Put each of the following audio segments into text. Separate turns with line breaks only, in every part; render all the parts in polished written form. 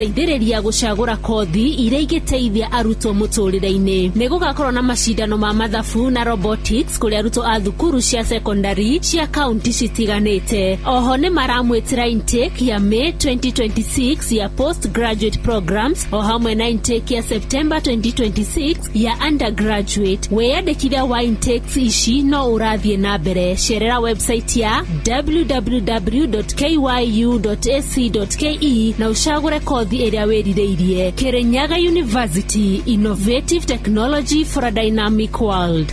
Teithĩrĩria gũcagũra kothi iria ingĩteithia arutwo mũtũrĩre-inĩ. Nĩ gũgakorwo na macindano ma mathabu na robotics kũrĩ arutwo a thukuru cia secondary cia kaunti citiganĩte. Oho nĩ maramwĩtĩra intake ya May 2026 ya postgraduate programs o hamwe na intake ya September 2026 ya undergraduate. Wĩyandĩkithia wa intakes ici no ũrathiĩ na mbere. Cerera website ya www.kyu.ac.ke na ũcagũre kothi ĩrĩa wĩrirĩirie. Kirinyaga University, innovative technology for a dynamic world.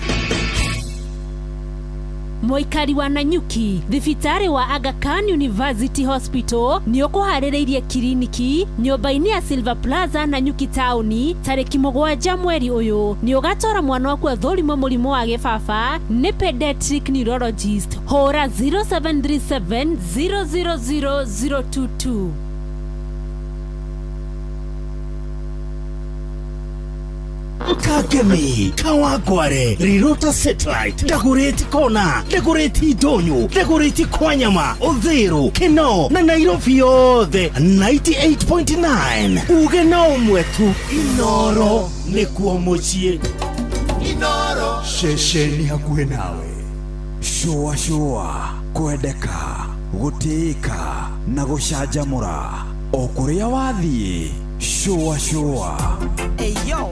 Mũikari wa Nanyuki, thibitarĩ wa Aga Khan University Hospital nĩ ũkũharĩrĩirie kiriniki nyũmba-inĩ ya Silver Plaza, Nanyuki taũni, tarĩki 7 mweri ũyũ. Nĩ ũgatwara mwana waku athũrimwo mũrimũ wa gĩbaba nĩ pediatric neurologist. Hũra 0737 000 022.
Kangemi, Kawangware, Rirota, Satellite, Dagoretti Kona, Dagoretti Ndonyo, Dagoretti Kwanyama, Uthiru, Kino na Nairobi yothe 98.9. Uge na ũmwe tu, Inoro nĩkuo mũciĩ.
Ceceni hakuhĩ nawe, cũa cũa, kwendeka, gũtĩĩka na gũcanjamũra o kũrĩa wathiĩ, cũa cũa.
Hey yo,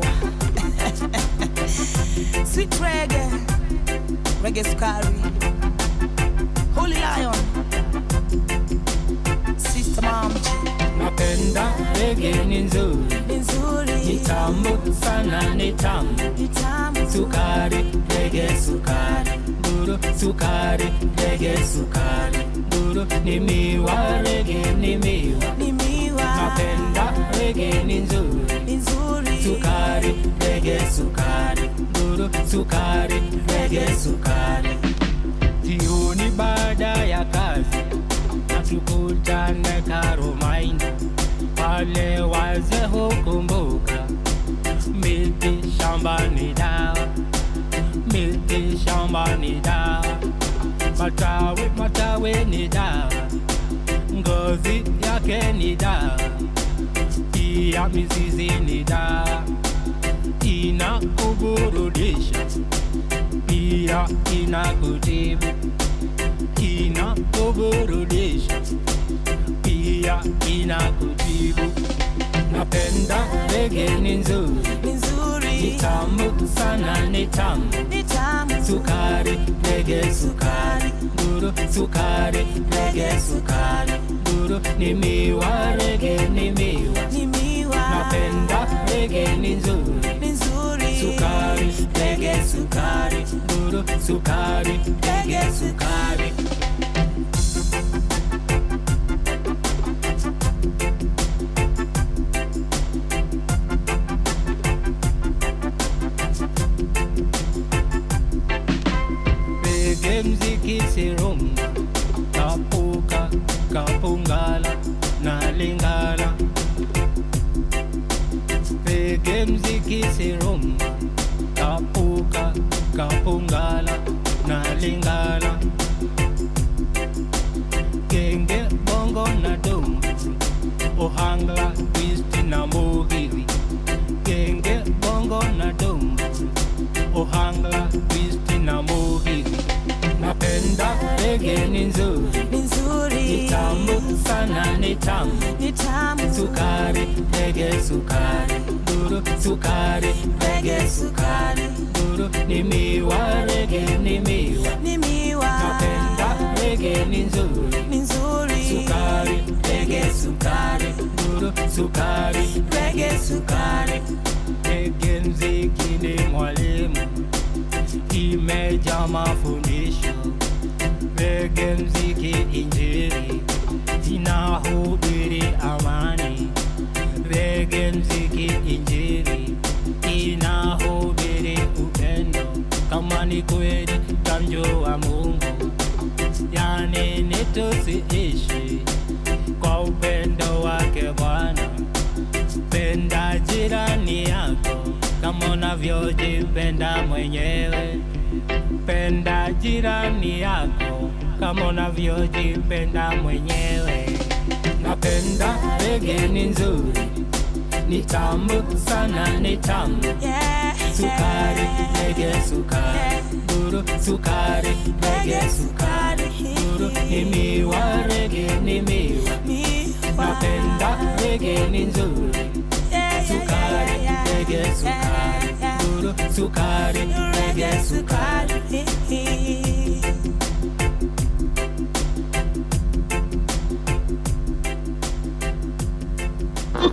sweet reggae, reggae sukari, Holy Lion, Sister Mom.
Napenda reggae, ni nzuri,
ni nzuri,
ni tamu sana, ni tamu,
ni tamu.
Sukari, reggae sukari, duru sukari, reggae sukari, duru ni miwa, reggae ni miwa,
ni miwa.
Napenda reggae, ni nzuri,
ni nzuri,
sukari, reggae sukari, duru sukari, reggae sukari. Jioni baada ya kazi na tukutane Karumaini, pale wazee hukumbuka miti shamba ni dawa, miti shamba ni dawa, matawi matawi ni dawa, ngozi yake ni dawa, pia mizizi ni dawa, inakuburudisha pia inakutibu, inakuburudisha pia inakutibu. Napenda reggae, ni nzuri,
ni nzuri,
ni tamu sana, ni tamu,
ni tamu.
Sukari, reggae sukari, duru sukari, reggae sukari, duru ni miwa, reggae ni miwa,
ni miwa.
Napenda reggae, ni nzuri,
ni nzuri,
sukari, reggae sukari, duru sukari, reggae sukari. Reggae mziki si rumba, kapuka, kapungala na lingala. Reggae mziki si rumba, kapuka, kapungala na lingala. Genge, bongo na dumbo, ohangla, twist na mugithi. Genge, bongo na dumbo, ohangla, twist na mugithi. Napenda reggae, ni nzuri,
ni nzuri,
ni tamu sana, ni tamu,
ni tamu.
Sukari, reggae sukari, duru sukari, reggae sukari, duru ni miwa, reggae ni miwa,
ni miwa.
Napenda reggae, ni nzuri,
ni nzuri,
sukari, reggae sukari, duru sukari,
reggae sukari.
Reggae mziki ni mwalimu, imejaa mafundisho. Reggae mziki injili, inahubiri amani. Reggae mziki injili, inahubiri upendo. Kama ni kweli tamjua Mungu, yani ni tusiishi kwa upendo wake Bwana. Penda jirani yako kama unavyojipenda mwenyewe. Penda jirani yako kama unavyojipenda mwenyewe. Napenda reggae ni nzuri, ni tamu sana, ni tamu. Sukari, reggae sukari, duru sukari, reggae sukari, duru ni miwa, reggae ni miwa. Napenda reggae ni nzuri, sukari, reggae sukari, duru sukari, reggae sukari.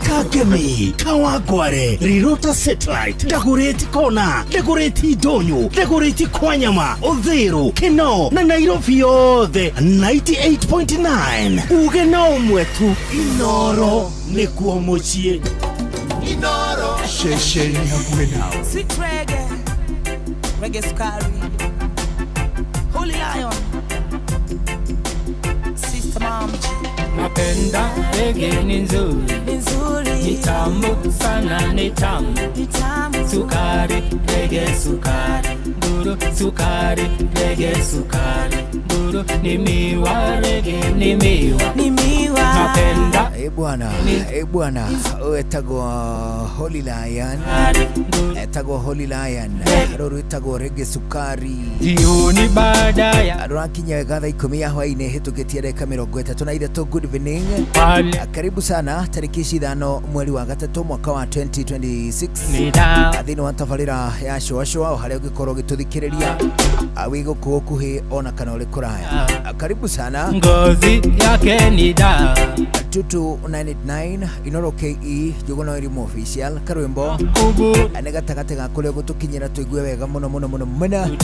Kagemi, Kawangware, Rirota Satellite, Dagoretti Kona, Dagoretti Ndonyo, Dagoretti Kwanyama, Uthiru, Kinoo na Nairobi yothe 98.9. Uge no ũmwe tu, Inoro nĩkuo mũciĩ.
Ceceni hakuhĩ nawe.
Sweet reggae, reggae sukari, Holy Lion, Sister Mom,
Napenda reggae ni nzuri,
ni
ni
nzuri,
tamu sana, ni tamu.
ni tamu.
Sukari, reggae sukari, duru sukari, reggae sukari, duru ni miwa, reggae ni miwa.
Ni miwa.
Napenda
Eh bwana, eh bwana, wetagwo Holy Lion, etagwo Holy Lion, rũrũ rwĩtagwo Reggae Sukari.
jioni baada ya
Rũrakinya wega thaa 10 ya hwaĩ-inĩ hĩtũkĩtie ndagĩka 33. Good evening.
pale
Karibu sana tarĩki ici 5 mweri wa 3 mwaka wa 2026
ni dawa
thĩinĩ wa tabarĩra ya Shũa Shũa o harĩa ũngĩkorwo ũgĩtũthikĩrĩria wĩ gũkũ gũkuhĩ ona kana ũrĩ kũraya. Karibu sana.
ngozi yake ni dawa
22989 Inoro KE Njũgũna Wairimu official karwĩmbo
kubu
nĩ gatagatĩ ga kũrĩa gũtũkinyĩra tũigue wega mũno mũno mũno mũno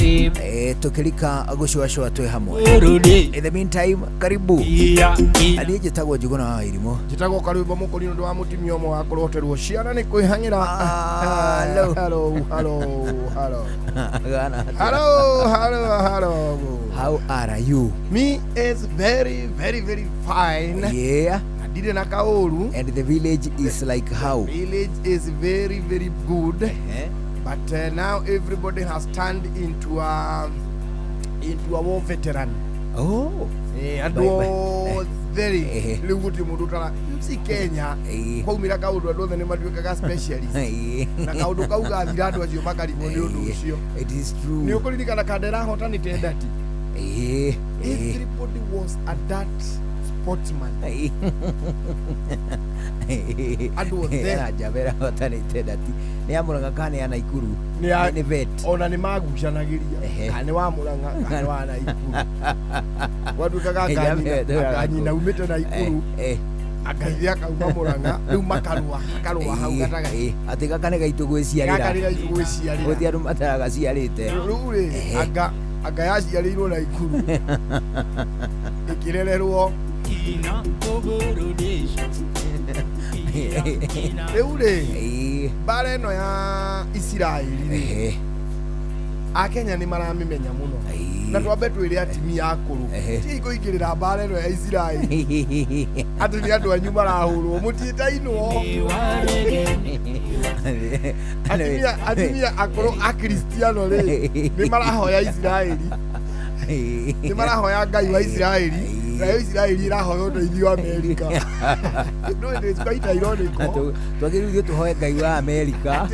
tũkĩrika gũcũacũa twĩ hamwe.
burudi
In the meantime, karibu.
iya iya
Niĩ njĩtagwo Njũgũna wa Wairimu.
Njĩtagwo Karwĩmbo Mũkũri nĩ ũndũ wa mũtumia ũmwe wa kũroterwo ciana nĩ kwĩhang'ĩra.
Hello.
Hello, hello, hello.
Gana atĩa?
Hello, hello, hello.
How are you?
Me is very, very, very fine.
Yeah,
Na ndirĩ na kaũru.
and the village is like how?
Village is very, very good.
Eh?
But now everybody has turned into a war veteran.
Oh.
Andũ
Bye, bye.
othe rĩ,
Eh.
rĩu gũtirĩ mũndũ ũtara si Kenya
Eh.
kwaumĩra kaũndũ andũ othe nĩ matuĩkaga specialist.
Eh.
Na kaũndũ kau gathira andũ acio makarigwo nĩ ũndũ ũcio.
It is
Nĩ
true.
ũkũririkana Kandera ahotanĩte ndati.
Eh. Eh.
Everybody was a that sportsman. Andũ othe.
Ena njamba ĩrahotanĩte ndati nĩ ya Mũrang'a kana nĩ ya Naikuru?
Nĩ ya-
Nĩ vet.
Ona nĩ magucanagĩria
Ehe.
kana nĩ wa Mũrang'a kana nĩ wa Naikuru. Gwatuĩkaga
Njamba ĩyo
anga nyina umĩte Naikuru,
Eh, eh.
anga ithe akauma Mũrang'a, rĩu makarũa makarũa hau
Eh,
gatagatĩ.
eh, atĩ gaka nĩ gaitũ gwĩciarĩra.
Gaka nĩ gaitũ gwĩciarĩra.
Gũtirĩ andũ mataragaciarĩte.
Rĩu rĩ,
Ehe.
anga yaciarĩirwo Naikuru ĩkĩrererwo
ina kuburudisha ina
rĩu rĩ,
Eh,
mbara ĩno ya Isiraeli rĩ,
eh,
Akenya nĩ maramĩmenya mũno.
eh.
Na twambe twĩre atumia akũrũ
Ehe.
tigai kũingĩrĩra mbara ĩno ya Isiraeli atĩ nĩ andũ anyu marahũrwo mũtiĩtainwo.
miwa reggae ni
Atumia atumia akũrũ akristiano rĩ, nĩ marahoya Isiraeli, nĩ marahoya Ngai wa Isiraeli, nayo Isiraeli ĩrahoya ũteithio wa Amerika. No it is quite ironical.
Twagĩrĩirwo ithuĩ tũhoe Ngai wa Amerika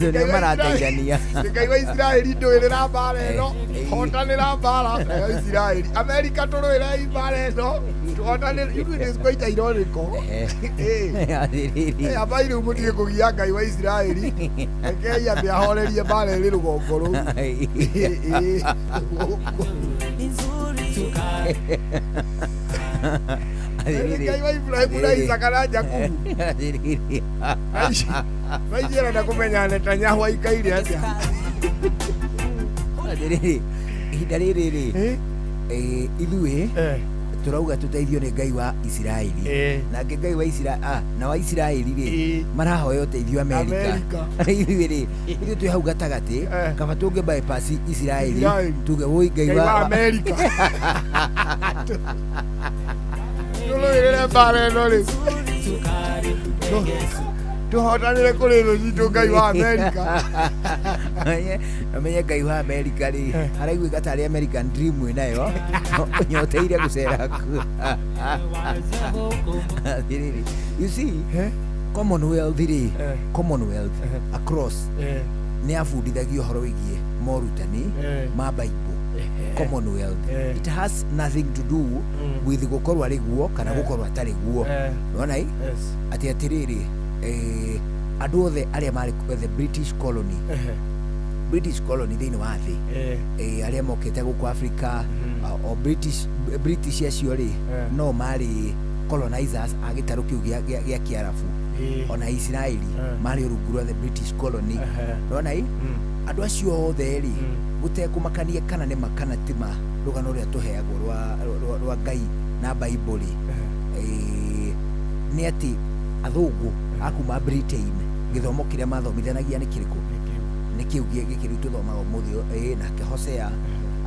tondũ nĩo marateithania.
Ngai wa Isiraeli ndũĩrĩra mbara ĩno,
Eh, eh.
hotanĩra mbara nayo Isiraeli. Amerika tũrũĩrei mbara ĩno, tũhotanĩre. You know it is quite ironical.
Eh.
Eh.
Atĩrĩrĩ.
Eh, ambai rĩu mũtige kũgia Ngai wa Isiraeli, rekei ambe ahorerie mbara ĩrĩ rũgongo rũu. Eh, eh.
Ni nzuri.
sukari
Nĩ Ngai wa Ibrahimu na Isaka na Jakubu.
Atĩrĩrĩ.
Thaa arenda kũmenya Netanyahu aikaire atĩa.
Atĩrĩrĩ, ihinda rĩrĩ rĩ,
Eh,
eh, ithuĩ
eh,
tũrauga tũteithio nĩ Ngai wa Isiraeli.
eh.
Nake Ngai wa Isiraeli na wa Isiraeli rĩ,
Eh.
marahoya ũteithio Amerika.
Amerika.
Ithuĩ rĩ, ithuĩ twĩ hau gatagatĩ,
Eh.
kaba tũngĩ bypass Isiraeli,
Isiraeli.
tuge woi Ngai
Ngai wa
wa
Amerika. Tũrũĩrĩre mbara ĩno rĩu.
sukari reggae
Tũhotanĩre kũrĩ thũ citũ Ngai wa Amerika.
Amenye Ngai wa Amerika rĩ araiguĩka tarĩ American dream wĩ nayo nyoteire gũcera kuo. Atĩrĩrĩ, you see, Commonwealth rĩ, Commonwealth across nĩ abundithagio ũhoro wĩgiĩ morutani ma Bible. Commonwealth, it has nothing to do with gũkorwo arĩ guo kana gũkorwo atarĩ guo. Nĩwona ĩ atĩ atĩrĩrĩ, andũ othe arĩa marĩ the British colony, British colony thĩinĩ wa thĩ, arĩa mokĩte gũkũ Africa, o British acio rĩ, no marĩ colonizers a gĩtarũ kĩu gĩa Kĩarabu, ona Isiraeli marĩ rungu rwa the British colony. Nĩwona ĩ andũ acio othe rĩ, gũtekũmakania kana nĩ ma kana ti ma, rũgano rũrĩa tũheagwo rwa Ngai na Bible rĩ, nĩ atĩ athũngũ a kuma Britain gĩthomo kĩrĩa mathomithanagia nĩ kĩrĩkũ? Nĩ kĩu gĩkĩ rĩu tũthomaga ũmũthĩ. Nake Hosea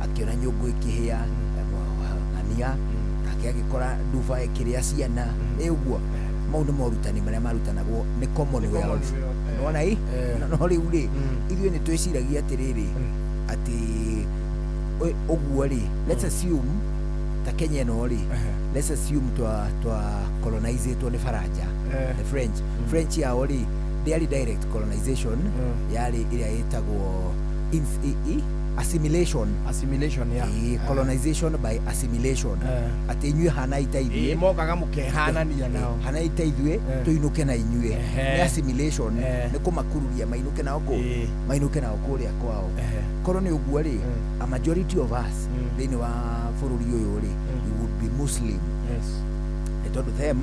akĩona nyũngũ ĩkĩhĩa ng'ania, nake agĩkora nduba ĩkĩrĩa ciana. Ĩ ũguo mau nĩ morutani marĩa marutanagwo nĩ Commonwealth. Nĩwona ĩ no rĩu rĩ, ithuĩ nĩ twĩciragia atĩrĩrĩ, atĩ ũguo rĩ, let's assume ta Kenya ĩno rĩ, let's assume twa colonizĩtwo nĩ Faranja, the French. French yao rĩ, ndĩarĩ direct colonization, yarĩ ĩrĩa ĩtagwo assimilation.
Assimilation, yeah.
Colonization by assimilation, atĩ inyuĩ hanai ta ithuĩ.
Mokaga mũkehanania nao.
Hanai ta ithuĩ, tũinũke na inyuĩ. Nĩ assimilation, nĩ kũmakururia mainũke nao kũ mainũke nao kũrĩa kwao. Korwo nĩ ũguo rĩ, a majority of us thĩinĩ wa bũrũri ũyũ rĩ, we would be Muslim, nĩ tondũ them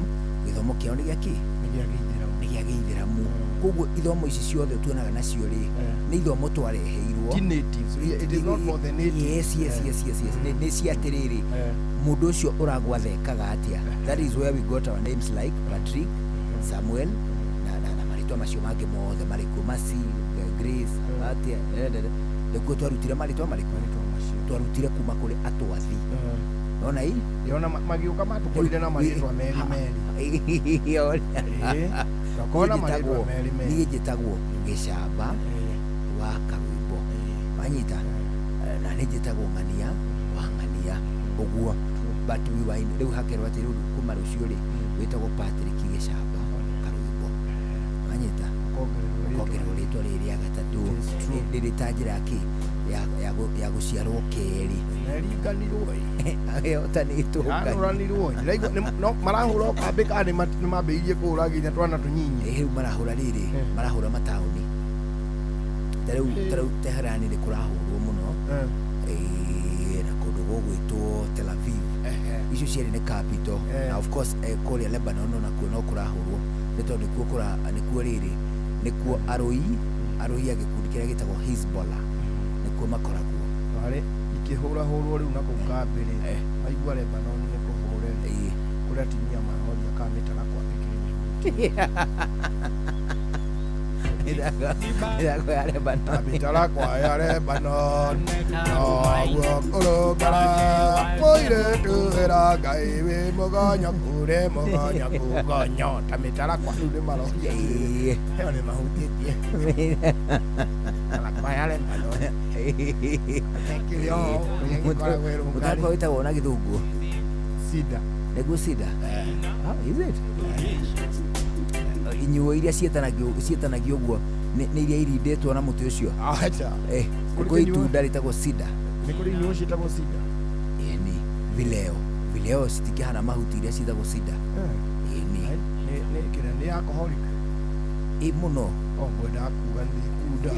gĩthomo kĩao nĩ gĩa kĩ?
Nĩ gĩa gĩithĩramu.
Nĩ gĩa gĩithĩramu. Koguo ithomo ici ciothe tuonaga nacio rĩ, nĩ ithomo twareheirwo.
Ti natives. It is not for the natives.
Yes. Nĩ cia atĩrĩrĩ, mũndũ ũcio ũragwatha ekaga atĩa. That is where we got our names like Patrick, Samuel na marĩtwa macio mangĩ mothe marĩ kuo, Mercy, Grace, atĩa, nĩkuo twarutire marĩtwa marĩkũ twarutire kuma kũrĩ atwathi. Nona ĩ
Ndĩrona magĩũka matũkorire na marĩtwa merĩ merĩ. Twakorwo na marĩtwa merĩ merĩ.
Niĩ njĩtagwo Gĩcamba wa Karwĩmbo, wanyita, na nĩ njĩtagwo Ng'ania wa Ng'ania ũguo, but we were in, rĩu hakerwo atĩ rĩu kuma rũciũ rĩ, wĩtagwo Patrick Gĩcamba Karwĩmbo, wanyita, ũkongererwo rĩtwa rĩrĩ rĩa gatatũ rĩrĩ ta njĩra kĩ ya gũciarwo kerĩ.
Neringanirwo.
Ĩhotanĩtwo.
Yanũranirwo. Ndĩraigua no marahũra kambĩ kana nĩ mambĩrĩirie kũhũra nginya twana tũnyinyi?
Rĩu marahũra rĩrĩ, marahũra mataũni, ta rĩu Tehran nĩ kũrahũrwo mũno, na kũndũ gũgwĩtwo Tel Aviv. Icio cierĩ nĩ capital. Na of course, kũrĩa Lebanon onakuo no kũrahũrwo, nĩ tondũ nĩkuo kũra nĩkuo rĩrĩ nĩkuo arũi a gĩkundi kĩrĩa gĩtagwo Hezbollah nĩkuo makoragwo.
Warĩ ikĩhũrahũrwo rĩu na kũu kambĩ rĩ, waigua Lebanon nĩ kũhũre rĩ, kũrĩa atumia maroria kana mĩtarakwa ĩkĩrĩ mĩhutie.
Mĩthako ya Lebanon.
Mĩtarakwa ya Lebanon noguo kũrũngara mũirĩtu wĩra Ngai wĩ mũgonyoku rĩ mũgonyoku gonyo ta mĩtarakwa. Rĩu nĩ maroria ĩyo nĩ mahutĩtie mĩtarakwa ya Lebanon ĩkĩrĩ o ũrĩa ĩgĩkoragwo ĩrũngarĩ.
Mũtarakwa wĩtagwo na gĩthũngũ
Cedar.
Nĩguo cedar. Ah, is it? Inyuo iria ciĩtanagio ũguo nĩ iria irindĩtwo na mũtĩ ũcio.
Acha. Kũrĩ
kwĩ
kĩnyuo?
Itunda rĩtagwo cedar.
Nĩ kũrĩ inyuo ciĩtagwo cedar?
Ĩni vileo citikĩhana mahuti iria ciĩtagwo cedar. Ĩni.
Nĩ kĩrĩa nĩ alcoholic?
Ĩ mũno.
O ngwendaga kuga nĩ ikunda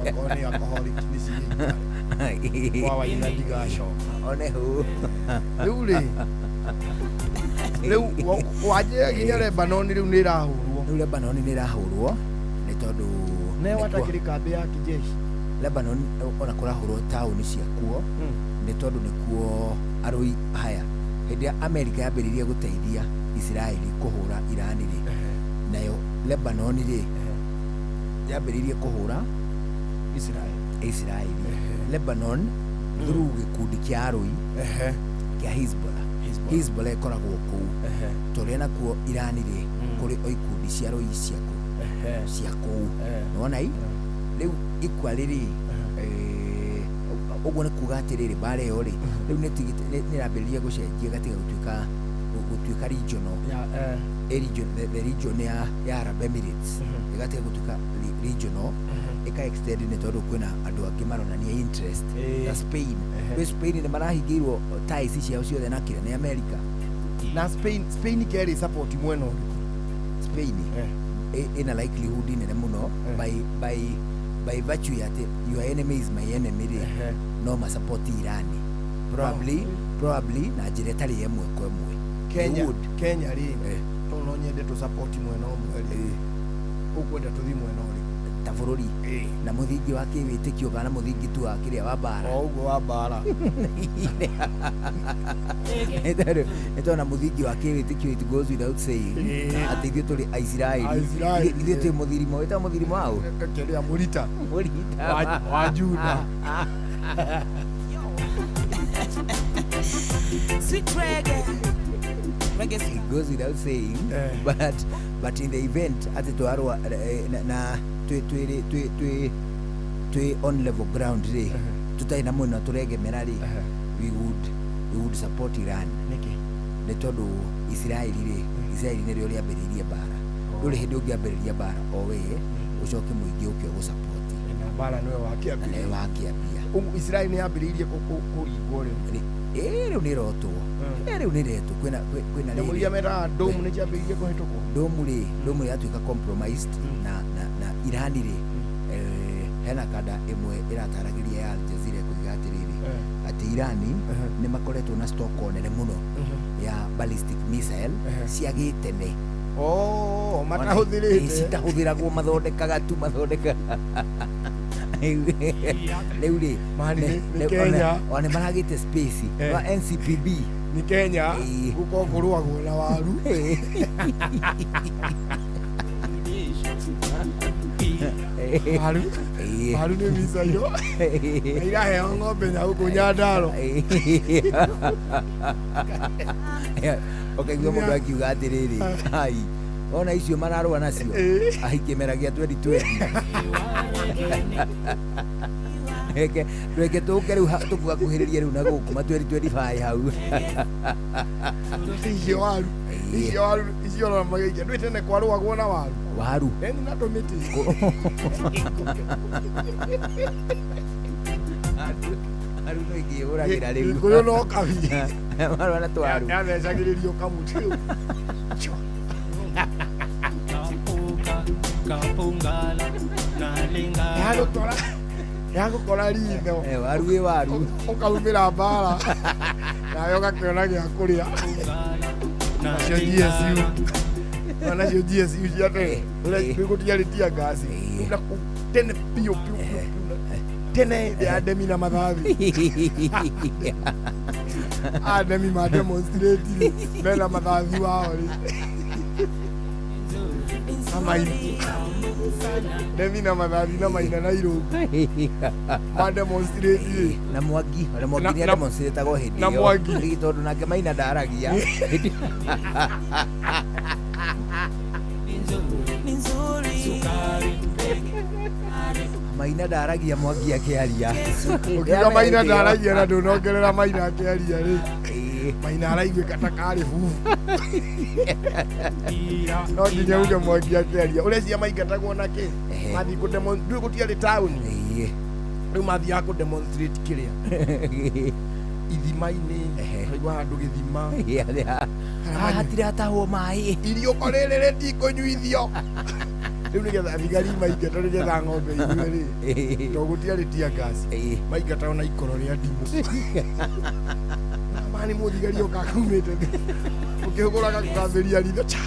okorwo nĩ alcoholic nĩ cigĩikare kwa waina ndigacoka.
One hũ.
Rĩu rĩ, rĩu wanjĩra nginya Lebanon rĩu nĩ ĩrahũrwo?
Rĩu Lebanon nĩ ĩrahũrwo nĩ tondũ
ne
nĩkuo-
watakĩrĩ kambĩ ya kijeshi.
Lebanon ona kũrahũrwo taũni ciakuo nĩ tondũ nĩkuo arũi haya. Hĩndĩ ya Amerika yambĩrĩirie gũteithia Isiraeli kũhũra Iran rĩ, nayo Lebanon rĩ yambĩrĩirie kũhũra
Israel.
Isiraeli. Lebanon through gĩkundi kĩa arũi kĩa Hezbollah.
Hezbollah.
Hezbollah ĩkoragwo kũu, tũrĩa nakuo Iran rĩ Kũrĩ o ikundi cia rũi ciaku cia kũu. Nĩwona i rĩu equally rĩ, ũguo nĩ kuga atĩrĩrĩ, mbara ĩyo rĩ, rĩu nĩ ĩrambĩrĩria gũcenjia, ĩgatiga gũtuĩka regional. A region, the region ya Arab Emirates ĩgatiga gũtuĩka regional, ĩka extend, nĩ tondũ kwĩna andũ angĩ maronania interest ta Spain. Rĩu Spain nĩ marahingĩirwo ties ciao ciothe na kĩrĩa nĩ America.
Na Spain kerĩ support mwena ũrĩkũ?
Spain ĩna likelihood nene mũno by virtue ya atĩ your enemy is my enemy rĩ, no ma support Iran probably na njĩra ĩtarĩ ĩmwe kwa ĩmwe. They
Kenya
would.
Kenya rĩ, tondũ no nyende tũ support mwena ũmwe rĩ, ũkwenda tũthiĩ mwena ũrĩkũ?
Ta bũrũri na mũthingi wa kĩwĩtĩkio kana mũthingi tu wa kĩrĩa wa mbara?
O ũguo wa mbara.
Nĩ tondũ na mũthingi wa kĩwĩtĩkio, it goes without saying atĩ ithuĩ tũrĩ Aisiraeli.
Aisiraeli.
Ithuĩ twĩ mũthirimo, wĩtagwo mũthirimo waũ?
Kĩrĩa mũrita.
Mũrita.
Wa Juda.
Sweet reggae. Reggae.
It goes without saying, but in the event atĩ twarũa na twĩ on level ground rĩ, tũtarĩ na mwena tũregemera rĩ, we would support Iran.
Nĩkĩ?
Nĩ tondũ Isiraeli rĩ, Isiraeli nĩrĩo rĩambĩrĩirie mbara. Ndũrĩ hĩndĩ ũngĩambĩrĩria mbara o we ũcoke mũingĩ ũke ũgũsupport.
Na mbara nĩwe
Na nĩwe
wakĩambĩrĩirie.
Wakĩambia.
Ũguo Isiraeli nĩ yambĩrĩirie kũringwo rĩu?
Ĩ, rĩu nĩ ĩrotwo. Ĩ, rĩu nĩ ĩretwo, kwĩna
Nyamũ iria
rĩrĩ.
metaga dome nĩ ciambĩrĩirie kũhĩtũkwo.
Ndomu rĩ, ndomu yatuĩka compromised na Irani rĩ, hena kanda ĩmwe ĩrataragĩria ya Al Jazeera kuiga atĩrĩrĩ, atĩ Irani nĩ makoretwo na stock nene mũno ya ballistic missile cia gĩtene.
Oh, matahũthĩrĩte.
Citahũthĩragwo, mathondekaga tu, mathondeka rĩu rĩ.
Mani, nĩ Kenya.
Ona nĩ maragĩte space wa NCPB.
Nĩ Kenya. Gũkorwo kũrũagwo na waru. Waru. Waru nĩ micairo na iraheo ng'ombe na gũkũ Nyandaro.
Ũkaigua mũndũ akiuga atĩrĩrĩ, ai, ona icio mararũa nacio, ai, kĩmera gĩa 2020 reke reke tũke rĩu tũkugakuhĩrĩria rĩu na gũkũ ma 2025 hau.
Icio waru, icio waru icio ona magĩikia ndwĩ tene kwarũagwo na waru.
Waru.
Eni na tũmĩtĩ.
Waru no ingĩhũragĩra rĩu.
Gĩkũyũ no kabi.
Marũa na twaru.
Yathecagĩrĩrio kamũtĩ.
Kapungala nalingala.
Yagũkora ritho.
Waru ĩ waru.
Ũkaumĩra mbara nawe ũgakĩona gĩa kũrĩa. Nacio GSU, nacio GSU cia tene ũrĩa gũtiarĩ tear gas na tene biũ biũ biũ biũ, tene ya ndemi na mathathi, andemi ma demonstrate rĩ, mena mathathi wao rĩ, na maina, ndemi na mathathi na maina na irũngu ma demonstrate rĩ.
Na Mwangi, ona Mwangi nĩ ademonstratagwo hĩndĩ
Na
ĩyo.
Mwangi.
Ĩ, tondũ nake Maina ndaragia.
Ni nzuri.
Maina ndaragia Mwangi akĩaria.
Ũkiuga Maina ndaragia na ndũnongerera Maina akĩaria rĩ, Maina araiguĩka ta karĩ bubu. No nginya uge Mwangi akĩaria ũrecia maingatagwo na kĩ mathiĩ ndũĩ gũtiarĩ taũni. Rĩu mathiaga kũ demonstrate kĩrĩa ithima-inĩ, kaigua handũ gĩthima.
Haha hatiratahwo maĩ.
Iriũko rĩrĩ rĩtikũnyuithio rĩu, nĩgetha thigari maingatwo, nĩgetha ng'ombe inyue rĩ, to gũtiarĩ tear gas, maingatagwo na ikoro rĩa ndimũ. Mani mũthigari oka kaumĩte ũkĩhũgũraga kũgambĩria ritho cha.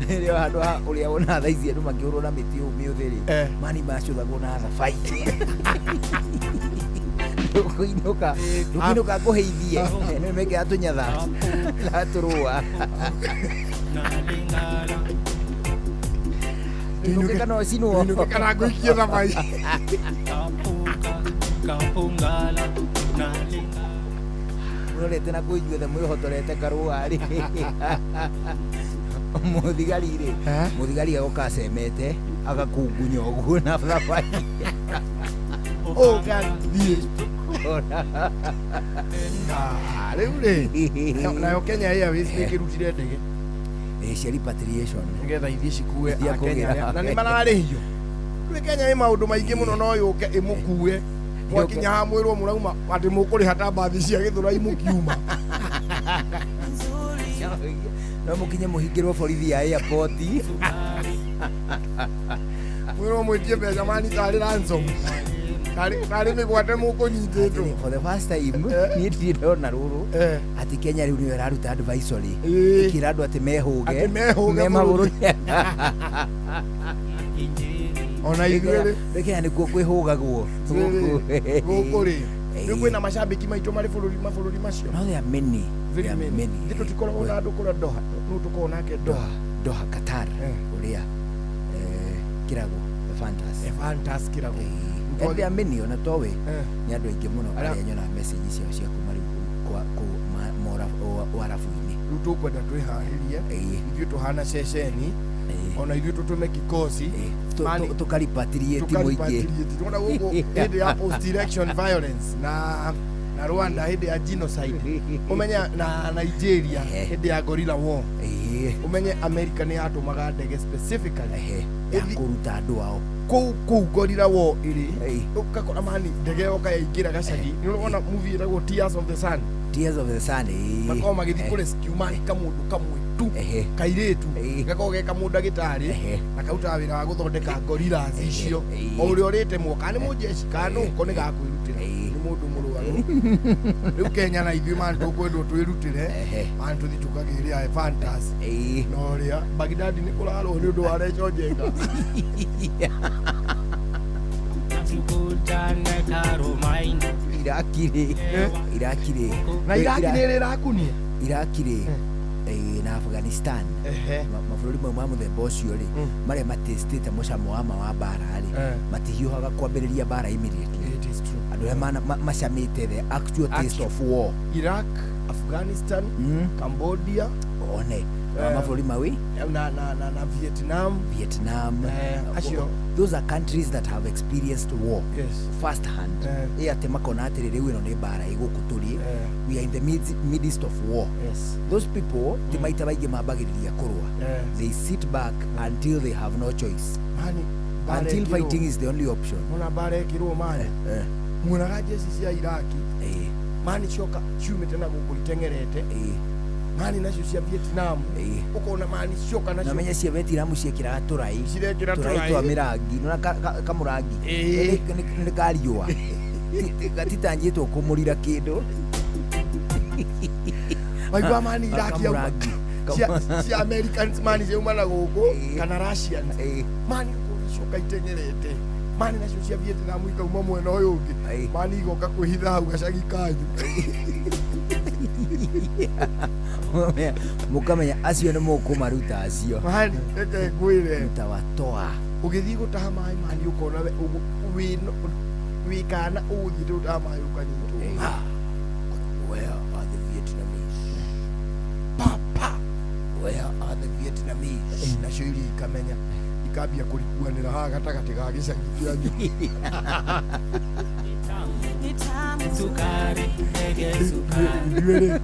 Rĩo handũ ha ũrĩa wonaga thaa ici andũ makĩhũrwo na mĩtĩ ũũ mĩũthĩ rĩ, mani macũthagwo na thabai, ndũkũinũka, ndũkũinũka ngũheithie, nĩ mekĩra tũnyatha na tũrũa. Inũke kana ũcinwo.
Inũke kana ngũikie thabai.
Kapungala.
Mũrorete na kũ inyuothe mwĩhotorete karũa rĩ, mũthigari rĩ,
Eh?
Mũthigari agoka acemete agakungunya ũguo na thabai.
Ũgathiĩ. Ah, rĩu rĩ, nayo Kenya Airways nĩ ĩkĩrutire ndege
Cia repatriation.
Nĩgetha ithiĩ cikue
Ithiĩ
Akenya
kũgĩra.
arĩa na nĩ mararĩhio. Rĩu Kenya ĩ maũndũ maingĩ mũno, no yũke ĩmũkue, mwakinya haha mwĩrwo mũrauma atĩ mũkũrĩha ta mbathi cia Gĩthũrai mũkiuma.
No mũkinye mũhingĩrwo borithi ya airport.
Mwĩrwo mwĩtie mbeca mani tarĩ ransom, tarĩ mĩgwate mũkũnyitĩtwo.
For the first time niĩ ndirĩ ndona rũrũ atĩ Kenya rĩu nĩyo ĩraruta advisory, ĩkĩra andũ atĩ mehũge.
Atĩ mehũge.
Me mabũrũri.
Ona ithuĩ rĩ,
Rĩ Kenya nĩkuo kwĩhũgagwo.
Gũkũ rĩ, rĩu kwĩna macambĩki maitũ marĩ bũrũri mabũrũri macio.
No, there are many.
Very
There are
many.
many.
Ithuĩ tũtikoragwo na andũ kũrĩa Doha, nũ tũkoragwo nake Doha?
Doha, Qatar. Ũrĩa Kirago Fantas.
Fantas Kirago.
And there are many, ona towe nĩ andũ aingĩ mũno arĩa nyonaga message ciao cia kuma rĩu kũu warabu-inĩ.
Rĩu tũkwenda twĩharĩrie ithuĩ tũhana ceceni, ona ithuĩ tũtũme kikosi.
Tũkaripatriate mũingĩ.
Tũkaripatriate. Tuona gũkũ hĩndĩ ya post election violence na Rwanda hĩndĩ ya genocide, ũmenye na Nigeria hĩndĩ ya gorilla war, ũmenye America nĩ yatũmaga ndege specifically
ya kũruta andũ ao.
Kũu gorilla war ĩrĩ, ũgakora mani ndege yoka yaingĩra gacagi. Nĩ ũrona movie ĩtagwo Tears of the Sun?
Tears of the Sun, ĩĩ.
Makoragwo magĩthiĩ kũ rescue mani kamũndũ kamwe tu, kairĩtu gakoragwo ge kamũndagĩtarĩ na karutaga wĩra wa gũthondeka gorillas icio. O ũrĩa ũrĩtemwo, kana nĩ mũjeshi kana nũ, ko nĩ gakwĩrutĩra, nĩ mũndũ mũrwaru. Rĩu Kenya na ithuĩ mani tũkwendwo twĩrutĩre mani tũthiĩ tũkagĩrĩa Fantas na ũrĩa Bagidadi nĩ kũrarwo nĩ ũndũ wa Recho Njenga.
Tukutane Karumaini.
Iraki rĩ, Iraki rĩ,
Na Iraki nĩ ĩrĩ ĩrakunia.
Iraki rĩ, na Afghanistan, mabũrũri mau ma mũthemba ũcio rĩ, marĩa matĩstĩte mũcamo wa ma wa mbara rĩ, matihiũhaga kwambĩrĩria mbara immediately.
It is true.
Andũ arĩa macamĩte the actual taste of war.
Iraq, Afghanistan, Cambodia.
One mabũrũri mau ĩ.
Na Vietnam.
Vietnam.
Acio.
Those are countries that have experienced war first hand, ĩ atĩ makona atĩrĩ, rĩu ĩno nĩ mbara ĩ gũkũ tũrĩ, we are in the midst of war. Those people ti maita maingĩ mambagĩrĩria kũrũa. They sit back until they have no choice,
Mani mbara
until fighting is the only option.
Mona mbara ĩkĩrwo mani, muonaga njeci cia Iraki mani cioka ciumĩte na gũkũ iteng'erete, mani nacio cia Vietnam ũkona mani cioka
na
nacio.
Menye cia Vietnam ciekĩraga tũrai.
Cirekĩra
tũrai
tũrai.
Twa mĩrangi nona kamũrangi. Nĩ kariũa gatitanjĩtwo kũmũrira kĩndũ.
Waigua mani Iraki yauma
Kamũrangi.
Cia Americans mani ciauma na gũkũ kana Russians mani ũkona cioka iteng'erete, mani nacio cia Vietnam ikauma mwena ũyũ ũngĩ, mani igoka kwĩhitha hau gacagi kanyu.
Mũkamenya acio nĩ mũkũmaruta acio.
Mani reke ngwĩre,
mtawatoa.
Ũgĩthiĩ gũtaha maĩ mani ũkona we wĩ kana ũgũthiĩte gũtaha maĩ ũkanyitwo.
Where are the Vietnamese?
Papa.
Where are the Vietnamese?
Nacio iria ikamenya ikambia kũrikuanĩra haha gatagatĩ ga gĩcagi kĩanyu.
Sukari, reggae sukari.
Ithuĩ rĩ,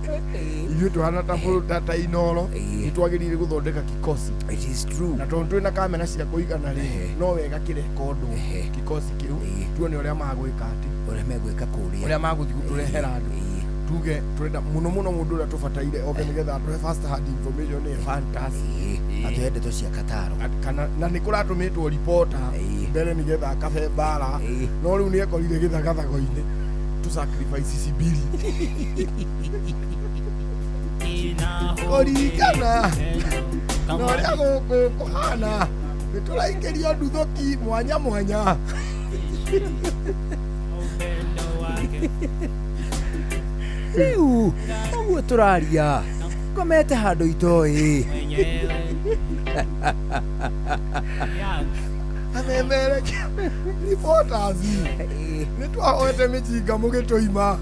ithuĩ tũhana ta ta Inoro, nĩ twagĩrĩire gũthondeka kikosi.
It is true.
Na tondũ twĩna kamera cia kũigana rĩ, no wega kĩrekondwo kikosi kĩu, tuone ũrĩa magwĩka atĩ
ũrĩa megwĩka kũrĩa.
Ũrĩa magũthiĩ gũtũrehera andũ, tuge tũrenda mũno mũno mũndũ ũrĩa tũbataire oke nĩgetha atũhe first hand information nĩ Fantas.
Atũhe ndeto cia Kataro.
Kana na nĩ kũratũmĩtwo reporter mbere nĩgetha akabe mbara, no rĩu nĩ ekorire gĩthagathago-inĩ tu sacrifice cibili kũringana na ũrĩa gũkũ kũhana, nĩ tũraingĩrio nduthũki mwanya mwanya.
Rĩu ũguo tũraria ngomete handũ itoĩ.
Amemerekia reporters, nĩ twahoete mĩjinga mũgĩtũima.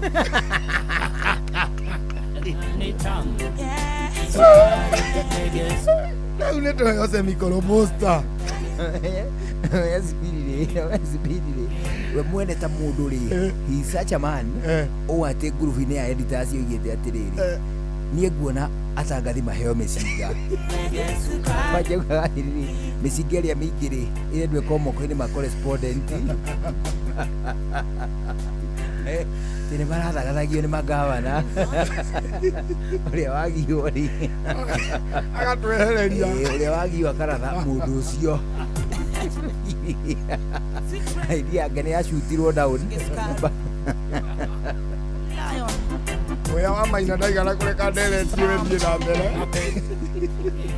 Ni tamu. Sukari, reggae,
Rĩu nĩ tũheo semikoromosta.
Wesibirire we mwene ta mũndũ rĩ, he is such a man ũũ atĩ ngurubu-inĩ ya editors oigĩte atĩrĩrĩ, niĩ nguona atangathi maheo mĩcinga. Manjaugaga atĩrĩrĩ, mĩcinga ĩrĩa mĩingĩ rĩ ĩrendwo ĩkorwo moko-inĩ ma correspondent. Atĩ nĩ marathagathagio nĩ magavana ũrĩa wagio rĩ
Agatwehereria.
Ũrĩa wagio akaratha mũndũ ũcio. Idea yake nĩ yacutirwo down.
Mũya wa Maina ndaigana kũreka ndereti ĩyo ĩthiĩ na mbere.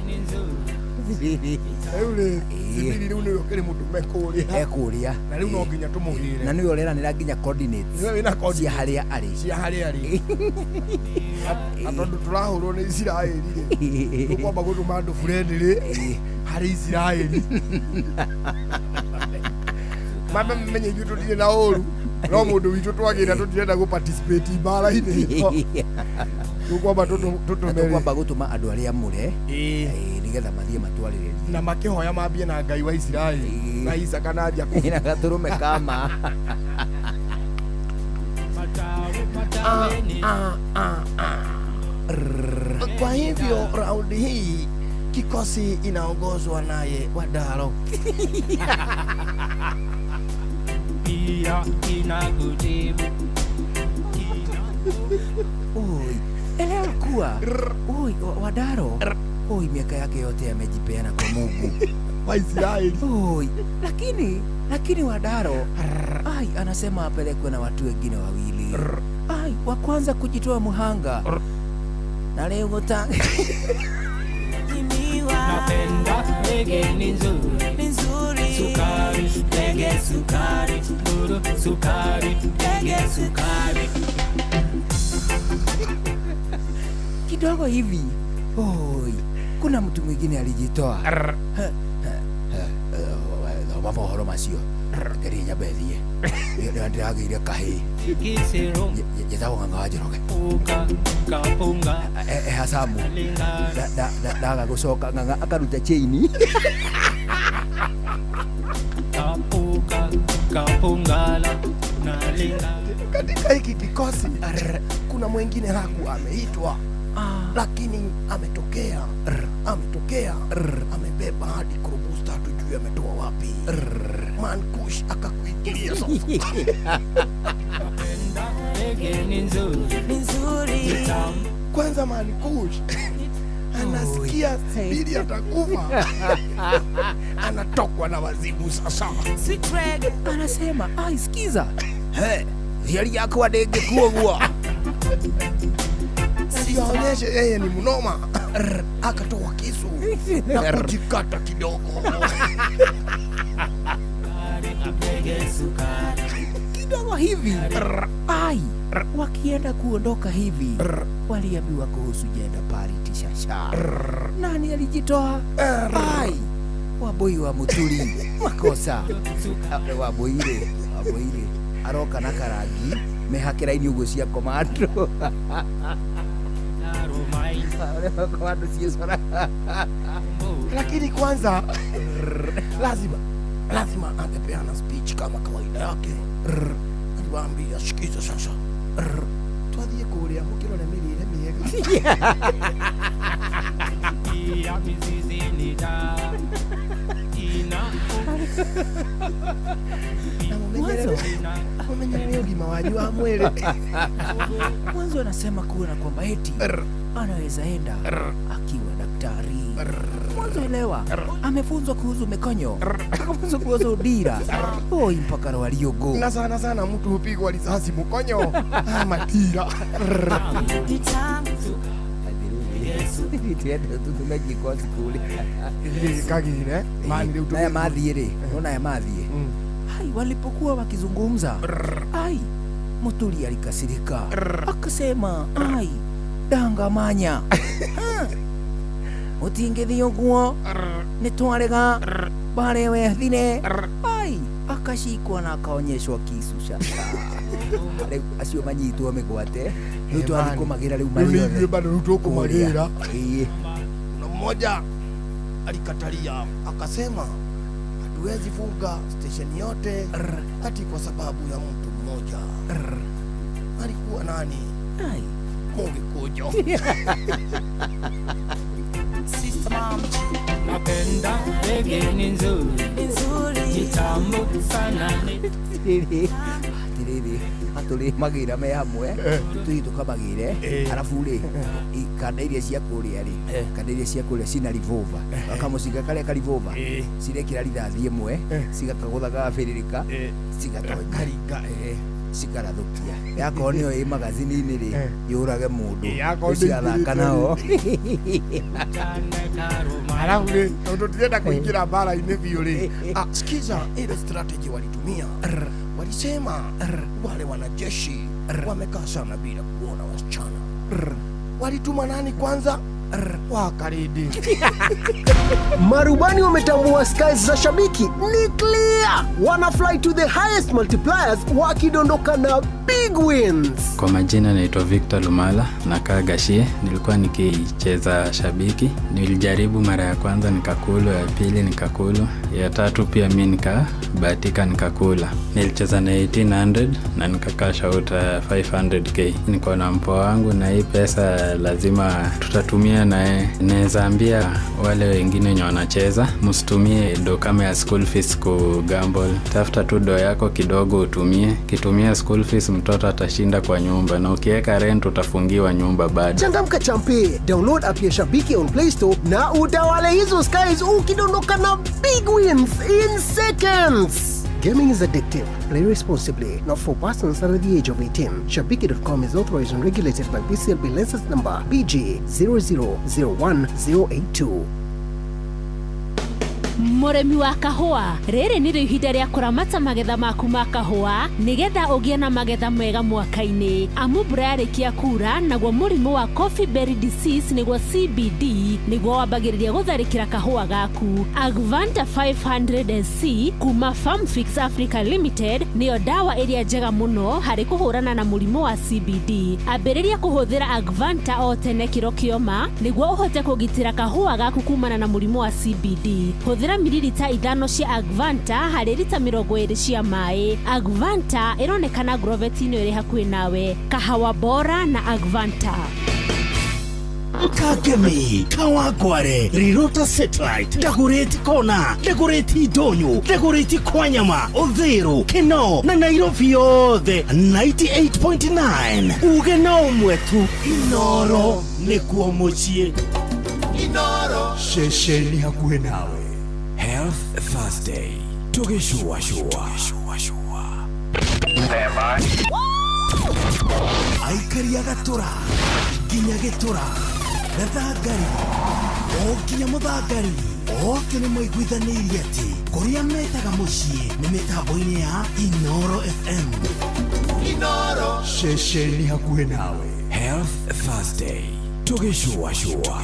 ni nzuri.
Rĩu rĩ, Sibiri rĩu nĩwe ũkĩrĩ mũtũme kũrĩa.
Ekũrĩa.
Na rĩu no nginya tũmũgĩre.
Na nĩwe ũreranĩra nginya coordinates
Nĩwe wĩna
cia
coordinates
harĩa arĩ.
Cia harĩa arĩ. Na tondũ tũrahũrwo nĩ Isiraeli rĩ, tũkwamba gũtũma andũ friendly harĩ Isiraeli. Mambe mamenye ithuĩ tũtirĩ na ũru, no mũndũ witũ twagĩra tũtirenda gũ participate mbara-inĩ ĩno. Tũkwamba tũtũme rĩ.
Tũkwamba gũtũma andũ arĩa amũre, nĩgetha mathiĩ matwarĩrĩrie.
Na makĩhoya mambie na Ngai wa Isiraeli na Isaka na Jakubu.
Na gatũrũme kama.
Matawe, matawe ni
Kwa hivyo raundi hii kikosi inaongozwa naye Wadaro.
Pia inakutibu.
Oi, elewa kuwa oi, Wadaro oi, miaka yake yote amejipeana kwa Mungu
wa Israeli.
Oi, lakini Wadaro ai, anasema apelekwe na watu wengine wawili. Ai, wa kwanza kujitoa muhanga na leo gota
Napenda reggae ni nzuri. Sukari, reggae, sukari, duru, sukari, reggae, sukari.
Kidogo hivi. Oi, kuna mtu mwingine alijitoa. Thoma mohoro macio. Ngeri nyambe thiĩ. Ndĩragĩire kahĩĩ.
Kisero,
Njĩtagwo Ng'ang'a wa Njoroge.
uka, kapunga,
Hasamu.
linga.
Ndaga gũcoka Ng'ang'a akaruta chain.
Kapuka, kapungala, nalinga.
Katika hiki kikosi kuna mwingine haku ameitwa, lakini ametokea, amebeba hadi krobusta, hatujui ametoa wapi. Mankush akakuingilia sasa.
Reggae ni nzuri. Tamu.
Kwanza Mankush anasikia Sibiri atakufa, anatokwa na wazimu sasa.
Anasema, ai, sikiza. He, thiari yakwa ndĩngĩkuo.
Sionyeshe yeye ni mnoma, akatoa kisu na kujikata kidogo.
Reggae, sukari.
Kidogo hivi. Ai, wakienda kuondoka hivi waliambiwa kuhusu gender parity shasha. Nani alijitoa? Ai, Wambui wa Muturi makosa. Wambui rĩ aroka na karangi mehakĩra-inĩ ũguo cia komando.
Narumai.
Ũrĩa komando ciĩcoraga.
Lakini kwanza lazima angepeana speech kama kawaida yake. Aliwaambia, sikiza sasa, twathiĩ kũrĩa mũkĩrore mĩrĩre mĩega.
Pia mizizi ni dawa. Ina
Na mũmenyerere ũgima wanyu wa mwĩrĩ.
Mwanzo anasema kuona kwamba eti anaweza enda akiwa daktari. Mwanzo elewa, amefunzwa kuhusu mikonyo, akafunzwa kuhusu dira, oi mpaka Rwariũngũ.
Na sana sana mtu hupigwa risasi mkonyo ama tira.
Tutume kikosi kule.
Kagire mani rĩu
Naya mathiĩ rĩ, nona aya mathiĩ. Ai, walipokuwa wakizungumza, ai, Muturi alikasirika akasema, ai, dangamanya mutingĩthiĩ ũguo nĩtwarega bare wethire. Ai, akashikwa na akaonyeshwa kisu shasha. Rĩu acio manyitwo mĩgwate rĩu twathiĩ kũmagĩra rĩu
Rĩu nĩ ithuĩ bado rĩu tũkũmagĩra.
Ĩĩ.
Kuna mmoja alikatalia akasema hatuwezi funga station yote ati kwa sababu ya mtu mmoja. Alikuwa nani? Mugikujo.
Napenda reggae ni nzuri, kitambo sana ni
Atiriri atũrĩ magĩra me hamwe tũthiĩ tũkamagĩre arabu rĩ kanda iria cia kũrĩa rĩ kanda iria cia kũrĩa cina revolver kamũcinga karĩa ka revolver cirekĩra rithathi ĩmwe cigakagũtha gagabĩrĩrĩka cigatonya
Karinga
cikarathũkia yakorwo nĩyo ĩ magazini-inĩ rĩ yũrage mũndũ
Yakorwo
ciathaka nao
Alafu rĩ tondũ tũtirenda kũingĩra mbara-inĩ biũ rĩ sikiza ile strategy walitumia. Walisema wale wanajeshi wamekaa sana bila kuona wasichana. Walituma nani kwanza? Wakaridi.
Marubani wametambua skies za shabiki ni clear. Wana fly to the highest multipliers wakidondoka na big wins.
Kwa majina naitwa Victor Lumala, nakaa Gashie. Nilikuwa nikicheza shabiki. Nilijaribu mara ya kwanza nikakulu, ya pili nikakulu, ya tatu pia mi nikabahatika nikakula. Nilicheza na 1800 na nikakasha out 500k. Niko na mpoa wangu na hii pesa lazima tutatumia naye. Naweza ambia wale wengine wenye wanacheza, msitumie do kama ya school fees ku gamble. Tafuta tu do yako kidogo utumie. Kitumia school fees mtoto atashinda kwa nyumba, na ukiweka rent utafungiwa nyumba bado.
Changamka champe, download app ya Shabiki on Play Store na utawale hizo skies ukidondoka na big wins in seconds. Gaming is addictive. Play responsibly. Not for persons under the age of 18. Shabiki.com is authorized and regulated by BCLB license number BG 0001082.
Mũrĩmi wa kahũa, rĩrĩ nĩrĩo ihinda rĩa kũramata magetha maku ma kahũa nĩgetha ũgĩe na magetha mega mwaka-inĩ. Amu mbura yarĩkia kura, naguo mũrimũ wa coffee berry disease nĩguo CBD nĩguo wambagĩrĩria gũtharĩkĩra kahũa gaku. Agvanta 500 SC kuma Farmfix Africa Limited nĩyo ndawa ĩrĩa njega mũno harĩ kũhũrana na mũrimũ wa CBD. Ambĩrĩria kũhũthĩra Agvanta o tene kĩro kĩoma nĩguo ũhote kũgitĩra kahũa gaku kumana na mũrimũ wa CBD. Hũthĩra mililita 5 cia Agvanta harĩ rita 20 cia maĩ. Agvanta ĩronekana Grovet-inĩ ĩrĩ hakuhĩ nawe. Kahawa bora na Agvanta.
Kagemi, Kawangware, Rirota Satellite, Dagoretti Kona, Dagoretti Ndonyo, Dagoretti Kwanyama, Uthiru, Kinoo na Nairobi yothe 98.9. Uge na ũmwe tu, Inoro nĩkuo mũciĩ.
Inoro ceceni hakuhĩ nawe. Health Thursday tũgĩcũacũa.
Aikaria gatũra nginya gĩtũra gathangari o nginya mũthangari othe nĩ maiguithanĩirie atĩ kũrĩa metaga mũciĩ nĩ mĩtambo-inĩ ya Inoro FM.
Inoro ceceni hakuhĩ nawe. Health Thursday tũgĩcũacũa.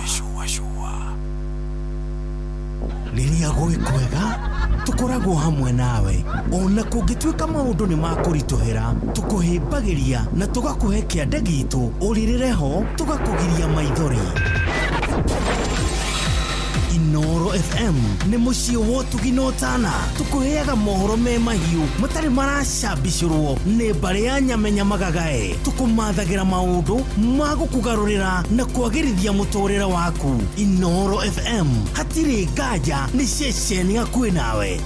Rĩrĩa gwĩ kwega tũkoragwo hamwe nawe ona kũngĩtuĩka maũndũ nĩ makũritũhĩra tũkũhĩmbagĩria na tũgakũhe kĩande gitũ ũrĩrĩre ho tũgakũgiria maithori. Inoro FM nĩ mũciĩ wa ũtugi na ũtana tũkũheaga mohoro me mahiũ matarĩ maracambicũrwo nĩ mbarĩ ya nyamenya magagae tũkũmathagĩra maũndũ ma gũkũgarũrĩra na kwagĩrithia mũtũrĩre waku. Inoro FM hatirĩ nganja nĩ ceceni hakuhĩ nawe.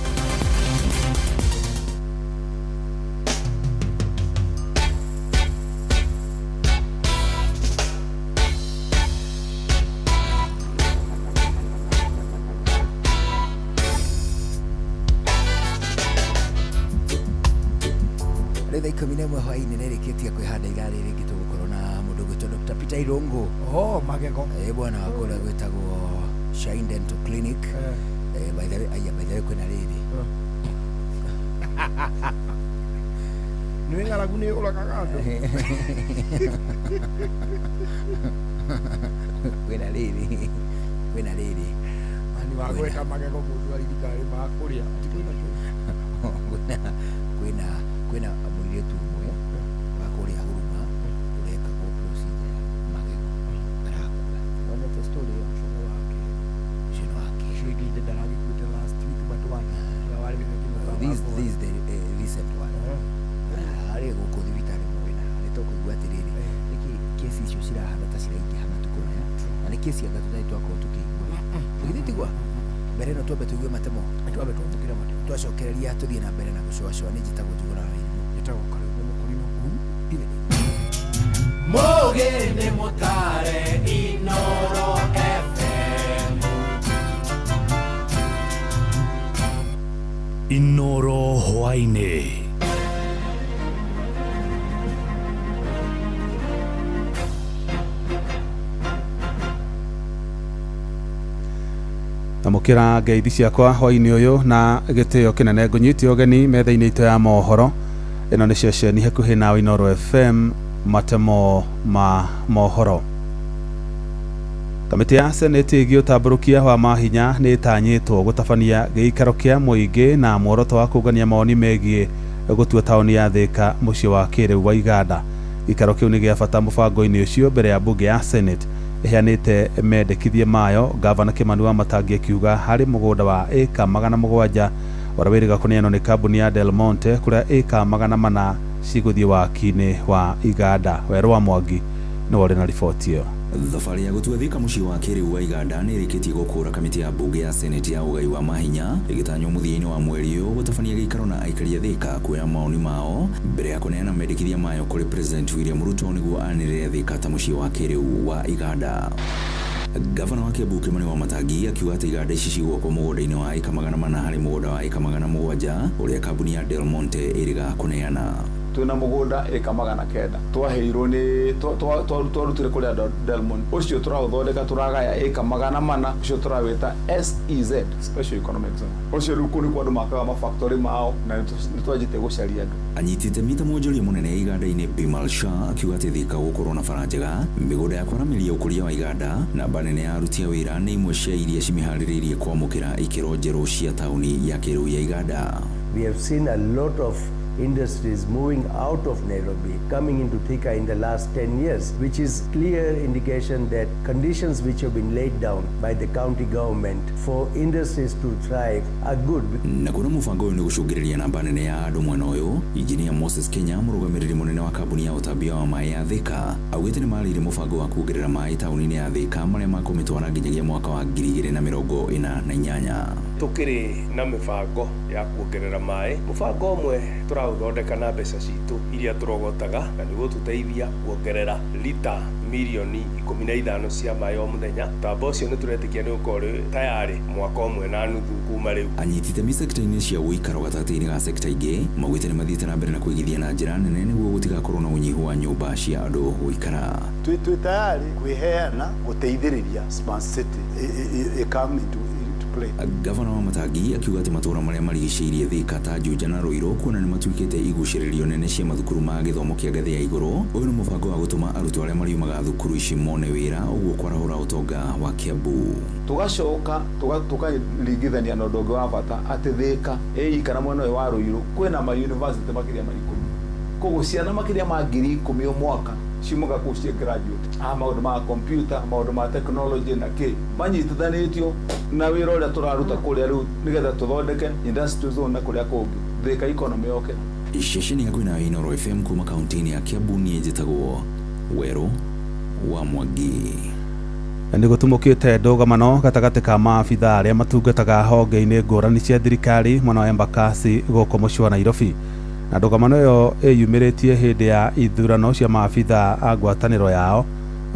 Rĩu thaa 11 hwaĩ-inĩ nĩrĩkĩtie kwĩhanda irarĩ rĩngĩ tũgũkorwo na mũndũ ũgwĩtwo Dr. Peter Irungu.
Oh, magego.
Bwana wa kũrĩa gwĩtagwo Shine Dental Clinic. By the way, aya by the way kwĩna rĩrĩ.
Nĩ ng'aragu nĩ ũragaga andũ.
Kwĩna rĩrĩ. Kwĩna rĩrĩ.
Ani wa gwĩka magego mũndũ aririkana ma kũrĩa. Ati kwĩna kĩ?
Kwĩna kwĩna mũirĩtu ũmwe kesi icio cirahana ta ciraingĩha matukũ maya na nĩ kesi anga tũtarĩ twakorwo tũkĩigua githĩ tigua mbere ĩno twambe tũigue matemo
twambe twamũkĩre matemo
twacokereria tũthiĩ na mbere na gũcũacũa nĩ njĩtagwo Njugũra wa Wairimũ
njĩtagwo Karũgũ Mũkũrinũ
Good evening.
Mũgĩ nĩ mũtare Inoro FM.
Inoro hwaĩ-inĩ.
Amũkĩra ngeithi ciakwa hwaĩ-inĩ ũyũ na gĩtĩo kĩnene ngũnyite ũgeni metha-inĩ itũ ya mohoro. Ĩno nĩ ceceni hakuhĩ nawe Inoro FM, matemo ma mohoro. Kamĩtĩ ya Senate ĩgiĩ ũtambũrũkia wa mahinya nĩ ĩtanyĩtwo gũtabania gĩikaro kĩa mũingĩ na muoroto wa kũngania mawoni megiĩ gũtua taũni ya Thika mũciĩ wa kĩrĩu wa Iganda. Gĩikaro kĩu nĩ gĩa bata mũbango-inĩ ũcio mbere ya mbunge ya Senate ĩheanĩte mendekithia mayo. Gavana Kimani Wamatangi akiuga harĩ mũgũnda wa ĩka 700 ũrĩa wĩrĩga kũneanwo nĩ kambuni ya Del Monte kũrĩa ĩka 400 cigũthiĩ waki-inĩ wa Iganda. Werũ wa Mwangi nĩwe ũrĩ na riboti ĩyo.
Thabarĩ ya gũtua Thika mũciĩ wa kĩrĩu wa Iganda nĩ ĩrĩkĩtie gũkũra kamĩtĩ ya mbunge ya Senate ya ũgai wa mahinya ĩgĩtanywo mũthia-inĩ wa mweri ũyũ gũtabania gĩikaro na aikari a Thika kuoya maoni mao mbere ya kũneana mendekithia mayo kũrĩ President William Ruto nĩguo anĩrĩre Thika ta mũciĩ wa kĩrĩu wa Iganda. Gavana wa Kiambu Kimani Wamatangi akiuga atĩ iganda ici cigwakwo mũgũnda-inĩ wa ĩka 400 harĩ mũgũnda wa ĩka 700 ũrĩa kambuni ya Del Monte ĩrĩga kũneana.
Twina mugunda eka 900 twaheirwo ni twarutire kuria Delmont ucio turaũthondeka turagaya eka 400 ucio turawita SEZ, Special Economic Zone. Ucio riu kuu nikuo andu makaga mafactory mao na nitwanjite gucaria andu.
Anyitite mita mwonjoria mũnene iganda-inĩ Bimal Shah akiuga atĩ Thika gũkorwo na bara njega, mĩgũnda ya kwaramĩria ũkũria wa iganda, namba nene ya aruti a wĩra nĩ imwe cia iria cimĩharĩrĩirie kwamũkĩra ikĩro njerũ cia taũni ya kĩrĩu ya Iganda.
We have seen a lot of industries moving out of Nairobi, coming into Thika in the last 10 years, which is clear indication that conditions which have been laid down by the county government for industries to thrive are good.
Na kuona mũbango ũyũ nĩ gũcũngĩrĩria namba nene ya andũ mwena ũyũ, Injinia Moses Kenya, mũrũgamĩrĩri mũnene wa kambuni ya ũtambia wa maĩ ya Thika, augĩte nĩ marĩire mũbango wa kuongerera maĩ taũni-inĩ ya Thika marĩa makũmĩtwara nginyagia mwaka wa 2048.
Tũkĩrĩ na mĩbango ya kuongerera maĩ, mũbango ũmwe tũraũthondeka na mbeca citũ iria tũrogotaga na nĩguo tũteithia kuongerera lita milioni 15 cia maĩ o mũthenya. Mũtambo ũcio nĩ tũretĩkia nĩ ũkorwo ũrĩ tayarĩ mwaka ũmwe na nuthu kuma rĩu.
Anyiti itemi sekta-inĩ cia ũikaro gatagatĩ-inĩ ga sekta ingĩ maugĩte nĩ mathiĩte na mbere na kũigithia na njĩra nene nĩguo gũtigakorwo na ũnyihu wa nyũmba cia andũ gũikara.
Twĩ tayarĩ kwĩheana gũteithĩrĩria Smart City ĩkame into play.
Gavana wa Matangi akiuga atĩ matũũra marĩa marigicĩirie Thika ta Juja na Ruiru kuona nĩ matuĩkĩte igucĩrĩrio nene cia mathukuru ma gĩthomo kĩa ngathĩ ya igũrũ. Ũyũ nĩ mũbango wa gũtũma arutwo arĩa mariumaga thukuru ici mone wĩra, ũguo kwarahũra ũtonga wa Kiambu.
Tugacoka tukaringithania na ũndũ ũngĩ wa bata atĩ Thika ĩikara mwena ũyũ wa Ruiru kwĩna ma university makĩria ma 10, koguo ciana makĩria ma 10,000 o mwaka ciumaga kũu ciĩ graduate a maũndũ ma computer, maũndũ ma technology na kĩ manyitithanĩtio na wĩra ũrĩa tũraruta kũrĩa rĩu nĩgetha tũthondeke industrial zone na kũrĩa kũngĩ Thika economy yoke.
Ceceni yaku nayo Inoro FM kuma kaunti-inĩ ya Kiambu, niĩ njĩtagwo Werũ wa Mwangi.
Nĩ gũtumũkĩte ndũgamano gatagatĩ ka maabitha arĩa matungataga honge-inĩ ngũrani cia thirikari mwena wa Embakasi gũkũ mũciĩ wa Nairobi. Na ndũgamano ĩyo ĩyumĩrĩtie hĩndĩ ya ithurano cia maabitha a ngwatanĩro yao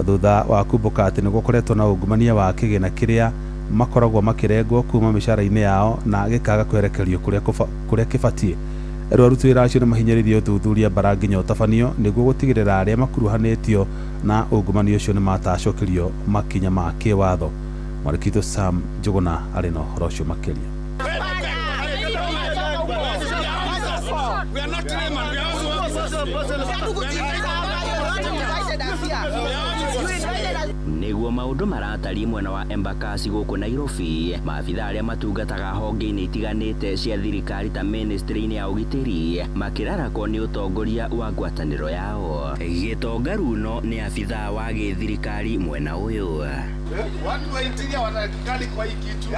thutha wa kumbũka atĩ nĩ gũkoretwo na ungumania wa kĩgĩna kĩrĩa makoragwo makĩrengwo kuma mĩcara-inĩ yao na gĩkaga kwerekerio kũrĩa kĩbatiĩ. Rĩu aruti wĩra acio nĩ mahinyĩrĩirie ũthuthuria mbara nginya ũtabanio nĩguo gũtigĩrĩra arĩa makuruhanĩtio na ungumania ũcio nĩ matacokerio makinya ma kĩwatho. Mwarĩki witũ Sam Njũgũna arĩ na ũhoro ũcio makĩria.
Nĩguo maũndũ maratariĩ mwena wa Embakasi gũkũ Nairobi, maabitha arĩa matungataga honge-inĩ itiganĩte cia thirikari ta ministry-inĩ ya ũgitĩri makĩrarakwo nĩ ũtongoria wa ngwatanĩro yao. Gĩtonga Runo nĩ abithaa wa gĩthirikari mwena ũyũ.
Watu wa interior wanatakikani kwa hii kitu.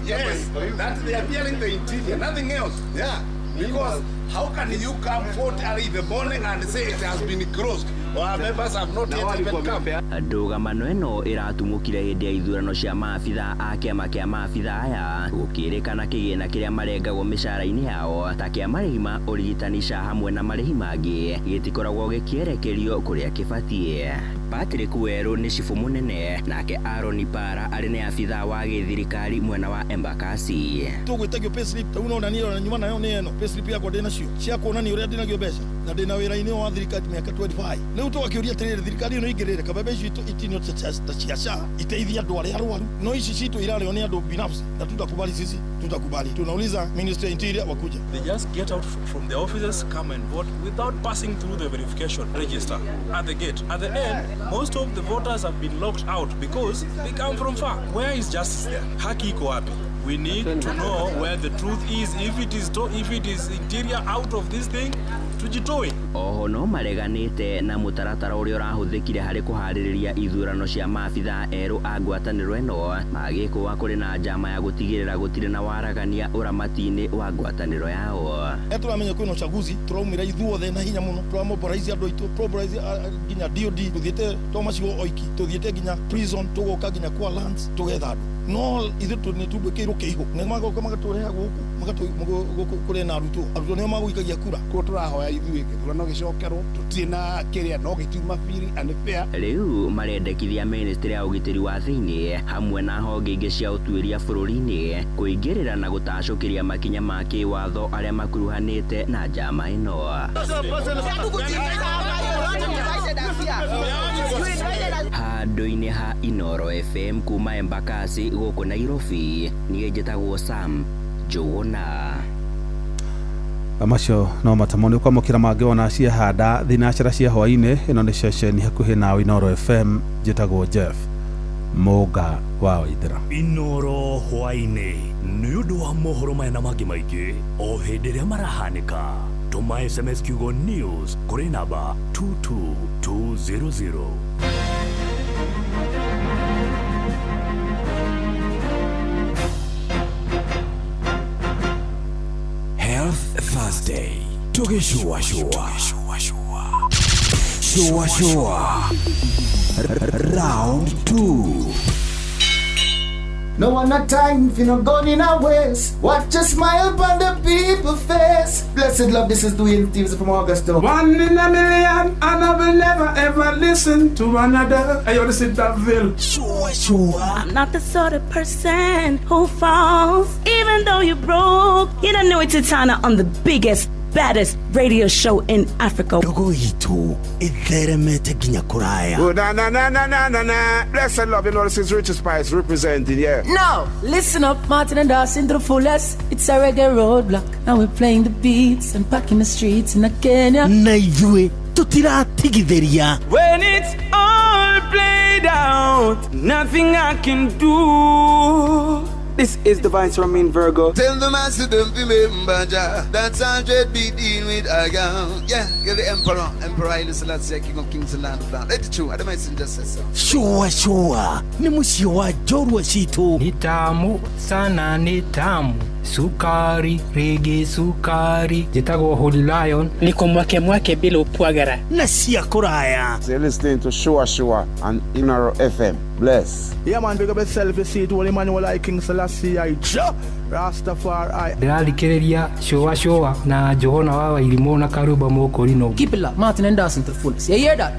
Yes, that they are bearing the interior, nothing else. Yeah. Because how can you come forth early in the morning and say it has been closed? Our members have not yet even come.
Ndũgamano ĩno ĩratumũkire hĩndĩ ya ithurano cia maabitha a kĩama kĩa maabitha aya gũkĩrĩkana kĩgĩna kĩrĩa marengagwo mĩcara-inĩ yao ta kĩa marĩhi ma ũrigitani SHA hamwe na marĩhi mangĩ gĩtikoragwo gĩkĩerekerio kũrĩa kĩbatiĩ. Patrick Werũ nĩ cibũ mũnene nake Aaron Para arĩ nĩ abithaa wa gĩthirikari mwena wa Embakasi.
Tũgwĩtagio payslip rĩu no nani ona nyuma nayo nĩ ĩno payslip yakwa ndĩ nacio cia kuonania ũrĩa ndĩnagio mbeca na ndĩna wĩra-inĩ wa thirikari mĩaka 25. Rĩu tũgakĩũria atĩrĩrĩ, thirikari ĩno ĩingĩrĩre kabembe icio itinio ta cia SHA iteithie andũ arĩa arwaru, no ici citũ irarĩo nĩ andũ binafsi na tutakubali sisi, tutakubali. Tunauliza Ministry ya Interior wakuja.
They just get out from the offices, come and vote without passing through the verification register at the gate. At the end, most of the voters have been locked out because they come from far. Where is justice there? Haki iko wapi? We need to know where the truth is. If it is if it is interior out of this thing, tujitoe.
Oho no mareganĩte na mũtaratara ũrĩa ũrahũthĩkire harĩ kũharĩrĩria ithurano cia maabithaa erũ a ngwatanĩro ĩno magĩkũa kũrĩ na njama ya gũtigĩrĩra gũtirĩ na waragania ũramati-inĩ wa ngwatanĩro yao.
Tũramenya kwĩna uchaguzi, tũraumĩra ithuothe na hinya mũno, tũramobilize andũ aitũ, tũramobilize nginya DOD, tũthiĩte to macigo oiki, tũthiĩte nginya prison, tũgoka nginya kwa lands, tũgetha andũ. No ithuĩ nĩ tũgwĩkĩirwo kĩihũ nĩ magoka magatũreha gũkũ kũrĩ na arutwo, arutwo nĩo magũikagia kura.
Kuo tũrahoya ithuĩ gĩthurano gĩcokerwo, tũtirĩ na kĩrĩa no gĩtiuma free and fair.
Rĩu marendekithia ministry ya ũgitĩri wa thĩinĩ hamwe na honge ingĩ cia ũtuĩria bũrũri-inĩ kũingĩrĩra na gũtacũkĩria makinya ma kĩwatho arĩa makuruhanĩte na njama ĩno. Handũ-inĩ ha Inoro FM kuma Embakasi gũkũ Nairobi, niĩ njĩtagwo Sam Njũgũna.
Macio no matamo nĩ ũkwamũkĩra mangĩ wona ciahanda thinacara cia hwaĩ-inĩ. Ĩno nĩ ceceni hakuhĩ nawe Inoro FM, njĩtagwo Jeff Mũnga wa Waithera.
Inoro hwaĩ-inĩ nĩ ũndũ wa mohoro maya na mangĩ maingĩ o hĩndĩ ĩrĩa marahanĩka. Tũma SMS kiugo news kũrĩ namba 22200.
Health Thursday. Tugishua shua. Shua shua. Round 2.
No one a time if you not gone in a waste. Watch a smile upon the people face. Blessed love, this is Dwayne Stevens from Augusta.
One in a million, and I will never ever listen to another. I ought to sit that veil.
Sure, sure.
I'm not the sort of person who falls, even though you broke. You don't know it's Titana on the biggest, baddest radio show in Africa.
Dogo itu itheremete ginya kuraya.
Oh, na na na na na na na. Blessed love, you know this is Richard Spice representing, yeah.
No, listen up, Martin and Dawson to the fullest. It's a reggae roadblock. Now we're playing the beats and packing the streets in Kenya.
Na ithuĩ tutiratigithĩria.
When it's all played out, nothing I can do. This is the Vice Ramin Virgo.
Tell the master don't remember Jah. That's 100 be dealing with I am. Yeah, you're the emperor. Emperor Haile Selassie, King of Kings and Land of Land. Let it true. I don't mind just say so.
Shua shua. Ni mũciĩ wa njorua citũ.
Ni tamu sana, ni tamu. Sukari, rege sukari. Njĩtagwo Holy Lion.
Niko mwake mwake bila upwagara.
Na cia kũraya.
So you're listening to Shua Shua on Inoro FM. Bless.
Yeah man, big up yourself, you see it, Holy Emmanuel I King Selassie I Jah Rastafari.
Ndĩrathikĩrĩria Shua Shua na Johana wa Wairimũ na Karũmba Mũkũrinũ.
Keep it locked, Martin and Dawson to the fullest. You hear that?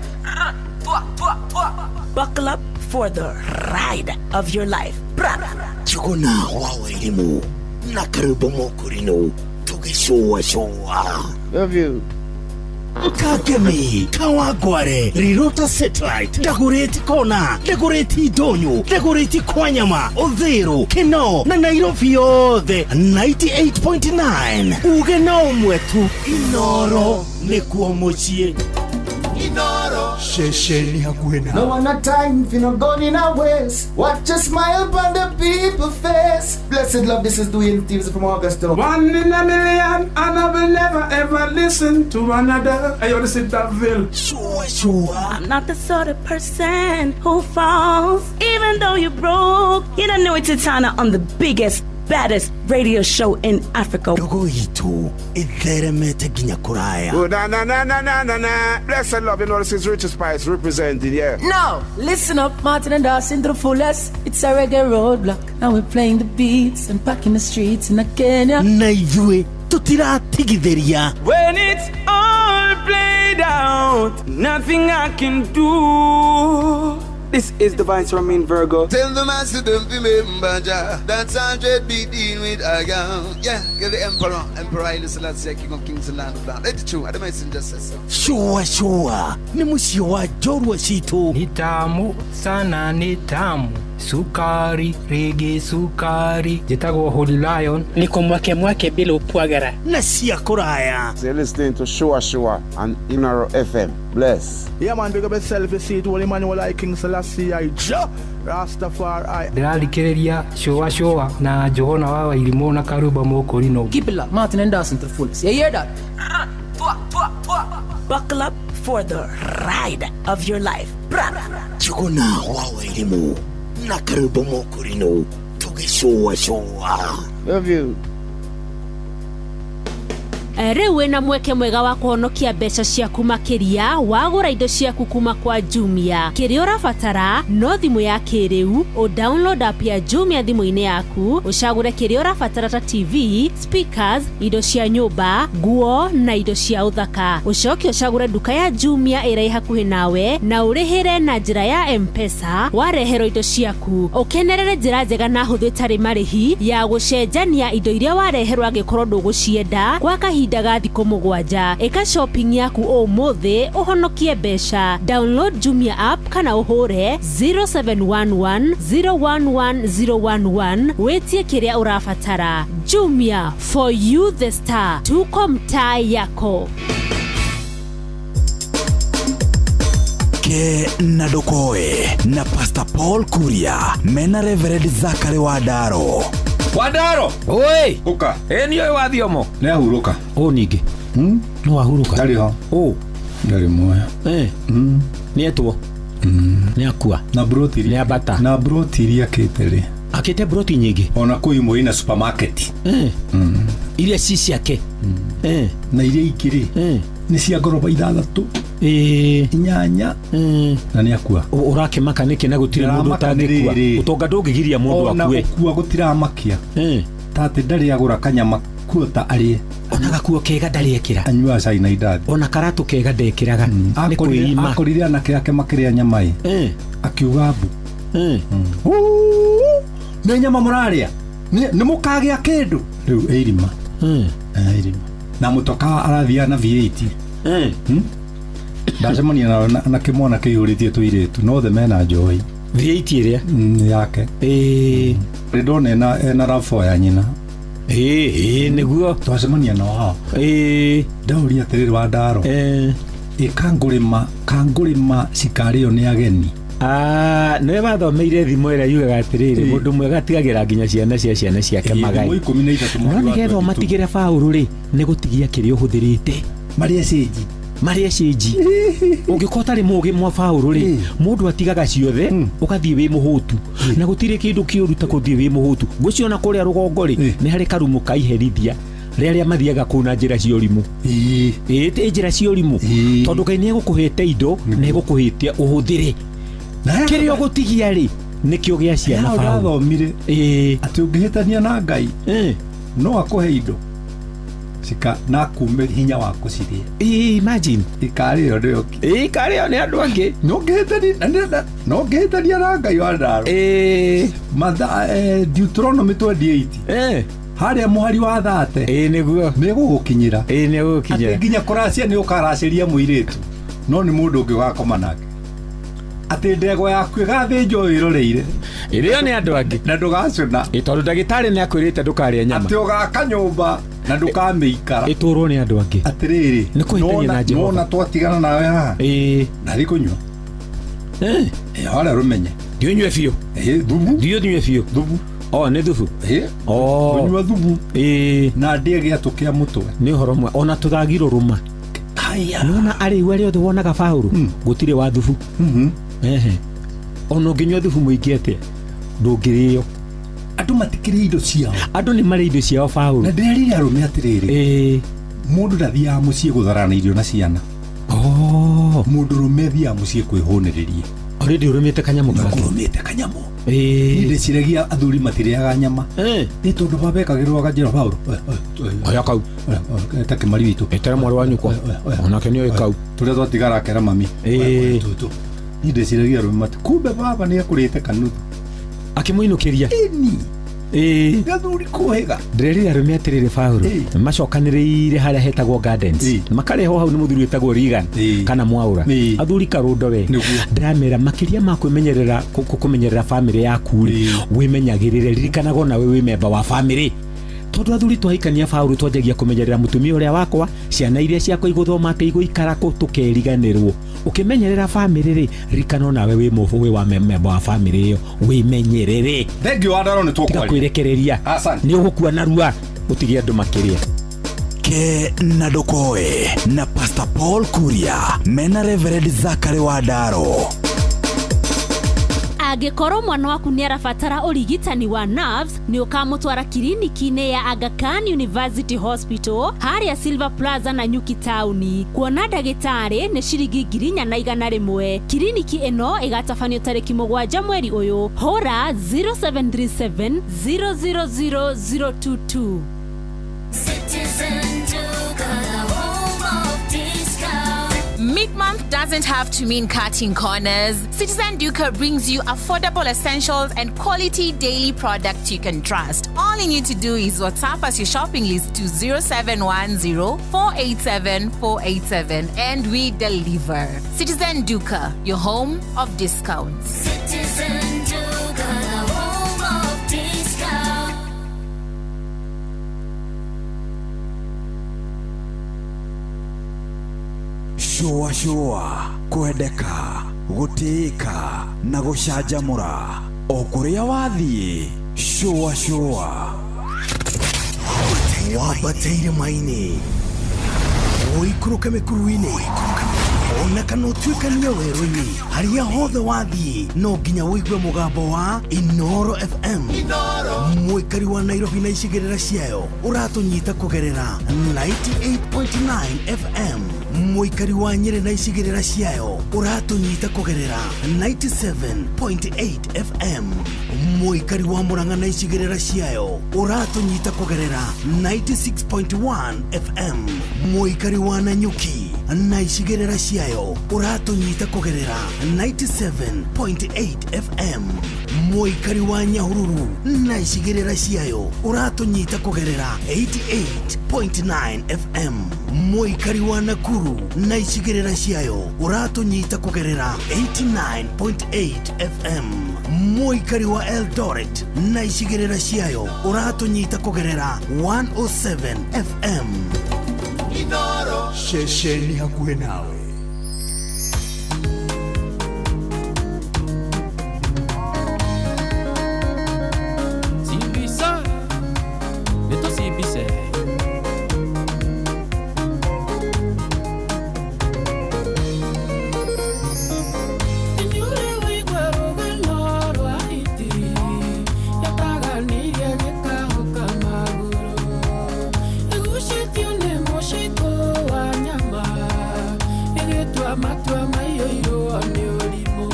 Buckle up for the ride of your life.
Johana wa Wairimũ na Karũmba Mũkũrinũ tũgĩcũa cũa.
Love you.
Kagemi, Kawangware, Rirota Satellite, Dagoretti Kona, Dagoretti Ndonyo, Dagoretti Kwanyama, Uthiru, Kinoo na Nairobi yothe 98.9. Uge na ũmwe tu, Inoro nĩkuo mũciĩ.
Inoro
Shesheni hakuhĩ na
No one a time if you not gone in a waste. Watch a smile upon the people face. Blessed love, this is Dwayne Stevens from Augusta.
One in a million, and I will never ever listen to another. I ought to sit that veil.
Sure, sure.
I'm not the sort of person who falls, even though you broke. You don't know it's Titana on the biggest, baddest radio show in Africa.
Ndogo itu itheremete nginya kuraya.
Oh, na na na na na na na. Blessed love, you know this is Richard Spice representing, yeah.
Now, listen up, Martin and Dawson to the fullest. It's a reggae roadblock. Now we're playing the beats and packing the streets in Kenya.
Na ithuĩ tũtiratigithĩria.
When it's all played out, nothing I can do. This is the Vice Romain Virgo.
Tell the master them remember Jah. That's 100 be dealing with a girl. Yeah, get the emperor, Emperor Haile Selassie, King of Kings and Land of Land. Let it true. I don't justice.
Shua shua nĩ mũciĩ wa njorua citũ.
Ni tamu sana ni tamu sukari rege sukari njĩtagwo Holy Lion
niko mwake mwake bila upwagara
na cia kũraya.
So you're listening to Shua Shua on Inaro FM. Bless.
Yeah, man, big up yourself. You see it, Holy Emmanuel I, King Selassie I, Jah Rastafari.
Ndĩrathikĩrĩria Shua Shua na Johana wa Wairimũ na Karuba Mũkũrinũ.
Keep it locked, Martin and Dawson to the fullest. You hear that?
Buckle up for the ride of your life.
Njuguna wa Wairimũ na Karuba Mũkũrinũ tũgĩcũa cũa.
Love you.
Rĩu wĩna mweke mwega wa kũhonokia mbeca ciaku makĩria wagũra indo ciaku kuma kwa Jumia. Kĩrĩa ũrabatara no thimũ ya kĩrĩu, ũ download app ya Jumia thimũ-inĩ yaku, ũcagũre kĩrĩa ũrabatara ta TV, speakers, indo cia nyũmba, nguo na indo cia ũthaka. Ũcoke ũcagũre nduka ya Jumia ĩrĩa ĩ hakuhĩ nawe na ũrĩhĩre na njĩra ya M-Pesa wareherwo indo ciaku. Ũkenerere njĩra njega na hũthũ ĩtarĩ marĩhi ya gũcenjania indo iria wareherwo angĩkorwo ndũgũcienda kwa kahinda ga thikũ 7. Ĩka shopping yaku ũmũthĩ ũhonokie mbeca. Download Jumia app kana ũhũre 0711 011 011 wĩtie kĩrĩa ũrabatara. Jumia, for you the star. Tuko mtaa yako.
Ke na Ndokoe na Pastor Paul Kuria mena Reverend Zachary Wadaro.
Wadaro! Oi!
Uka.
Ĩ niĩ ũyũ wa thiomo.
Nĩ ahurũka.
Ũ ningĩ. No ahurũka.
Ndarĩ ho.
Ũ.
Ndarĩ muoyo.
Nĩ etwo. Nĩ akua.
Na broti.
Nĩ ambata.
Na broti iria akĩte rĩ.
Akĩte broti nyingĩ.
Ona kũu imwe ina supermarket.
Iria ci ciake.
Na iria ingĩ rĩ. Nĩ cia ngoroba 6. 8. Na nĩ akua.
Ũrakĩmaka nĩkĩ na gũtirĩ mũndũ ũtangĩkua. Ũtonga ndũngĩgiria mũndũ
akue. Ona gũkua gũtiramakia. Ta atĩ ndarĩ agũra kanyama kuota arĩe.
Ona gakuo kega ndarĩ ekĩra.
Anyuaga cai na indathi.
Ona karatũ kega ndekĩraga. Nĩ kwĩima.
Akorire anake ake makĩrĩa nyama ĩ. Akiuga mbu. Nĩ nyama mũrarĩa. Nĩ mũkagĩa kĩndũ. Rĩu ĩ irima. Irima. Na mũtoka arathiaga na V8. Ndacemania na kĩmwana kĩihũrĩtie tũirĩtu no othe mena njohi.
V8 ĩrĩa
yake. Rĩ ndona ena RAV4 ya nyina.
Nĩguo
twacemania nao hao. Ndauria atĩrĩrĩ Wandaro. Ĩ kangũrĩma cikarĩo nĩ ageni.
Nĩwe wathomeire thimo ĩrĩa yugaga atĩrĩrĩ mũndũ mwega atigagĩra nginya ciana cia ciana ciake magai. No nĩgetha ũmatigĩre baũrũ rĩ nĩ gũtigia kĩrĩa ũhũthĩrĩte.
Marĩa cĩnji.
Marĩa cĩnji. Ũngĩkorwo ũtarĩ mũũgĩ mwa baũrũ rĩ mũndũ atigaga ciothe ũgathiĩ wĩ mũhũtu. Na gũtirĩ kĩndũ kĩũru ta gũthiĩ wĩ mũhũtu. Ngwĩciria ona kũrĩa rũgongo rĩ nĩ harĩ karumu ka iherithia rĩa arĩa mathiaga kũu na njĩra cia ũrimũ. Ĩ njĩra cia ũrimũ. Tondũ Ngai nĩ egũkũhete indo na egũkũhĩte ũhũthĩre. Kĩrĩa ũgũtigia rĩ nĩkĩo gĩa ciana baũrũ.
Ndathomire atĩ ũngĩhĩtania na Ngai no akũhe indo cika na kume hinya wa kũcirĩa.
Imagine.
Ikarĩo nĩ ũngĩ.
Ikarĩo nĩ andũ angĩ.
No ngĩhĩtania na Ngai wa Ndaro. Deuteronomy 28. Harĩa mũhari wa 30.
Nĩguo.
Nĩ gũgũkinyĩra.
Nĩ gũgũkinyĩra.
Atĩ nginya kũracia nĩ ũkaracĩria mũirĩtu. No nĩ mũndũ ũngĩ ũgakoma nake. Atĩ ndegwa yaku ĩgathĩnjwo wĩroreire.
Ĩrĩo nĩ andũ angĩ.
Na ndũgacũna.
Tondũ ndagĩtarĩ nĩ akwĩrĩte ndũkarĩe nyama.
Atĩ ũgaka nyũmba na ndũkamĩikara.
Ĩtũrwo nĩ andũ angĩ.
Atĩrĩrĩ.
Nĩ kũhĩtania na Jehova.
Nona twatigana nawe haha. Ndathi kũnyua. Harĩa rũmenye.
Ndiũnyue biũ.
Thubu.
Ndiũnyue biũ.
Thubu.
Nĩ thubu.
Kũnyua thubu. Na ndĩe gĩatũ kĩa mũtwe.
Nĩ ũhoro mwe. Ona tũthagirwo rũma. Nona arĩu arĩa othe wonaga baũrũ gũtirĩ wa thubu. Ona ũngĩnyua thubu mũingĩ atĩa ndũngĩrĩo.
Andũ matikĩrĩ indo ciao.
Andũ nĩ marĩ indo ciao Paũlũ.
Na ndĩrerire arũme atĩrĩrĩ, mũndũ ndathiaga mũciĩ gũtharana irio na ciana. Mũndũ rũme athiaga mũciĩ kwĩhũnĩrĩria.
Already ũrũmĩte kanyamũ
gake. Ũrũmĩte kanyamũ. Niĩ ndĩciragia athuri matirĩaga nyama. Nĩ tondũ baba ekagĩrwo akanjĩra Paũlũ.
Oya kau.
Ta kĩmari witũ.
Etera mwarĩ wa nyũkwa. Onake nĩoĩ kau.
Tũrĩa twatigara akera mami. Tũtũ. Niĩ ndĩciragia arũme mati. Kumbe baba nĩ akũrĩte kanuthu.
Akĩmũinũkĩria.
Ĩni. Gathuri kũhĩga.
Ndĩrerire arũme atĩrĩrĩ Paũlũ, macokanĩrĩire harĩa hetagwo Gardens, makarehwo hau nĩ mũthuri wĩtagwo Regan kana Mwaũra, athuri karũndo we. Ndĩramera makĩria ma kwĩmenyerera kũmenyerera bamĩrĩ yaku rĩ, wĩmenyagĩrĩre, ririkanaga onawe wĩ memba wa bamĩrĩ. Tondũ athuri twahikania Paũlũ twanjagia kũmenyerera mũtumia ũrĩa wakwa, ciana iria ciakwa igũthoma atĩ igũikara kũ, tũkeriganĩrwo. Ũkĩmenyerera bamĩrĩ rĩ, ririkana onawe wĩ mũbũ wa memba wa bamĩrĩ ĩyo, wĩmenyerere.
Thengiũ wa Ndaro nĩ
Tiga
tũkwaria.
kwĩrekereria. Nĩ ũgũkua narua ũtige andũ makĩrĩa.
Ke na ndũkoe na Pastor Paul Kuria mena Reverend Zachary Wandaro.
Angĩkorwo mwana waku nĩ arabatara ũrigitani wa nerves, nĩ ũkamũtwara kiriniki-inĩ ya Aga Khan University Hospital harĩa Silver Plaza na Nyuki taũni. Kuona ndagĩtarĩ nĩ ciringi 4,100. Kiriniki ĩno ĩgatabanio tarĩki 7 mweri ũyũ. Hũra 0737 000 022.
Citizen Duka, the home of discount.
Mid-month doesn't have to mean cutting corners. Citizen Duka brings you affordable essentials and quality daily products you can trust. All you need to do is WhatsApp us your shopping list to 0710 487 487 and we deliver. Citizen Duka, your home of discounts.
Citizen Duka, the home of discount.
Shũa shũa kwendeka gũtĩĩka na gũcanjamũra o kũrĩa wathiĩ shũa shũa.
Wambate irĩma-inĩ, ũikũrũke mĩkuru-inĩ, ona kana ũtuĩkanie werũ-inĩ, harĩa hothe wathiĩ no nginya ũigue mũgambo wa Inoro FM. Mũikari wa Nairobi na icigĩrĩra ciayo ũratũnyita kũgerera 98.9 FM. Mũikari wa Nyĩrĩ na icigĩrĩra ciayo ũratũnyita kũgerera 97.8 FM. Mũikari wa Murang'a na icigĩrĩra ciayo ũratũnyita kũgerera 96.1 FM. Mũikari wa Nanyuki na icigĩrĩra ciayo ũratũnyita kũgerera 97.8 FM. Mũikari wa Nyahururu na icigĩrĩra ciayo ũratũnyita kũgerera 88.9 FM. Mũikari wa Nakuru na icigĩrĩra ciayo ũratũnyita kũgerera 89.8 FM. Mũikari wa Eldoret na icigĩrĩra ciayo ũratũnyita kũgerera 107 FM.
Inoro ceceni hakuhĩ nawe.
Sibisa, nĩtũcibise.
Inyuĩ wĩigua rũgano rwa hiti yataganirie gĩkahũka magũrũ ĩgucĩtio nĩ mũcikũ wa nyama ĩgĩtua matua maiyũirwo nĩ ũrimũ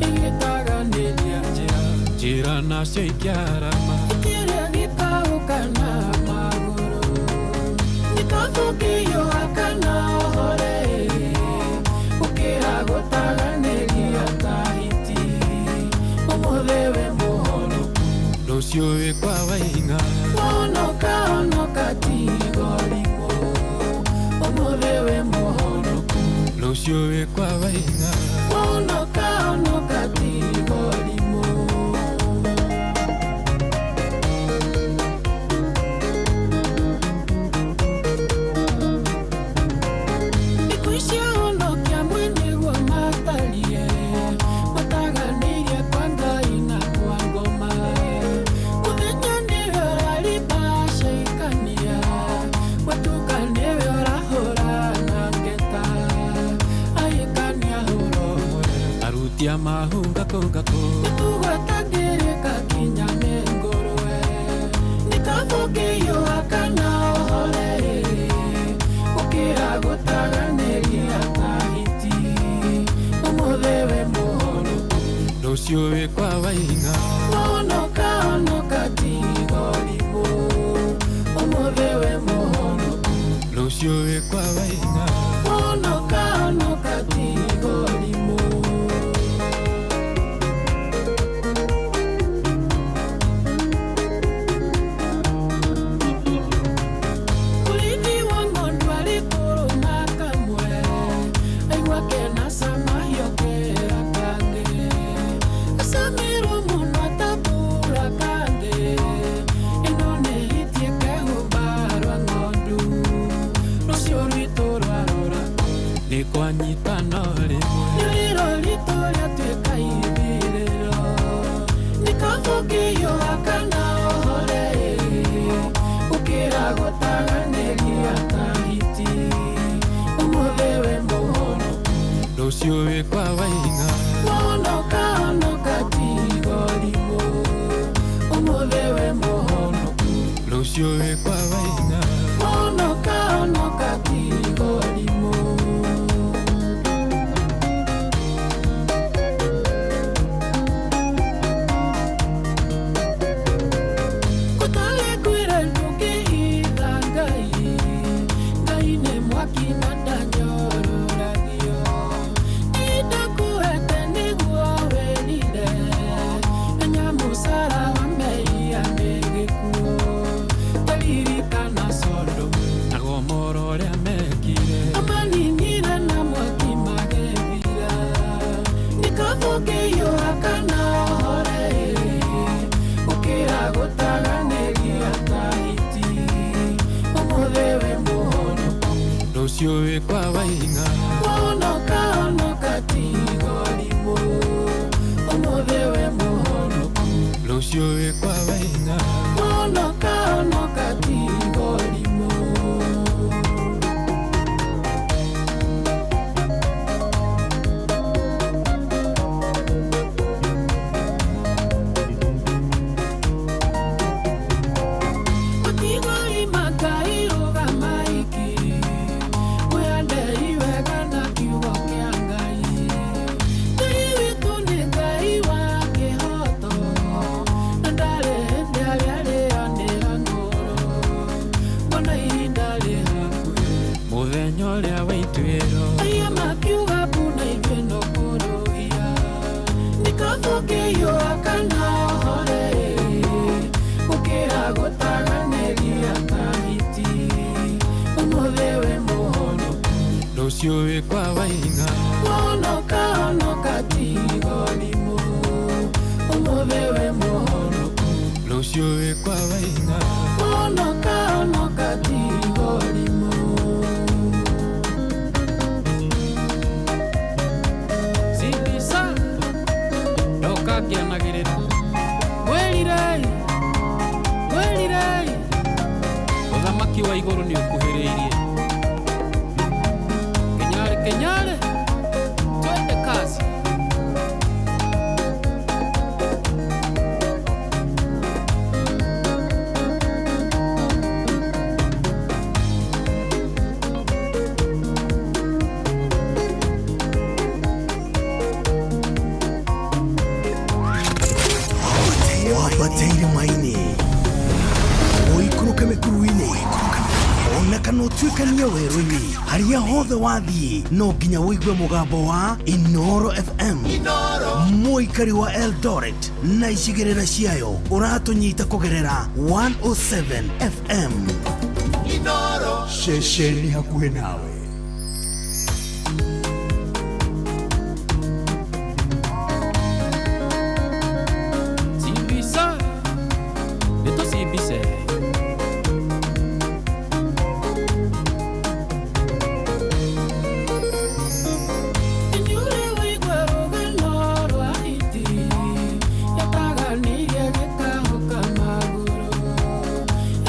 ĩgĩtaganĩria njĩra njĩra nacio ikĩarama ĩkĩrĩa gĩkahũka na magũrũ nĩkabũkĩiyũha kana ũhore gũkĩra gũtaganĩria ta hiti ũmũthĩ wĩ mũhonoku
Rũciũ wĩ kwa Waing'a.
Honoka honoka tiga ũrimũ ũmũthĩ wĩ mũhonoku
Rũciũ wĩ kwa Waing'a.
Honoka honoka tiga ũrimũ. Thikũ ici ahonokia amwe nĩguo matariĩ mataganĩirie kwa Ngai na kwa ngoma mũthenya nĩwe ũrariba caikania gwatuka nĩwe ũrahũra na ngeta ahikania hũra ũmwe
Aruti a mahu ngakũ ngakũ.
mĩtugo ĩtangĩrĩka kinya nĩ ũngĩhiũha kana ũhore, gũkĩra gũtaganĩria ta hiti. Ũmũthĩ wĩ mũhonoku,
rũciũ wĩ kwa Waing'a.
Honoka, honoka, tiga ũrimũ. Ũmũthĩ wĩ mũhonoku,
rũciũ wĩ kwa Waing'a.
Honoka, honoka, tiga ũrimũ. Mũrĩithi wa ng'ondu arĩ kũrũma kamwe, aigua kena cama hiokera kangĩ. Acamĩrwo mũno atambũra kangĩ, ĩno nĩ hiti ĩkehumba rwa ng'ondu. Rũciũ rwitũ rwarora
nĩ kwanyitana rĩmwe,
rĩrĩro ritũ rĩatuĩka ithirĩro. Nĩ kaba ũngĩhiũha kana ũhore, gũkĩra gũtaganĩria ta hiti. Ũmũthĩ wĩ mũhonoku,
rũciũ wĩ kwa Waing'a.
Honoka, honoka, tiga ũrimũ. Ũmũthĩ wĩ mũhonoku,
rũciũ wĩ kwa Waing'a.
Honoka, honoka, tiga ũrimũ. Gũtarĩ kwĩra ndũngĩhitha Ngai, Ngai nĩ mwaki na ndanyororagio. Nĩndakũhete nĩguo wĩrire, menya mũcara wa mehia nĩ gĩkuũ. Ta ririkana
Sodomu na Gomora ũrĩa mekire,
amaninire na mwaki magĩthira. Nĩ kaba ũngĩhiũha kana ũhore, gũkĩra gũtaganĩria ta hiti. Ũmũthĩ wĩ mũhonoku,
rũciũ wĩ kwa Waing'a.
Honoka, honoka, tiga ũrimũ. Ũmũthĩ wĩ mũhonoku,
rũciũ wĩ kwa Waing'a.
Honoka, honoka, tiga ũrimũ. Matigari ma Ngai rũgama iki, mwĩhandei wega na kiugo kĩa Ngai. Ngai witũ nĩ Ngai wa kĩhooto, na ndarĩ hĩndĩ arĩa arĩanĩra ngoro. Mbona ihinda rĩ hakuhĩ,
mũthenya ũrĩa wa ituĩro,
aya makiuga mbu na ithuĩ no kũrũhia. Nĩ kaba ũngĩhiũha kana ũhore, gũkĩra gũtaganĩria ta hiti. Ũmũthĩ wĩ mũhonoku,
rũciũ wĩ kwa Waing'a.
Honoka, honoka, tiga ũrimũ. Ũmũthĩ wĩ mũhonoku,
rũciũ wĩ kwa Waing'a.
Honoka, honoka, tiga ũrimũ.
Simbisa ndoka ngĩanagĩrĩra, mwĩrirei, mwĩrirei, ũthamaki wa igũrũ nĩ ũkuhĩrĩirie. Kenyarĩ, kenyarĩ, twende kazi.
Wambate irĩma-inĩ, ũikũrũke mĩkuru-inĩ, ona kana ũtuĩkanie werũ-inĩ, harĩa hothe wathiĩ no nginya ũigue mũgambo wa Inoro FM. Mũikari wa Eldoret na icigĩrĩra ciayo ũratũnyita kũgerera 107 FM.
Ceceni hakuhĩ nawe.
Simbisa nĩ tũcimbise.
Inyuĩ wĩigua rũgano rwa hiti, yataganirie gĩkahũka magũrũ.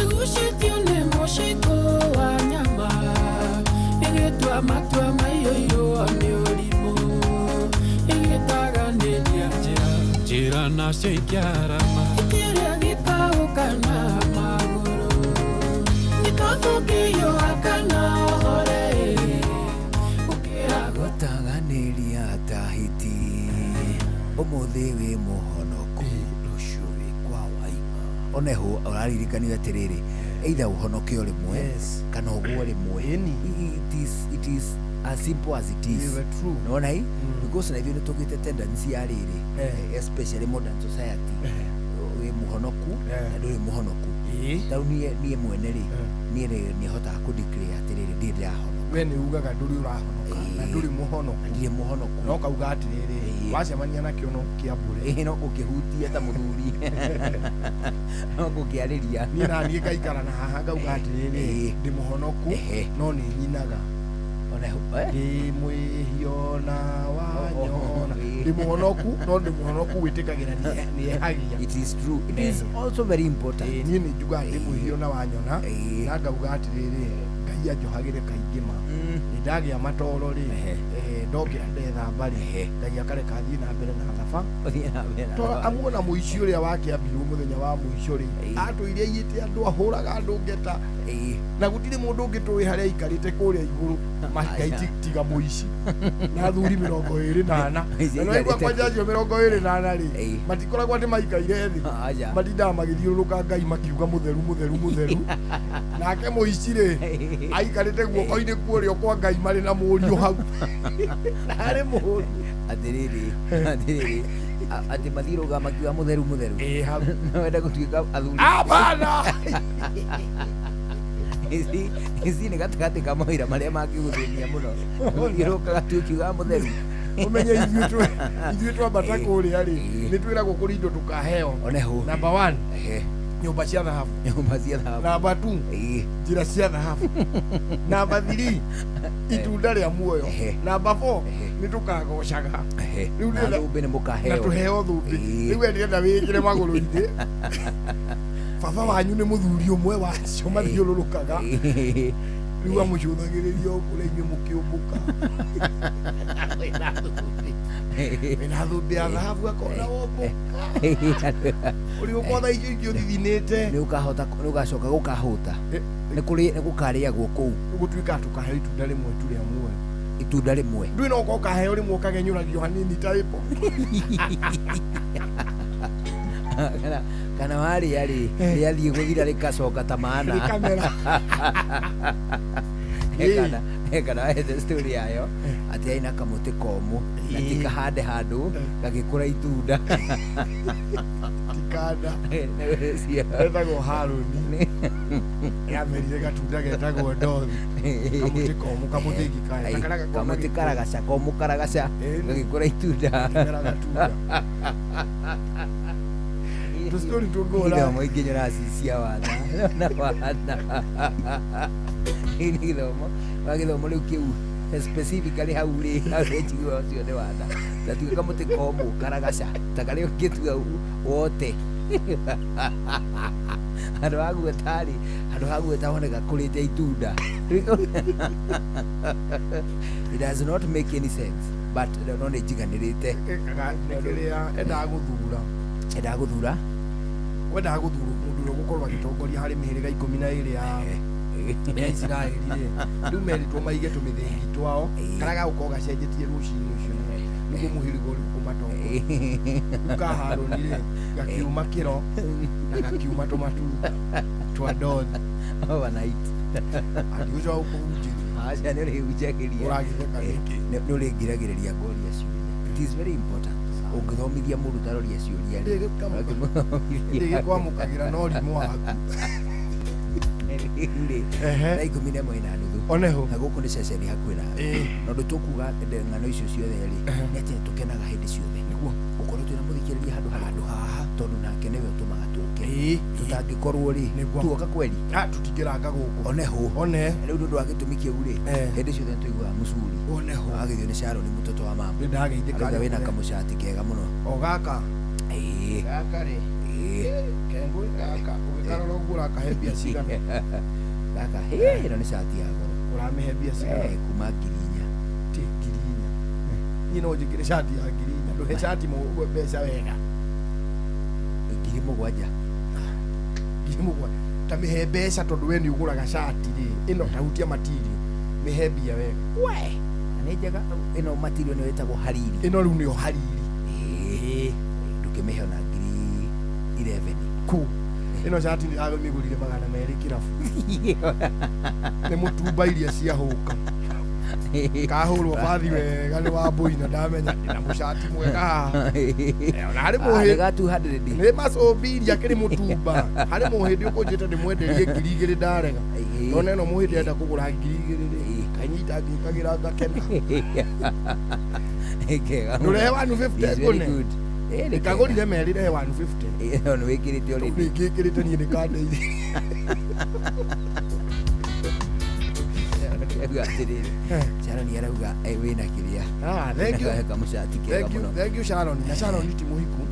Ĩgucĩtio nĩ mũcikũ wa nyama, ĩgĩtua matua maiyũirwo nĩ ũrimũ. Ĩgĩtaganĩria njĩra,
njĩra nacio ikĩarama.
Kĩrĩa gĩkahũka na magũrũ. Tũkĩhiũha kana ũhore Ũkĩra
Gũtaganĩria Tahiti ũmũthĩ wĩ mũhonoku rũciũ wĩ kwa waima. Oneho ũraririkanio atĩrĩrĩ, either ũhonoke o rĩmwe kana ũgũe rĩmwe. It is as simple as it is. Nĩwona i because na ithuĩ nĩ tũgĩte tendency ya rĩrĩ, especially modern society, wĩ mũhonoku na ndũrĩ mũhonoku. Tarĩu niĩ mwene rĩ, niĩ nĩ hotaga kũ declare atĩrĩrĩ, ndirĩ ndĩrahonoka.
We nĩ ugaga ndũrĩ ũrahonoka na ndũrĩ mũhonoku.
Ndirĩ mũhonoku.
No kauga atĩrĩrĩ, wacemania nakĩo no kĩambũre.
Ĩĩ, no gũkĩhutia ta mũthuri, no gũkĩarĩria.
Niĩ naniĩ ngaikara na haha ngauga atĩrĩrĩ, ndĩ mũhonoku no nĩ nyinaga. Ndĩ mwĩhio na wanyona. Ndĩ mũhonoku no ndĩ mũhonoku wĩtĩkagĩra nĩehagia.
It is true. It is also very important.
Niĩ nĩ njugaga ndĩ mwĩhio na wanyona na ngauga atĩrĩrĩ, Ngai anjohagĩre kaingĩ ma. Nĩ ndagĩa matoro rĩ, ndokĩra ndethamba rĩ, Ngai akareka thiĩ na mbere na thaba. Amuona mũici ũrĩa wakĩambirwo mũthenya wa mũico rĩ, atũire aiyĩte andũ, ahũraga andũ ngeta, na gũtirĩ mũndũ ũngĩ tũĩ harĩa aikarĩte kũrĩa igũrũ Ngai tiga mũici na athuri 24. Na nĩwaigua kwanja acio 24 rĩ, matikoragwo atĩ maikaire thĩ, matindaga magĩthiũrũrũka Ngai makiuga mũtheru mũtheru mũtheru. Nake mũici rĩ, aikarĩte guoko-inĩ kuorĩo kwa Ngai marĩ na mũriũ hau. Harĩ mũriũ.
Atĩrĩrĩ, atĩrĩrĩ, atĩ mathiũrũrũkaga makiuga mũtheru mũtheru. No wende gũtuĩka athuri.
Hapana.
Ici nĩ gatagatĩ ka mawĩra marĩa mangĩgũthĩnia mũno. Gũthiũrũrũkaga tu ũkiugaga mũtheru.
Ũmenye ithuĩ twambata kũrĩa rĩ, nĩ twĩragwo kũrĩ indo tũkaheo.
Oneho.
Number 1, nyũmba cia thahabu.
Nyũmba cia thahabu.
Number 2, njĩra cia thahabu. Number 3, itunda rĩa muoyo. Number 4, nĩ tũkagocaga. Rĩu
Na thũmbĩ nĩ mũkaheo.
Na tũheo thũmbĩ. Rĩu we ndĩrenda wĩkĩre magũrũ-inĩ. Baba wanyu nĩ mũthuri ũmwe wacio mathiũrũrũkaga. Rĩu amũcũthagĩrĩria o kũrĩa inyuĩ mũkĩũmbũka. Wĩna thũmbĩ ya thahabu akona wombũka. Ũrĩũka thaa icio ingĩ ũthithinĩte.
Nĩ ũkahota, nĩ ũgacoka gũkahũta. Nĩ kũrĩ, nĩ gũkarĩagwo kũu.
Gũtuĩka tũkaheo itunda rĩmwe tu rĩa muoyo.
Itunda rĩmwe.
Ndũĩ no ũkorwo ũkaheo rĩmwe ũkagenyũragio hanini ta ĩpo.
Kana warĩa rĩ, rĩathiĩ gũthira rĩkacoka ta maana.
Rĩkamera.
Kana wahete story yayo atĩ yarĩ na kamũtĩ komũ na ti kahande handũ gagĩkũra itunda.
Tikanda. Etagwo Harũni. Yamerire gatunda getagwo ndothi. Kamũtĩ komũ, kamũtĩ ingĩkaya.
Kamũtĩ karagaca, komũ karagaca gagĩkũra itunda.
Gakĩmera gatunda. Tũstory tũngũra.
Gĩthomo ingĩ nyoracicia wana. Na wana. Nĩ gĩthomo, wa gĩthomo rĩu kĩu specifically hau rĩ, hau nĩ njiguaga ũcio nĩ wana. Ta tuge kamũtĩ komũ karagaca, ta karĩa ũngĩtua wote. Handũ ha guota rĩ, handũ ha guota wone gakũrĩte itunda. It does not make any sense, but no nĩ njiganĩrĩte.
Kĩrĩa endaga gũthura.
Endaga gũthura?
Wendaga gũthurwo mũndũ ũrĩa ũgũkorwo agĩtongoria harĩ mĩhĩrĩga 12 ya Isiraeli rĩ. Rĩu merĩtwo maige tũmĩthĩngi twao, karĩa gagũkorwo gacenjetie rũcinĩ ũcio nĩguo mũhĩrĩga ũrĩa ũkũmatongoria. Rĩu ka Harũni rĩ, gakiuma kĩro na gakiuma tũmatunda twa ndothi.
Overnight.
Angĩgũcoka gũkũhunjĩria.
Aca nĩ ũrĩhunjagĩria.
Ũragĩtheka nĩkĩ?
Nĩ ũrĩngiragĩrĩria ngoria ciũria. It is very important. Ũngĩthomithia mũndũ ũtaroria ciũria rĩ,
Ndĩgĩkwamũkagĩra no ũrimũ waku.
Rĩu-rĩ, thaa 11:30.
Oneho.
Na gũkũ nĩ ceceni hakuhĩ nawe. Na ũndũ tũkuga ng'ano icio ciothe rĩ, nĩ atĩ nĩtũkenaga hĩndĩ ciothe. Gũkorwo twĩna mũthikĩrĩria handũ haha, tondũ nake nĩwe ũtũmaga tũke. Tũtangĩkorwo rĩ, tuoka kweri?
Tũtingĩranga gũkũ.
Oneho.
One.
Rĩu nĩ ũndũ wa gĩtũmi kĩu rĩ, hĩndĩ ciothe nĩtũiguaga mũcuri.
Oneho.
Agĩthio nĩ Sharon mũtoto wa mama.
Nĩndageithĩka
Arauga wĩna
nĩ
kamũcati kega mũno.
O gaka. Gaka rĩ. Kengũ gaka. Ũgĩkarora ũguo ũrakahe mbia cigana?
Gaka, ĩno nĩ cati ya goro.
Ũramĩhe mbia cigana?
Kuma 4,000.
Ti 4,000. Niĩ no njĩkĩre cati ya 4,000. Ndũhe cati mbeca wega.
7,000.
7,000. Ta mĩhe mbeca tondũ we nĩ ũgũraga cati rĩ, ĩno tahutia material, mĩhe mbia wega.
We nĩ njega ĩno material nĩyo ĩtagwo hariri.
Ĩno rĩu nĩyo hariri.
Ĩĩ, ndũkĩmĩhe ona 11,000
ku ĩno cati ndĩramĩgũrire 200 kĩrabu. Nĩ mũtumba iria ciahũka. Kahũrwo bathi wega nĩ Wambũi na ndamenya ndĩna mũcati mwega haha. Ona harĩ mũhĩndĩ
ga 200.
Nĩ macũmbi iria kĩrĩ mũtumba. Harĩ mũhĩndĩ ũkũnjĩte ndĩmwenderie 2,000 ndarega. Nona ĩno mũhĩndĩ enda kũgũra 2,000 rĩ, kanyita ngĩkagĩra ngakena. Ndũrehe 150 ngũne. Ndĩkagũrire merĩ rehe 150.
Ĩyo nĩ wĩkĩrĩte already.
Nĩngĩkĩrĩte niĩ nĩkandeithia.
Arauga atĩrĩrĩ, Sharon arauga wĩna kĩrĩa.
Ah, thank you.
Kamũcati kega
Thank you,
mũno.
thank you Sharon. Na Sharon ti mũhiku.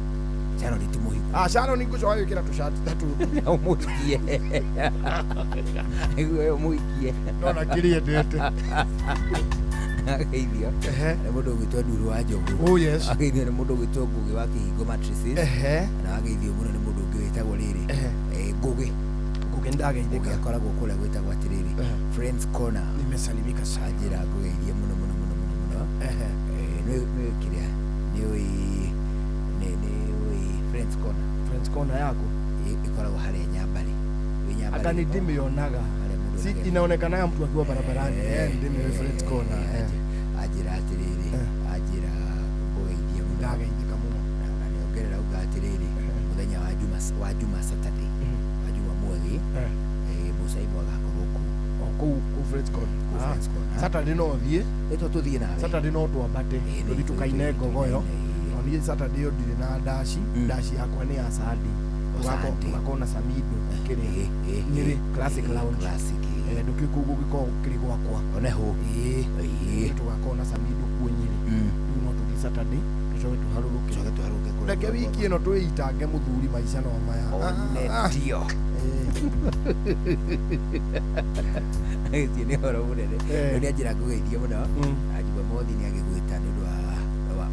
Sharon ti mũhiku.
Ah, Sharon ngũcoka gwĩkĩra tũcati ta tũtũ.
Na ũmũhikie. Nĩguo ũmũhikie.
Nona kĩrĩa endete.
Ageithio nĩ mũndũ ũgwĩtwo Nduru wa Njogu.
Oh, yes.
Ageithio nĩ mũndũ ũgwĩtwo Ngũgĩ wa Kĩhingo Mattresses. Na ageithio mũno nĩ mũndũ ũngĩ wĩtagwo rĩrĩ Ngũgĩ.
Ngũgĩ nĩndageithĩka.
Ngũgĩ akoragwo kũrĩa gwĩtagwo atĩrĩrĩ Friends Corner.
Nimesalimika sana.
Anjĩra ngũgeithie mũno mũno mũno mũno mũno. Nĩ kĩrĩa nĩ ũĩ nĩ ũĩ Friends Corner.
Friends Corner yaku
ĩkoragwo harĩa Nyambarĩ. Wĩ Nyambarĩ.
Anga nĩndĩmĩonaga. Si inaonekanaga mtu akiwa barabarani. Ndĩmĩũĩ Friends Corner.
Anjĩra atĩrĩrĩ, anjĩra ngũgeithie mũno.
Ndageithĩka mũno.
Na nĩongerera auga atĩrĩrĩ, mũthenya wa Juma wa Juma Saturday, wa Jumamothi, Mũcaimũ agakorwo kũu.
O kũu kũu Friends Corner.
Kũu Friends Corner.
Saturday no thiĩ.
Ĩtwo tũthiĩ nawe.
Saturday no twambate. Tũthiĩ tũkaine ngogoyo. No niĩ Saturday ĩyo ndirĩ na ndaci. Ndaci yakwa nĩ ya Sunday. Tũgakorwo na Samido kĩrĩa Nyĩrĩ Classic Lounge.
Classic.
Ndũkĩũĩ kũu gũgĩkorwo kĩrĩ gwakwa.
Oneho.
Ĩĩ. Tũgakorwo na Samido kuo Nyĩrĩ. Rĩu no tũthiĩ Saturday tũcoke tũharũrũke.
Tũcoke tũharũrũke kũrĩa.
Reke wiki ĩno twĩitange mũthuri maica no maya.
One ndio. Ũcio nĩ ũhoro mũnene. Rĩu nĩ anjĩra ngũgeithie mũno. Na Jumamothi nĩ agĩgwĩta nĩ ũndũ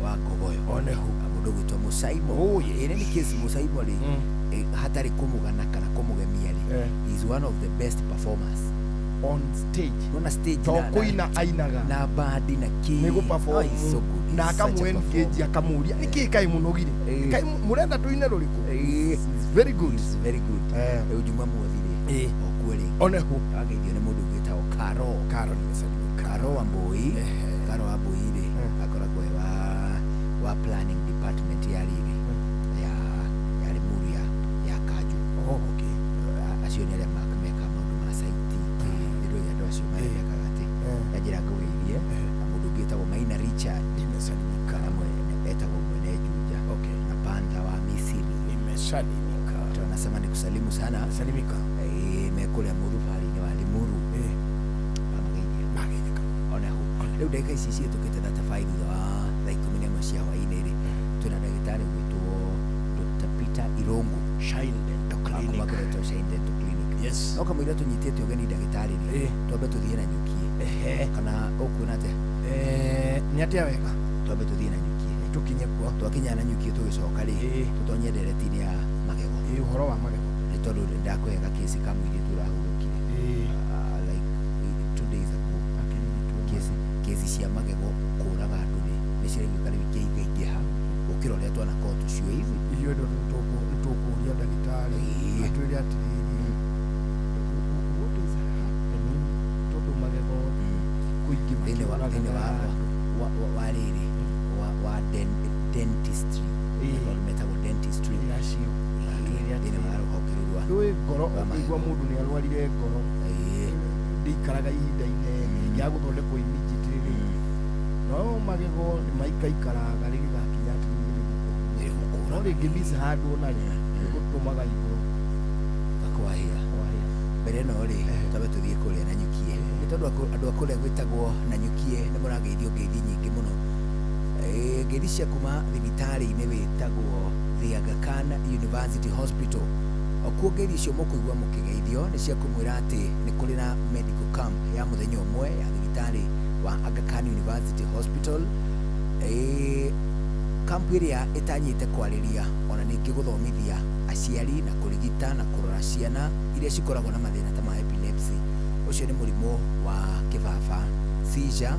wa ngogoyo.
Oneho.
Mũndũ ũgwĩtwo Mũcaimo. In any case Mũcaimo rĩ, hatarĩ kũmũgana kana kũmũgemia rĩ, he is one of the best performers
on stage.
Ona stage
To kũina ainaga.
Na bandi na kĩ.
Nĩ gũ-perform.
Oh, he's so good. He's
Na
such a
akamũ-engage akamũria nĩkĩ kaĩ mũnogire? Kaĩ mũrenda tũine rũrĩkũ?
He's
very good.
He's very good. Rĩu Jumamothi rĩ, okuo rĩ.
Oneho.
Ageithio nĩ mũndũ ũgwĩtagwo Karo.
Karo nĩ
Karo wa Mbui. Karo wa Mbui rĩ, akoragwo e wa planning department ya rĩrĩ ya Limuru ya Kanju.
Oh, okay.
Acio nĩ arĩa mekaga maũndũ ma site. Nĩ andũ acio mekaga atĩ. Na njĩra ngũgeithie na mũndũ ũngĩ wĩtagwo Maina Richard.
Nimesalimika.
Na etagwo mwene Juja.
Okay.
Na Panther wa Misiri.
Nimesalimika.
Tunasema nikusalimu sana.
Salimika.
Me kũrĩa mũthubarĩ-inĩ wa Limuru. Mamageithia.
Mageithĩka.
Oneho. Rĩu ndagĩka ici cihetũkĩte 35 thutha wa thaa 11 cia hwaĩ-inĩ rĩ, twĩna ndagĩtarĩ ũgwĩtwo Dr. Peter Irungu.
Shine Dental Clinic.
Kuma kũretwo Shine Dental Clinic.
Yes.
No kamũira tũnyitĩte ũgeni ndagĩtarĩ rĩ, twambe tũthiĩ na nyukie. Kana ũkuona atĩa?
Nĩ atĩa wega?
Twambe tũthiĩ na nyukie.
Tũkinye kuo.
Twakinya na nyukie tũgĩcoka rĩ, tũtonye ndereti-inĩ ya magego.
Ũhoro wa magego.
Nĩ tondũ nĩndakũhe gakĩci ka mũirĩtu ũrahurũkire. Like 2 days ago. Kesi cia magego kũraga andũ rĩ, nĩ ciraiguĩka rĩu ikĩingaingĩha gũkĩra ũrĩa twanakorwo tũciũĩ hivi.
Ithuĩ andũ nĩtũkũria ndagĩtarĩ atwĩre atĩrĩrĩ, what is happening tondũ magego kũingĩ
thĩinĩ wa thĩinĩ wa rĩrĩ wa dentistry, maũndũ metagwo dentistry
acio
thĩinĩ wa rũhonge rũu rwa
ndũĩ ngoro ũkĩigua mũndũ nĩ arwarire ngoro ndĩikaraga ihinda inene ya gũthondekwo immediately rĩ, no magego nĩ maikaikaraga rĩgĩgakinya atĩ rĩu nĩ no rĩngĩ miss handũ narĩ nĩgũtũmaga igũrũ
gakwahĩa. Mbere ĩno rĩ, twambe tũthiĩ kũrĩa Nanyukie nĩ tondũ andũ a kũrĩa gwĩtagwo Nanyukie nĩ mũrageithio ngeithi nyingĩ mũno. Ngeithi cia kuma thibitarĩ-inĩ wĩtagwo The Aga Khan University Hospital. Okuo ngeithi icio mũkũigua mũkĩgeithio nĩ cia kũmwĩra atĩ nĩ kũrĩ na medical camp ya mũthenya ũmwe ya thibitarĩ wa Aga Khan University Hospital. Kampu ĩrĩa ĩtanyĩte kwarĩria ona ningĩ gũthomithia Aciari na kũrigita na kũrora ciana iria cikoragwo na mathĩna ta ma epilepsy. Ũcio nĩ mũrimũ wa kĩbaba, seizure,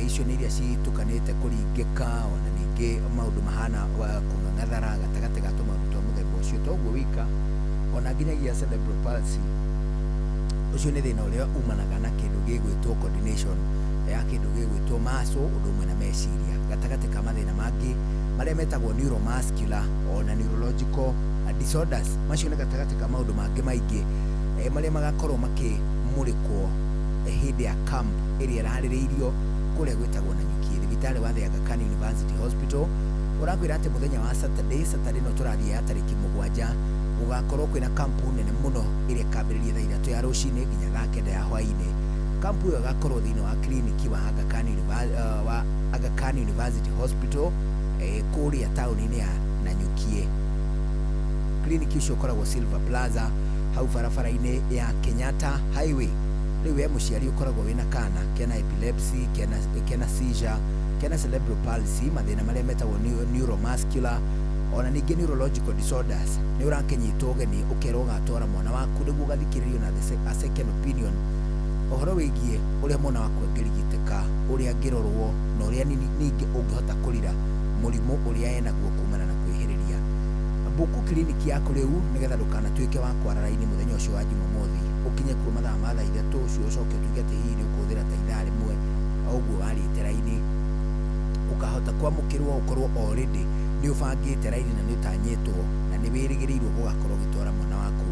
icio nĩ iria citukanĩte kũringĩka ona ningĩ maũndũ mahana kũng'ang'athara gatagatĩ ga tũmaũndũ twa mũthemba ũcio. Toguo wika, ona nginyagia cerebral palsy, ũcio nĩ thĩna ũrĩa umanaga na kĩndũ gĩgwĩtwo coordination ya kĩndũ gĩgwĩtwo muscle ũndũ ũmwe na meciria, gatagatĩ ka mathĩna mangĩ marĩa metagwo neuromuscular ona neurological disorders. Macio nĩ gatagatĩ ka maũndũ mangĩ maingĩ marĩa magakorwo makĩmũrĩkwo hĩndĩ ya camp ĩrĩa ĩrarĩrĩirio kũrĩa gwĩtagwo Nanyuki, thibitarĩ wa The Aga Khan University Hospital. Ũrakwĩra atĩ mũthenya wa Saturday no tũrathiĩ ya tarĩki 7, gũgakorwo kwĩna kampu nene mũno ĩrĩa ĩkambĩrĩria thaa 3 ya rũcinĩ nginya thaa 9 ya hwaĩ-inĩ. Kampu ĩyo ĩgakorwo thĩinĩ wa kliniki wa Aga Khan University Hospital, kũrĩa taũni-inĩ ya Nanyukie. Kliniki ũcio ũkoragwo Silver Plaza hau barabara-inĩ ya Kenyatta Highway. Rĩu we mũciari ũkoragwo wĩna kana kena epilepsy, kena seizure, kena cerebral palsy, mathĩna marĩa metagwo neuromuscular ona ningĩ neurological disorders, nĩ ũrakĩnyitwo ũgeni ũkerwo ũgatwara mwana waku nĩguo ũgathikĩrĩrio na a second opinion ũhoro wĩgiĩ ũrĩa mwana waku angĩrigitĩka, ũrĩa angĩrorwo na ũrĩa ningĩ ũngĩhota kũrira mũrimũ ũrĩa enaguo kumana na kwĩhĩrĩria. Buku kliniki yaku rĩu nĩgetha ndũkanatuĩke wa kwara raini mũthenya ũcio wa Jumamothi, ũkinye kuo mathaa ma thaa 3 ũcio ũcoke ũtuĩke atĩ hihi nĩ ũkũhũthĩra ta ithaa rĩmwe o ũguo warĩte raini, ũkahota kwamũkĩrwo ũkorwo already nĩ ũbangĩte raini na nĩ ũtanyĩtwo na nĩ wĩrĩgĩrĩirwo gũgakorwo ũgĩtwara mwana waku.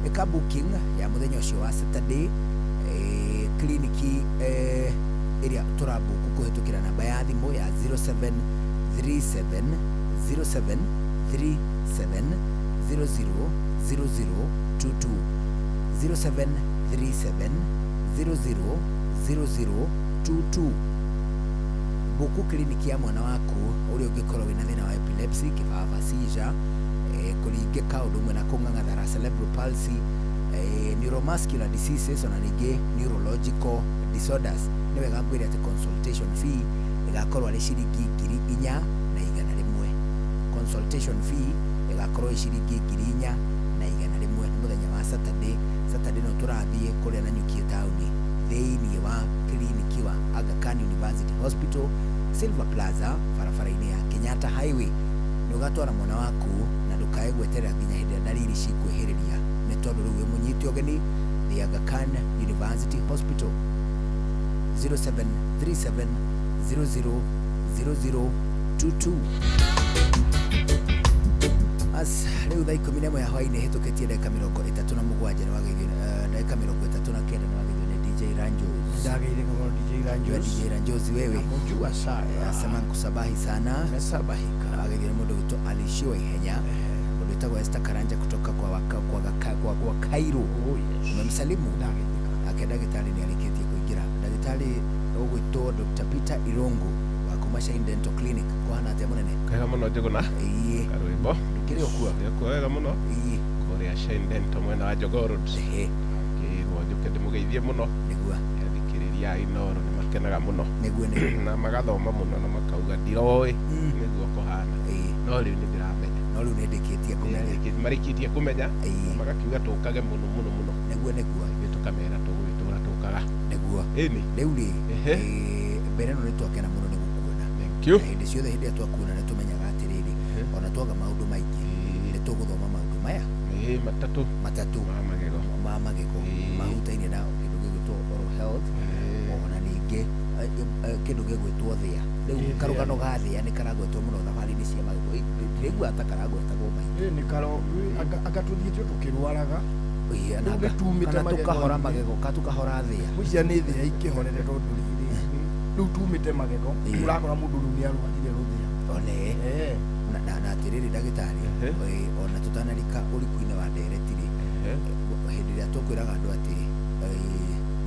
Ĩka booking ya mũthenya ũcio wa Saturday, kliniki ĩrĩa tũrabuku kũhĩtũkĩra namba ya thimũ ya 0737 07 37 00 00 22, 0737 00 00 22. Buku kliniki ya mwana waku ũrĩa ũngĩkorwo wĩna thĩna wa epilepsy, kĩbaba, seizure, kũringĩka ũndũ ũmwe na kũng'ang'athara, cerebral palsy, neuromuscular diseases ona ningĩ neurological disorders. Nĩ wega ngwĩre atĩ consultation fee ĩgakorwo arĩ ciringi 4,100. Consultation fee ĩgakorwo ĩ ciringi 4,100 nĩ mũthenya wa Saturday. Saturday no tũrathiĩ kũrĩa Nanyuki taũni thĩinĩ wa kliniki wa Aga Khan University Hospital, Silver Plaza, barabara-inĩ ya Kenyatta Highway. Nĩ ũgatwara mwana waku na ndũkae gweterera nginya hĩndĩ ĩrĩa ndariri cikwĩhĩrĩria, nĩ tondũ rĩu wĩ mũnyite ũgeni The Aga Khan University Hospital, 0737 00 00 22. As rĩu thaa 11 ya hwaĩ-inĩ hĩtũkĩtie ndagĩka 37, nĩ wageithio ndagĩka 39 nĩ wageithio nĩ DJ Ranjos.
Ndageithĩka mũno DJ Ranjos.
DJ Ranjos wewe
namjua sana,
asema nkusabahi sana,
mesabahika.
Na wageithio nĩ mũndũ witũ Alishiwa Ihenya, mũndũ wĩtagwo Esther Karanja kutoka kwa Cairo.
Oh yes.
Umemsalimu ake ndagĩtarĩ nĩ arĩkĩtie kũingĩra. Ndagĩtarĩ ũgwĩtwo Dr. Peter Irungu wa kuma Shine Dental Clinic. Kũhana atĩa mũnene?
Wega mũno Njũgũna.
Ĩĩ.
Karwĩmbo.
Ndũkĩrĩ o kuo?
Ndĩ kuo wega mũno.
Ĩĩ.
Kũrĩa Shine Dental mwena wa Jogoo Road. Ngĩrwo njũke ndĩmũgeithie mũno.
Nĩguo.
Athikĩrĩria a Inooro nĩ makenaga mũno.
Nĩguo nĩguo.
Na magathoma mũno na makauga ndiroĩ nĩguo kũhana. No rĩu nĩ ndĩramenya.
No rĩu nĩ ndĩkĩtie kũmenya.
Marĩkĩtie kũmenya. Magakiuga tũkage mũno mũno mũno.
Nĩguo nĩguo.
Ithuĩ tũkamera tũgũgĩtũra tũkaga.
Nĩguo.
Ĩni.
Rĩu rĩ, mbere ĩno nĩ twakena mũno nĩ gũkuona.
Thank you.
Na hĩndĩ ciothe hĩndĩ ĩrĩa twakuona nĩ tũmenyaga atĩrĩrĩ, ona twaga maũndũ maingĩ nĩ tũgũthoma maũndũ maya
matatũ
ma magego mahutaine na kĩndũ gĩgwĩtwo oral health, ona ningĩ kĩndũ gĩgwĩtwo thĩa. Rĩu karũgano ga thĩa nĩ karagwetwo mũno thabarĩ-inĩ cia magego, ndĩraigua ta karagwetagwo maingĩ.
Nĩ karo anga tũthiĩte tũkĩrwaraga
kana tũkahora magego ka tũkahora thĩa.
Mũcia nĩ thĩa ikĩhorere tondũ rĩrĩ rĩu tumĩte magego ũrakora mũndũ rĩu nĩ arwarire rũthĩa.
One na atĩrĩrĩ ndagĩtarĩ, ona tũtanarika ũriku-inĩ wa ndereti rĩ, hĩndĩ ĩrĩa tũkwĩraga andũ atĩ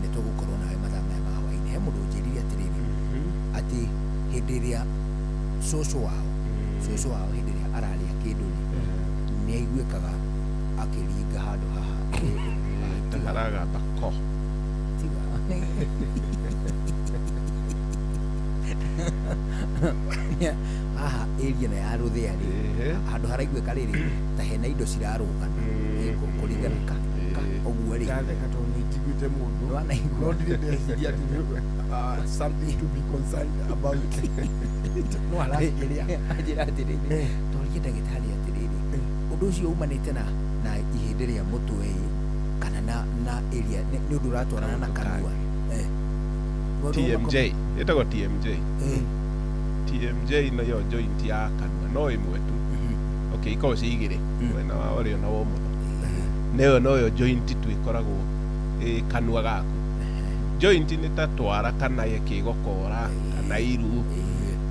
nĩ tũgũkorwo nawe mathaa maya ma hwaĩ-inĩ, he mũndũ ũnjĩrire atĩrĩrĩ atĩ hĩndĩ ĩrĩa cũcũ wao hĩndĩ ĩrĩa ararĩa kĩndũ rĩ, nĩ aiguĩkaga akĩringa handũ haha
haragamba ko
tiga. Haha area na ya rũthĩa rĩ, handũ haraiguĩka rĩrĩ ta hena indo cirarũgana. Kũringana ka ũguo rĩ.
Ndatheka tondũ nĩ njiguĩte mũndũ
Nĩwanaigua?
no ndirĩ ndeciria atĩ something to be concerned about no arakĩrĩa.
Anjĩra atĩrĩrĩ, torie ndagĩtarĩ atĩrĩrĩ, ũndũ ũcio umanĩte na ihĩndĩ rĩa mũtwe ĩ, kana na area nĩ ũndũ ũratwarana na kanua. Mũndũ
TMJ ĩtagwo TMJ. TMJ nayo joint ya kanua no ĩmwe tu. Okay, ikoragwo ci igĩrĩ, mwena wa ũrĩo na wa ũmotho. Nayo noyo joint tu ĩkoragwo ĩ kanua gaku. Joint nĩ ta twara kana kĩgokora kana iru.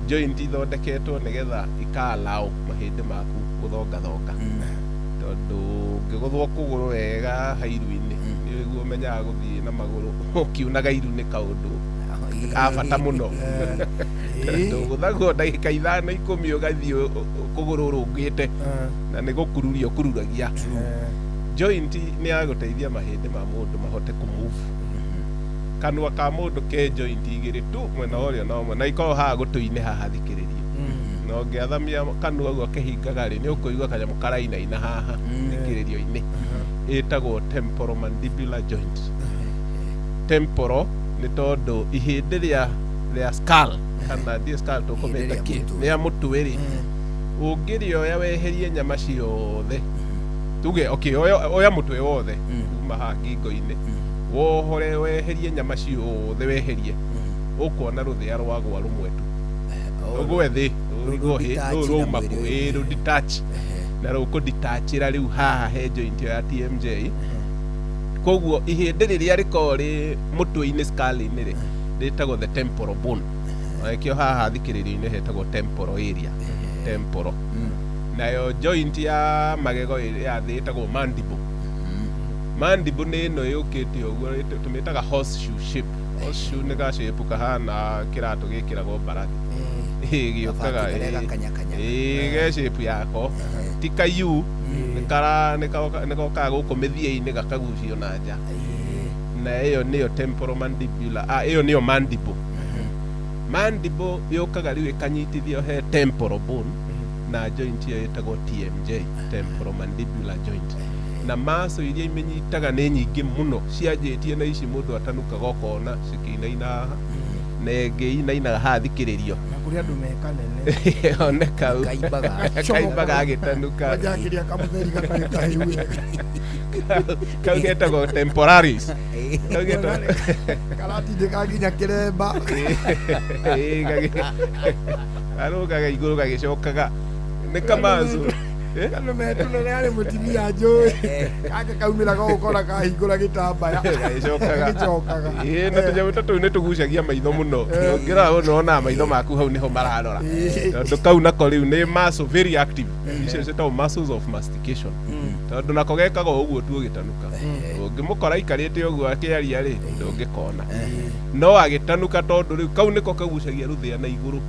Joint ithondeketwo nĩgetha ika-allow mahĩndĩ maku gũthongathonga, tondũ ũngĩgũthwo kũgũrũ wega hairu-inĩ nĩguo ũmenyaga gũthiĩ na magũrũ ũkiunaga iru nĩ kaũndũ ka bata mũno, tondũ gũthagwo ndagĩka 5 10 ũgathiĩ kũgũrũ ũrũngĩte na nĩ gũkururia ũkururagia. Joint nĩ ya gũteithia mahĩndĩ ma mũndũ mahote kũmove. Kanua ka mũndũ ke joint igĩrĩ tu, mwena wa ũrĩo na ũmwe, na ikoragwo haha gũtũ-inĩ haha thikĩrĩrio. Na ũngĩathamia kanua ũguo akĩhingaga rĩ, nĩ ũkũigua kanyamũ karainaina haha thikĩrĩrio-inĩ. Ĩtagwo temporomandibular joint. Temporal nĩ tondũ ihĩndĩ rĩa skull, kana ndiĩ skull tũkũmĩta
Ihĩndĩ rĩa
kĩ,
mũtwe.
rĩa mũtwe rĩ, ũngĩrĩoya weherie nyama ciothe, tuge okay, oya mũtwe wothe kuma haha ngingo-inĩ, wohore weherie nyama ciothe, weherie, ũkuona rũthĩa rwagwa rũmwe tu rũgwe thĩ, rũrigwo hĩ
Rũ
rũu
detach na
rwauma
mwĩrĩ
kũ
ũyũ.
ĩ rũ detach na rũkũ-detachĩra rĩu haha he joint ĩyo ya TMJ. Koguo ihĩndĩ rĩrĩa rĩkoragwo rĩ mũtwe-inĩ, skull-inĩ rĩ, rĩtagwo the temporal bone. Na nĩkĩo haha thikĩrĩrio-inĩ hetagwo temporal area, temporal. Nayo joint ya magego ya thĩ ĩtagwo mandible. Mandible nĩ ĩno yũkĩte ũguo, tũmĩtaga horseshoe shape. Horseshoe nĩ ga shape kahana kĩratũ gĩkĩragwo mbarathi. Ĩ, gĩũkaga
Gabati karĩa gakanyakanya.
Ĩ, ge shape yako ti ka U, nĩ gokaga gũkũ mĩthia-inĩ gakagucio na nja, na ĩyo nĩyo temporomandibular. Ah, ĩyo nĩyo mandible. Mandible yũkaga rĩu ĩkanyitithio he temporal bone na joint ĩyo ĩtagwo TMJ, temporomandibular joint. Na muscle iria imenyitaga nĩ nyingĩ mũno, cianjĩtie na ici mũndũ atanukaga ũkona cikĩinaina haha, na ĩngĩ inainaga haha thikĩrĩrio.
Na kũrĩ andũ meka nene.
One kau
Kaimbaga.
kaimbaga agĩtanuka.
Wanjakĩria kamũtheri gatarĩ kahĩu wega.
Kau getagwo temporalis. Kau getagwo
Karatindĩka nginya kĩremba.
Ĩ, karũgaga igũrũ gagĩcokaga nĩ kamazu.
Kandu metũnene arĩ mũtumia njũĩ gaka kaumĩraga ũkona kahingũra gĩtambaya.
Gagĩcokaga.
Gagĩcokaga.
Ĩ, na tũnyamũ ta tũu nĩ tũgucagia maitho mũno. Ũngĩrora ũũ nĩwonaga maitho maku hau nĩho mararora, tondũ kau nako rĩu nĩ muscle very active. Icio ciĩtagwo muscles of mastication, tondũ nako gekaga o ũguo tu ũgĩtanuka. Ũngĩmũkora aikarĩte ũguo akĩaria rĩ, ndũngĩkona, no agĩtanuka, tondũ rĩu kau nĩko kagucagia rũthĩa na igũrũ,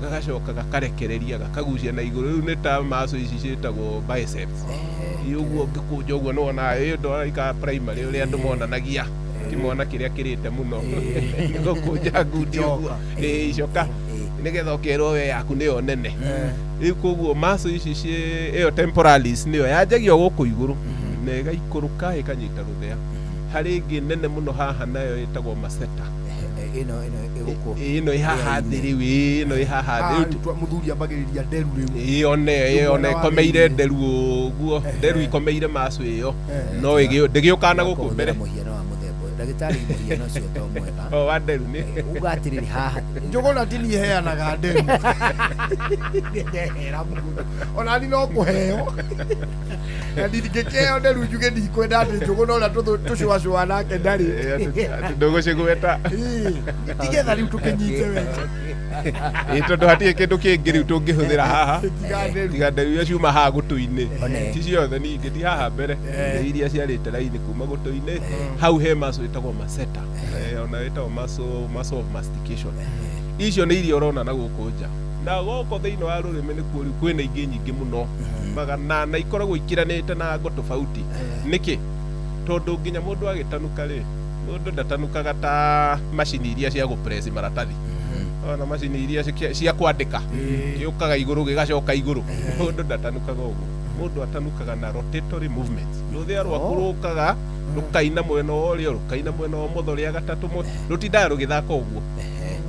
gagacoka gakarekereria gakagucia na igũrũ. Rĩu nĩ ta muscle ici ciĩtagwo biceps. Ĩ, ũguo ũngĩkũnja ũguo nĩwonaga ĩ ũndũ araikara primary ũrĩa andũ monanagia kĩmwana kĩrĩa kĩrĩte mũno nĩ gũkũnja ngundi ũguo. Ĩ, icoka nĩgetha ũkerwo we yaku nĩyo nene. Rĩu koguo muscle ici ciĩ ĩyo temporalis nĩyo yanjagia o gũkũ igũrũ na ĩgaikũrũka ĩkanyita rũthĩa. Harĩ ĩngĩ nene mũno haha, nayo ĩtagwo masseter.
Ĩno ĩgũkũ.
Ĩno ĩ haha thĩ rĩu, ĩno ĩ haha thĩ.
Ah, rĩu mũthuri ambagĩrĩria nderu rĩu.
Ĩ, one ĩ, one ĩkomeire nderu ũguo, nderu ikomeire macu ĩyo, no ndĩgĩũkaga na gũkũ mbere.
Mũhiano wa mũthemba ũyũ, ndagĩtarĩ, mũhiano ũcio to mwega.
O wa nderu nĩ
uga atĩrĩrĩ haha.
Njũgũna ti niĩ heanaga nderu, ndehera mũndũ ona ni no kũheo, na ndingĩkĩheo nderu njuge ndikwenda atĩ njũgũna ũrĩa tũcũacũa nake ndarĩ.
Atĩ ndũgũcigweta.
Tigetha rĩu tũkĩnyite wega.
Ĩ, tondũ hatirĩ kĩndũ kĩngĩ rĩu tũngĩhũthĩra haha
Tiga nderu.
Tiga nderu iria ciuma haha gũtũ-inĩ.
One.
Ti ciothe ningĩ, ti haha mbere, nĩ iria ciarĩte raini kuma gũtũ-inĩ. Hau he muscle ĩtagwo masseter. Ona ĩtagwo muscle of mastication. Icio nĩ iria ũrona na gũkũ nja, na gũkũ thĩinĩ wa rũrĩmĩ nĩkuo rĩu kwĩna ingĩ nyingĩ mũno magana, na ikoragwo ikiranĩte na ngo tofauti. Nĩkĩ? Tondũ nginya mũndũ agĩtanuka rĩ, mũndũ ndatanukaga ta macini iria cia gũpress maratathi. Ona macini iria cia kwandĩka gĩũkaga igũrũ gĩgacoka igũrũ. Mũndũ ndatanukaga ũguo, mũndũ atanukaga na rotatory movements. Rũthĩa rwaku rũkaga rũkaina mwena wa ũrĩo, rũkaina mwena wa ũmotho, rĩa gatatũ, rũtindaga rũgĩthaka ũguo.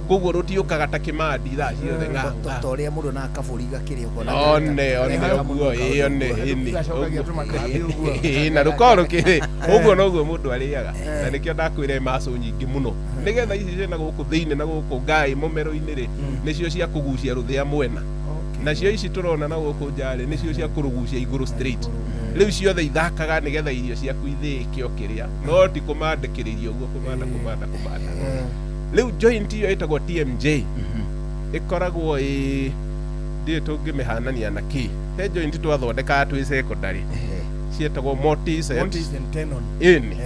Koguo rũtiũkaga ta kĩmandi thaa ciothe ng'a ng'a.
Ta ũrĩa mũndũ na kabũri gakĩrĩa ũkona.
One one ũguo, ĩ one ĩni.
Gacokagia tũmakambĩ ũguo.
Ĩ, na rũkorwo rũkĩrĩ ũguo noguo mũndũ arĩaga, na nĩkĩo ndakwĩra macũ nyingĩ mũno, nĩgetha ici ciĩna gũkũ thĩinĩ na gũkũ ngaĩ mũmero-inĩ rĩ, nĩcio cia kũgucia rũthĩa mwena, nacio ici tũrona na gũkũ nja rĩ, nĩcio cia kũrũgucia igũrũ straight. Rĩu ciothe ithakaga nĩgetha irio ciaku ithĩĩke o kĩrĩa, no ti kũmandĩkĩrĩria ũguo, kũmanda kũmanda kũmanda. Rĩu joint ĩyo ĩtagwo TMJ ĩkoragwo ĩ, ndiũĩ tũngĩmĩhanania na kĩ. He joint twathondekaga twĩ secondary ciĩtagwo mortise and
Mortise and tenon.
Ĩni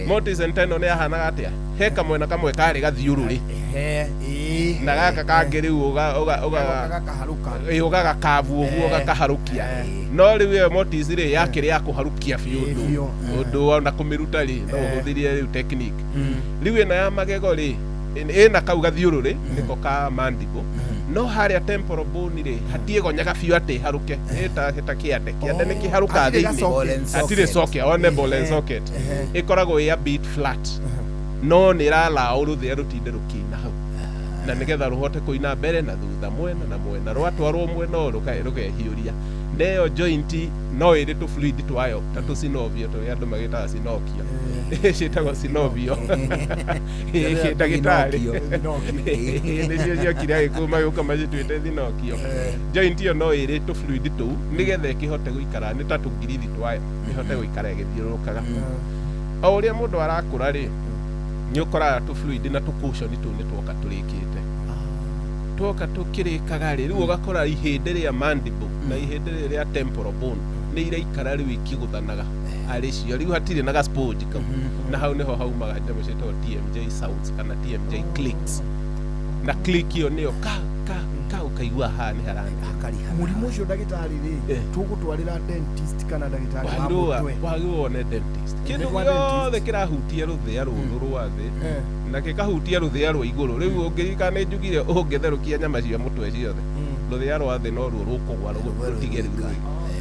mortise and tenon yahanaga atĩa? He kamwena kamwe karĩ gathiũrũrĩ na gaka kangĩ rĩu
gakaharũka.
Ĩ, ũgagakabu ũguo, gakaharũkia. No rĩu ĩyo mortise rĩ, yakĩrĩ ya kũharũkia biũ, ũndũ
biũ.
Ũndũ ona kũmĩruta rĩ, no ũhũthĩrie rĩu technique. Rĩu ĩno ya magego rĩ, ĩna kau gathiũrũrĩ nĩko ka mandible, no harĩa temporal bone rĩ, hatiĩgonyaga biũ atĩ ĩharũke. Ĩta ta kĩande, kĩande nĩ kĩharũkaga
Hatirĩ
thĩinĩ.
gasocket.
Hatirĩ socket, one ball and socket ĩkoragwo ĩ a bit flat, no nĩ ĩralaũ rũthĩa rũtinde rũkĩina hau, na nĩgetha rũhote kũina mbere na thutha, mwena na mwena. Rwatwarwo mwena ũyũ rũkehiũria. Na ĩyo joint no ĩrĩ tũ fluid twayo ta tũcinovio tũrĩa andũ magĩtaga sinokio, ciĩtagwo sinovio. Ndagĩtarĩ, nĩcio ciokire Agĩkũyũ magĩũka macituĩte thinokio. Joint ĩyo no ĩrĩ tũ fluid tũu nĩgetha ĩkĩhote gũikara, nĩ ta tũngirithi twayo, ĩhote gũikara ĩgĩthiũrũrũkaga. O ũrĩa mũndũ arakũra rĩ, nĩ ũkoraga tũ fluid na tũ cushion tũu nĩ twoka tũrĩkĩte, twoka tũkĩrĩkaga rĩ, rĩu ũgakora ihĩndĩ rĩa mandible na ihĩndĩ rĩrĩ rĩa temporal bone nĩ iraikara rĩu ikĩgũthanaga arĩ cio. Rĩu hatirĩ na ga sponge kau, na hau nĩho haumaga nyamũ ciĩtagwo TMJ sounds kana TMJ clicks, na click ĩyo nĩyo ka ka ka, ũkaigua haha nĩ haranĩka.
Mũrimũ ũcio, ndagĩtarĩ rĩ, tũgũtwarĩra dentist kana ndagĩtarĩ wa mũtwe?
Wagĩrĩirwo wone dentist. Kĩndũ
Kwa
gĩothe kĩrahutia rũthĩa rũrũ rwa thĩ na gĩkahutia rũthĩa rwa igũrũ. Rĩu ũngĩririkana nĩ njugire ũngĩtherũkia nyama cia mũtwe ciothe, rũthĩa rwa thĩ noruo rũkũgwa rũtige rĩu rũrĩ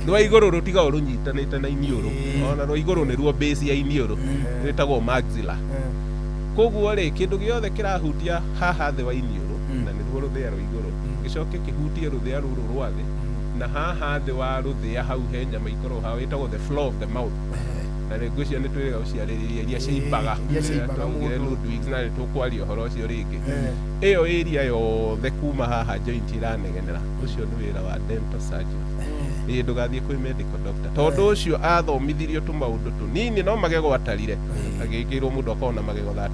rwa igũrũ, rũtigagwo rũnyitanĩte na iniũrũ. Ona rwa igũrũ nĩruo base ya iniũrũ, rwĩtagwo maxilla. Koguo rĩ, kĩndũ gĩothe kĩrahutia haha thĩ wa iniũrũ, na nĩruo rũthĩa rwa igũrũ, gĩcoke kĩhutie rũthĩa rũrũ rwa thĩ, na haha thĩ wa rũthĩa hau he nyama ikoragwo hau ĩtagwo the floor of the mouth, na rĩ ngwĩciria nĩ twĩrĩga gũciarĩrĩria iria ciimbaga.
Iria ciimbaga.
Twaugire
Mũndũ.
Ludwigs, na nĩ tũkwaria ũhoro ũcio rĩngĩ. Ĩyo area yothe kuma haha joint iranegenera, ũcio nĩ wĩra wa dental surgeon. Ĩ, ndũgathiĩ kwĩ medical doctor, tondũ ũcio athomithirio tũmaũndũ tũnini, no magego atarire agĩkĩrwo mũndũ akorwo na magego 32,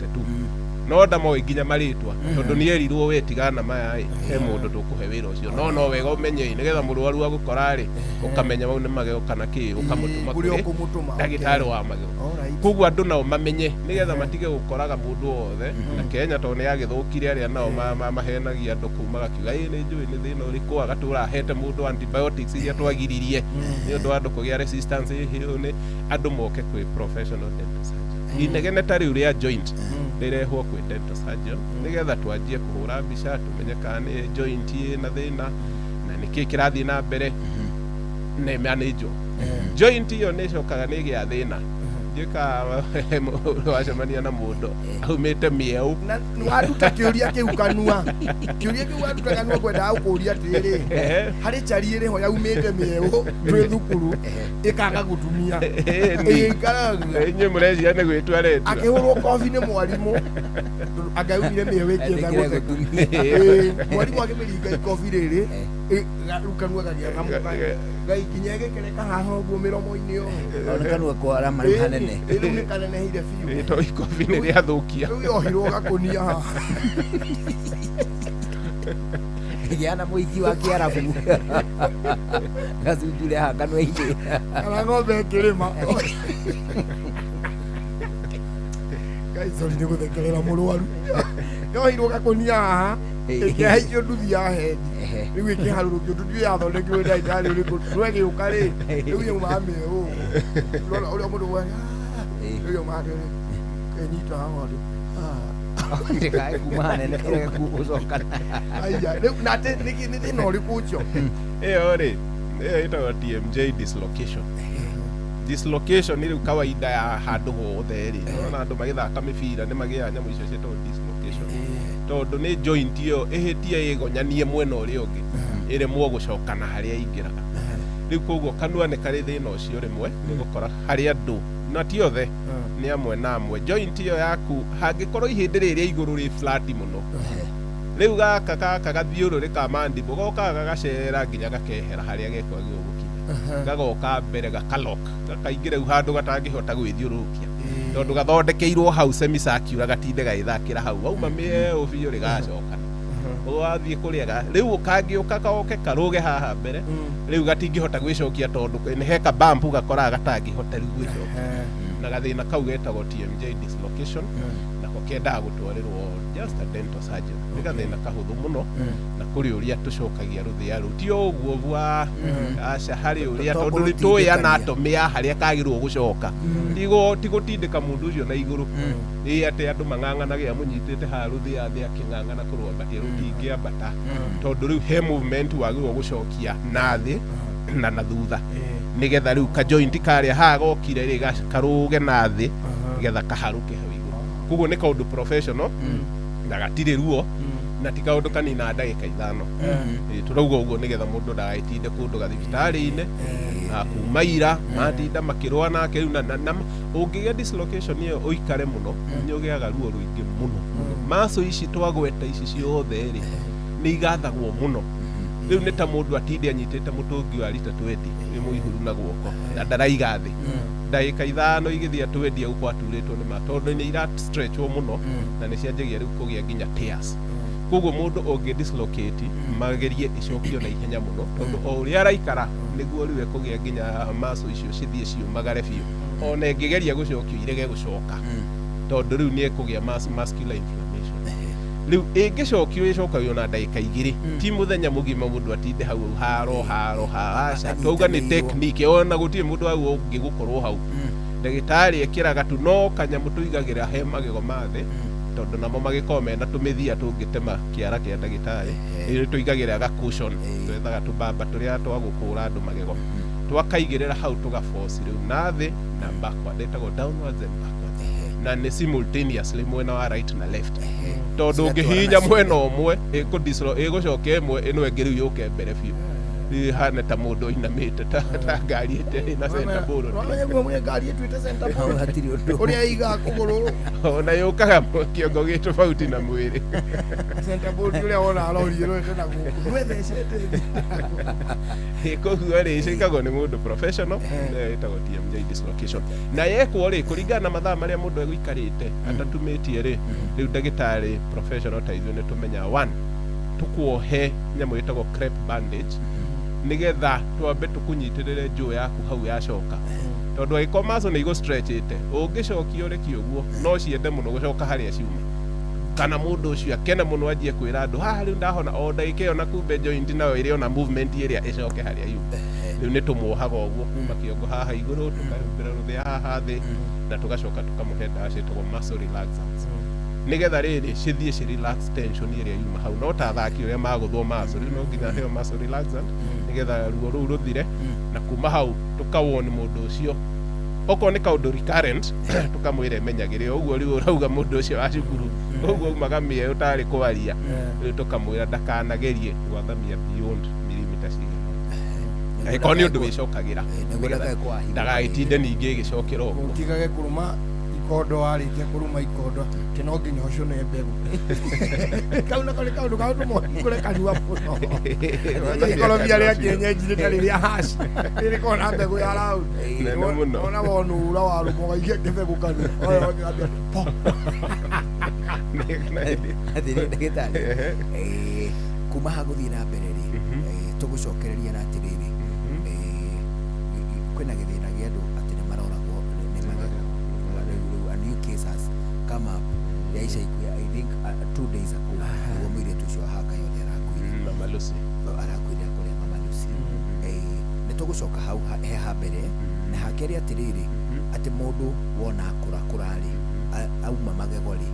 no ndamoĩ nginya marĩtwa, tondũ nĩ erirwo we tigana maya ĩ, he mũndũ tũkũhe wĩra ũcio. No wega ũmenye ĩ, nĩgetha mũrwaru agũkora rĩ, ũkamenya mau nĩ magego kana kĩ, ũkamũtũma
Kũrĩa
kũrĩ
ũkũmũtũma.
Ndagĩtarĩ wa magego. Koguo andũ nao mamenye nĩgetha matige gũkoraga mũndũ wothe. Na Kenya tondũ nĩ yagĩthũkire, arĩa nao mahenagia andũ kũu magakiuga ĩ nĩ njũĩ nĩ thĩna ũrĩkũ, agatũra ahete mũndũ antibiotics iria twagiririe nĩ ũndũ wa andũ kũgĩa resistance. Ĩ nĩ andũ moke kwĩ professional dental surgeon. Inegene ta rĩu rĩa joint rĩrehwo kwĩ dental surgeon nĩgetha twanjie kũhũra mbica, tũmenye kana nĩ joint ĩna thĩna na nĩkĩ kĩrathiĩ na mbere na ĩmanĩnjwo. Joint ĩyo nĩ ĩcokaga nĩ ĩgĩa thĩna njĩka wacemania na mũndũ aumĩte mĩeũ.
Na waruta kĩũria kĩu kanua, kĩũria kĩu waruta kanua, kwendaga gũkũria atĩrĩrĩ, harĩ chari ĩrĩ ho yaumĩte mĩeũ twĩ thukuru ĩkaga gũtumia ĩikaraga.
Inyuĩ mũreciria nĩ gwĩtua aretua.
Akĩhũrwo kobi nĩ mwarimũ angaumire mĩeũ ĩkĩenda
Etĩkĩre
gũtheka.
gũtumia.
Ĩĩ, mwarimũ akĩmĩringa ikobi rĩrĩ, rĩu kanua kagĩa na mũkayo ngai nginya ĩgĩkereka haha ũguo mĩromo-inĩ ũũ.
Ona kanua kwarama rĩu hanene.
Ĩĩ, rĩu nĩ kaneneheire biũ.
Ĩ, to ikobi nĩ rĩathũkia.
Rĩu yohirwo gakũnia haha.
Gĩa na mũiki wa kĩarabu gacunjure haha kanua-inĩ.
Kana ng'ombe ĩkĩrĩma. Ngai, sorry nĩ gũthekerera mũrwaru. Yohirwo gakũnia haha, ĩkĩhaicio nduthi ya hendi, rĩu ĩkĩharũrũkio nduthi ĩyo yathondekirwo nĩ ndagĩtarĩ ũrĩkũ twegĩũka rĩ, rĩu yaumaga mĩeũ. Ũrona ũrĩa mũndũ augaga, "Ah," rĩu yaumaga atĩrĩ, ĩnyita haha ũndũ.
Ndĩkae kuma hanene ĩrege gũcoka.
Aya, rĩu na atĩ nĩ thĩna ũrĩkũ ũcio?
Ĩyo rĩ, ĩyo ĩtagwo TMJ dislocation. Dislocation nĩ rĩu kawaida ya handũ hothe rĩ, ona andũ magĩthaka mĩbira nĩ magĩaga nyamũ icio ciĩtagwo dislocation, tondũ nĩ joint ĩyo ĩhĩtie ĩgonyanie mwena ũrĩa ũngĩ, ĩremwo gũcoka na harĩa ĩingĩraga. Rĩu koguo kanua nĩ karĩ thĩna ũcio, rĩmwe nĩ gũkora harĩ andũ, na ti othe, nĩ amwe na amwe, joint ĩyo yaku hangĩkorwo ihĩndĩ rĩrĩa igũrũ rĩ flat mũno, rĩu gaka gathiũrũrĩ ka mandible gokaga gagacera nginya gakehera harĩa gekwagĩrĩirwo gũkinya, gagoka mbere gakalok, gakaingĩra rĩu handũ gatangĩhota gwĩthiũrũrũkia, tondũ gathondekeirwo hau semicircular, gatinde gagĩthakĩra hau, wauma mĩeũ biũ rĩgacokana, wathiĩ kũrĩa rĩu kangĩũka koke karũge haha mbere, rĩu gatingĩhota gwĩcokia, tondũ nĩ heka bump gakoraga gatangĩhota rĩu gwĩcokia. Na gathĩna kau getagwo TMJ dislocation, nako kendaga gũtwarĩrwo just a dental surgeon. Nĩ gathĩna kahũthũ mũno, na kũrĩ ũrĩa tũcokagia rũthĩa rũu, ti o ũguo bwa, aca, harĩ ũrĩa,
To
tondũ nĩ tũĩ
kũrũtindĩkania.
Anatomy ya harĩa kagĩrĩirwo gũcoka, ti gũtindĩka mũndũ ũcio na igũrũ, ĩ atĩ andũ mang'ang'anage amũnyitĩte haha rũthĩa thĩ akĩng'ang'ana kũrwambatia, rũtingĩambata, tondũ rĩu he movement wagĩrĩirwo gũcokia na thĩ na thutha, nĩgetha rĩu ka joint karĩa haha gokire rĩ karũge na thĩ, nĩgetha kaharũke hau igũrũ. Koguo nĩ kaũndũ professional na gatirĩ ruo, na ti kaũndũ kanina ndagĩka 5. Ĩ, tũrauga ũguo nĩgetha mũndũ ndagagĩtinde kũndũ gathibitarĩ-inĩ na kuma ira matinda makĩrũa nake rĩu na ũngĩgĩa dislocation ĩyo ũikare mũno, nĩ ũgĩaga ruo rũingĩ mũno. Maco ici twagweta ici ciothe rĩ, nĩ igathagwo mũno. Rĩu nĩ ta mũndũ atinde anyitĩte mũtũngi wa rita 20 wĩ mũihũru na guoko na ndaraiga thĩ, ndagĩka 5 igĩthiĩ atwendia gũkũ aturĩtwo nĩ ma, tondũ nĩ ira stretchwo mũno na nĩ cianjagia rĩu kũgĩa nginya tears. Koguo mũndũ ũngĩ dislocate, magerie ĩcokio na ihenya mũno, tondũ o ũrĩa araikara nĩguo rĩu ekũgĩa nginya maco icio cithiĩ ciũmagare biũ, ona ĩngĩgeria gũcokio irege gũcoka, tondũ rĩu nĩ ekũgĩa muscular inflammation. Rĩu ĩngĩcokio, ĩcokagio na ndagĩka 2, ti mũthenya mũgima mũndũ atinde hau haro haro aca. Twauga nĩ technique, ona gũtirĩ mũndũ hau ũngĩgũkorwo hau, ndagĩtarĩ ekĩraga tu no kanyamũ tũigagĩra he magego ma thĩ, tondũ namo magĩkorwo mena tũmĩthia tũngĩtema kĩara kĩa ndagĩtarĩ. Nĩ tũigagĩra ga cushion, twethaga tũmbamba tũrĩa twa gũkũra andũ magego, twakaigĩrĩra hau, tũgaforce rĩu na thĩ na backward, ĩtagwo downwards and backwards, na nĩ simultaneously mwena wa right na left, tondũ ũngĩhihinya mwena ũmwe ĩgũcoka ĩmwe, ĩno ĩngĩ rĩu yũke mbere biũ. Rĩu ĩhane ta mũndũ ũinamĩte ta ngari ĩtarĩ na center bolt.
Wamenya guo mwe ngari ĩtuĩte center
Hau
bolt.
Hatirĩ ũndũ.
Ũrĩa ĩigaga kũgũrũ.
Ona yũkaga kĩongo gĩ tofauti na mwĩrĩ.
Center bolt ũrĩa wona rori ĩrorete na gũkũ ndwethecete.
Koguo rĩ, ĩcikagwo nĩ mũndũ professional, nĩyo ĩtagwo TMJ dislocation. Na yekwo rĩ, kũringana na mathaa marĩa mũndũ egũikarĩte atatumĩtie rĩ, rĩu ndagĩtarĩ professional ta ithuĩ nĩ tũmenyaga, one, tũkuohe nyamũ ĩtagwo crepe bandage, nĩgetha twambe tũkũnyitĩrĩre njũũ yaku hau yacoka, tondũ angĩkorwo maco nĩ igũ stretchĩte, ũngĩcokia ũreke ũguo, no ciende mũno gũcoka harĩa ciuma, kana mũndũ ũcio akene mũno anjie kwĩra andũ haha rĩu ndahona o ndagĩka ĩyo, na kumbe joint nayo ĩrĩ ona movement ĩrĩa ĩcoke harĩa yuma. Rĩu nĩ tũmuohaga ũguo kuma kĩongo haha igũrũ, tũkahumbĩra rũthĩa haha thĩ, na tũgacoka tũkamũhe ndawa ciĩtagwo muscle relaxants, nĩgetha rĩrĩ cithiĩ ci relax tension ĩrĩa yuma hau. No ta athaki ũrĩa magũthwo muscle, rĩu no nginya heo muscle relaxant nĩgetha ruo rũu rũthire. Na kuma hau tũkawon mũndũ ũcio, okorwo nĩ kaũndũ recurrent, tũkamwĩra emenyagĩre ũguo. Rĩu ũrauga mũndũ ũcio wa cukuru ũguo umaga mĩeũ tarĩ kwaria, rĩu tũkamwĩra ndakanagerie gwathamia beyond milimita cigana ũna, angĩkorwo nĩ ũndũ wĩcokagĩra,
Nĩguo ndakae kwahithũka.
Ndagagĩtinde ningĩ ĩgĩcokera ũguo.
Ũtigage kũrũma ikondo, warĩkia kũrũma ikondo atĩ no nginya ũcũne mbegũ. Kau nako nĩ kaũndũ kaũndũ kanua mũno. Ikorobia rĩa kienyeji rĩtarĩ rĩa haci rĩrĩkorwo na mbegũ ya raundi.
Nene mũno.
Ona wonũra warũma ũgaikia kĩbegũ kanua. Oyo, ũkĩambia, po.
Atĩrĩ ndagĩtarĩ, kuma ha gũthiĩ na mbere rĩ, tũgũcokereria na atĩrĩrĩ, kwĩna gĩthĩna gĩa andũ atĩ nĩ maroragwo nĩ magego. Rĩu a new case has come up ya ica ikuhĩ, I think 2 days ago, nĩguo mũirĩtu ũcio wa Hakayothe arakuire.
Mama Lucy.
Arakuire kũrĩa Mama Lucy. Nĩ tũgũcoka hau he ha mbere na hakerĩ, atĩrĩrĩ, atĩ mũndũ wona akũra kũra rĩ, auma magego rĩ,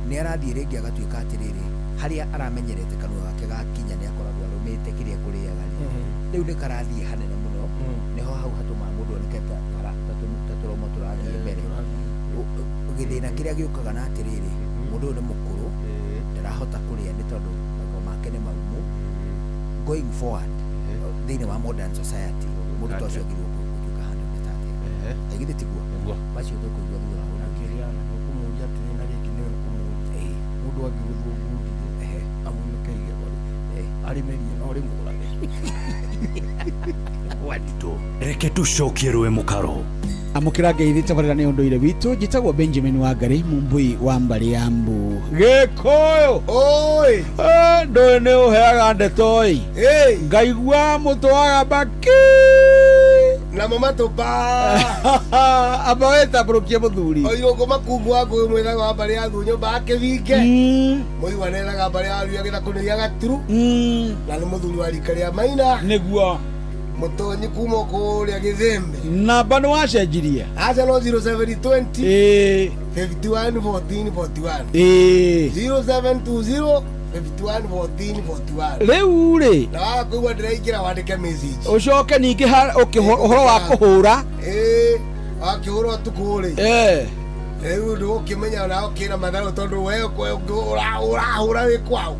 Nĩ arathiĩ rĩngĩ agatuĩka atĩrĩrĩ, harĩa aramenyerete kanua gake gakinya nĩ akoragwo arũmĩte kĩrĩa ekũrĩaga rĩ, rĩu nĩ karathiĩ hanene mũno. Nĩho hau hatũmaga mũndũ oneke ta tũromo tũrathiĩ mbere. Gĩthĩna kĩrĩa gĩũkaga na atĩrĩrĩ, mũndũ ũyũ nĩ mũkũrũ, ndarahota kũrĩa nĩ tondũ magego make nĩ maumũ. Going forward, thĩinĩ wa modern society, mũndũ ta ũcio agĩrĩirwo gũtuĩka handũ ta atĩa? Githĩ tiguo? Macio tũkũigua thutha wa
Na
ũndũ.
Kĩrĩa na nĩũkũmũria atĩrĩ, na rĩngĩ nĩwe ũkũmũria, mũndũ angĩgũthwo ngundi rĩ, amunĩke igego rĩ, arĩmerie no rĩmũrage?
Reke tũcokie rũe mũkaro.
Amũkĩra ngeithi tabarĩra nĩ ũndũire witũ. Njĩtagwo Benjamin Wangari, Mũmbui wa mbarĩ ya Mbu Gĩkũyũ.
Oi.
Ndũĩ nĩ ũheaga ndeto ĩ, ngaigua mũtwaga mbaki
namo matũpa.
Amba wĩtambũrũkie, mũthuri.
Oirũngũ makumbu wa ngũyũ, mwĩthaga wa mbarĩ ya thu nyũmba ya kĩbinge, mũigua nethaga mbarĩ ya ruya gĩthakũ nĩ gĩa gaturu, na nĩ mũthuri wa rika rĩa maina.
Nĩguo.
Mũtonyi kuma kũrĩa gĩthembe.
Namba nĩ wacenjirie?
Aca, no 0720 51 14 41. 0720 51 14 41.
Rĩu rĩ,
na waga kũigua ndĩraingĩra, wandĩke message.
Ũcoke ningĩ ũhoro wa kũhũra.
Ĩĩ, wakĩhũra ũtukũ rĩ, rĩu ndũgũkĩmenya nawe kĩna matharũ, tondũ we ũrahũra wĩ kwao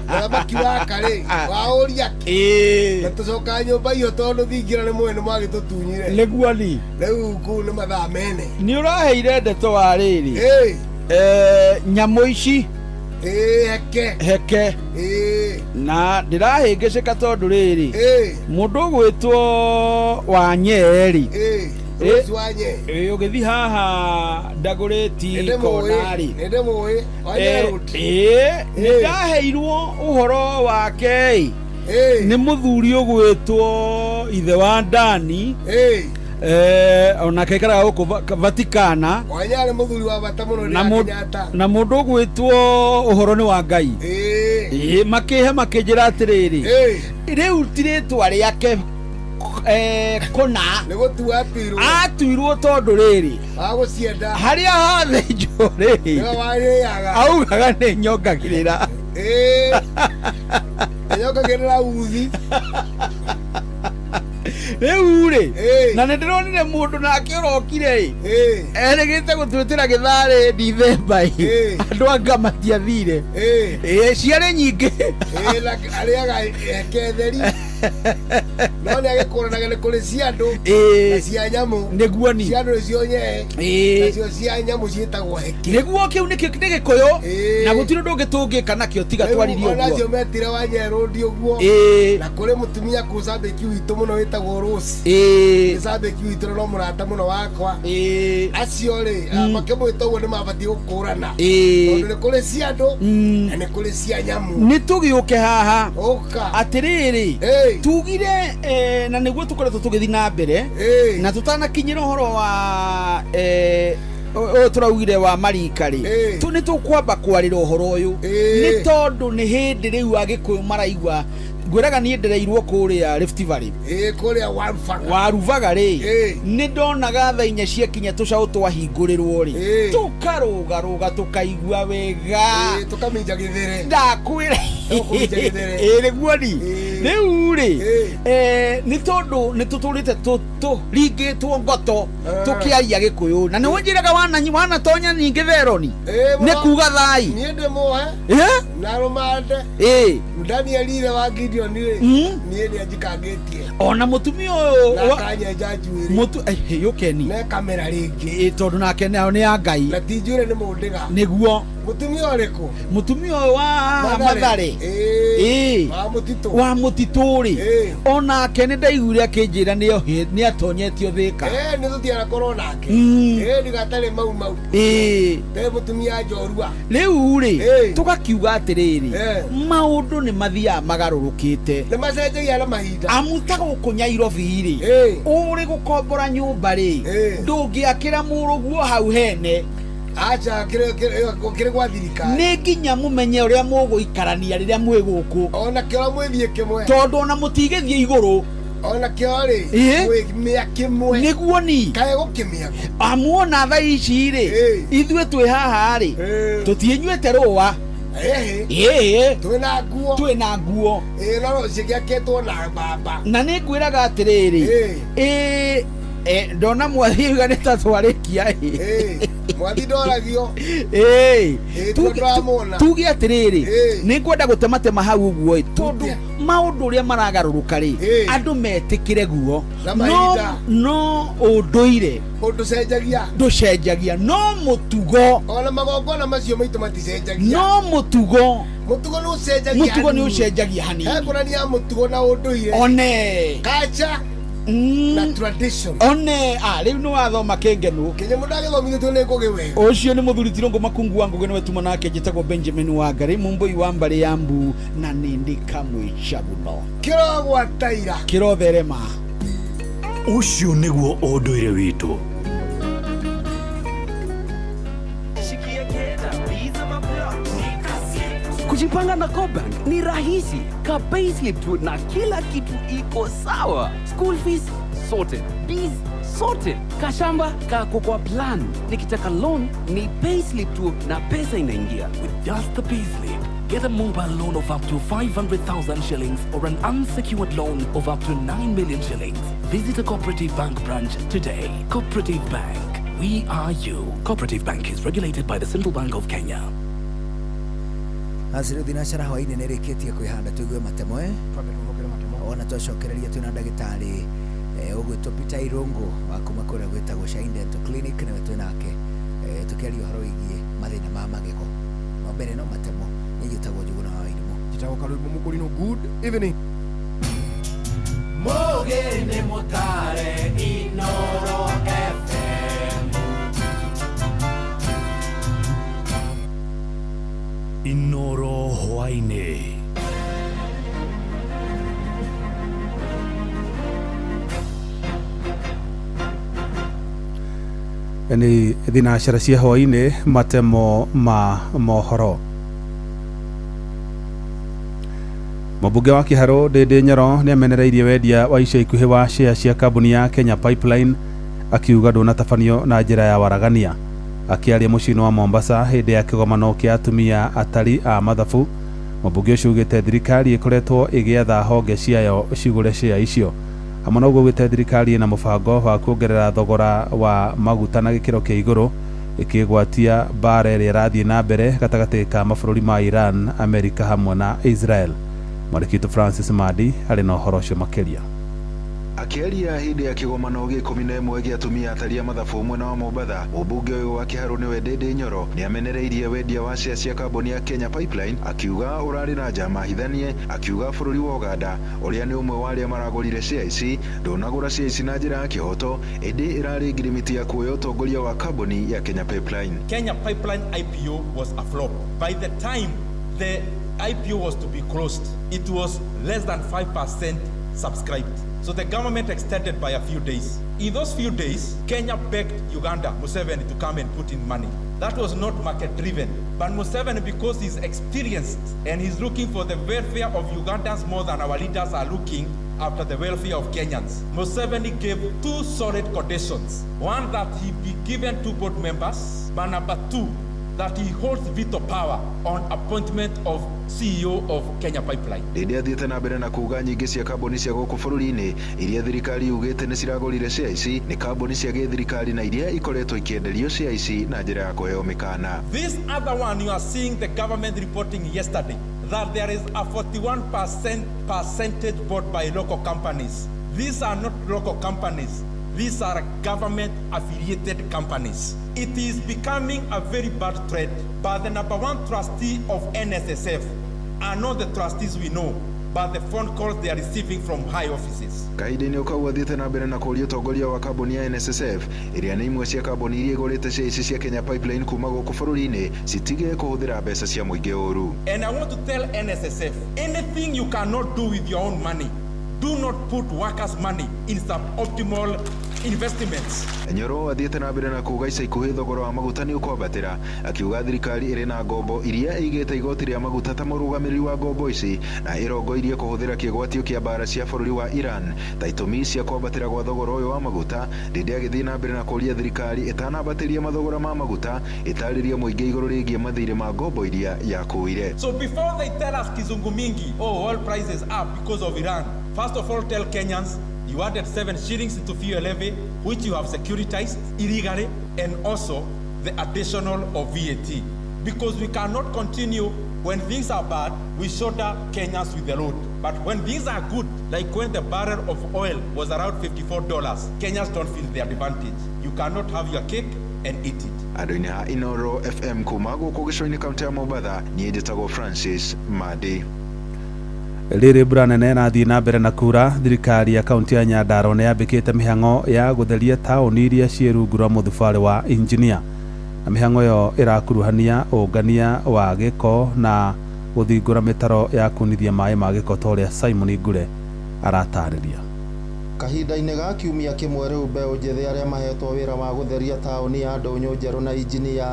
mũthamaki waka rĩ, waũria kĩ na tũcokaga nyũmba iyo, tondũ thingira nĩ mũĩ nĩ mwagĩtũtunyire.
Nĩguo ni.
Rĩu kũu nĩ mathaa mene.
Nĩ ũraheire ndeto wa rĩrĩ, nyamũ ici.
Heke.
Heke. Na ndĩrahĩngĩcĩka tondũ rĩrĩ, mũndũ ũgwĩtwo Wanyee-rĩ,
Rose Wanye.
Ũgĩthiĩ haha Ndagũrĩti
Nĩndĩmũĩ.
kona-rĩ,
Nĩndĩmũĩ Wanye Road.
Nĩ ndaheirwo ũhoro wake ĩ nĩ mũthuri ũgwĩtwo ithe wa Ndani, onake aikaraga gũkũ Vatikana.
Wanye arĩ mũthuri wa bata mũno
Na
ndĩ Kenyatta.
Na mũndũ ũgwĩtwo ũhoro nĩ wa Ngai. Ĩĩ, makĩhe makĩnjĩra atĩrĩrĩ, rĩu ti rĩtwa rĩake kũna.
Nĩ gũtua atuirwo.
Atuirwo tondũ rĩrĩ,
wagũcienda
harĩa hathĩnjwo rĩ,
nĩwe warĩaga.
Augaga nĩ nyongagĩrĩra.
Nyongagĩrĩra uthi.
Rĩu rĩ, na nĩ ndĩronire mũndũ nake ũrokire ĩ, erĩgĩte gũtwĩtĩra gĩtharĩ Dithemba ĩ, andũ anga matiathire. Ĩ, ciarĩ nyingĩ.
Ĩĩ, na arĩaga heke theri, no nĩ agĩkũranaga nĩ kũrĩ cia andũ na cia nyamũ.
Nĩguo ni.
Cia andũ nĩcio nyee, nacio cia nyamũ ciĩtagwo heke.
Nĩguo, kĩu nĩ gĩkũyũ, na gũtirĩ ũndũ ũngĩ tũngĩka nakĩo tiga twaririe
onacio
ũguo.
Metire Wanye Road ũguo. Na kũrĩ mũtumia kũu cambĩki witũ mũno wĩtagwo Rose. Nĩ cambĩki witũ na no mũrata mũno wakwa. Acio rĩ, makĩmwĩta ũguo nĩ mabatiĩ gũkũrana, tondũ nĩ kũrĩ cia andũ na nĩ kũrĩ cia nyamũ.
Nĩ tũgĩũke haha.
Ũka.
Atĩrĩrĩ, tugire na nĩguo tũkoretwo tũgĩthiĩ na mbere na tũtanakinyĩra ũhoro wa ũyũ tũraugire wa marika rĩ, tu nĩ tũkwamba kwarĩra ũhoro ũyũ, nĩ tondũ nĩ hĩndĩ rĩu Agĩkũyũ maraigua. Ngwĩraga niĩ ndereirwo kũrĩa Rift Valley.
Ĩĩ, kũrĩa Warubaga.
Warubaga rĩ, nĩ ndonaga thaa 4 ciakinya tũcaũ twahingũrĩrwo rĩ, tũkarũgarũga tũkaigua wega.
Tũkaminja gĩthere.
Ndakwĩra.
Tũkũminja gĩthere.
Ĩĩ, nĩguo ni. Rĩu rĩ, nĩ tondũ nĩ tũtũrĩte tũringĩtwo ngoto tũkĩaria Gĩkũyũ, na nĩ wĩnjĩraga wanatonya ningĩ theroni nĩ kuga thai.
Niĩ ndĩmũhe na rũmande. Daniel ithe wa Gideon rĩ, niĩ nĩ anjikangĩtie.
Ona mũtumia ũyũ
na akanyenja njuĩrĩ.
Mũtu yũkeni.
Na kamera rĩngĩ.
Ĩ, tondũ nake nao nĩ ya Ngai.
Na ti njuĩrĩ nĩ mũndĩga.
Nĩguo.
Mũtumia ũrĩkũ?
Mũtumia ũyũ wa Mathare. Ĩĩ.
Wa mũtitũ.
Wa mũtitũ rĩ, onake nĩ ndaiguire akĩnjĩra nĩ atonyetio Thĩka.
Nĩ tũtianakorwo nake. Ĩĩ, ndigatarĩ mau mau. Te mũtumia njorua.
Rĩu rĩ, tũgakiuga atĩrĩrĩ, maũndũ nĩ mathiaga magarũrũkĩte.
Nĩ macenjagia na mahinda.
Amu ta gũkũ Nyairobi rĩ, ũrĩ gũkombora nyũmba rĩ, ndũngĩakĩra mũrũguo hau hene.
Aca, kĩrĩ gwa thirikari.
Nĩ nginya mũmenye ũrĩa mũgũikarania rĩrĩa mwĩ gũkũ.
Ona kĩora mwĩthiĩ kĩmwe.
Tondũ ona mũtigĩthiĩ igũrũ.
Ona kĩo rĩ
Ĩĩ.
mwĩ kĩmwe
Nĩguo ni
kae gũkĩmĩa
amuona thaa ici rĩ, ithuĩ twĩ haha rĩ, tũtiĩnyuĩte rũa. Ĩĩ.
Twĩna nguo.
Twĩna nguo.
Ĩĩ, no cigĩakĩtwo na mbamba.
Na nĩ ngwĩraga atĩrĩrĩ, ĩĩ, ndona mwathi uga nĩ ta twarĩkia ĩ.
Mwathi ndoragio.
Ĩĩ.
Ĩĩ, tondũ ndamwona.
Tuge atĩrĩrĩ, nĩ ngwenda gũtematema hau ũguo ĩ, tondũ maũndũ ũrĩa maragarũrũka rĩ, andũ metĩkĩre guo.
Na
No
mahinda.
no ũndũire
Ndũcenjagia.
Ndũcenjagia, no mũtugo.
Ona magongona macio maitũ maticenjagia.
No mũtugo.
Mũtugo nĩ ũcenjagia.
Mũtugo nĩ
hanini.
ũcenjagia hanini.
He ngũrani ya mũtugo na ũndũire.
One.
Culture na tradition.
One a rĩu nĩ wathoma kĩngenu.
Kĩnyamũ ndagĩthomithĩtio nĩ Ngũgĩ wega.
Ũcio nĩ mũthuri Tirũngũ Makungu wa Ngũgĩ, nĩwe tuma nake. Njĩtagwo Benjamin Wangari Mũmbũi wa mbarĩ ya mbu, na nĩndĩ kamwĩcaguno.
Kĩrogwataira.
Kĩrotherema.
Ũcio nĩguo ũndũire witũ.
Kujipanga na CoBank ni rahisi. Ka payslip tu na kila kitu iko sawa. School fees sorted, bills sorted, kashamba kako kwa plan. Nikitaka loan ni payslip tu na pesa inaingia.
With just the payslip, get a mobile loan of up to 500,000 shillings or an unsecured loan of up to 9 million shillings. Visit a Cooperative Bank branch today. Cooperative Bank, we are you. Cooperative Bank is regulated by the Central Bank of Kenya.
Acirĩ thinacara hwainĩ nĩ rĩkĩtie kwĩhanda, tũigue matemo ona twacokereria twĩna ndagĩtarĩ ũgwĩtwo Peter Irũngũ wa kuma kũrĩa gwĩtagwo Shine Dental Clinic, nĩwe twĩ nake tũkĩaria ũhoro wĩgiĩ mathĩna ma magego. No mbere no matemo, nĩ njĩtagwo Njũgũna wa Irimũ.
Njĩtagwo Karũimũ Mũkũrinũ. Good evening.
Mũgĩ nĩ mũtare Inoro FM.
Inoro hwainĩ.
Nĩ thinacara cia hwainĩ, matemo ma mohoro. Mũmbunge wa Kĩharũ Ndĩndĩ Nyoro nĩ amenereirie wendia wa ica ikuhĩ wa share cia kambuni ya Kenya Pipeline, akiuga ndũnatabanio na njĩra ya waragania. Akĩaria mũciĩ-inĩ wa Mombasa hĩndĩ ya kĩgomano kĩa atumia atari a mathabu, mũmbunge ũcio augĩte thirikari ĩkoretwo ĩgĩatha honge ciayo cigũre share icio. Hamwe na ũguo, augĩte thirikari ĩna mũbango wa kuongerera thogora wa maguta na gĩkĩro kĩa igũrũ, ĩkĩgwatia mbara ĩrĩa ĩrathiĩ na mbere gatagatĩ ka mabũrũri ma Iran, Amerika hamwe na Israel. Mwandĩki witũ Francis Madi arĩ na ũhoro ũcio makĩria.
Akĩaria hĩndĩ ya kĩgomano gĩa 11 gĩa atumia atari a mathabu mwena wa Mombatha, mũmbunge ũyũ wa Kĩharũ nĩwe Ndĩndĩ Nyoro nĩ amenereirie wendia wa share cia kambuni ya Kenya Pipeline, akiuga ũrarĩ na njama hithanie. Akiuga bũrũri wa Uganda, ũrĩa nĩ ũmwe wa arĩa maragũrire share ici, ndũnagũra share ici na njĩra ya kĩhoto, ĩndĩ ĩrarĩ ngirimiti ya kuoya ũtongoria wa kambuni ya Kenya Pipeline.
Kenya Pipeline IPO was a flop. By the time the IPO was to be closed, it was less than 5% subscribed. So the government extended by a few days. In those few days, Kenya begged Uganda, Museveni, to come and put in money. That was not market driven. But Museveni, because he's experienced and he's looking for the welfare of Ugandans more than our leaders are looking after the welfare of Kenyans, Museveni gave two solid conditions. One, that he be given two board members, but number two, that he holds veto power on appointment of CEO of Kenya Pipeline.
Ndĩndĩ athiĩte na mbere na kuuga nyingĩ cia kambuni cia gũkũ bũrũri-inĩ iria thirikari yugĩte nĩ ciragũrire share ici nĩ kambuni cia gĩthirikari na iria ikoretwo ikĩenderio share ici na njĩra ya kũheo mĩkana.
This other one you are seeing the government reporting yesterday that there is a 41% percentage bought by local companies. These are not local companies. These are government affiliated companies. It is becoming a very bad trend. But the number one trustee of NSSF are not the trustees we know, but the phone calls they are receiving from high offices.
Kahinda-inĩ kau athiĩte na mbere na kũũria ũtongoria wa kambuni ya NSSF, ĩrĩa nĩ imwe cia kambuni iria igũrĩte share ici cia Kenya Pipeline kuma gũkũ bũrũri-inĩ, citige kũhũthĩra mbeca cia mũingĩ ũru.
And I want to tell NSSF, anything you cannot do with your own money, do not put workers' money in suboptimal investments.
Nyoro athiĩte na mbere na kuga ica ikuhĩ thogora wa maguta nĩ ũkwambatĩra, akiuga thirikari ĩrĩ na ngombo iria ĩigĩte igoti rĩa maguta ta mũrũgamĩrĩri wa ngombo ici na ĩrongoirie kũhũthĩra kĩgwatio kĩa mbara cia bũrũri wa Iran ta itũmi cia kwambatĩra gwa thogora ũyũ wa maguta. Ndindi agĩthiĩ na mbere na kũũria thirikari ĩtanambatĩria mathogora ma maguta ĩtarĩrie mũingĩ igũrũ rĩgiĩ mathirĩ ma ngombo iria yakuire.
So before they tell us kizungu mingi, oh, oil prices up because of Iran, first of all tell Kenyans you added 7 shillings into fuel levy, which you have securitized illegally, and also the additional of VAT. Because we cannot continue when things are bad, we shoulder Kenyans with the load. But when things are good, like when the barrel of oil was around $54, Kenyans don't feel the advantage. You cannot have your cake and eat it.
Andũ-inĩ a Inoro FM kuma gũkũ gĩcũa-inĩ kaũntĩ ya Mombatha, niĩ njĩtagwo Francis Madi.
Rĩrĩ mbura nene ĩrathiĩ na mbere na kura, thirikari ya kaunti ya Nyandarua nĩ yambĩkĩte mĩhang'o ya gũtheria taũni iria ciĩ rungu rwa mũthubarĩ wa injinia, na mĩhang'o ĩyo ĩrakuruhania ũngania wa gĩko na gũthingũra mĩtaro ya kunithia maĩ ma gĩko ta ũrĩa Simon Ngure aratarĩria.
Kahinda-inĩ ga kiumia kĩmwe rĩu, mbeũ njĩthĩ arĩa mahetwo wĩra wa gũtheria taũni ya Ndũnyũ Njerũ na Injinia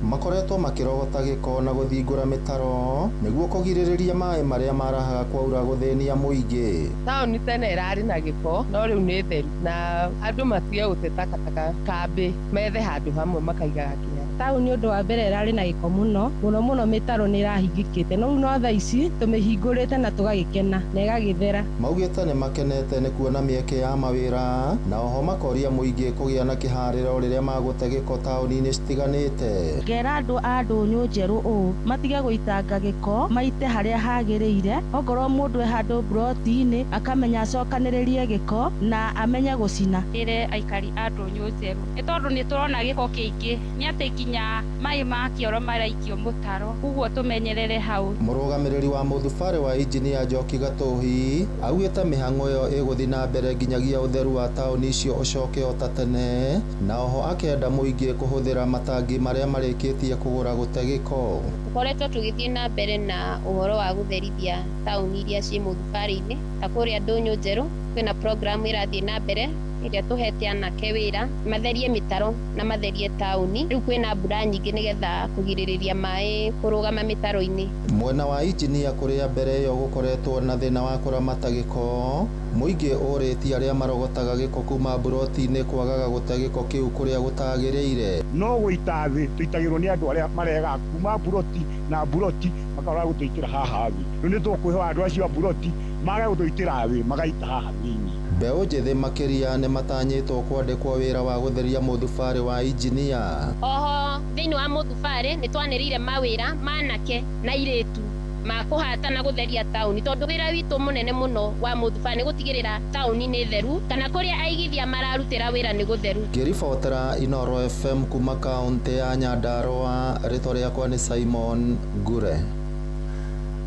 makoretwo makĩrogota gĩko na gũthingũra mĩtaro nĩguo kũgirĩrĩria maĩ marĩa marahaga kwaura gũthĩnia mũingĩ.
Taũni tene ĩrarĩ na gĩko, no rĩu nĩ theru, na andũ matige gũte takataka kambĩ, methe handũ hamwe makaigaga kĩara.
Taũni ũndũ wa mbere ĩrarĩ na gĩko mũno mũno mũno, mĩtaro nĩ ĩrahingĩkĩte, no rĩu no thaa ici tũmĩhingũrĩte na tũgagĩkena na ĩgagĩthera.
Maugĩte nĩ makenete nĩ kuona mĩeke ya mawĩra, na oho makoria mũingĩ kũgĩa na kĩharĩro rĩrĩa magũte gĩko taũni-inĩ citiganĩte.
Ngera andũ a Ndũnyũ Njerũ ũũ matige gũitanga gĩko, maite harĩa hagĩrĩire. Okorwo mũndũ e handũ mburoti-inĩ, akamenya acokanĩrĩrie gĩko na amenye gũcina.
Ĩre aikari a Ndũnyũ Njerũ, nĩ tondũ nĩ tũrona gĩko kĩingĩ, nĩ atĩ nginya maĩ ma kĩoro maraikio mũtaro, koguo tũmenyerere hau.
Mũrũgamĩrĩri wa mũthubarĩ wa injinia Njoki Gatũhi augĩte mĩhang'o ĩyo ĩgũthiĩ na mbere nginyagia ũtheru wa taũni icio ũcoke o ta tene, na oho akenda mũingĩ kũhũthĩra matangi marĩa marĩkĩtie kũgũra gũte gĩko.
Tũkoretwo tũgĩthiĩ na mbere na ũhoro wa gũtherithia taũni iria ciĩ mũthubarĩ-inĩ, ta kũrĩa Ndũnyũ Njerũ kwĩna program ĩrathiĩ na mbere ĩrĩa tũhete anake wĩra matherie mĩtaro na matherie taũni. Rĩu kwĩna mbura nyingĩ nĩgetha kũgirĩrĩria maĩ kũrũgama mĩtaro-inĩ.
Mwena wa injinia kũrĩa mbere ĩyo gũkoretwo na thĩna wa kũramata gĩko, mũingĩ ũrĩtie arĩa marogotaga gĩko kuma mburoti-inĩ kwagaga gũte gĩko kĩu kũrĩa gũtagĩrĩire.
No gũita thĩ tũitagĩrwo nĩ andũ arĩa maregaga kuma mburoti na mburoti makarora gũtũitĩra haha thĩ. Rĩu nĩ tũkwĩhoya andũ acio a mburoti mage gũtũitĩra thĩ, magaita haha thĩinĩ.
Mbeũ njĩthĩ makĩria nĩ matanyĩtwo kwandĩkwo wĩra wa gũtheria mũthubarĩ wa injinia.
Oho thĩinĩ wa mũthubarĩ nĩ twanĩrĩire mawĩra ma anake na airĩtu ma kũhata na gũtheria taũni, tondũ wĩra witũ mũnene mũno wa mũthubarĩ nĩ gũtigĩrĩra taũni nĩ theru, kana kũrĩa aigithia mararutĩra wĩra nĩ gũtheru.
Ngĩribotera Inoro FM kuma kaũntĩ ya Nyandarua, rĩtwa rĩakwa nĩ Simon Ngure.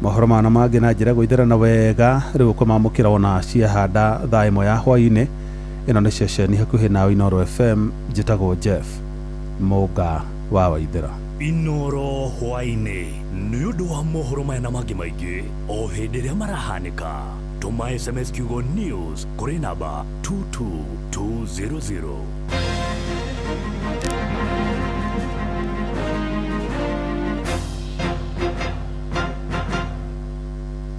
Mohoro mana mangĩ na njĩra gũitherana wega rĩu ũkũmamũkĩra ona ciahanda thaa 1 ya hwaĩ-inĩ. Ĩno nĩ ceceni hakuhĩ nawe Inoro FM, njĩtagwo Jeff Mũnga wa Waithĩra.
Inoro hwaĩ-inĩ nĩ ũndũ wa mohoro maya na mangĩ maingĩ o hĩndĩ ĩrĩa marahanĩka. Tũma SMS kiugo news kũrĩ namba 22200.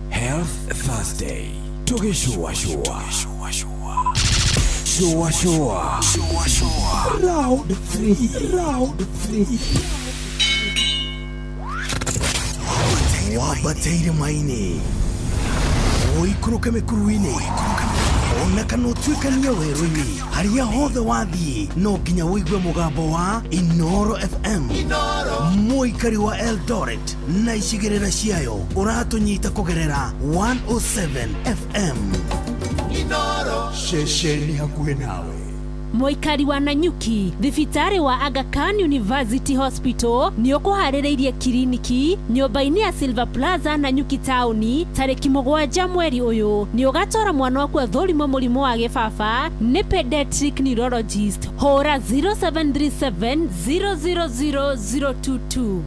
Health Thursday. Tugishua shua. Shua shua. Shua shua. Round 3. Round 3.
Wambateire maini, ũikũrũke mĩkuru-inĩ, ona kana ũtuĩkanie werũ-inĩ, harĩa hothe wathiĩ no nginya ũigue mũgambo wa Inoro FM. Mũikari wa Eldoret na icigĩrĩra ciayo ũratũnyita kũgerera 107 FM.
Inoro ceceni hakuhĩ nawe.
Mũikari wa Nanyuki, thibitarĩ wa Aga Khan University Hospital nĩ ũkũharĩrĩirie kiriniki nyũmba-inĩ ya Silver Plaza Nanyuki taũni tarĩki 7 mweri ũyũ. Nĩ ũgatwara mwana waku athũrimwo mũrimũ wa gĩbaba nĩ pediatric neurologist. Hũra 0737 000 022.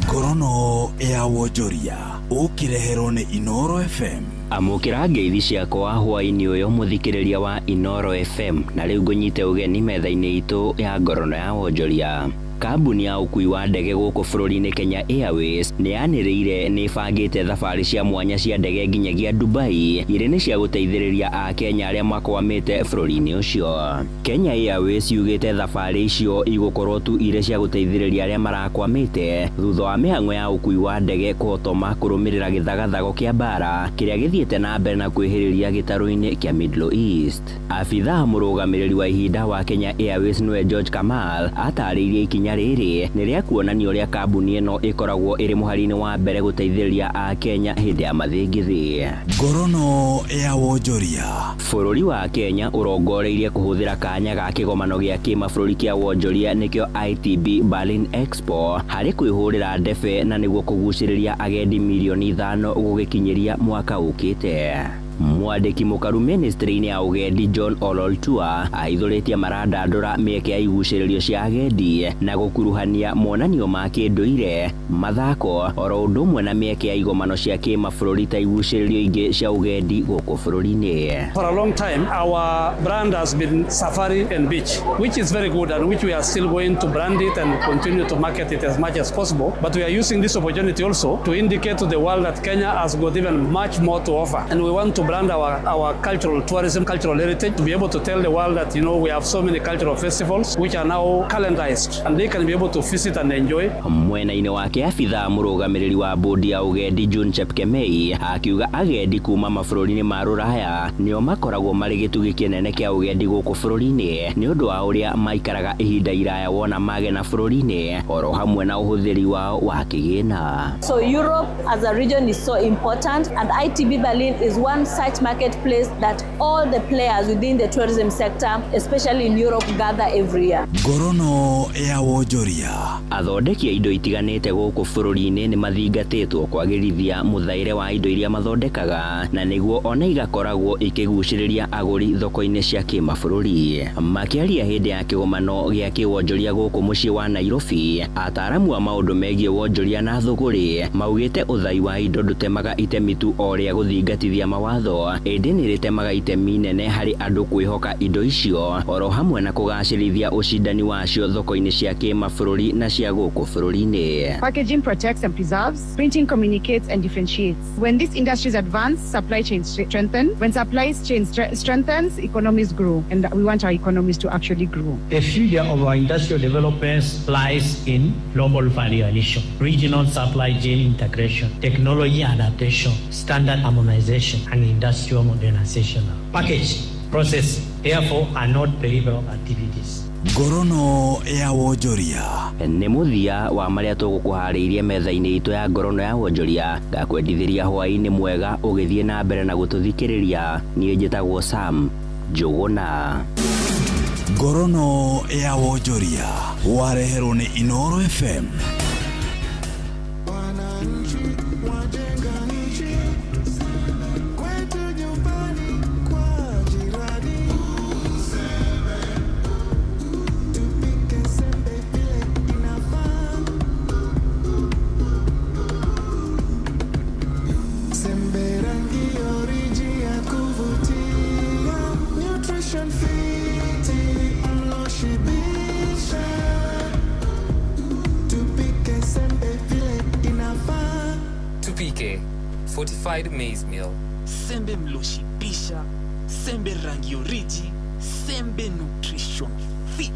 Ngorono ya wonjoria ũkĩreherwo nĩ Inoro FM.
Amũkĩra ngeithi ciakwa hwaĩ-inĩ ũyũ mũthikĩrĩria wa Inoro FM na rĩu ngũnyite ũgeni metha-inĩ itũ ya ngorono ya wonjoria. Kambuni ya ũkui wa ndege gũkũ bũrũri-inĩ Kenya Airways nĩ yanĩrĩire nĩ ĩbangĩte thabarĩ cia mwanya cia ndege nginyagia Dubai irĩ nĩ cia gũteithĩrĩria Akenya arĩa makwamĩte bũrũri-inĩ ũcio. Kenya Airways yugĩte thabarĩ icio igũkorwo tu irĩ cia gũteithĩrĩria arĩa marakwamĩte thutha wa mĩhang'o ya ũkui wa ndege kũhotoma kũrũmĩrĩra gĩthagathago kĩa mbara kĩrĩa gĩthiĩte na mbere na kwĩhĩrĩria gĩtarũ-inĩ kĩa Middle East. Abithaa mũrũgamĩrĩri wa ihinda wa Kenya Airways nĩwe George Kamal atarĩirie ikinya rĩrĩ nĩ rĩa kuonania ũrĩa kambuni ĩno ĩkoragwo ĩrĩ mũhari-inĩ wa mbere gũteithĩrĩria Akenya hĩndĩ ya mathĩngĩthĩ.
Ngorono ya wonjoria.
Bũrũri wa Kenya ũrongoreirie kũhũthĩra kanya ga kĩgomano gĩa kĩmabũrũri kĩa wonjoria nĩkĩo ITB Berlin Expo harĩ kwĩhũrĩra ndebe na nĩguo kũgucĩrĩria agendi mirioni 5 gũgĩkinyĩria mwaka ũkĩte. Mwandĩki mũkaru ministry-inĩ ya ũgendi John Ololtua aithũrĩtie marandandũra mĩeke ya igucĩrĩrio cia agendi na gũkuruhania monanio ma kĩndũire, mathako oro ũndũ ũmwe na mĩeke ya igomano cia kĩmabũrũri ta igucĩrĩrio ingĩ cia ũgendi gũkũ bũrũri-inĩ.
For a long time, our brand has been Safari and Beach, which is very good and which we are still going to brand it and continue to market it as much as possible. But we are using this opportunity also to indicate to the world that Kenya has got even much more to offer. And we want to brand our cultural tourism, cultural heritage, to be able to tell the world that, you know, we have so many cultural festivals which are now calendarized and they can be able to visit and enjoy.
Mwena-inĩ wake abithaa mũrũgamĩrĩri wa bodi ya ũgendi John Chepkemei akiuga agendi kuma mabũrũri-inĩ ma rũraya nĩo makoragwo marĩ gĩtugĩ kĩnene kĩa ũgendi gũkũ bũrũri-inĩ nĩ ũndũ wa ũrĩa maikaraga ihinda iraya wona magena bũrũri-inĩ oro hamwe na ũhũthĩri wao wa kĩgĩna.
So Europe as a region is so important, and ITB Berlin is one such marketplace that all the players within the tourism sector, especially in Europe, gather every year.
Ngorono ya wonjoria.
Athondeki a indo itiganĩte gũkũ bũrũri-inĩ nĩ mathingatĩtwo kwagĩrithia mũthaĩre wa indo iria mathondekaga na nĩguo ona igakoragwo ikĩgucĩrĩria agũri thoko-inĩ cia kĩmabũrũri. Makĩaria hĩndĩ ya kĩgomano gĩa kĩwonjoria gũkũ mũciĩ wa Nairobi, ataaramu a maũndũ megiĩ wonjoria na thũgũrĩ maugĩte ũthai wa indo ndũtemaga itemi tu o rĩa gũthingatithia mawatho, ĩndĩ nĩ rĩtemaga itemi nene harĩ andũ kwĩhoka indo icio oro hamwe na kũgacĩrithia ũcindani wacio thoko-inĩ cia kĩmabũrũri na cia gũkũ bũrũri-inĩ.
Packaging protects and preserves, printing communicates and differentiates. When these industries advance, supply chains strengthen. When supply chains strengthens, economies grow, and we want our economies to actually grow.
The future of our industrial development lies in global value addition, regional supply chain integration, technology adaptation, standard harmonization, and industrial modernization. Package, process, therefore, are not peripheral activities.
Ngorono ya wonjoria.
Nĩ mũthia wa marĩa tũgũkũharĩirie metha-inĩ itũ ya ngorono ya wonjoria. Ngakwendithĩria hwaĩ-inĩ mwega ũgĩthiĩ na mbere na gũtũthikĩrĩria. Niĩ njĩtagwo Sam Njũgũna.
Ngorono ya wonjoria wareherwo nĩ Inoro FM.
Tupike fortified maize meal.
Sembe mloshibisha, sembe rangi oriji, sembe nutrition fit.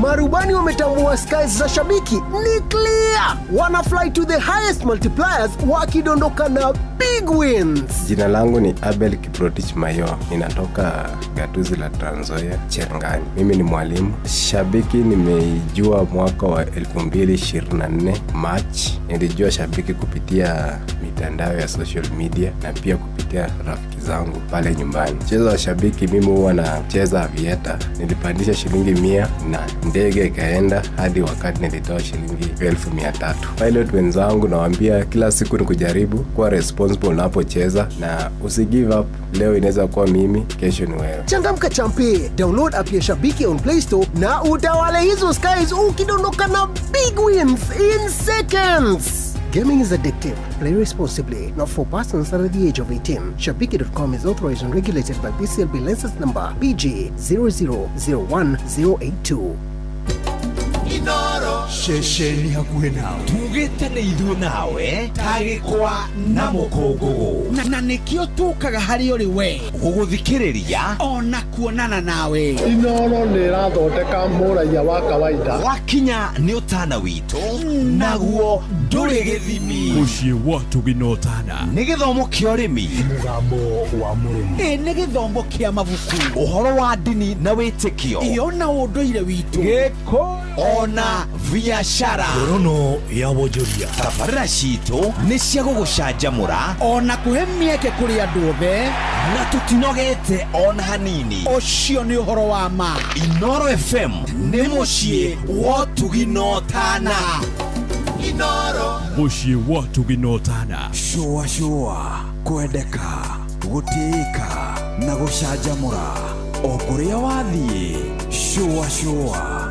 Marubani wametambua skies za shabiki ni clear, wana fly to the highest multipliers wakidondoka na big wins.
Jina langu ni Abel Kiprotich Mayo, ninatoka gatuzi la Trans Nzoia, Cherangani. Mimi ni mwalimu. Shabiki nimeijua mwaka wa 2024 March. Nilijua shabiki kupitia mitandao ya social media na pia kupitia rafiki zangu pale nyumbani. Mchezo wa shabiki mimi huwa nacheza avieta. Nilipandisha shilingi 100 na ndege ikaenda hadi wakati nilitoa shilingi 1,300. Pilot wenzangu nawaambia kila siku ni kujaribu kuwa responsible unapocheza na usi give up. Leo inaweza kuwa mimi, kesho ni wewe.
Changamka champe, download app ya Shabiki on Play Store na utawale hizo skies ukidondoka na big wins in seconds. Gaming is addictive. Play responsibly. Not for persons under the age of 18. Shabiki.com is authorized and regulated by BCLB license number BG 0001082.
Ceceni hakuhĩ nawe tugĩte nĩ ithuĩ nawe ta gĩkwa na mũkũngũgũ
na nĩkĩo tũkaga harĩ ũrĩ we
gũgũthikĩrĩria
ona kuonana nawe.
Inoro nĩ ĩrathondeka mũraiya wa kawaida.
Wakinya nĩ ũtana witũ naguo ndũrĩ gĩthimi.
Mũciĩ wa Tũgina Ũtana.
Nĩ gĩthomo kĩa ũrĩmi,
mũgambo wa mũrĩmi.
Ĩ nĩ gĩthomo kĩa mabuku,
ũhoro wa ndini na wĩtĩkio,
iyo na ũndũire witũ,
gĩkũyũ ona biacara.
Ngorono ya wonjoria.
Tabarĩra citũ nĩ cia gũgũcanjamũra
ona kũhe mĩeke kũrĩ andũ othe,
na tũtinogete ona hanini.
Ũcio nĩ ũhoro wa ma.
Inoro FM nĩ mũciĩ wa ũtugi na ũtana. Inoro.
Mũciĩ wa Tũgina Ũtana.
Shũa shũa, kwendeka, gũtĩĩka na gũcanjamũra o kũrĩa wathiĩ. Shũa shũa.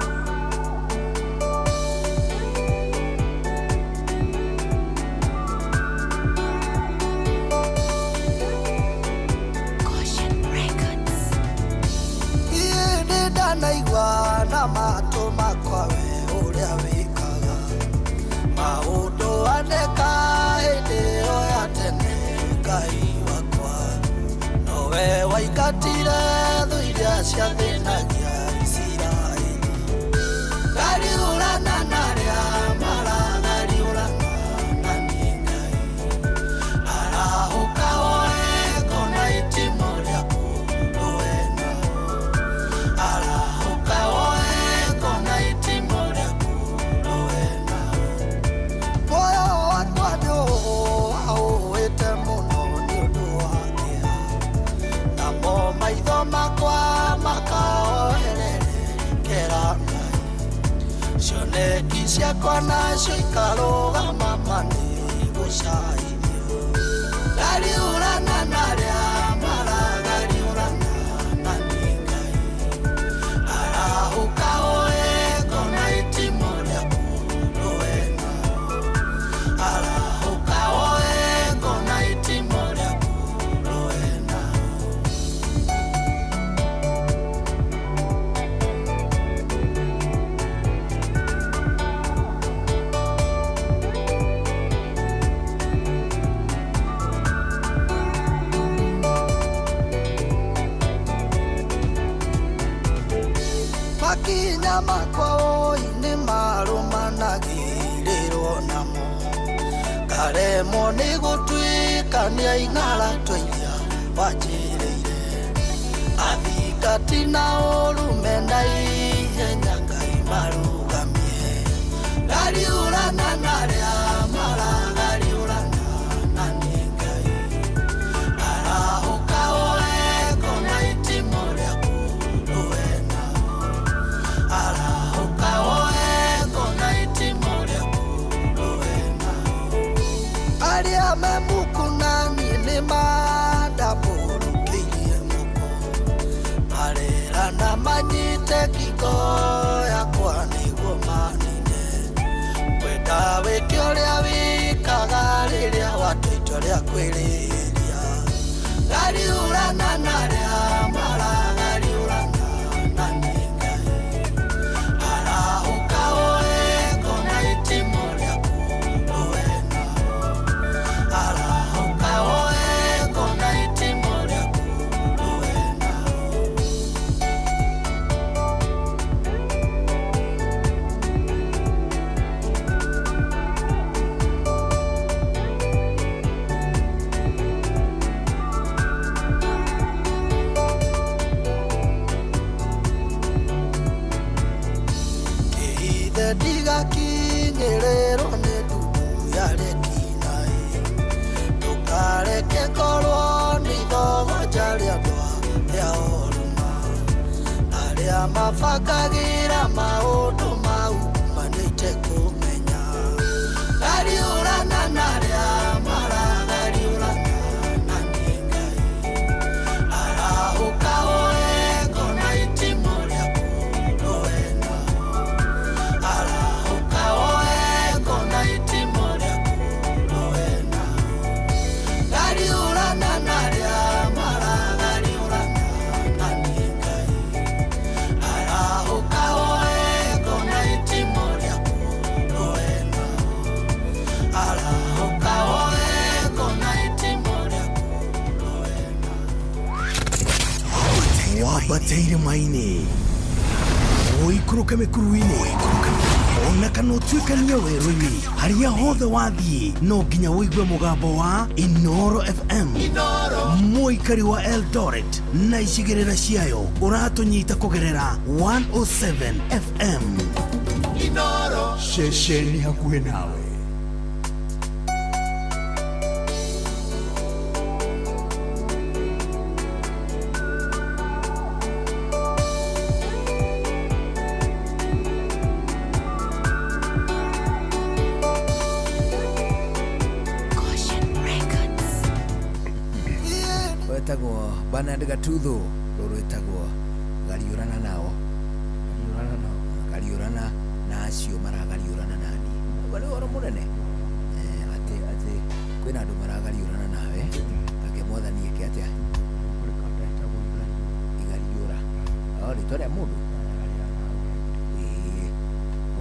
Niĩ nĩ ndanaigua na matũ makwa we ũrĩa wĩkaga maũndũ aneka hĩndĩ ĩyo ya tene. Ngai wakwa, nowe waingatire thũ iria ciathĩnagia Isiraeli. Ngariũrana na arĩa maragariũrana na niĩ. Ngai, arahũka woe ngona itimũ rĩaku rũe nao. Arahũka woe ngona itimũ rĩaku rũe nao. Muoyo wakwa nĩũwaũĩte mũno nĩ ũndũ wa kĩeha, namo maitho makwa makaoererekera Ngai. Cioneki ciakwa nacio ikarũgama ma nĩ gũcaithio. Ngariũrana na arĩa maragariũrana na niĩ. Ngai, arahũka woe ngona itimũ rĩaku rũe nao. Arahũka woe ngona itimũ rĩaku rũe nao. Makinya makwa oi nĩ marũmanagĩrĩrwo namo, ngaremwo nĩ gũtuĩkania ing'ara iria wanjĩrĩire. Athingati na ũrume na ihenya Ngai marũgamie. Ngariũrana na arĩa maragariũrana na niĩ. Ngai, arahũka woe ngona itimũ rĩaku rũe nao. Arahũka woe ngona itimũ rĩaku rũe nao. Arĩa me muku na niĩ nĩ mandambũrũkĩirie moko, marerana manyite ngingo yakwa nĩguo manine. Kwenda wĩke ũrĩa wĩkaga rĩrĩa watua itua rĩa kwĩrĩria. Ngariũrana na arĩa maragariũrana na niĩ. Ngai, arahũka woe ngona itimũ rĩaku rũe nao. Arahũka woe ngona itimũ rĩaku rũe nao. Kĩithe ndigakinyĩrĩrwo nĩ ndundu ya rĩkinaĩ, ndũkareke ngorwo nĩ ithogoja rĩa andũ arĩa oruma, arĩa mabangagĩra maũndũ mau manĩte kũmenya. Ngariũrana na arĩa maragariũrana na niĩ. Ngai, arahũka woe ngona itimũ rĩaku rũe nao. Arahũka woe ngona itimũ rĩaku
Wambate irĩma-inĩ, ũikũrũke mĩkuru-inĩ, ona kana ũtuĩkanie werũ-inĩ, harĩa hothe wathiĩ no nginya ũigue mũgambo wa Inoro FM. Mũikari wa Eldoret na icigĩrĩra ciayo ũratũnyita kũgerera 107 FM.
Inoro ceceni hakuhĩ nawe.
Wetagwo Bernard Gatuthu, rũrũ rwĩtagwo gariũrana nao. Gariũrana nao, gariũrana na acio maragariũrana nani. Ũguo nĩ ũhoro mũnene. Atĩ atĩ kwĩna andũ maragariũrana nawe, nake mwathani eke atĩa? Igariũra. O rĩtwa rĩa mũndũ. Ĩĩ.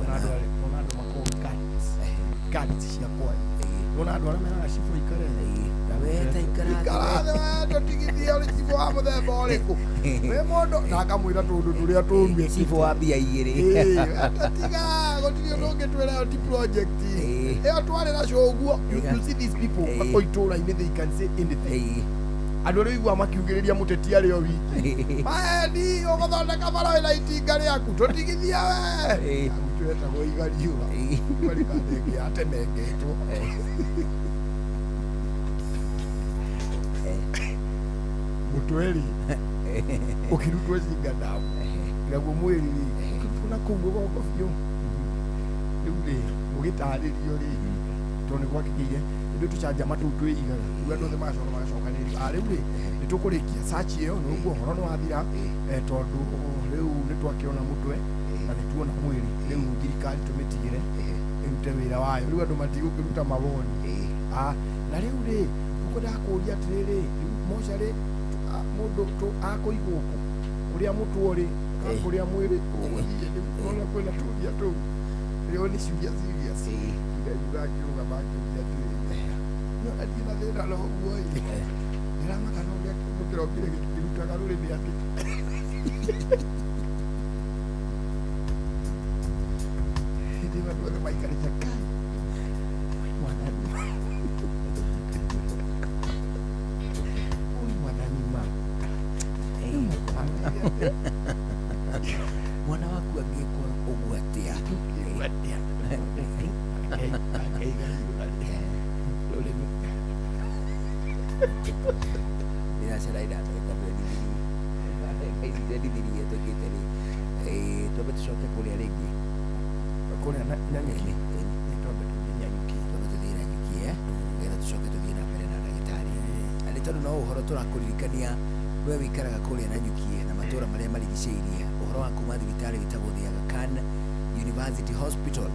Ona andũ makoragwo guts, guts cia kwaria. Ona andũ arĩa meraga cibũ aikare
thĩ. We ta ikara thĩ.
Ikara thĩ we, ndũtigithie ũrĩ cibũ wa mũthemba ũrĩkũ. Wĩ mũndũ na akamwĩra tũũndũ tũrĩa tũũru ekĩte.
Cibũ wa mbia igĩrĩ.
Ĩĩ, tiga gũtirĩ ũndũ ũngĩtwĩra ĩyo ti project. Ĩyo twarĩra ũguo. You see these people o itũũra-inĩ, they can say anything. Andũ arĩa ũiguaga makiugĩrĩria mũteti arĩ o wiki. Maeni ũgũthondeka bara wĩna itinga rĩaku tũtigithie we. Gwitũ etagwo igariũra. Igariũra yatemengetwo. Mũtwe rĩ ũkĩrutwo cinga ndamu, naguo mwĩrĩ rĩ ũkĩrutwo na kũu rũgongo biũ. Rĩu rĩ ũgĩtarĩrio rĩ, tondũ nĩ gwakĩgĩire ithuĩ tũcanjama tũu twĩigaga, rĩu andũ othe magacoka magacokanĩrĩrio. Ah, rĩu rĩ nĩ tũkũrĩkia search ĩyo, nĩ ũguo ũhoro nĩ wathira, tondũ rĩu nĩ twakĩona mũtwe na nĩ tuona mwĩrĩ. Rĩu thirikari tũmĩtigĩre ĩrute wĩra wayo. Rĩu andũ matigũkĩruta mawoni. Ah, na rĩu rĩ ũkwendaga kũũria atĩrĩrĩ, rĩu mocarĩ mũndũ akũigwo kũ, kũrĩa mũtwe ũrĩ kana kũrĩa mwĩrĩ ũgũthiĩ? Rĩu ũrona kwĩna tũria tũu, rĩu nĩ ciũria serious. Ngaigua akĩrũgama akĩũria atĩrĩrĩ, no athiĩ na thĩna no ũguo ĩ, ndĩramaka no ũrĩa kĩndũ kĩrokire gĩtirutaga rũrĩmĩ atĩ hĩndĩ ĩyo andũ othe maikarĩte kai mwathani, oi mwathani ma.
Mwana waku angĩkwo ũguo atĩa? Ndĩracera iratwĩka twendithirie twĩkĩte rĩ, twambe tũcoke kũrĩa rĩngĩ.
Kũrĩa Nanyuki. Twambe tũthiĩ Nanyuki.
Twambe tũthiĩ Nanyuki, nĩgetha tũcoke tũthiĩ na mbere na ndagĩtarĩ. Na nĩ tondũ no ũhoro tũrakũririkania we wĩikaraga kũrĩa Nanyuki na matũũra marĩa marigicĩirie, ũhoro wa kuma thibitarĩ wĩtagwo The Aga Khan University Hospital.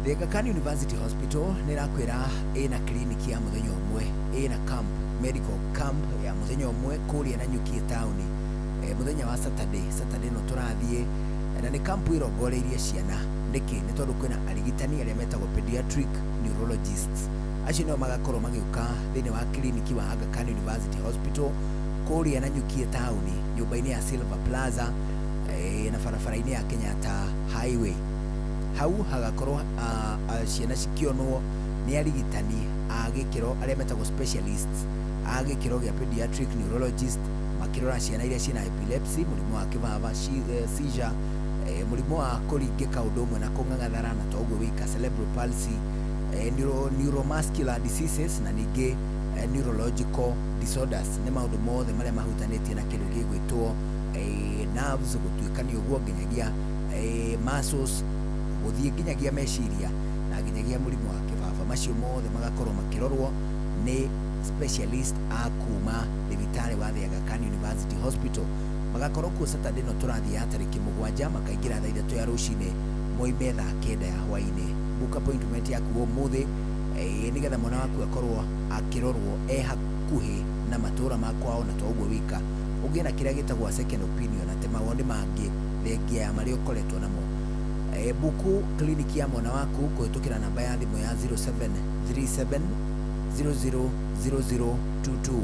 The Aga Khan University Hospital nĩ ĩrakwĩra ĩna kliniki ya mũthenya ũmwe, ĩna camp, medical camp ya mũthenya ũmwe kũrĩa Nanyuki taũni, mũthenya wa Saturday, Saturday no tũrathiĩ, na nĩ kampu ĩrongoreirie ciana. Nĩkĩ? Nĩ tondũ kwĩna arigitani arĩa metagwo pediatric neurologists. Acio nĩo magakorwo magĩũka thĩinĩ wa kliniki wa Aga Khan University Hospital kũrĩa Nanyuki taũni, nyũmba-inĩ ya Silver Plaza, na barabara-inĩ ya Kenyatta Highway. Hau hagakorwo ciana cikĩonwo nĩ arigitani a gĩkĩro arĩa metagwo specialists a gĩkĩro gĩa pediatric neurologist, makĩrora ciana iria ciĩna epilepsy, mũrimũ wa kĩbaba, seizure, mũrimũ wa kũringĩka ũndũ ũmwe na kũng'ang'athara, na toguo wika cerebral palsy, neuromuscular diseases, na ningĩ neurological disorders. Nĩ maũndũ mothe marĩa mahutanĩtie na kĩndũ gĩgwĩtwo nerves, gũtuĩka nĩ ũguo nginyagia muscles, gũthiĩ nginyagia meciria na nginyagia mũrimũ wa kĩbaba. Macio mothe magakorwo makĩrorwo nĩ specialist a kuma thibitarĩ wa The Aga Khan University Hospital. Magakorwo kuo Saturday no tũrathiĩ ya tarĩki 7, makaingĩra thaa 3 ya rũcinĩ, moime thaa 9 ya hwainĩ. Book appointment yaku ũmũthĩ, nĩgetha mwana waku akorwo akĩrorwo e hakuhĩ na matũũra ma kwao, na to ũguo wika ũgĩe na kĩrĩa gĩtagwo second opinion, atĩ mawoni mangĩ thengia ya marĩa ũkoretwo namo. Buku kliniki ya mwana waku kũhĩtũkĩra namba ya thimũ ya 0737 000022,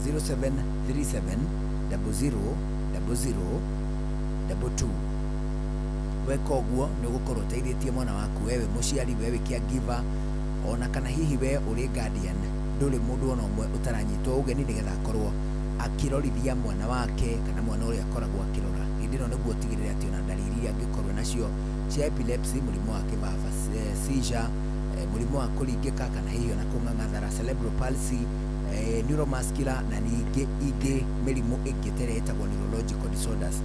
0737 00 00 22. Weka ũguo nĩ ũgũkorwo ũteithĩtie mwana waku, wewe mũciari, wewe caregiver, ona kana hihi we ũrĩ guardian. Ndũrĩ mũndũ ona ũmwe ũtaranyitwo ũgeni nĩgetha akorwo akĩrorithia mwana wake kana mwana ũrĩa akoragwo akĩrora. Hĩndĩ ĩno nĩguo ũtigĩrĩre atĩ ona ndariri iria angĩkorwo nacio cia epilepsy, mũrimũ wa kĩbaba, seizure, mũrimũ wa kũringĩka kana hihi ona kũng'ang'athara, cerebral palsy, neuromuscular na ningĩ ingĩ mĩrimũ ĩngĩ ta ĩrĩa ĩtagwo neurological disorders.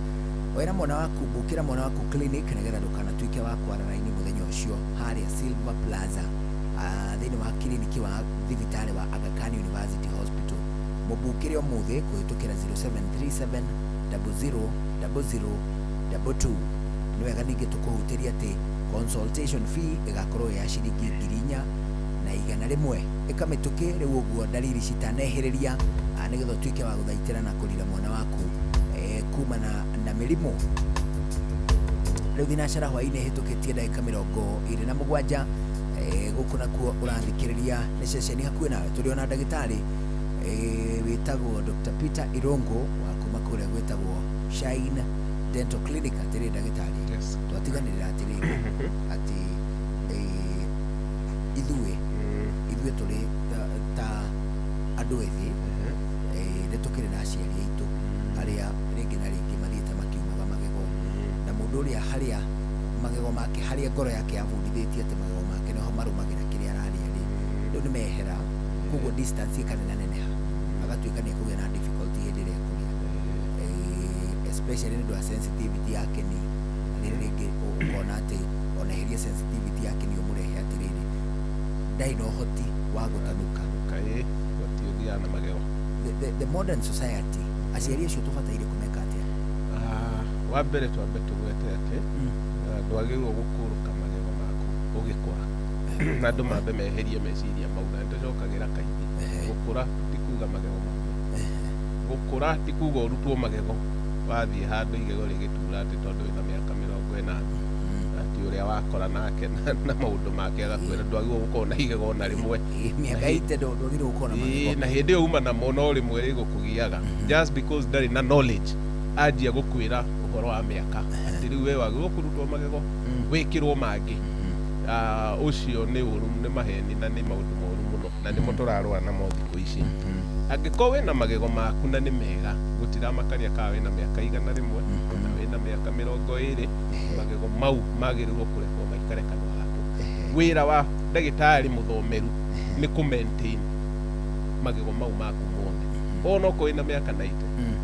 Wera mwana waku, bukĩra mwana waku clinic nĩgetha ndũkanatuĩke wa kwara raini mũthenya ũcio harĩa Silver Plaza, thĩinĩ wa kiriniki wa thibitarĩ wa Aga Khan University Hospital. Mũbukĩre ũmũthĩ kũhĩtũkĩra 0737 00 00 22. Nĩ wega ningĩ tũkũhutĩria atĩ consultation fee ĩgakorwo ya ciringi 4,100. Ĩka mĩtũkĩ rĩu ũguo ndariri citanehĩrĩria, nĩgetha ũtuĩke wa gũthaitĩra na kũrira mwana waku kumana na mĩrimũ. Rĩu thinacara hwaĩ-inĩ ĩhĩtũkĩtie ndagĩka 27. Gũkũ nakuo ũrathikĩrĩria nĩ ceceni hakuhĩ nawe. Tũrĩ ona ndagĩtarĩ wĩtagwo Dr. Peter Irungu wa kuma kũrĩa gwĩtagwo Shine Dental Clinic. Atĩrĩ ndagĩtarĩ, twatiganĩrĩra atĩrĩrĩ atĩ ithuĩ tũrĩ ta andũ ethĩ, nĩ tũkĩrĩ na aciari aitũ arĩa rĩngĩ na rĩngĩ mathiĩte makiumaga magego, na mũndũ ũrĩa harĩa magego make, harĩa ngoro yake yabundithĩtie atĩ magego make nĩho marũmagĩra kĩrĩa ararĩa rĩ, rĩu nĩ mehera, koguo distance ĩkanenaneneha, agatuĩka nĩ ekũgĩa na difficulty hĩndĩ ĩrĩa ekũrĩa, especially nĩ ũndũ wa sensitivity ya kĩni. Rĩrĩ rĩngĩ ũkona atĩ ona eherie sensitivity ya kĩni, ũmũrehe atĩrĩrĩ ndarĩ na ũhoti wa gũtanuka.
Kaĩ gũtirĩ ũthiaga na magego.
The modern society, aciari acio tũbataire kũmeka atĩa?
Wa mbere twambe tũgwete atĩ ndwagĩrĩirwo gũkũrũka magego maku ũgĩkũra, na andũ mambe meherie meciria mau, na nĩtũcokagĩra kaingĩ. Gũkũra ti kuga magego maku, gũkũra ti kuga ũrutwo magego wathiĩ handũ igego rĩgĩtura atĩ tondũ wĩna mĩaka 80, atĩ ũrĩa wakora nake na maũndũ make agakwĩra ndwagĩrĩirwo gũkorwo na igego ona rĩmwe.
Mĩaka ite ndwagĩrĩirwo gũkorwo na magego.
Na hĩndĩ ĩyo uma namo no rĩmwe rĩgũkũgiaga, just because ndarĩ na knowledge, anjia gũkwĩra ũhoro wa mĩaka atĩ rĩu we wagĩrĩirwo kũrutwo magego wĩkĩrwo mangĩ. Ũcio nĩ ũru, nĩ maheni na nĩ maũndũ moru mũno, na nĩmo tũrarũa namo thikũ ici. Angĩkorwo wĩna magego maku na nĩ mega, gũtiramakania kana wĩna mĩaka 100 na wĩna mĩaka 20, magego mau magĩrĩirwo kũrekwo maikare kanua gaku. Wĩra wa ndagĩtarĩ mũthomeru nĩ kũ maintain magego mau maku mothe, ona okorwo wĩna mĩaka 90.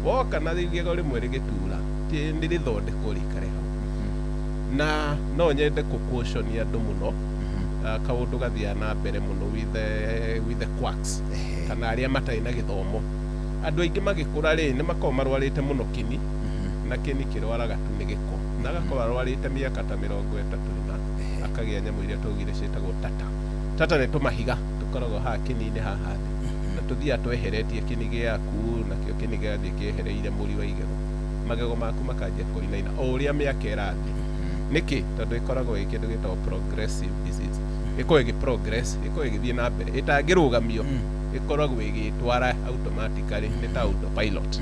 Woka na igego rĩmwe rĩgĩtura, nĩ rĩthondekwo rĩikare hau. Na no nyende kũcautionia andũ mũno, kaũndũ gathiaga na mbere mũno with the quacks kana arĩa matarĩ na gĩthomo. Andũ aingĩ magĩkũra rĩ, nĩ makoragwo marwarĩte mũno kĩni, na kĩni kĩrwaraga tu nĩ gĩko, na agakorwo arwarĩte mĩaka ta 34, akagĩa nyamũ iria twaugire ciĩtagwo tata. Tata nĩ tũmahiga tũkoragwo haha kĩni-inĩ haha thĩ, na tũthiaga tweheretie kĩni gĩaku, nakĩo kĩni gĩgathiĩ kĩehereire mũri wa igego, magego maku makanjia kũinaina o ũrĩa mĩaka ĩrathiĩ. Nĩkĩ? Tondũ ĩkoragwo ĩ kĩndũ gĩtagwo progressive disease, ĩkoragwo ĩgĩ progress, ĩkoragwo ĩgĩthiĩ na mbere ĩtangĩrũgamio, ĩkoragwo ĩgĩtwara automatically, nĩ ta autopilot,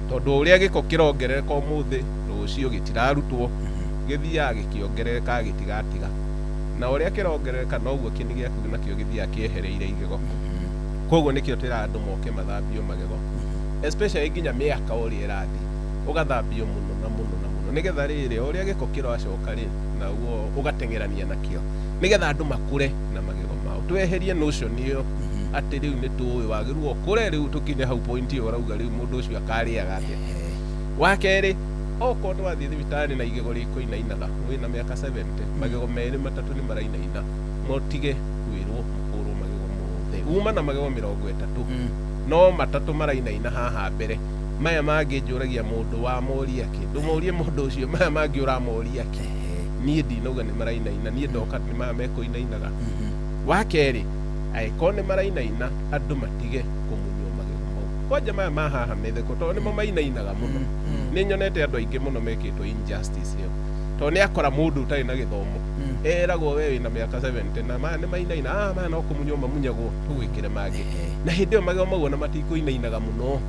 tondũ ũrĩa gĩko kĩrongerereka ũmũthĩ, rũciũ gĩtirarutwo, gĩthiaga gĩkĩongerereka gĩtigatiga, na ũrĩa kĩrongerereka noguo kĩni gĩaku nakĩo gĩthiaga kĩehereire igego. Koguo nĩkĩo twĩraga andũ moke mathambio magego, especially nginya mĩaka ũrĩa ĩrathiĩ, ũgathambio mũno na mũno na mũno, nĩgetha rĩrĩ o ũrĩa gĩko kĩracoka rĩ, naguo ũgateng'erania nakĩo, nĩgetha andũ makũre na magego mao. Tweherie notion ĩyo atĩ rĩu nĩ tũĩ wagĩrĩirwo ũkũre rĩu tũkinye hau point ĩyo ũrauga rĩu mũndũ ũcio akarĩaga atĩa. Wa kerĩ, okorwo nĩ wathiĩ thibitarĩ na igego rĩkũinainaga wĩna mĩaka 70, magego merĩ matatũ nĩ marainaina, mũtige kwĩrwo mũkũrwo magego mothe. Uma na magego 30, no matatũ marainaina haha mbere, maya mangĩ njũragia mũndũ wa moria kĩ, ndũmorie mũndũ ũcio maya mangĩ ũramoria kĩ. Niĩ ndinauga nĩ marainaina, niĩ ndoka nĩ maya mekũinainaga. Wa kerĩ, angĩkorwo nĩ marainaina, andũ matige kũmunywo magego mau, kwanja maya ma haha mĩtheko, tondũ nĩmo mainainaga mũno. Nĩ nyonete andũ aingĩ mũno mekĩtwo injustice ĩyo, tondũ nĩ akora mũndũ ũtarĩ na gĩthomo. Eragwo we wĩna mĩaka 70 na maya nĩ mainaina, maya no kũmunywo mamunyagwo tũgwĩkĩre mangĩ. Na hĩndĩ ĩyo magego mau ona matikũinainaga mũno.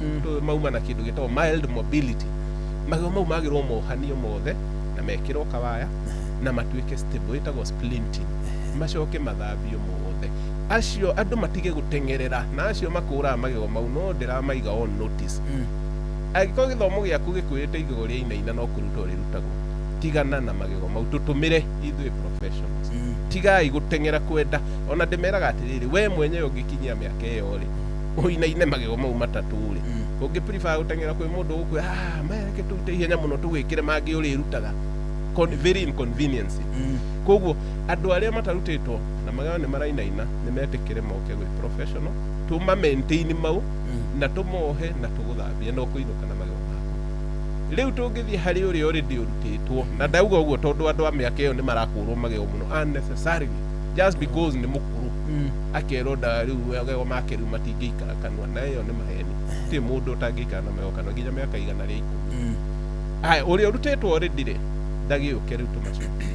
Mauma na kĩndũ gĩtagwo mild mobility. Magego mau magĩrwo mohanio mothe na mekĩrwo kawaya na matuĩke stable, ĩtagwo splinting, macoke mathambio mothe. Acio andũ matige gũteng'erera na acio makũraga magego mau, no ndĩramaiga on notice. Angĩkorwo gĩthomo gĩaku gĩkwĩrĩte igego rĩa inaina no kũruta ũrĩrutagwo, tigana na magego mau, tũtũmĩre ithuĩ professionals. Tigai gũteng'era kwenda. Ona ndĩmeraga atĩrĩrĩ, we mwenyewe ũngĩkinyia mĩaka ĩyo rĩ, ũinaine magego mau matatũ rĩ, ũngĩ prefer gũteng'era kwĩ mũndũ ũgũkwĩra, maya reke tũrute ihenya mũno tũgwĩkĩre mangĩ ũrĩrutaga? Very inconvenience. Koguo andũ arĩa matarutĩtwo na magego nĩ marainaina nĩ metĩkĩre moke gwĩ professional, tũma maintain mau na tũmohe na tũgũthambie na ũkũinũka na magego maku. Rĩu tũngĩthiĩ harĩ ũrĩa already ũrutĩtwo, na ndauga ũguo tondũ andũ a mĩaka ĩyo nĩ marakũrwo magego mũno unnecessarily, just because nĩ mũkũrũ, akerwo nda rĩu magego make rĩu matingĩikara kanua, na ĩyo nĩ maheni. Gũtirĩ mũndũ ũtangĩikara na magego kanua nginya mĩaka 110. Aya, ũrĩa ũrutĩtwo already rĩ, ndagĩũke rĩu tũmacokie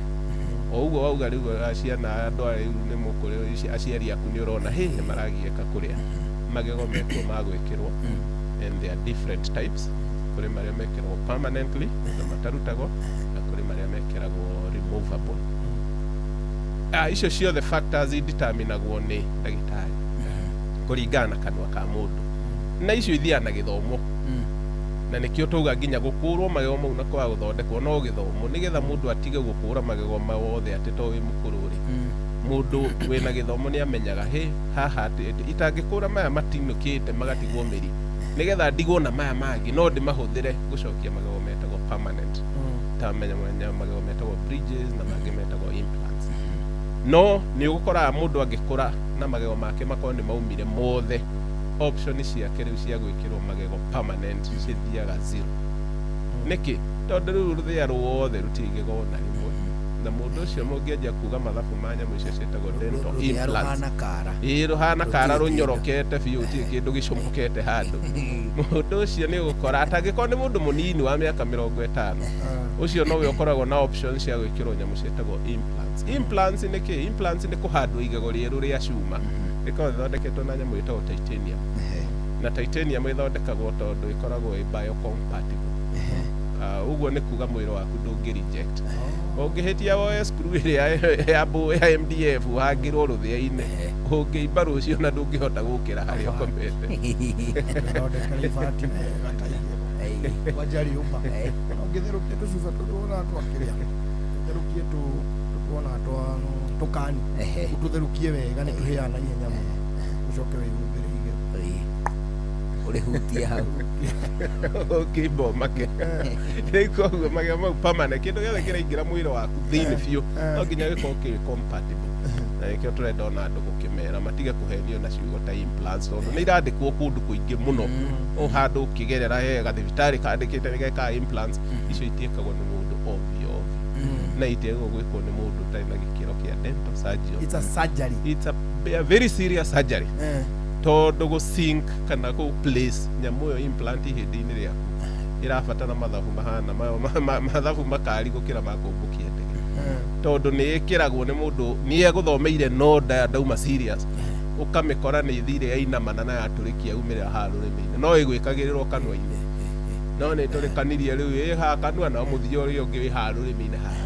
o ũguo wauga. Rĩu ciana, andũ aya rĩu nĩ mũkũrũ, aciari aku nĩ ũrona hĩ nĩ maragiĩka kũrĩa, magego mekuo ma gwĩkĩrwo, and there are different types. Kũrĩ marĩa mekĩragwo permanently na matarutagwo, na kũrĩ marĩa mekĩragwo removable. Icio ciothe factors determinagwo nĩ ndagĩtarĩ kũringana na kanua ka mũndũ, na icio ithiaga na gĩthomo, na nĩkĩo tauga nginya gũkũrwo magego mau na kwaga gũthondekwo no gĩthomo, nĩgetha mũndũ atige gũkũra magego mothe atĩ to wĩ mũkũrũ rĩ. Mũndũ wĩna gĩthomo nĩ amenyaga hĩ haha atĩ itangĩkũra maya matinũkĩte magatigwo mĩri, nĩgetha ndigwo na maya mangĩ no ndĩmahũthĩre gũcokia magego metagwo permanent, ta menya magego metagwo bridges na mangĩ metagwo implants. No nĩ ũgũkoraga mũndũ angĩkũra na magego make makorwo nĩ maumire mothe, option ciake rĩu cia gwĩkĩrwo magego permanent cithiaga zero. Nĩkĩ? Tondũ rĩu rũthĩa ruothe rũtirĩ igego na rĩmwe, na mũndũ ũcio mũngĩanjia kuga mathabu ma nyamũ icio ciĩtagwo dental
Rũthĩa
implants,
rũhana kara.
Ĩĩ, rũhana kara.
Rũtirĩ.
Rũnyorokete biũ, gũtirĩ kĩndũ gĩcomokete handũ. Mũndũ ũcio nĩ ũgũkora atangĩkorwo nĩ mũndũ mũnini wa mĩaka 50, ũcio nowe ũkoragwo na option cia gwĩkĩrwo nyamũ ciĩtagwo implants. Implants nĩ kĩ? Implants nĩ kũhandwo igego rĩerũ rĩa cuma, rĩkoragwo rĩthondeketwo na nyamũ ĩtagwo titanium, na titanium ĩthondekagwo tondũ ĩkoragwo ĩ biocompatible. Ũguo nĩ kuga mwĩrĩ waku ndũngĩ reject. Ũngĩhĩtia woe screw ĩrĩa ya MDF ũhangĩrwo rũthĩa-inĩ, ũngĩimba rũciũ na ndũngĩhota gũkĩra harĩa ũkomete.
Thondeka ibati wega ta igego kwanja rĩũmba. Ũngĩtherũkia tũcuba tũtũ wona twakĩrĩa, ũtherũkie tũtuona twa tũkani, ũtũtherũkie wega, nĩ tũhĩaga na ihenya mũno, ũcoke wĩhumbĩre igego.
Ũrĩhutie hau.
Ũngĩimba ũmake. Rĩu koguo magego mau permanent, kĩndũ gĩothe kĩraingĩra mwĩrĩ waku thĩinĩ biũ no nginya gĩkorwo kĩ compatible, na nĩkĩo tũrenda ona andũ gũkĩmera matige kũhenio na ciugo ta implants, tondũ nĩ irandĩkwo kũndũ kũingĩ mũno. O handũ ũkĩgerera he gathibitarĩ kandĩkĩte nĩ gekaga implants. Icio itiĩkagwo nĩ mũndũ ovyo ovyo, na itiagĩrĩirwo gwĩkwo nĩ mũndũ ũtarĩ na gĩkĩro kĩa dental surgeon.
It's a surgery.
It's a very serious surgery, tondũ gũ sink kana kũ place nyamũ ĩyo implant ihĩndĩ-inĩ rĩaku ĩrabatara mathabu mahana mathabu makari gũkĩra ma kũmbũkia ndege, tondũ nĩ ĩkĩragwo nĩ mũndũ nĩ egũthomeire, no ndauma serious. Ũkamĩkora nĩ ithire yainamana na yatũrĩkia yaumĩrĩra haha rũrĩmĩ-inĩ, no ĩgwĩkagĩrĩrwo kanua-inĩ, no nĩ ĩtũrĩkanirie rĩu ĩ haha kanua na mũthia ũrĩa ũngĩ wĩ haha rũrĩmĩ-inĩ haha.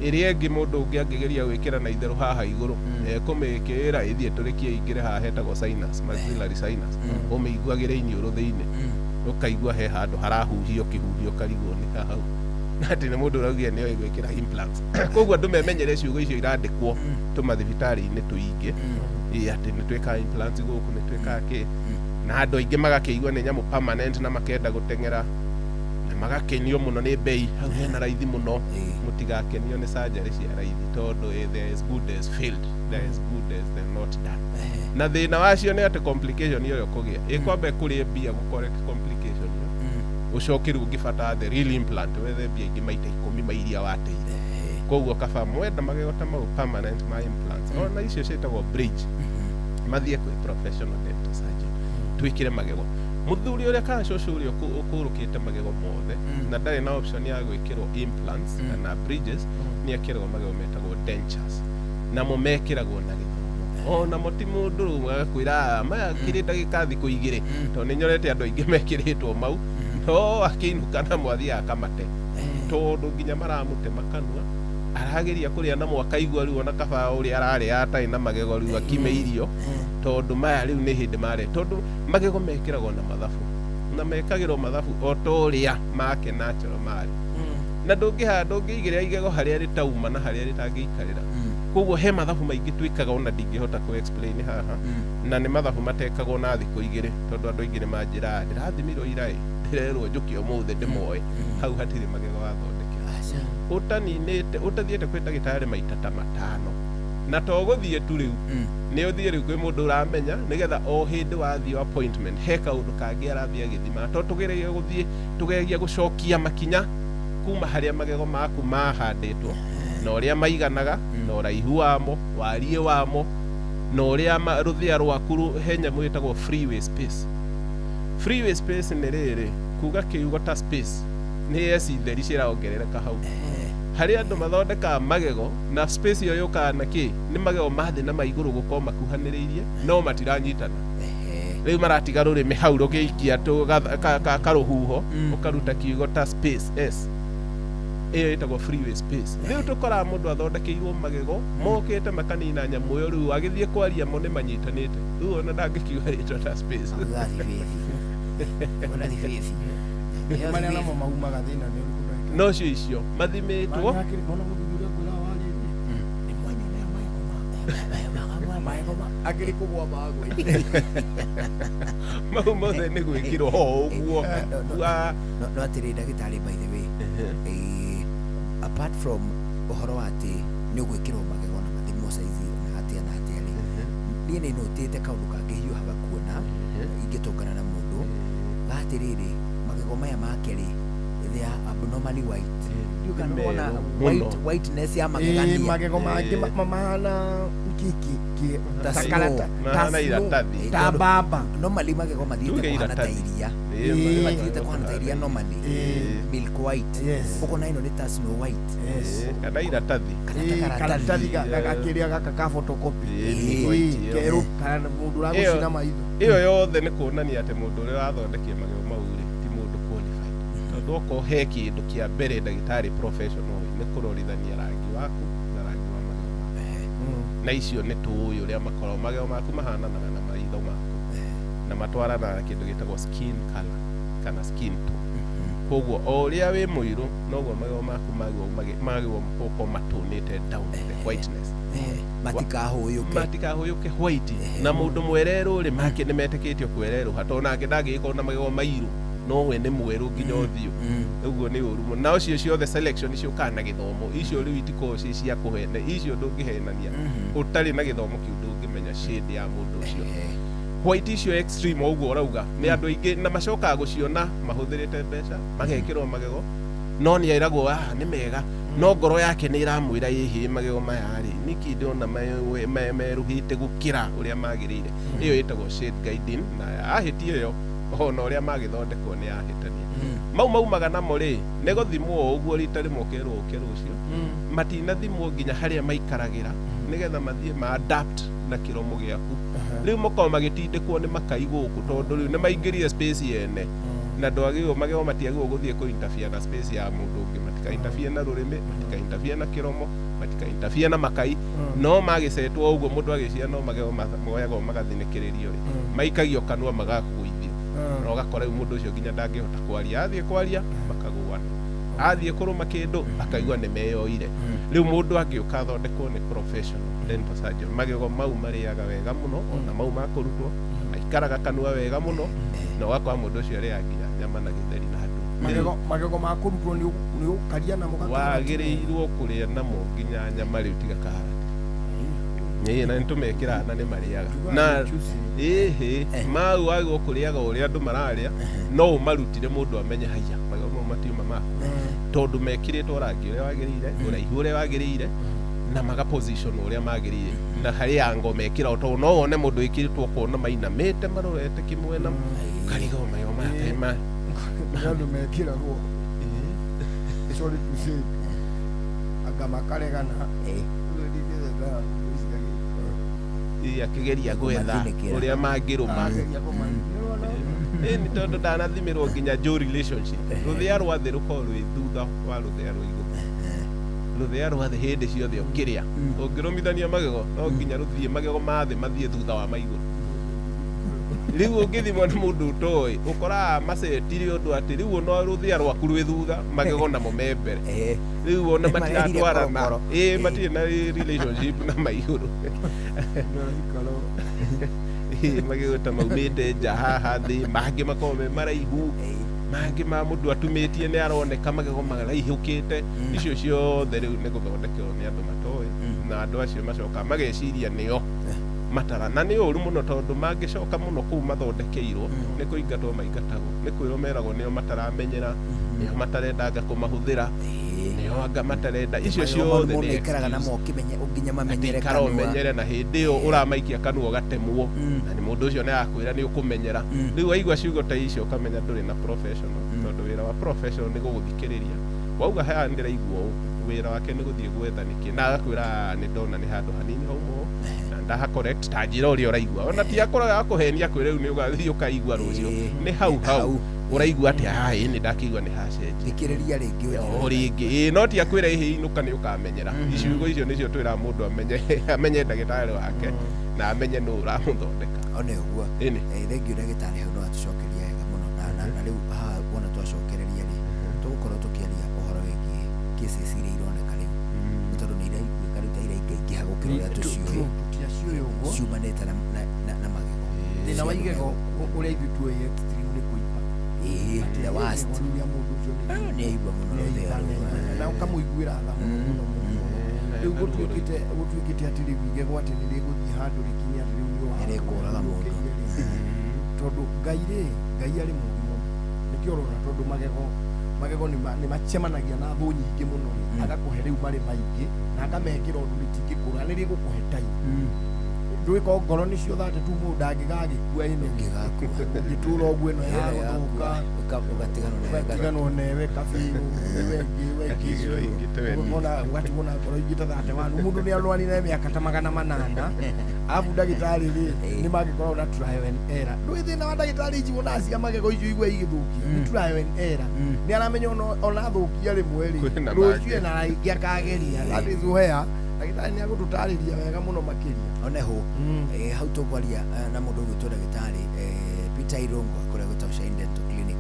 Ĩrĩa ĩngĩ mũndũ ũngĩ angĩgeria gwĩkĩra na itherũ haha igũrũ, ekũmĩkĩra ĩthiĩ ĩtũrĩkie ĩingĩre haha hetagwo sinus, maxillary sinus, ũmĩiguagĩre iniũrũ thĩinĩ, ũkaigua he handũ harahuhio kĩhuhio, ũkarigwo nĩ hau na atĩ nĩ mũndũ ũraugire nĩoĩ gwĩkĩra implants. Koguo andũ memenyere ciugo icio irandĩkwo tũmathibitarĩ-inĩ tũingĩ, ĩ atĩ nĩ twĩkaga implants gũkũ, nĩ twĩkaga kĩ, na andũ aingĩ magakĩigua nĩ nyamũ permanent na makenda gũteng'era na magakenio mũno nĩ bei, hau hena raithi mũno. Mũtigakenio nĩ surgery cia raithi, tondũ there is good as failed, there is good as the not done. Na thĩna wacio nĩ atĩ complication ĩyo ĩkũgĩa ĩkwamba ĩkũrĩe mbia gũ correct complication ĩyo, ũcoke rĩu ũngĩbatara the real implant wethe mbia ingĩ maita 10 ma iria wateire. Koguo kaba mwenda magego ta mau permanent ma implants, ona icio ciĩtagwo bridge, mathiĩ kwĩ professional dental surgeon twĩkĩre magego. Mũthuri ũrĩa kana cũcũ ũrĩa ũkũrũkĩte magego mothe na ndarĩ na option ya gwĩkĩrwo implants kana bridges, Nĩ ekĩragwo magego metagwo dentures, namo mekĩragwo na gĩthomo. Onamo ti mũndũ rĩu agakwĩra, "Ah, maya kĩrĩ ndagĩka thikũ 2," tondũ nĩ nyonete andũ aingĩ mekĩrĩtwo mau no akĩinũka namo athiaga akamate, tondũ nginya maramũtema kanua arageria kũrĩa namo akaigua rĩu ona kaba ũrĩa ararĩa atarĩ na magego, rĩu akime irio, tondũ maya rĩu nĩ hĩndĩ mare, tondũ magego mekĩragwo na mathabu na mekagĩrwo mathabu o ta ũrĩa make natural marĩ, na ndũngĩha ndũngĩigĩrĩra igego harĩa rĩtauma na harĩa rĩtangĩikarĩra. Koguo he mathabu maingĩ twĩkaga ona ndingĩhota kũ explain haha, na nĩ mathabu matekagwo na thikũ 2, tondũ andũ aingĩ nĩ manjĩraga ndĩrathimirwo iraĩ, ndĩrerwo njũke ũmũthĩ ndĩmoe. Hau hatirĩ magego wathondekera ũtaninĩte ũtathiĩte kwĩ ndagĩtarĩ maita ta 5, na to gũthiĩ tu, rĩu nĩ ũthiĩ rĩu kwĩ mũndũ ũramenya, nĩgetha o hĩndĩ wathiĩ appointment he kaũndũ kangĩ arathiĩ agĩthima, to tũgeregie gũthiĩ tũgeria gũcokia makinya kuma harĩa magego maku mahandĩtwo na ũrĩa maiganaga na ũraihu wamo, wariĩ wamo, na ũrĩa rũthĩa rwaku he nyamũ ĩtagwo freeway space. Freeway space nĩ rĩrĩ kuga kiugo ta space nĩ S theri ciraongerereka hau harĩa andũ mathondekaga magego, na space ĩyo yũkaga na kĩ nĩ magego ma thĩ na ma igũrũ gũkorwo makuhanĩrĩirie no matiranyitana. Rĩu maratiga rũrĩmĩ hau rũgĩikia karũhuho ũkaruta kiugo ta space S. Ĩyo ĩtagwo freeway space. Rĩu tũkoraga mũndũ athondekeirwo magego mokĩte makanina nyamũ ĩyo, rĩu agĩthiĩ kwaria mo nĩ manyitanĩte, rĩu ona ndangĩkiuga rĩtwa ta space.
Marĩa namo maumaga thĩna nĩ ũrĩkũ, ndagĩtarĩ?
No cio icio mathimĩtwo.
Mona mũthuri ũrĩa ngwĩra warĩrie nĩ mwanyonea magego magego akĩrĩ kũgwa magwe.
Mau mothe nĩ gwĩkĩrwo o ũguo.
No atĩrĩ, ndagĩtarĩ, by the way, apart from ũhoro wa atĩ nĩ ũgwĩkĩrwo magego na mathimwo saizi na atĩa na atĩa rĩ, niĩ nĩ notĩte kaũndũ kangĩ hiũhaga kuona ingĩtũngana na mũndũ gatĩrĩrĩ, magego maya make rĩ, they are abnormally white. Ndiũĩ kana
Nĩ
nĩwona
merũ
white,
mũno.
whiteness ya magegania.
Magego mangĩ mahana kĩ kĩ
Ta
ta
snow.
karata ta
Mahana
snow,
iratathi.
ta mbamba.
Normally magego mathiĩte
Tuge
kũhana ta
iratathi.
iria.
Ĩĩ,
Mathiĩte kũhana ta iria normally, milk white. Ũkona ĩno nĩ ta snow white.
Ĩĩ, kana iratathi.
Kana ta
karatathi
karatathi.
gakĩrĩa gaka ka photocopy.
Ĩĩ, white ĩyo.
Kerũ kana mũndũ ũragũcina maitho.
Ĩyo yothe nĩ kuonania atĩ mũndũ ũrĩa ũrathondekia magego mau rĩ ti mũndũ qualified, tondũ okorwo he kĩndũ kĩa mbere ndagĩtarĩ professional nĩ kũrorithania rangi waku na rangi wa magego maku, na icio nĩ tũĩ ũrĩa makoragwo magego maku mahananaga na maitho maku na matwaranaga na kĩndũ gĩtagwo skin color kana skin tone. Koguo o ũrĩa wĩ mũirũ noguo magego maku magĩrĩirwo gũkorwo matũnĩte down the whiteness.
Matikahũyũke.
Matikahũyũke white. Na mũndũ mwererũ rĩ, make nĩ metĩkĩtio kwererũha, tondũ nake ndangĩgĩkorwo na magego mairũ no we nĩ mwerũ nginya ũthiũ. Ũguo nĩ ũru mũno. Na ũcio ciothe selection ciũkaga na gĩthomo. Icio rĩu itikoragwo ciĩ cia kũhene, icio ndũngĩhenania ũtarĩ na gĩthomo kĩu, ndũngĩmenya shade ya mũndũ ũcio. White icio extreme ũguo ũrauga nĩ andũ aingĩ na macokaga gũciona mahũthĩrĩte mbeca magekĩrwo magego, no nĩ eragwo, "Ah, nĩ mega," no ngoro yake nĩ ĩramwĩra, "Ĩhĩ, magego maya rĩ, nĩkĩ ndĩrona merũhĩte gũkĩra ũrĩa magĩrĩire?" Ĩyo ĩtagwo shade guiding, na ahĩtia ĩyo ona ũrĩa magĩthondekwo nĩ ahĩtania. Mau maumaga namo rĩ, nĩ gũthimwo o ũguo rita rĩmwe ũkerwo ũke rũciũ, matinathimwo nginya harĩa maikaragĩra nĩgetha mathiĩ ma adapt na kĩromo gĩaku. Rĩu makorwo magĩtindĩkwo nĩ makai gũkũ, tondũ rĩu nĩ maingĩrire space yene, na ndwagĩrĩirwo, magego matiagĩrĩirwo gũthiĩ kũ interfere na space ya mũndũ ũngĩ. Matika interfere na rũrĩmĩ, matika interfere na kĩromo, matika interfere na makai. No magĩcetwo ũguo, mũndũ agĩciara no magego moyagwo magathinĩkĩrĩrio rĩ, maikagio kanua magakũgũithio, na ũgakora rĩu mũndũ ũcio nginya ndangĩhota kwaria. Athiĩ kwaria makagũana, athiĩ kũrũma kĩndũ akaigua nĩ meyoire. Rĩu mũndũ angĩũka athondekwo nĩ professional dental surgeon, magego mau marĩaga wega mũno, ona mau makũrutwo maikaraga kanua wega mũno, na ũgakora mũndũ ũcio arĩaga nginya nyama na gĩtheri na andũ.
Magego ma kũrutwo nĩ ũkaria namo gatagatĩ.
Wagĩrĩirwo kũrĩa namo nginya nyama rĩu tiga karati. Ĩĩ, na nĩtũmekĩraga na nĩ marĩaga na ĩhĩ mau wagĩrĩirwo kũrĩaga ũrĩa andũ mararĩa, no ũmarutire mũndũ amenye haiya magego mau matiuma maku, tondũ mekĩrĩtwo rangi ũrĩa wagĩrĩire, ũraihu ũrĩa wagĩrĩire, na maga position ũrĩa magĩrĩire, na harĩ ango mekĩragwo, tondũ no wone mũndũ wĩkĩrĩtwo ũkona mainamĩte marorete kĩmwena, ũkarigwo magego maya kaĩ ma
Nĩ andũ mekĩragwo, sorry to say, Anga makaregana.
Ĩ, akĩgeria gwetha
Kũmathinĩkĩra.
ũrĩa mangĩrũma.
Ageria kũmathikĩra.
Ĩ, nĩ tondũ ndanathimĩrwo nginya jaw relationship. Rũthĩa rwa thĩ rũkoragwo rwĩ thutha wa rũthĩa rwa igũrũ. Rũthĩa rwa thĩ hĩndĩ ciothe ũkĩrĩa ũngĩrũmithania magego no nginya rũthiĩ magego ma thĩ mathiĩ thutha wa maigũrũ. Rĩu ũngĩthimwo nĩ mũndũ ũtoĩ ũkoraga macetire ũndũ atĩ rĩu ona rũthĩa rwaku rwĩ thutha, magego namo me mbere. Rĩu ona
Nĩ marehirie
matiratwarana.
korokoro.
Ĩ, matirĩ na relationship na maigũrũ. Ĩ, magego ta maumĩte nja haha thĩ, mangĩ makoragwo me maraihu, mangĩ ma mũndũ atumĩtie nĩ aroneka magego maraihũkĩte. Icio ciothe rĩu nĩ gũthondekerwo nĩ andũ matoĩ, na andũ acio macoka mageciria nĩo matara, na nĩ ũru mũno tondũ mangĩcoka mũno kũu mathondekeirwo nĩ kũingatwo maingatagwo, nĩ kwĩrwo meragwo nĩo mataramenyera, nĩo matarendanga kũmahũthĩra, nĩo anga matarenda icio ciothe.
Mũndũ
Nĩ
aikaraga
excuse.
namo ũkĩmenye nginya mamenyere
Ikara
kanua.
ũmenyere, na hĩndĩ ĩyo ũramaikia kanua ũgatemwo, na nĩ mũndũ ũcio nĩ akwĩra nĩ ũkũmenyera. Rĩu waigua ciugo ta icio ũkamenya ndũrĩ na professional, tondũ wĩra wa professional nĩ gũgũthikĩrĩria. Wauga haya ndĩraigua ũũ, wĩra wake nĩ gũthiĩ gwetha nĩkĩ, na agakwĩra, "Ah, nĩ ndona nĩ handũ hanini hauma ũũ na ndaha correct, ta njĩra ũrĩa ũraigua." Ona ti akoraga akũhenia kwĩra rĩu nĩ ũgathiĩ ũkaigua rũciũ, nĩ hau hau ũraigua atĩ ah, ĩ, nĩ ndakĩigua nĩ hacenjia.
Thikĩrĩria rĩngĩ ũnjĩre.
O rĩngĩ, ĩ, no ti akwĩra ĩhĩ inũka nĩ ũkamenyera. Iciugo icio nĩcio twĩraga mũndũ amenye, amenye ndagĩtarĩ wake na amenye nũ ũramũthondeka.
One ũguo.
Ĩni.
Thengiũ ndagĩtarĩ, hau no atũcokeria wega mũno, na rĩu haha wona twacokereria rĩ, tũgũkorwo tũkĩaria ũhoro wĩgiĩ cases iria ironeka rĩu, nĩ tondũ nĩ iraiguĩka rĩu ta iraingaingĩha gũkĩra ũrĩa tũciũĩ.
Tũtiaciũĩ ũguo.
Ciumanĩte na magego.
Thĩna wa igego ũrĩa ithuĩ tuoĩ extreme nĩ kũimba.
Ĩĩ, the worst.
Igego rĩrĩa mũndũ ũcio
nĩ aigua mũno rũthĩa rũu.
Na ũkamũiguĩra tha mũno mũno mũno. Rĩu gũtuĩkĩte atĩ rĩu igego atĩ nĩ rĩgũthiĩ handũ rĩkinye atĩ rĩu nĩ
Nĩ rĩkũraga mũndũ.
Tondũ Ngai rĩ, Ngai arĩ mũũgĩ mũno, nĩkĩo ũrona tondũ magego nĩ macemanagia na thũ nyingĩ mũno rĩ, agakũhe rĩu marĩ maingĩ na akamekĩra ũndũ rĩtingĩkũra, nĩ rĩgũkũhe time. Ndũĩko ngoro nĩcio thate tu mũndũ ndangĩgagĩkua ĩno ũngĩtũra ũguo ĩno ya gũthũka ũgatiganwo newe kabiũ wengĩ ũgatigwo na ngoro ingĩ ta thate wanu. Mũndũ nĩ arwarire mĩaka ta 800, arabu ndagĩtarĩ rĩ nĩ mangĩkorwo na trial and error. Ndũĩ thĩna wa ndagĩtarĩ ici wonaga cia magego icio igua igĩthũkia nĩ trial and error. Nĩ aramenya ona athũkia rĩmwe rĩ,
Kwĩna
rũciũ
mangĩ.
ena rĩngĩ akageria. That is where ndagĩtarĩ nĩ agũtũtarĩria wega mũno makĩria.
One ho hau tũkwaria na mũndũ ũgwĩtwo ndagĩtarĩ Peter Irungu akorĩa gwĩtwo Shine Dental Clinic.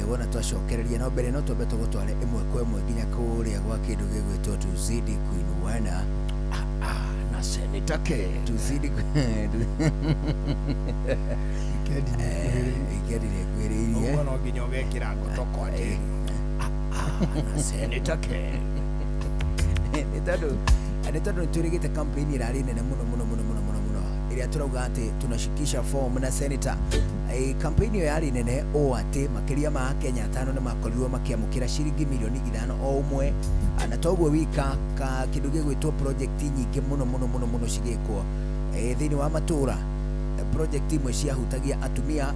Wona twacokereria, no mbere no twambe tũgũtware ĩmwe kwa ĩmwe nginya kũrĩa gwa kĩndũ gĩgwĩtwo Tuzidi Kuinuana
na Senator K.
Tuzidi wikendi nĩ ĩkuhĩrĩirie.
Ũguo no nginya ũgekĩra ngotoko atĩ na Senator K.
Nĩ tondũ nĩ twĩrĩgĩte campaign ĩrarĩ nene mũno mũno mũno mũno mũno mũno, ĩrĩa tũrauga atĩ tunashikisha form na senator. Campaign ĩyo yarĩ nene ũũ atĩ makĩria ma Akenya 5 nĩ makorirwo makĩamũkĩra ciringi mirioni 5 o ũmwe. Na toguo wika ka kĩndũ gĩgwĩtwo project nyingĩ mũno mũno mũno mũno cigĩkwo thĩinĩ wa matũra. Project imwe ciahutagia atumia,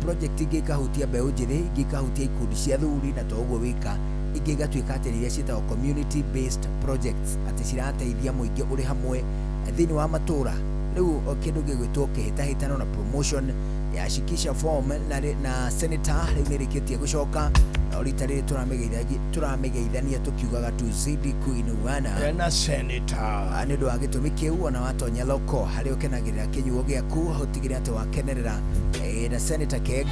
project ingĩ ikahutia mbeũ njĩthĩ, ingĩ ikahutia ikundi cia thuri, na to ũguo wika, ingĩ igatuĩka atĩ nĩ iria ciĩtagwo community based projects, atĩ cirateithia mũingĩ ũrĩ hamwe thĩinĩ wa matũra. Rĩu kĩndũ gĩgwĩtwo kĩhĩtahĩtano na promotion ya shikisha form na senator rĩu nĩ ĩrĩkĩtie gũcoka, no rita rĩrĩ tũramĩgeithania tũkiugaga tuzidi kuinuana
na senator.
Nĩ ũndũ wa gĩtũmi kĩu, ona watonya thoko harĩa ũkenagĩrĩra kĩnyuo gĩaku, ũtigĩrĩre atĩ wakenerera na Senator Keg,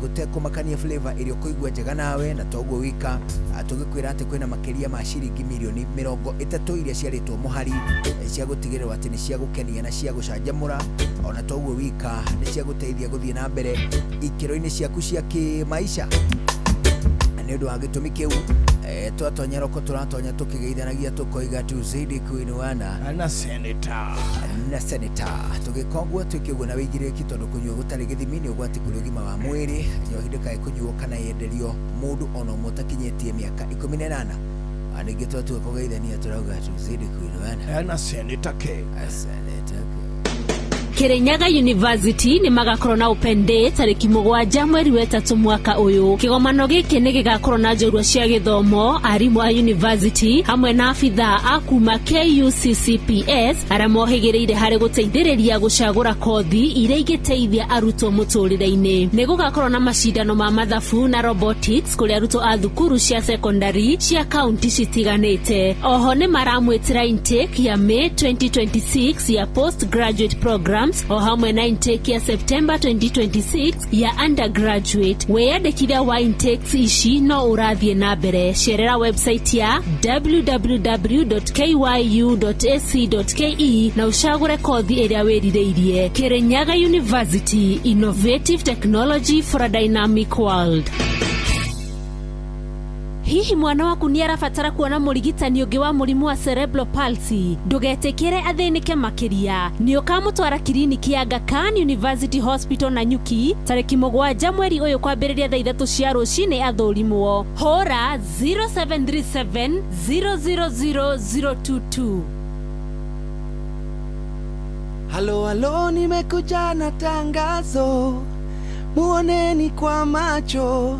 gũtekũmakania flavor ĩrĩa ũkũigua njega nawe. Na toguo wika, tũgĩkwĩra atĩ kwĩna makĩria ma ciringi mirioni 30 iria ciarĩtwo mũhari cia gũtigĩrĩrwo atĩ nĩ cia gũkenia na cia gũcanjamũra. Ona toguo wika, nĩ cia gũteithia gũthiĩ na mbere ikĩro-inĩ ciaku cia kĩmaica. Nĩ ũndũ wa gĩtũmi kĩu, twatonya roko tũratonya tũkĩgeithanagia tũkoiga tuzidi kuinuana
na senator.
Na senator. Tũgĩka ũguo, twĩke ũguo na wĩigĩrĩrĩki, tondũ kũnyua gũtarĩ gĩthimi nĩ ũgwati kũrĩ ũgima wa mwĩrĩ. Njohi ndĩkae kũnyuo kana yenderio mũndũ ona ũmwe ũtakinyĩtie mĩaka 18. Ningĩ twatua kũgeithania tũrauga tuzidi kuinuana
na Senator K.
Senator K.
Kirinyaga University nĩ magakorwo na open day tarĩki 7 mweri wa 3 mwaka ũyũ. Kĩgomano gĩkĩ nĩ gĩgakorwo na njorua cia gĩthomo, arimũ a university hamwe na abithaa a kuma KUCCPS arĩa mohĩgĩrĩire harĩ gũteithĩrĩria gũcagũra kothi iria ingĩteithia arutwo mũtũrĩre-inĩ. Nĩ gũgakorwo na macindano ma mathabu na robotics kũrĩ arutwo a thukuru cia secondary cia kaunti citiganĩte. Oho nĩ maramwĩtĩra intake ya May 2026 ya postgraduate programs o hamwe na intake ya September 2026 ya undergraduate. Wĩyandĩkithia wa intakes ici no ũrathiĩ na mbere. Cerera website ya www.kyu.ac.ke na ũcagũre kothi ĩrĩa wĩrirĩirie. Kirinyaga University, innovative technology for a dynamic world. Hihi mwana waku nĩ arabatara kuona mũrigitani ũngĩ wa mũrimũ wa cerebral palsy? Ndũgetĩkĩre athĩnĩke makĩria. Nĩ ũkamũtwara kiriniki ya Aga Khan University Hospital Nanyuki tarĩki 7 mweri ũyũ kwambĩrĩria thaa 3 cia rũcinĩ athũrimwo. Hũra 0737 000 022.
Halo halo, nimekuja na tangazo, muoneni kwa macho,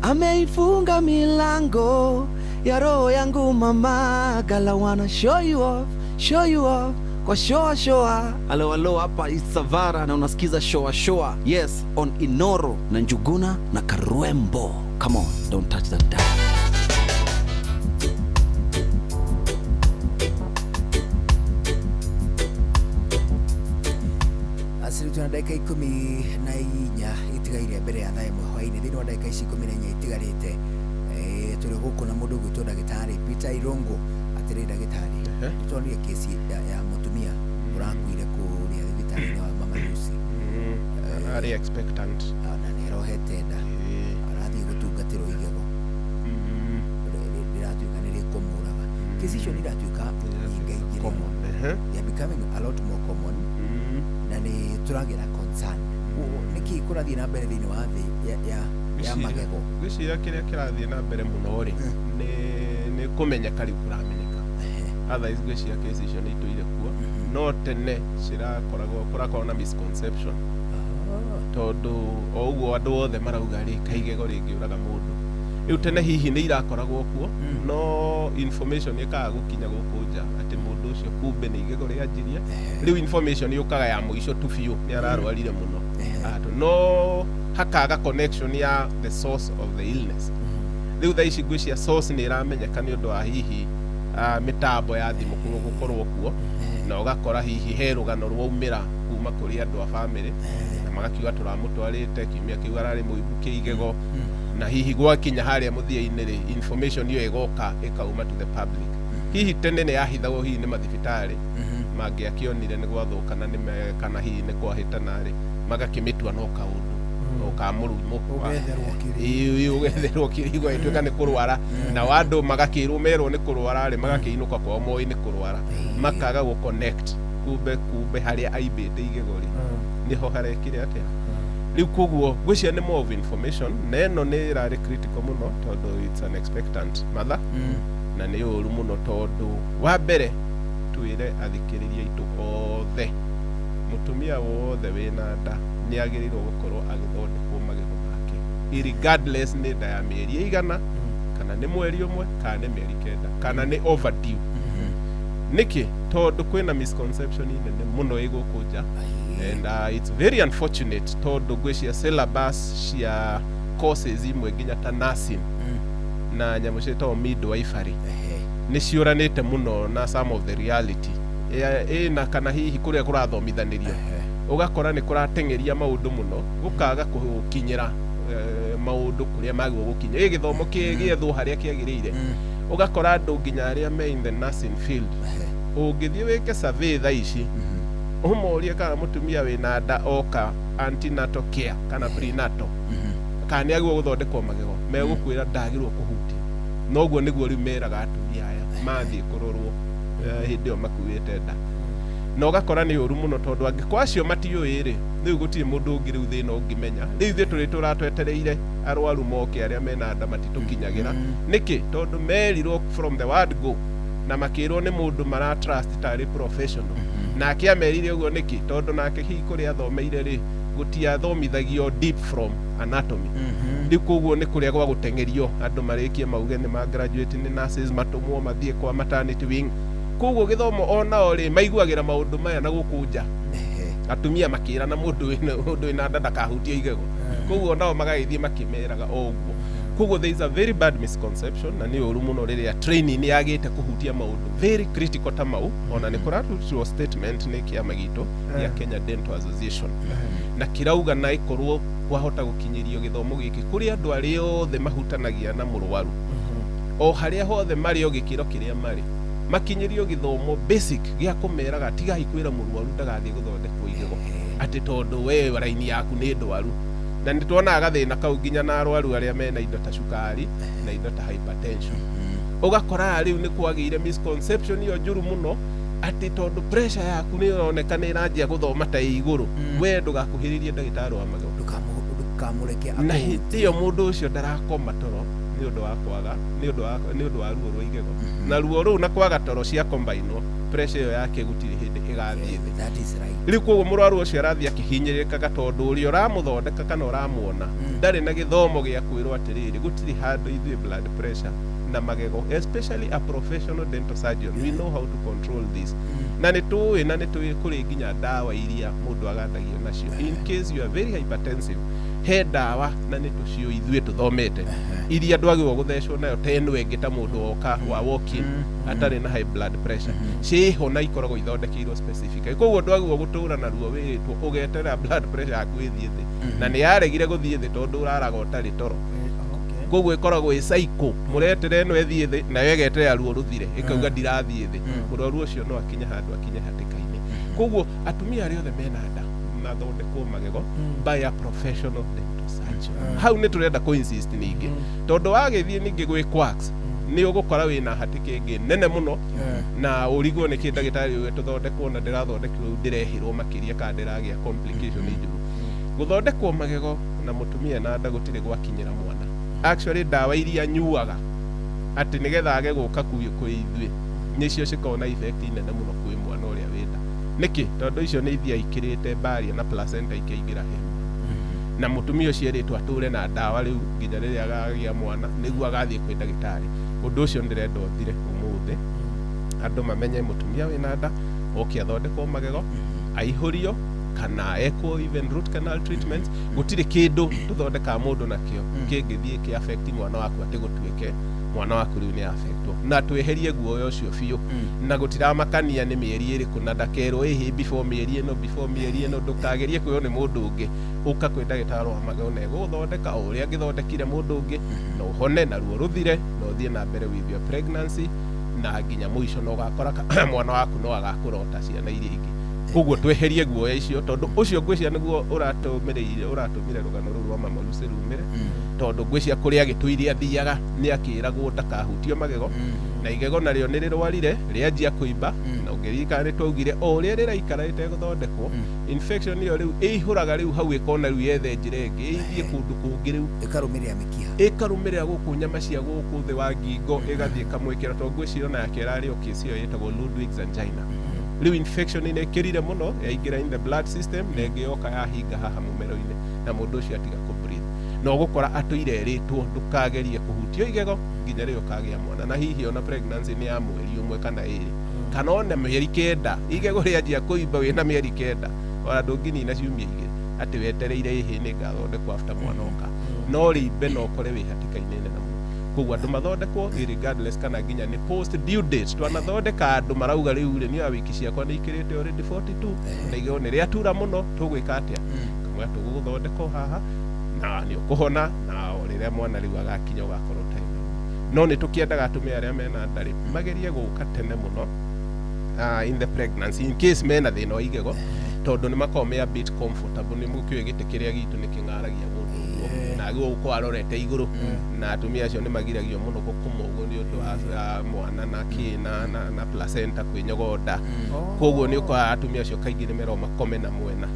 ameifunga milango ya roho yangu mama. Gala wanna show you off, show you off kwa shoa shoa.
Halo halo, hapa Isavara na unasikiza shoa shoa. Yes, on Inoro na Njuguna na Karwembo. Come on, don't touch that dial.
Acirĩ tuna ndagĩka 14 itigaire mbere ya thaa 1 hwaĩ-inĩ. Thĩinĩ wa ndagĩka ici 14 itigarĩte, tũrĩ gũkũ na mũndũ ũgwĩtwo ndagĩtarĩ Peter Irungu. Atĩrĩ ndagĩtarĩ, nĩtwonire kesi ya mũtumia ũrakuire kũrĩa thibitarĩ-inĩ wa Mama Lucy.
Arĩ expectant.
Na nĩ arohete nda, arathiĩ gũtungatĩrwo igego rĩratuĩka nĩ rĩkũmũraga. Kesi icio nĩ iratuĩka nyingaingĩ rĩu. They are becoming a lot more common na nĩ tũragĩa na concern. Nĩkĩ kũrathiĩ na mbere thĩinĩ wa thĩ ya magego?
Ngwĩciria kĩrĩa kĩrathiĩ na mbere mũno rĩ, nĩ kũmenyeka rĩu kũramenyeka. Otherwise ngwĩciria kesi icio nĩ itũire kuo, no tene cirakoragwo kũrakorwo na misconception, tondũ o ũguo andũ othe marauga rĩ, kaigego rĩngĩũraga mũndũ. Rĩu tene hihi nĩ irakoragwo kuo, no information ĩkaga gũkinya gũkũ nja atĩ mũndũ ũcio kumbe nĩ igego rĩanjirie. Rĩu information yũkaga ya mũico tu biũ nĩ ararwarire mũno. No hakaga connection ya the source of the illness. Rĩu thaa ici ngwĩciria source nĩ ĩramenyeka nĩ ũndũ wa hihi mĩtambo ya thimũ gũkorwo kuo, na ũgakora hihi he rũgano rwaumĩra kuma kũrĩ andũ a bamĩrĩ na magakiuga tũramũtwarĩte kiumia kĩu ararĩ mũimbu kĩigego, na hihi gwakinya harĩa mũthia-inĩ rĩ, information ĩyo ĩgoka ĩkauma to the public. Hihi tene nĩ yahithagwo hihi nĩ mathibitarĩ, mangĩakĩonire nĩ gwathũka na kana hihi nĩ kwahĩtana rĩ, magakĩmĩtua no kaũndũ o ka mũrimũ.
Ũgetherwo kĩrĩ.
Ũgetherwo kĩrĩ, ĩtuĩka nĩ kũrwara, na andũ magakĩrwo merwo nĩ kũrwara rĩ, magakĩinũka kwao moĩ nĩ kũrwara, makaga gũ connect kumbe harĩa aimbĩte igego rĩ, nĩho harekire atĩa. Rĩu koguo ngwĩciria nĩ more of information, na ĩno nĩ ĩrarĩ critical mũno tondũ it's an expectant mother, na nĩ ũru mũno tondũ wa mbere twĩre athikĩrĩria aitũ othe, mũtumia wothe wĩna nda nĩ agĩrĩirwo gũkorwo agĩthondekwo magego make, regardless nĩ nda ya mĩeri ĩigana, kana nĩ mweri 1, kana nĩ mĩeri 9, kana nĩ overdue. Nĩkĩ? Tondũ kwĩna misconception nene mũno ĩ gũkũ nja, and it's very unfortunate tondũ ngwĩciria syllabus cia courses imwe nginya ta nursing na nyamũ ciĩtagwo midwifery nĩ ciũranĩte mũno na some of the reality ĩna, kana hihi kũrĩa kũrathomithanĩrio ũgakora nĩ kũrateng'eria maũndũ mũno, gũkaga gũkinyĩra maũndũ kũrĩa magĩrĩirwo gũkinya. Ĩ gĩthomo gĩethwo harĩa kĩagĩrĩire, ũgakora andũ nginya arĩa me in the nursing field, ũngĩthiĩ wĩke survey thaa ici ũmorie kana mũtumia wĩna nda oka antenatal care kana prenatal kana nĩ agĩrĩirwo gũthondekwo magego, megũkwĩra ndagĩrĩirwo kũhutia. Noguo nĩguo rĩu meraga atumia aya mathiĩ kũrorwo hĩndĩ ĩyo makuĩte nda, na ũgakora nĩ ũru mũno tondũ angĩkorwo acio matiũĩ rĩ, rĩu gũtirĩ mũndũ ũngĩ rĩu thĩna ũngĩmenya. Rĩu ithuĩ tũrĩ tũratwetereire arwaru moke arĩa mena nda matitũkinyagĩra. Nĩkĩ? Tondũ merirwo from the word go na makĩrwo nĩ mũndũ mara trust tarĩ professional. Nake amerire ũguo nĩkĩ? Tondũ nake hihi kũrĩa athomeire rĩ, gũtiathomithagio deep from anatomy. Rĩu koguo nĩ kũrĩa gwa gũteng'erio andũ marĩkie mauge nĩ ma graduate, nĩ nurses, matũmwo mathiĩ kwa maternity wing. Koguo gĩthomo onao rĩ, maiguagĩra maũndũ maya na gũkũ nja, atumia makĩrana mũndũ wĩna nda ndakahutio igego. Koguo nao magagĩthiĩ makĩmeraga o ũguo. Koguo there is a very bad misconception, na nĩ ũru mũno rĩrĩa training yagĩte kũhutia maũndũ very critical ta mau. Ona nĩ kũrarutirwo statement nĩ kĩama gitũ gĩa Kenya Dental Association, na kĩrauga na ĩkorwo kwahota gũkinyĩrio gĩthomo gĩkĩ kũrĩ andũ arĩa othe mahutanagia na mũrwaru, o harĩa hothe marĩ, o gĩkĩro kĩrĩa marĩ, makinyĩrio gĩthomo basic gĩa kũmeraga tigai kwĩra mũrwaru ndagathiĩ gũthondekwo igego atĩ tondũ we raini yaku nĩ ndwaru. Na nĩ tuonaga gathĩna kau nginya na arwaru arĩa mena indo ta cukari na indo ta hypertension. Ũgakora rĩu nĩ kwagĩire misconception ĩyo njũru mũno, atĩ tondũ pressure yaku nĩ ĩroneka nĩ ĩranjia gũthoma ta ĩ igũrũ, we ndũgakuhĩrĩrie ndagĩtarĩ wa magego,
ndũkamũreke.
Na hĩndĩ ĩyo mũndũ ũcio ndarakoma toro nĩ ũndũ wa kwaga, nĩ ũndũ wa ruo rwa igego, na ruo rũu na kwaga toro cia combine, pressure ĩyo yake gũtirĩ hĩndĩ ĩgathiĩ thĩ.
That is right.
Rĩu koguo mũrwaru ũcio arathiĩ akĩhinyĩrĩrĩkaga, tondũ ũrĩa ũramũthondeka kana ũramuona ndarĩ na gĩthomo gĩa kwĩrwo atĩrĩrĩ, gũtirĩ handũ ithuĩ blood pressure na magego, especially a professional dental surgeon, we know how to control this. Na nĩ tũĩ, na nĩ tũĩ kũrĩ nginya ndawa iria mũndũ agandagio nacio in case you are very hypertensive. He ndawa na nĩ tũcio ithuĩ tũthomete iria ndwagĩrĩirwo gũthecwo nayo ta ĩno ĩngĩ, ta mũndũ woka wa walk-in atarĩ na high blood pressure, ciĩho na ikoragwo ithondekeirwo specifically. Koguo ndwagĩrĩirwo gũtũra na ruo wĩrĩtwo ũgeterera blood pressure yaku ĩthiĩ thĩ, na nĩ yaregire gũthiĩ thĩ tondũ ũraraga ũtarĩ toro. Koguo ĩkoragwo ĩ cycle, mũretere ĩno ĩthiĩ thĩ, nayo ĩgeterera ruo rũthire, ĩkauga ndirathiĩ thĩ. Mũrwaru ũcio no akinye handũ akinye hatĩka-inĩ. Koguo atumia arĩa othe mena nda mathondekwo magego by a professional dental surgeon. Hau nĩ tũrenda kũ insist ningĩ, tondũ wagĩthiĩ ningĩ gwĩ quacks, nĩ ũgũkora wĩna hatĩka ĩngĩ nene mũno, na ũrigwo nĩkĩ ndagĩtarĩ ũyũ tũthondekwo na ndĩrathondekirwo rĩu ndĩrehĩrwo makĩria kana ndĩragĩa complication njũru. Gũthondekwo magego na mũtumia na nda gũtirĩ gwakinyĩra mwana. Actually, ndawa iria nyuaga atĩ nĩgetha age gũka kwĩ ithuĩ nĩcio cikoragwo na effect nene mũno kwĩ mwana ũrĩa wĩ nda. Nĩkĩ? Tondũ icio nĩ ithiaga ikĩrĩte barrier na placenta ikaingĩra he mwana, na mũtumia ũcio erĩtwo atũre na ndawa rĩu nginya rĩrĩa agagĩa mwana nĩguo agathiĩ kwĩ ndagĩtarĩ. Ũndũ ũcio nĩndĩrenda ũthire ũmũthĩ, andũ mamenye mũtumia wĩna nda oke athondekwo magego, aihũrio kana ekwo even root canal treatment, gũtirĩ kĩndũ tũthondekaga mũndũ nakĩo kĩngĩthiĩ kĩ affect mwana waku atĩ gũtuĩke mwana waku rĩu nĩ affectwo. Na tweherie guoya ũcio biũ, na gũtiramakania nĩ mĩeri ĩrĩkũ, na ndakerwo ĩhĩ before mĩeri ĩno, before mĩeri ĩno. Ndũkagerie kwĩrwo nĩ mũndũ ũngĩ. Ũka kwĩ ndagĩtarĩ wa magego na egũgũthondeka o ũrĩa angĩthondekire mũndũ ũngĩ, na ũhone na ruo rũthire, na ũthiĩ na mbere with your pregnancy na nginya mũico, na ũgakora mwana waku no agakũra o ta ciana iria ingĩ. Koguo tweherie guoya icio, tondũ ũcio ngwĩciria nĩguo ũratũmĩrĩire, ũratũmire rũgano rũu rwa Mama Lucy rumĩre, tondũ ngwĩciria kũrĩa agĩtũire athiaga nĩ akĩragwo ndakahutio magego, na igego narĩo nĩ rĩrwarire rĩanjia kũimba. Na ũngĩririkana nĩ twaugire o ũrĩa rĩraikara rĩtegũthondekwo, infection ĩyo rĩu ĩihũraga rĩu hau, ĩkona rĩu yethe njĩra ĩngĩ ĩthiĩ kũndũ kũngĩ rĩu.
Ĩkarũmĩrĩra mĩkiha.
Ĩkarũmĩrĩra gũkũ nyama cia gũkũ thĩ wa ngingo, ĩgathiĩ ĩkamwĩkĩra, tondũ ngwĩciria ona yake ĩrarĩ o case ĩyo ĩtagwo Ludwig's angina. Rĩu infection nĩ ĩkĩrire mũno, yaingĩra in the blood system, na ĩngĩ yoka yahinga haha mũmero-inĩ, na mũndũ ũcio atiga kũ breathe. Na ũgũkora atũire ĩrĩtwo ndũkagerie kũhutio igego nginya rĩrĩa ũkagĩa mwana, na hihi ona pregnancy nĩ ya mweri 1 kana 2 kana ona mĩeri 9. Igego rĩanjia kũimba wĩna mĩeri 9, ona ndũngĩnina ciumia 2 atĩ wetereire ĩhĩ nĩ ngathondekwo after mwana oka, no rĩimbe no ũkore wĩ hatĩka-inĩ nene mũno. Koguo andũ mathondekwo regardless kana nginya nĩ post due date. Twanathondeka andũ marauga rĩu rĩ niĩ wiki ciakwa nĩ ikĩrĩte already 42 na igego nĩ rĩatura mũno, tũgwĩka atĩa? Kamwe tũgũgũthondeka o haha na nĩ ũkũhona, na o rĩrĩa mwana rĩu agakinya ũgakorwo ũtarĩ na. No nĩ tũkĩendaga atumia arĩa mena nda rĩ magerie gũka tene mũno in the pregnancy in case mena thĩna wa igego, tondũ nĩ makoragwo me a bit comfortable. Nĩ mũkĩũĩ gĩtĩ kĩrĩa gitũ nĩ kĩng'aragia mũndũ ũguo, na agĩrĩirwo gũkorwo arorete igũrũ, na atumia acio nĩ magiragio mũno gũkoma ũguo nĩ ũndũ wa mwana na kĩ na placenta kwĩnyogonda. Koguo nĩ ũkoraga atumia acio kaingĩ nĩ meragwo makome na mwena.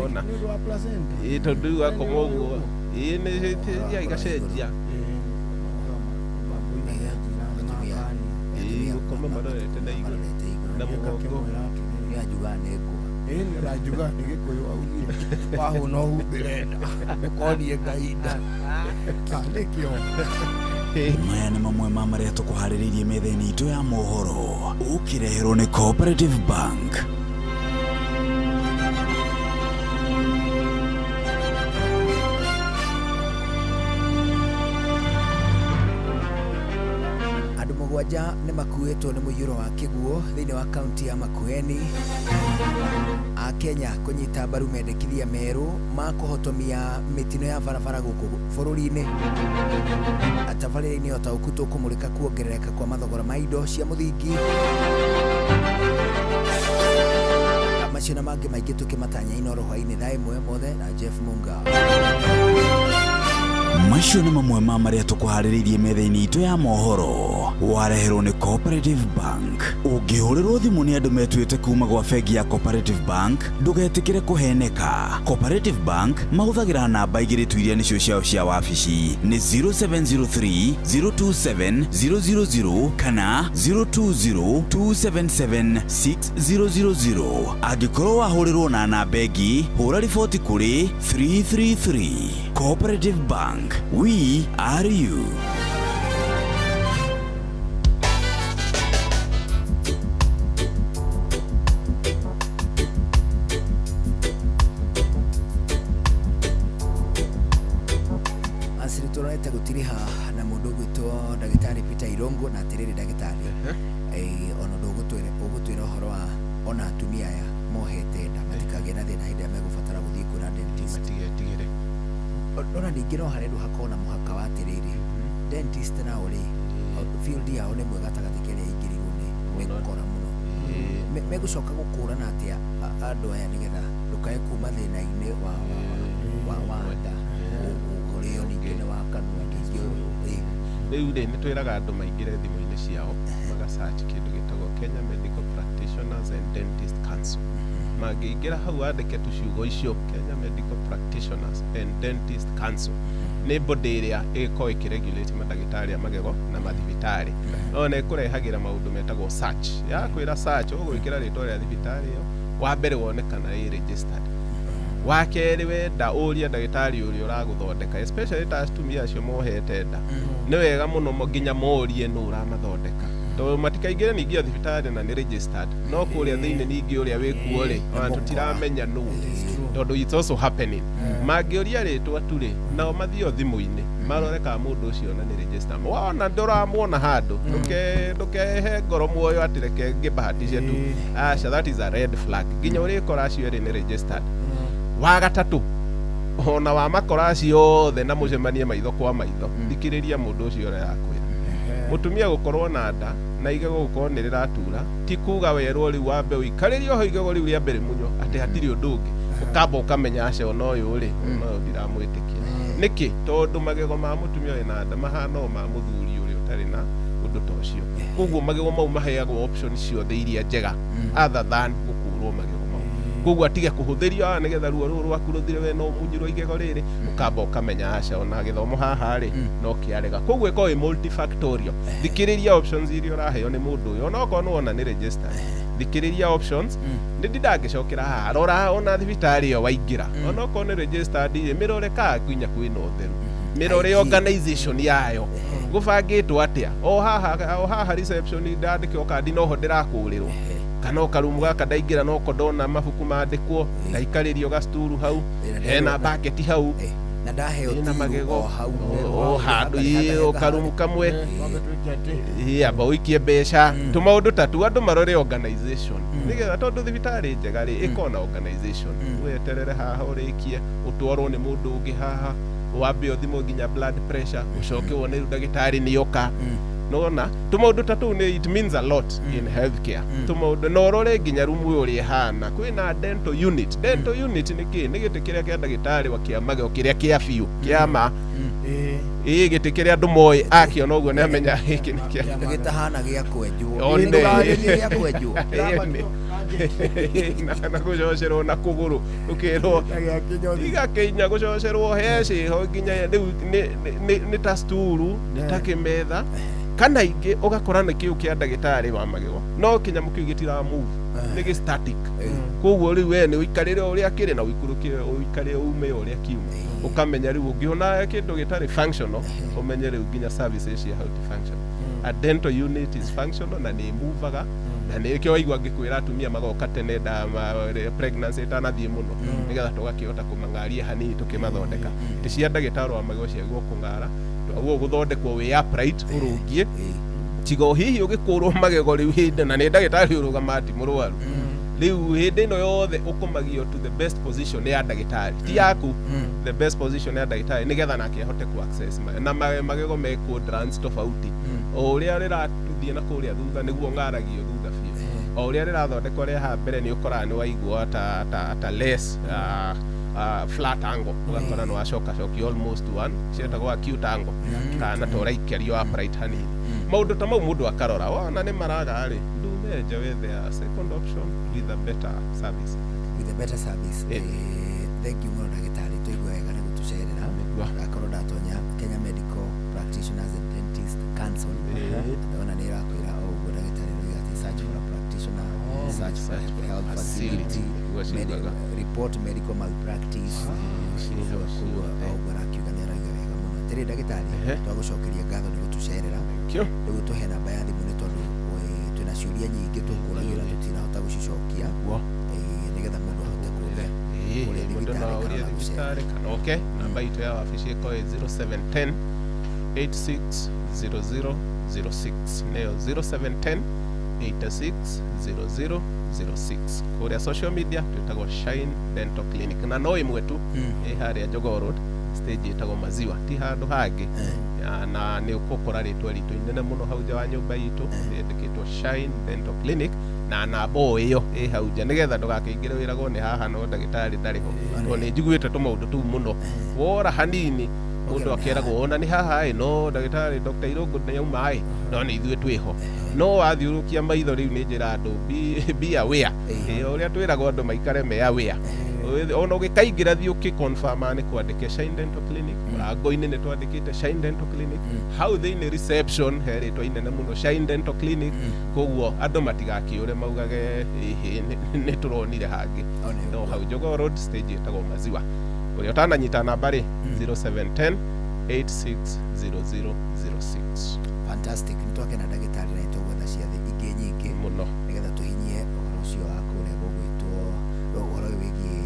Wona?
Nĩ ũndũ wa placenta.
Ĩĩ, tondũ rĩu akoma ũguo, ĩĩ, nĩ ĩthiaga igacenjia. Ĩĩ, gũkoma marorete na igũrũ na mũgongo.
Nĩ anjugaga nĩ ngwa.
Ĩĩ nĩ ũranjuga nĩ Gĩkũyũ augire wahũna ũhumbĩre nda ndũkonie Ngai nda. Ah, nĩkĩo.
Maya nĩ mamwe ma marĩa tũkũharĩrĩirie metha-inĩ itũ ya mohoro ũkĩreherwo nĩ Cooperative Bank.
Andũ mũgwanja nĩ makuĩtwo nĩ mũiyũro wa kĩguũ thĩinĩ wa kaunti ya Makueni. A Kenya kũnyita mbaru mendekithia merũ ma kũhotomia mĩtino ya barabara gũkũ bũrũri-inĩ. Tabarĩra-inĩ ũtaũku tũkũmũrĩka kuongerereka kwa mathogora ma indo cia mũthingi. Macio na mangĩ maingĩ tũkĩmatanya Inoro hwaĩ-inĩ thaa 1 mothe na Jeff Munga.
Macio nĩ mamwe ma marĩa tũkũharĩrĩirie metha-inĩ itũ ya mohoro wareherwo nĩ Cooperative Bank. Ũngĩhũrĩrwo thimũ nĩ andũ metuĩte kuma gwa bengi ya Cooperative Bank ndũgetĩkĩre kũheneka. Cooperative Bank mahũthagĩra namba igĩrĩ tu iria nĩcio ciao cia wabici nĩ 0703 027 000 kana 020 277 6000. Angĩkorwo wahũrĩrwo na namba ĩngĩ hũra riboti kũrĩ 333. Cooperative Bank, we are you.
Asiri tũrorete gũtiriha na mũndũ ũgwĩtwo ndagĩtarĩ Peter Irũngũ na atĩrĩrĩ ndagĩtarĩ ona ũndũ ũgũtwĩra ũhoro wa ona atumia aya mohete nda matikagĩe na thĩna hĩndĩ ĩrĩa megũbatara gũthiĩ kuona dentist.
Matigetigĩre.
Ona ningĩ no harendwo hakorwo na mũhaka wa atĩrĩrĩ dentist nao rĩ field yao nĩ ĩmwe gatagatĩ ka ĩrĩa ĩingĩrĩirwo nĩ gũkora mũno. Megũcoka gũkũrana atĩa andũ aya nĩgetha ndũkae kuma thĩna-inĩ wa nda ũrĩo ningĩ nĩ wa kanua ningĩ.
Rĩu rĩ nĩ twĩraga andũ maingĩre thimũ-inĩ ciao magasearch kĩndũ gĩtagwo Kenya Medical Practitioners and Dentist Council. Mangĩingĩra hau wandĩke tu ciugo icio Kenya Medical Practitioners and Dentist Council, nĩ body ĩrĩa ĩgĩkoragwo ĩkĩregulate mandagĩtarĩ a magego na mathibitarĩ. No nĩ ĩkũrehagĩra maũndũ metagwo search. Yakwĩra search ũgwĩkĩra rĩtwa rĩa thibitarĩ ĩyo, wa mbere wone kana ĩ registered. Wa kerĩ wenda ũrie ndagĩtarĩ ũrĩa ũragũthondeka, especially ta atumia acio mohete nda. Nĩ wega mũno nginya morie nũ ũramathondeka. Tondũ matikaingĩre ningĩ o thibitarĩ na nĩ registered. No kũrĩa thĩinĩ ningĩ ũrĩa wĩkuo rĩ, ona tũtiramenya nũ. Tondũ it's also happening. Mangĩũria rĩtwa tu rĩ, nao mathiĩ o thimũ-inĩ marore kana mũndũ ũcio ona nĩ registered. Wona ndũramuona handũ, ndũkehe ngoro muoyo atĩ reke ngĩbahatishe tu. Aca, that is a red flag. Nginya ũrĩkora acio erĩ nĩ registered. Wa gatatũ, ona wa makora acio othe na mũcemanie maitho kwa maitho, thikĩrĩria mũndũ ũcio ũrĩa arakwĩra. Mũtumia gũkorwo na nda na igego gũkorwo nĩ rĩratura ti kuga werwo rĩu wambe ũikarĩrie oho igego rĩu rĩa mbere mũnyo atĩ hatirĩ ũndũ ũngĩ. Ũkamba ũkamenya aca ona ũyũ rĩ, ona ũyũ ndiramwĩtĩkia. Nĩkĩ? Tondũ magego ma mũtumia wĩna nda mahana o ma mũthuri ũrĩa ũtarĩ na ũndũ ta ũcio. Koguo magego mau maheagwo option ciothe iria njega other than gũkũrwo magego mau. Koguo atige kũhũthĩrio nĩgetha ruo rũrũ rwaku rũthire we no ũmunyirwo igego rĩrĩ, ũkamba ũkamenya aca ona gĩthomo haha rĩ no kĩarega. Koguo ĩkorwo ĩ multifactorial. Thikĩrĩria options iria ũraheo nĩ mũndũ ũyũ ona okorwo nĩ wona nĩ registered. Thikĩrĩria options nĩ ndindangĩcokera haha rora ona thibitarĩ ĩyo waingĩra ona okorwo nĩ registered rĩ mĩrore kana nginya kwĩna ũtheru, mĩrore organization yayo gũbangĩtwo atĩa. O haha reception ndandĩkĩrwo kandi noho ndĩrakũrĩrwo kana o karumu gaka ndaingĩra noko ndona mabuku mandĩkwo ndaikarĩrio gacturu hau hena baketi hau
na ndaheo
ĩna
tiru
magego
o hau
o handũ o karumu kamwe amba ũikie mbeca tũmaũndũ ta tu andũ marore organization nĩgetha tondũ thibitarĩ njega rĩ ĩkorwo na organization. Weterere haha ũrĩkie ũtwarwo nĩ mũndũ ũngĩ haha wambe ũthimwo nginya blood pressure ũcoke wone rĩu ndagĩtarĩ nĩoka. Nona tũmaũndũ ta tũu nĩ it means a lot in healthcare. Tũmaũndũ na ũrore nginya rumu ũrĩa ĩhana. Kwĩna dental unit. Dental unit nĩ kĩ? Nĩ gĩtĩ kĩrĩa kĩa ndagĩtarĩ wa kĩa magego kĩrĩa kĩa biũ kĩa ma. Ĩĩ gĩtĩ kĩrĩa andũ moĩ akĩona ũguo nĩ amenya gĩkĩ nĩ kĩa
gĩtahana gĩa kwenjwo.
One.
Ndũkarĩrie gĩa kwenjwo.
Na gũcocerwo na kũgũrũ ũkĩrwo tiga kinya gũcocerwo he ciho nginya rĩu nĩ ta sturu nĩ ta kĩmetha kana ingĩ ũgakora nĩ kĩu kĩa ndagĩtarĩ wa magego no kĩnyamũ kĩu gĩtira move. Nĩ gĩ static. Koguo rĩu we nĩ ũikarĩre ũrĩa kĩrĩ na ũikũrũke ũikare ume ũrĩa kiuma. Ũkamenya rĩu ũngĩona kĩndũ gĩtarĩ functional, ũmenye rĩu nginya services cia hau ti functional. A dental unit is functional na nĩ ĩmuvaga, na nĩkĩo waigua ngĩkwĩra atumia magoka tene nda pregnancy ĩtanathiĩ mũno, nĩgetha tũgakĩhota kũmang'aria hanini tũkĩmathondeka. Ti cia ndagĩtarĩ wa magego ciagĩrĩirwo kũng'ara, twagĩrĩirwo gũthondekwo wĩ upright ũrũngie, tiga o hihi ũgĩkũrwo magego rĩu hĩndĩ na nĩ ndagĩtarĩ ũrũgamaga ti mũrwaru. Rĩu hĩndĩ ĩno yothe ũkomagio to the best position ya ndagĩtarĩ, ti yaku, the best position ya ndagĩtarĩ, nĩgetha nake ahote ku access na magego me quadrants tofauti. O ũrĩa rĩrathiĩ na kũrĩa thutha nĩguo ng'aragio thutha biũ, o ũrĩa rĩrathondekwo rĩa haha mbere nĩ ũkoraga nĩ waigua ta less flat angle, ũgakora nĩ wacoka cokia almost one cietagwo acute angle, kana ta ũraikario upright hanini. Maũndũ ta mau mũndũ akarora wona nĩ maraga rĩ, ndume nja wethe a second option with a better service.
With a better service. Thank you mũno ndagĩtarĩ, twaigua wega nĩ gũtũcerera. Ndakorwo ndatonya Kenya Medical Practitioners and Dentist Council, ndona nĩ ĩrakwĩra o ũguo ndagĩtarĩ aroiga atĩ search for a practitioner, search for a health facility,
Nĩguo ciugaga.
Report medical malpractice. Koguo o ũguo arakiuga nĩ arauga wega mũno. Atĩrĩ ndagĩtarĩ, twagũcokeria ngatho nĩ gũtũcerera.
You.
Rĩu tũhe namba ya thimũ nĩ tondũ twĩna ciũria nyingĩ tũkũragio na tũtinahota gũcicokia, nĩgetha mũndũ ahote kũria kũrĩa
Mũndũ no
thibitarĩ
ũrie
kana gũcera.
Thibitarĩ kana oke namba itũ ya wabici ĩkorwo ĩ 0710 860006, nĩyo 0710 860006. Kũrĩa social media twĩtagwo Shine Dental Clinic, na no ĩmwe tu ĩ harĩa Jogoo Road, stage ĩtagwo Maziwa, ti handũ hangĩ. Ya, na nĩ ũgũkora rĩtwa ritũ inene mũno hau nja wa nyũmba itũ rĩandĩkĩtwo Shine Dental Clinic, na namba o ĩyo ĩ hau nja, nĩgetha ndũgakĩingĩre wĩragwo nĩ haha no ndagĩtarĩ ndarĩ ho, tondũ nĩ njiguĩte tũmaũndũ tũu mũno. Wora hanini mũndũ akeragwo ona nĩ haha ĩ, no ndagĩtarĩ Dr. Irũngũ nĩauma ĩ, no nĩ ithuĩ twĩho. No wathiũrũkia maitho rĩu nĩ njĩra andũ be aware. Ĩ, ũrĩa twĩragwo andũ maikare me aware. Ona ũgĩkaingĩra thiĩ ũkĩ-confirm nĩ kwandĩke Shine Dental Clinic mũrango-inĩ, nĩ twandĩkĩte Shine Dental Clinic hau thĩinĩ reception, he rĩtwa inene mũno Shine Dental Clinic. Koguo andũ matigakĩũre maugage ĩhĩ nĩ tũronire hangĩ, no hau Jogoo Road stage ĩtagwo Maziwa. Ũrĩa ũtananyita namba rĩ, 0710 860006.
Fantastic, nĩ twakena ndagĩtarĩ, na nĩtũgwetha ciathĩ ingĩ nyingĩ
mũno
nĩgetha tũhinyie ũhoro ũcio wa kũrĩa gũgwĩtwo ũhoro ũyũ wĩgiĩ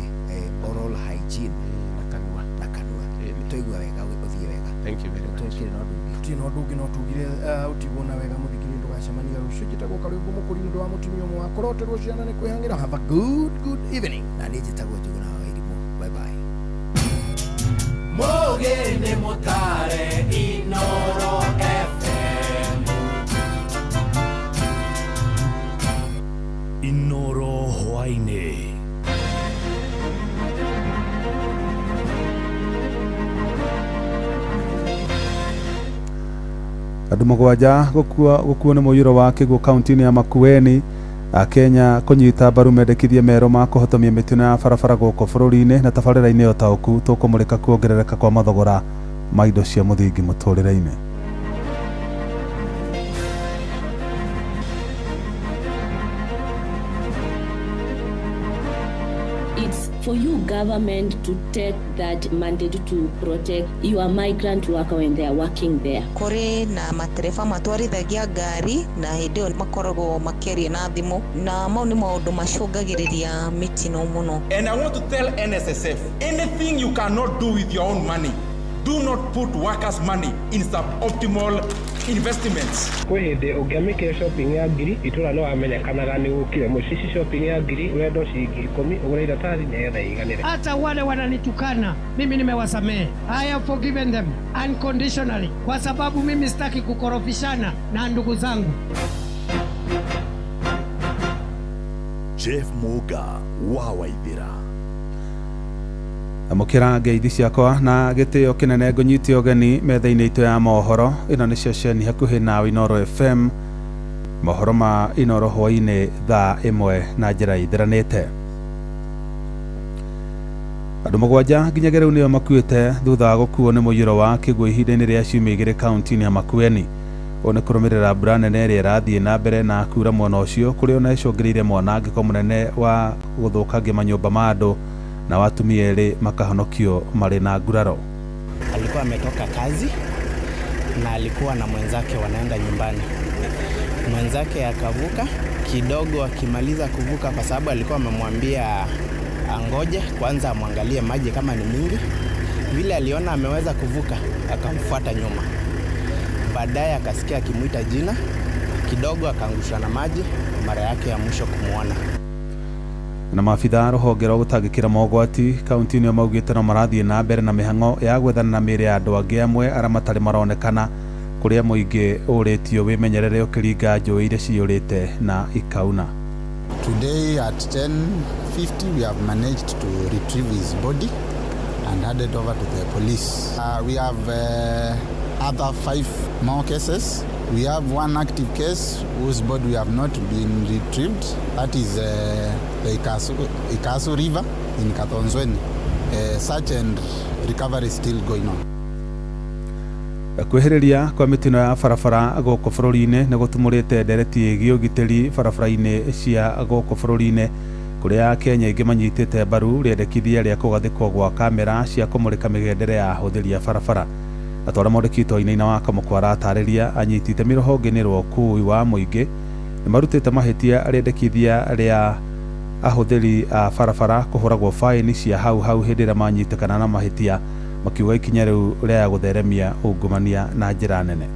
oral hygiene
na kanua.
Na kanua. Twaigua wega, ũthiĩ wega.
Thank you very much.
Tũkĩrĩ na ũndũ ũngĩ?
Tũtirĩ na ũndũ ũngĩ, no tugire ũtigwo na wega mũthikĩrĩria, ndũgacemania rũciũ. Njĩtagwo Karwĩmbo Mũkũri nĩ ũndũ wa mũtumia ũmwe wa kũroterwo ciana nĩ kwĩhang'ĩra. Have a good good evening.
Na niĩ njĩtagwo Njũgũna wa Irimũ. Bye bye.
Mũgĩ nĩ mũtare Inoro FM.
Inoro hwaĩ-inĩ.
Andũ 7 gũkuo nĩ mũiyũro wa kĩguũ kaunti-inĩ ya Makueni. Akenya kũnyita mbaru mendekithia merũ ma kũhotomia mĩtino ya barabara gũkũ bũrũri-inĩ. Na tabarĩra-inĩ ya ũtaũku tũkũmũrĩka kuongerereka kwa mathogora ma indo cia mũthingi mũtũrĩre-inĩ.
It's for you, government, to take that mandate to protect your migrant worker when they are working there.
Kũrĩ na matereba matwarithagia ngari na hĩndĩ ĩyo makoragwo makĩaria na thimũ, na mau nĩ maũndũ macũngagĩrĩria mĩtino mũno.
And I want to tell NSSF, anything you cannot do with your own money, do not put workers' money in suboptimal investments.
Kwĩ hĩndĩ ũngĩamĩkire shopping ya ngiri itũra nĩ wamenyekanaga nĩ ũkire mũciĩ. Ici shopping ya ngiri ũrendwo ciringi 10 ũgũre iratathi nĩgetha iganĩre.
Hata wale wananitukana mimi nimewasamehe. I have forgiven them unconditionally, kwa sababu mimi sitaki kukorofishana na ndugu zangu.
Jeff Muga wa Waithira.
Amũkĩra ngeithi ciakwa na gĩtĩo kĩnene, ngũnyite ũgeni metha-inĩ itũ ya mohoro. Ĩno nĩ ceceni hakuhĩ nawe Inoro FM, mohoro ma Inoro hwaĩ-inĩ thaa 1 na njĩra ithiranĩte. Andũ 7 nginyagia rĩu nĩo makuĩte thutha wa gũkuo nĩ mũiyũro wa kĩguũ ihinda-inĩ rĩa ciumia 2 kaunti-inĩ ya Makueni.
Ũũ nĩ kũrũmĩrĩra mbura nene ĩrĩa ĩrathiĩ na mbere na kuura mwena ũcio, kũrĩa ona ĩcũngĩrĩirie mwanangĩko mũnene wa gũthũkangia manyũmba ma andũ na atumia erĩ makahonokio marĩ na nguraro.
Alikuwa ametoka kazi na alikuwa na mwenzake wanaenda nyumbani. Mwenzake akavuka kidogo, akimaliza kuvuka, kwa sababu alikuwa amemwambia angoje kwanza amwangalie maji kama ni mingi. Vile aliona ameweza kuvuka, akamfuata nyuma. Baadaye akasikia akimwita jina kidogo, akaangushwa na maji, mara yake ya mwisho kumwona.
Na maabitha a rũhonge rwa gũtangĩkĩra mogwati kaunti-inĩ ĩyo maugĩte no marathiĩ na mbere na mĩhang'o ya gwethana na mĩĩrĩ ya andũ angĩ amwe arĩa matarĩ maronekana, kũrĩa mũingĩ ũrĩtio wĩmenyerere ũkĩringa njũĩ iria ciyũrĩte na ikauna.
Today at 10:50 we have managed to retrieve his body and hand it over to the police. We have other 5 more cases. We have one active case whose body we have not been retrieved. That is the Ikasu River in Kathonzweni. Search and recovery is still going on.
Kwĩhĩrĩria kwa mĩtino ya barabara gũkũ bũrũri-inĩ nĩ gũtumũrĩte ndereti ĩgiĩ ũgitĩri barabara-inĩ cia gũkũ bũrũri-inĩ, kũrĩa Akenya aingĩ manyitĩte mbaru rĩendekithia rĩa kũgathĩkwo gwa kamera cia kũmũrĩka mĩgendere ya ahũthĩri a barabara. Atwara mwandĩki Wainaina wa Kamũkwa aratarĩria anyiti itemi rũhonge-inĩ rwa ũkuui wa mũingĩ nĩ marutĩte mahĩtia rĩendekithia rĩa ahũthĩri a barabara kũhũragwo baĩni cia hau hau hĩndĩ ĩrĩa manyitĩkana na mahĩtia, makiuga ikinya rĩu rĩa gũtheremia ungumania na njĩra nene.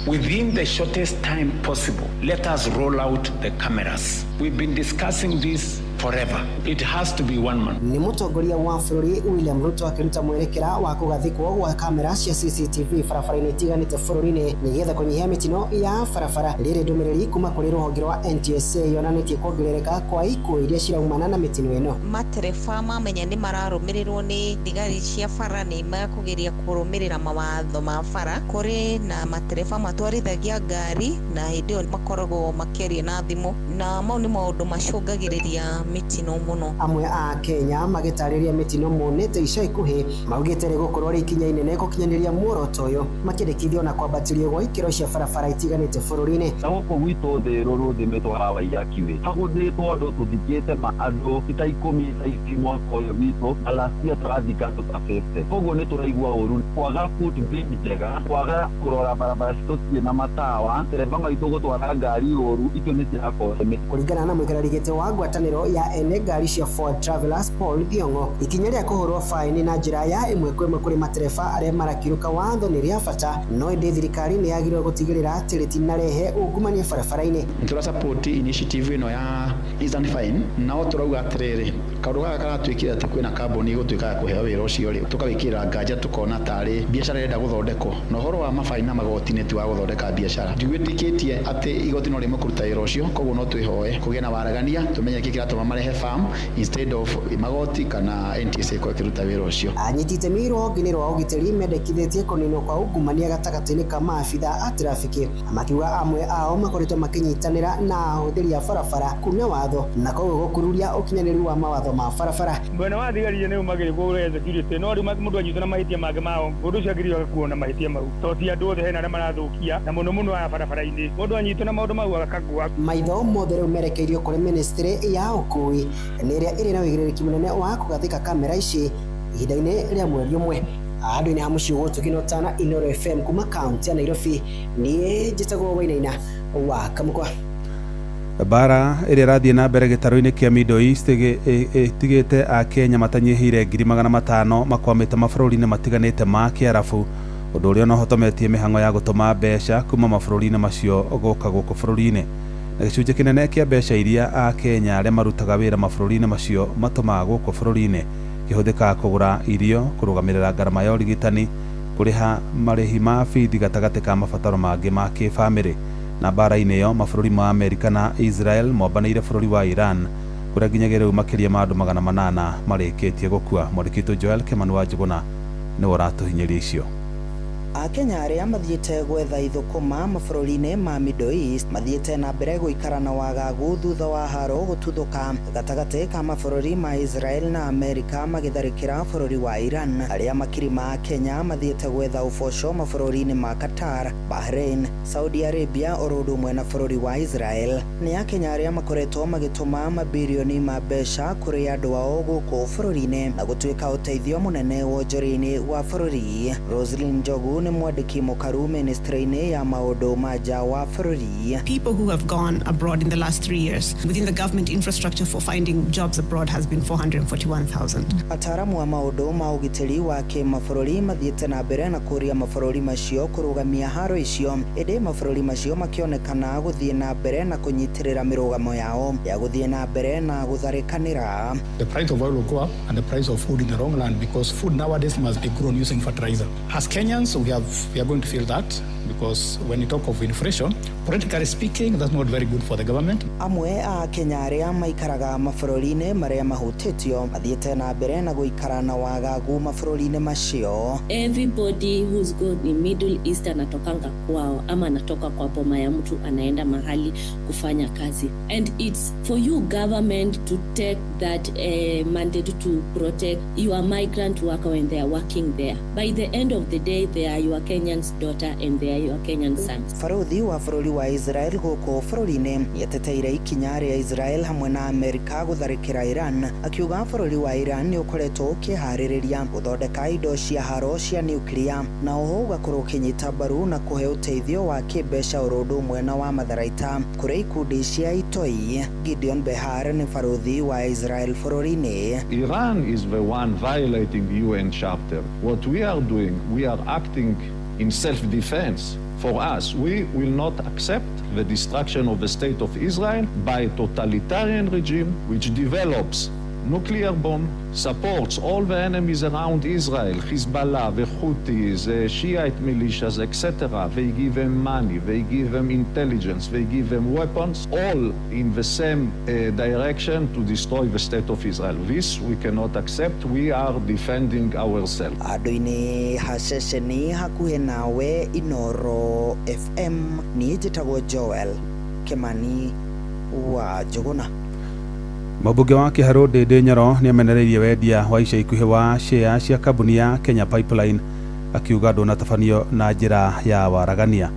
Within the shortest time possible, let us roll out the cameras. We've been discussing this forever. It has to be one man.
Nĩ mũtongoria wa bũrũri William Ruto akĩruta mwerekera wa kũgathĩkwo gwa kamera cia CCTV barabara-inĩ itiganĩte bũrũri-inĩ nĩgetha kũnyihia mĩtino ya barabara. Rĩrĩ ndũmĩrĩri kuma kũrĩ rũhonge rwa NTSA yonanĩtie kuongerereka kwa ikuũ iria ciraumana na mĩtino ĩno.
Matereba mamenya nĩ mararũmĩrĩrwo nĩ thigari cia bara nĩ makũgeria kũrũmĩrĩra mawatho ma bara. Kũrĩ na matereba matwarithagia ngari na hĩndĩ ĩyo makoragwo makĩaria na thimũ, na mau nĩ maũndũ macũngagĩrĩria mĩtino mũno.
Amwe a Kenya magĩtarĩria mĩtino monete ica ikuhĩ maugĩte rĩgũkorwo rĩ ikinya inene gũkinyanĩria muoroto ũyũ, makĩendekithio na kwambatĩrio gwa ikĩro cia barabara itiganĩte bũrũri-inĩ.
Na gũkũ gwitũ thĩ rũrũ twara Waiyaki hagũthĩtwo andũ tũthikĩte ma andũ ta 10 thaa ici mwaka ũyũ witũ, na last year tũrathika andũ ta 50. Koguo nĩ tũraigua ũru kwaga footbridge njega, kwaga kũrora barabara citũ ciĩ na matawa, tereba maitũ gũtwara ngari ũru, icio nĩ cirakohe.
Kũringana na mũikarĩri gĩtĩ wa ngwatanĩro ya ene ngari cia Ford Travelers Paul Thiong'o, ikinya rĩa kũhũrwo baĩni na njĩra ya ĩmwe kwa ĩmwe kũrĩ matereba arĩa marakiũka watho nĩ rĩa bata, no ĩndĩ thirikari nĩ yagĩrĩirwo gũtigĩrĩra atĩ rĩtinarehe ungumania barabara-inĩ.
Nĩ support initiative ĩno ya instant fine, nao tũrauga atĩrĩrĩ, kaũndũ gaka karatuĩkire atĩ kwĩna kambuni ĩgũtuĩka ya kũheo wĩra ũcio rĩ, tũkawĩkĩrĩra nganja tũkona tarĩ biacara ĩrenda gũthondekwo, na ũhoro wa mabaini na magoti nĩ ti wa gũthondeka biacara. Ndigwĩtĩkĩtie atĩ igoti no rĩmwe kũruta wĩra ũcio, koguo no twĩhoe kũgĩe na waragania, tũmenye kĩrĩa kĩratũma marehe farm instead of magoti kana NTSA ĩkorwo ĩkĩruta wĩra ũcio.
Anyiti itemi rũhonge-inĩ rwa ũgitĩri mendekithĩtie kũninwo kwa ungumania gatagatĩ-inĩ ka maabitha a trafiki, makiuga amwe ao makoretwo makĩnyitanĩra na ahũthĩri a barabara kuna watho na koguo gũkururia ũkinyanĩru wa mawatho ma barabara.
Mwena wa thigari nĩ umagĩrĩrwo kũrehe security, no rĩu mũndũ anyitwo na mahĩtia mangĩ mao, mũndũ ũcio agĩrĩirwo agakuo na mahĩtia mau, to ti andũ othe hena arĩa marathũkia, na mũno mũno aya barabara-inĩ mũndũ anyitwo na maũndũ mau agakagua.
Maitho mothe rĩu merekeirio kũrĩ ministry ya ũkui nĩ ĩrĩa ĩrĩ na ũigĩrĩrĩki mũnene wa kũgathĩka kamera ici ihinda-inĩ rĩa mweri ũmwe. Handũ-inĩ ha mũciĩ ũgũtũki no tana Inoro FM kuma kaunti ya Nairobi, niĩ njĩtagwo Wainaina wa Kamũkwa.
Mbara ĩrĩa ĩrathiĩ na mbere gĩtarũ-inĩ kĩa Middle East ĩtigĩte Akenya matanyihĩire 500,000 makwamĩte mabũrũri-inĩ matiganĩte ma Kĩarabu, ũndũ ũrĩa ũnohotometie mĩhang'o ya gũtũma mbeca kuma mabũrũri-inĩ macio gũka gũkũ bũrũri-inĩ. Na gĩcunjĩ kĩnene kĩa mbeca iria Akenya arĩa marutaga wĩra mabũrũri-inĩ macio matũmaga gũkũ bũrũri-inĩ kĩhũthĩkaga kũgũra irio, kũrũgamĩrĩra ngarama ya ũrigitani, kũrĩha marĩhi ma bithi gatagatĩ ka mabataro mangĩ ma kĩbamĩrĩ. Na mbara-inĩ ĩyo mabũrũri ma Amerika na Israel mombanĩire bũrũri wa Iran kũrĩa nginyagia rĩu makĩria ma andũ 800 marĩkĩtie gũkua. Mwandĩki witũ Joel Kimani wa Njũgũna nĩwe ũratũhinyĩria icio.
Akenya arĩa mathiĩte gwetha ithũkũma mabũrũri-inĩ ma Middle East mathiĩte na mbere gũikara na wagagu thutha wa haro gũtuthũka gatagatĩ ka mabũrũri ma Israel na Amerika magĩtharĩkĩra bũrũri wa Iran. Arĩa makiri ma Kenya mathiĩte gwetha ũboco mabũrũri-inĩ ma Qatar, Bahrain, Saudi Arabia oro ũndũ ũmwe na bũrũri wa Israel. Nĩ Akenya arĩa makoretwo magĩtũma mabirioni ma mbeca kũrĩ andũ ao gũkũ bũrũri-inĩ na gũtuĩka ũteithio mũnene wonjoria-inĩ wa bũrũri. Roslyn Njogu nĩ mwandĩki mũkaru ministry-inĩ ya maũndũ ma nja wa bũrũri.
People who have gone abroad in the last 3 years within the government infrastructure for finding jobs abroad has been 441,000.
Ataaramu a maũndũ ma ũgitĩri wa kĩmabũrũri mathiĩte na mbere na kũũria mabũrũri macio kũrũgamia haro icio, ĩndĩ mabũrũri macio makĩonekana gũthiĩ na mbere na kũnyitĩrĩra mĩrũgamo yao ya gũthiĩ na mbere na gũtharĩkanĩra.
The price of oil will go up and the price of food in the wrong land, because food nowadays must be grown using fertilizer. As Kenyans, we are going to feel that, because when you talk of inflation, politically speaking, that's not very good for the government.
Amwe a Kenya arĩa maikaraga mabũrũri-inĩ marĩa mahutĩtio mathiĩte na mbere na gũikara na wagagu mabũrũri-inĩ macio.
Everybody who's gone in Middle East anatokanga kwao ama anatoka kwa boma ya mtu, anaenda mahali kufanya kazi, and it's for you, government, to take that mandate to protect your migrant worker when they are working there. By the end of the day, they are your Kenyan's daughter and they are your Kenyan sons.
Barũthi wa bũrũri wa Israel gũkũ bũrũri-inĩ nĩateteire ikinya rĩa Israel hamwe na Amerika gũtharĩkĩra Iran, akiuga bũrũri wa Iran nĩ ũkoretwo ũkĩharĩrĩria gũthondeka indo cia haro cia nuclear, na oho ũgakorwo ũkĩnyita mbaru na kũhe ũteithio wa kĩmbeca oro ũndũ ũmwe na wa matharaita kũrĩ ikundi cia itoi. Gideon Behar nĩ barũthi wa Israel bũrũri-inĩ.
Iran is the one violating the UN Charter. What we are doing, we are acting in self-defense. For us, we will not accept the destruction of the state of Israel by a totalitarian regime which develops nuclear bomb, supports all the enemies around Israel, Hezbollah, the Houthis, the Shiite militias, etc. They give them money, they give them intelligence, they give them weapons, all in the same direction to destroy the state of Israel. This we cannot accept. We are defending ourselves.
Handũ-inĩ ha ceceni hakuhĩ nawe, Inoro FM, niĩ njĩtagwo Joel Kimani wa Njũgũna.
Mũmbunge wa Kĩharũ Ndindi Nyoro nĩ amenereirie wendia wa ica ikuhĩ wa share cia kambuni ya Kenya Pipeline, akiuga ndũnatabanio na njĩra ya waragania.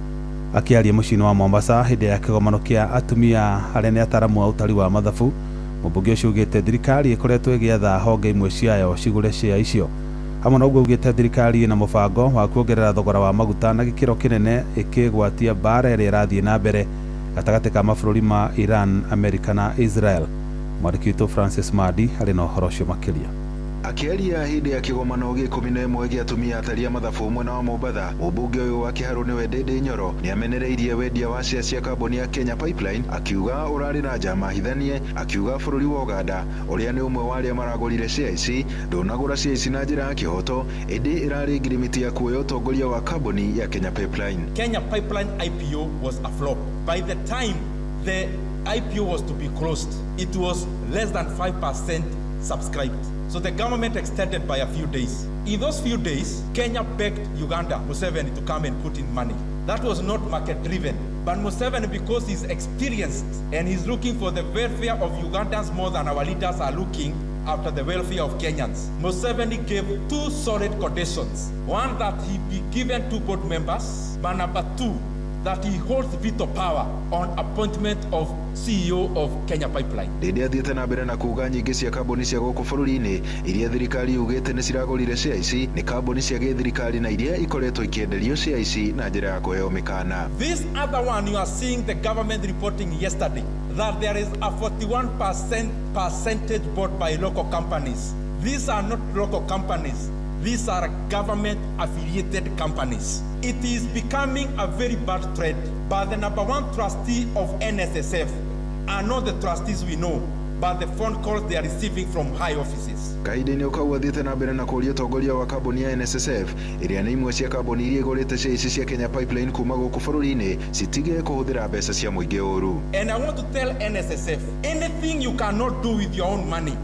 Akĩaria mũciĩ-inĩ wa Mombasa hĩndĩ ya kĩgomano kĩa atumia arĩa nĩ ataramu a ũtari wa mathabu, mũmbunge ũcio augĩte thirikari ĩkoretwo ĩgĩatha honge imwe ciayo cigũre share icio. Hamwe na ũguo, augĩte thirikari ĩna mũbango wa kuongerera thogora wa maguta na gĩkĩro kĩnene ĩkĩgwatia mbara ĩrĩa ĩrathiĩ na mbere gatagatĩ ka mabũrũri ma Iran, Amerika na Israel. Mwandĩki witũ Francis Madi arĩ na ũhoro ũcio makĩria.
Akĩaria hĩndĩ ya kĩgomano gĩa 11 gĩa atumia atari a mathabu mwena wa Mombatha, mũmbunge ũyũ wa Kĩharũ nĩwe Ndindi Nyoro nĩ amenereirie wendia wa share cia kambuni ya Kenya Pipeline, akiuga ũrarĩ na njama hithanie, akiuga bũrũri wa Uganda, ũrĩa nĩ ũmwe wa arĩa maragũrire share ici, ndũnagũra share ici na njĩra ya kĩhoto, ĩndĩ ĩrarĩ ngirimiti ya kuoya ũtongoria wa kambuni ya Kenya Pipeline.
Kenya Pipeline IPO was a flop. By the time the IPO was to be closed, it was less than 5% subscribed. So the government extended by a few days. In those few days, Kenya begged Uganda, Museveni, to come and put in money. That was not market driven. But Museveni, because he's experienced and he's looking for the welfare of Ugandans more than our leaders are looking after the welfare of Kenyans, Museveni gave two solid conditions. One, that he be given two board members, but number two, that he holds veto power on appointment of CEO of Kenya Pipeline.
Ndindi athiĩte na mbere na kuga nyingĩ cia kambuni cia gũkũ bũrũri-inĩ iria thirikari yugĩte nĩ ciragũrire share ici nĩ kambuni cia gĩthirikari na iria ikoretwo ikĩenderio share ici na njĩra ya kũheo mĩkana.
This other one, you are seeing the government reporting yesterday that there is a 41% percentage bought by local companies. These are not local companies. These are government affiliated companies. It is becoming a very bad trend. But the number one trustee of NSSF are not the trustees we know, but the phone calls they are receiving from high offices.
Kahinda-inĩ kau athiĩte na mbere na kũũria ũtongoria wa kambuni ya NSSF, ĩrĩa nĩ imwe cia kambuni iria igũrĩte share ici cia Kenya Pipeline kuma gũkũ bũrũri-inĩ, citige kũhũthĩra mbeca cia mũingĩ ũru.
And I want to tell NSSF, anything you cannot do with your own money,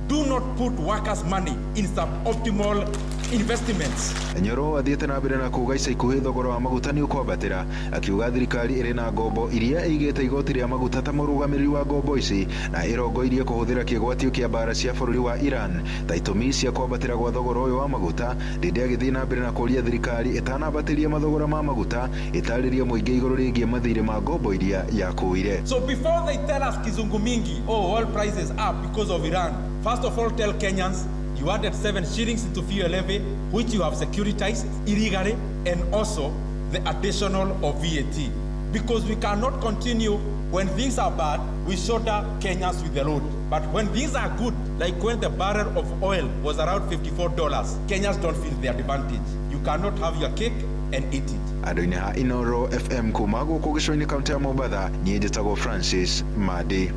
do not put workers' money in suboptimal investments.
Nyoro athiĩte na mbere na kuga ica ikuhĩ thogora wa maguta nĩ ũkwambatĩra, akiuga thirikari ĩrĩ na ngombo iria ĩigĩte igoti rĩa maguta ta mũrũgamĩrĩri wa ngombo ici na ĩrongoirie kũhũthĩra kĩgwatio kĩa mbara cia bũrũri wa Iran ta itũmi cia kwambatĩra gwa thogora ũyũ wa maguta. Ndindi agĩthiĩ na mbere na kũũria thirikari ĩtanambatĩria mathogora ma maguta ĩtarĩrie mũingĩ igũrũ rĩgiĩ mathirĩ ma ngombo iria yakuire.
So before they tell us kizungu mingi, oh, oil prices up because of Iran, first of all tell Kenyans you added 7 shillings into fuel levy, which you have securitized illegally, and also the additional of VAT. Because we cannot continue when things are bad, we shoulder Kenyans with the load. But when things are good, like when the barrel of oil was around $54, Kenyans don't feel the advantage. You cannot have your cake and eat it.
Andũ-inĩ ha Inoro FM kuma gũkũ gĩcũa-inĩ kaunti ya Mombatha, niĩ njĩtagwo Francis Madi.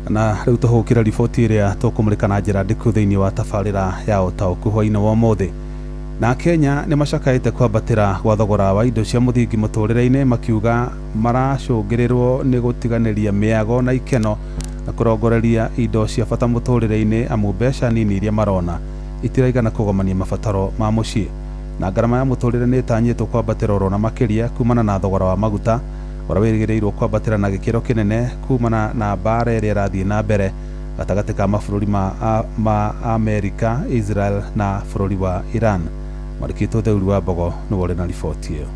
Na rĩu tũhũkĩra riboti ĩrĩa tũkũmũrĩka na njĩra ndĩku thĩinĩ wa tabarĩra ya ũtaũku hwaĩ-inĩ wa ũmũthĩ. Na Kenya nĩ macakaĩte kwambatĩra gwa thogora wa indo cia mũthingi mũtũrĩre-inĩ, makiuga maracũngĩrĩrwo nĩ gũtiganĩria mĩago na ikeno na kũrongoreria indo cia bata mũtũrĩre-inĩ, amu mbeca nini iria marona itiraigana kũgomania mabataro ma mũciĩ. Na ngarama ya mũtũrĩre nĩ ĩtanyĩtwo kwambatĩra oro na makĩria kumana na thogora wa maguta ũrĩa wĩrĩgĩrĩirwo kwambatĩra na gĩkĩro kĩnene kumana na mbara ĩrĩa ĩrathiĩ na mbere gatagatĩ ka mabũrũri ma Amerika, Israel na bũrũri wa Iran. Mwandĩki Theuri wa Mbogo nĩwe ũrĩ na riboti ĩyo.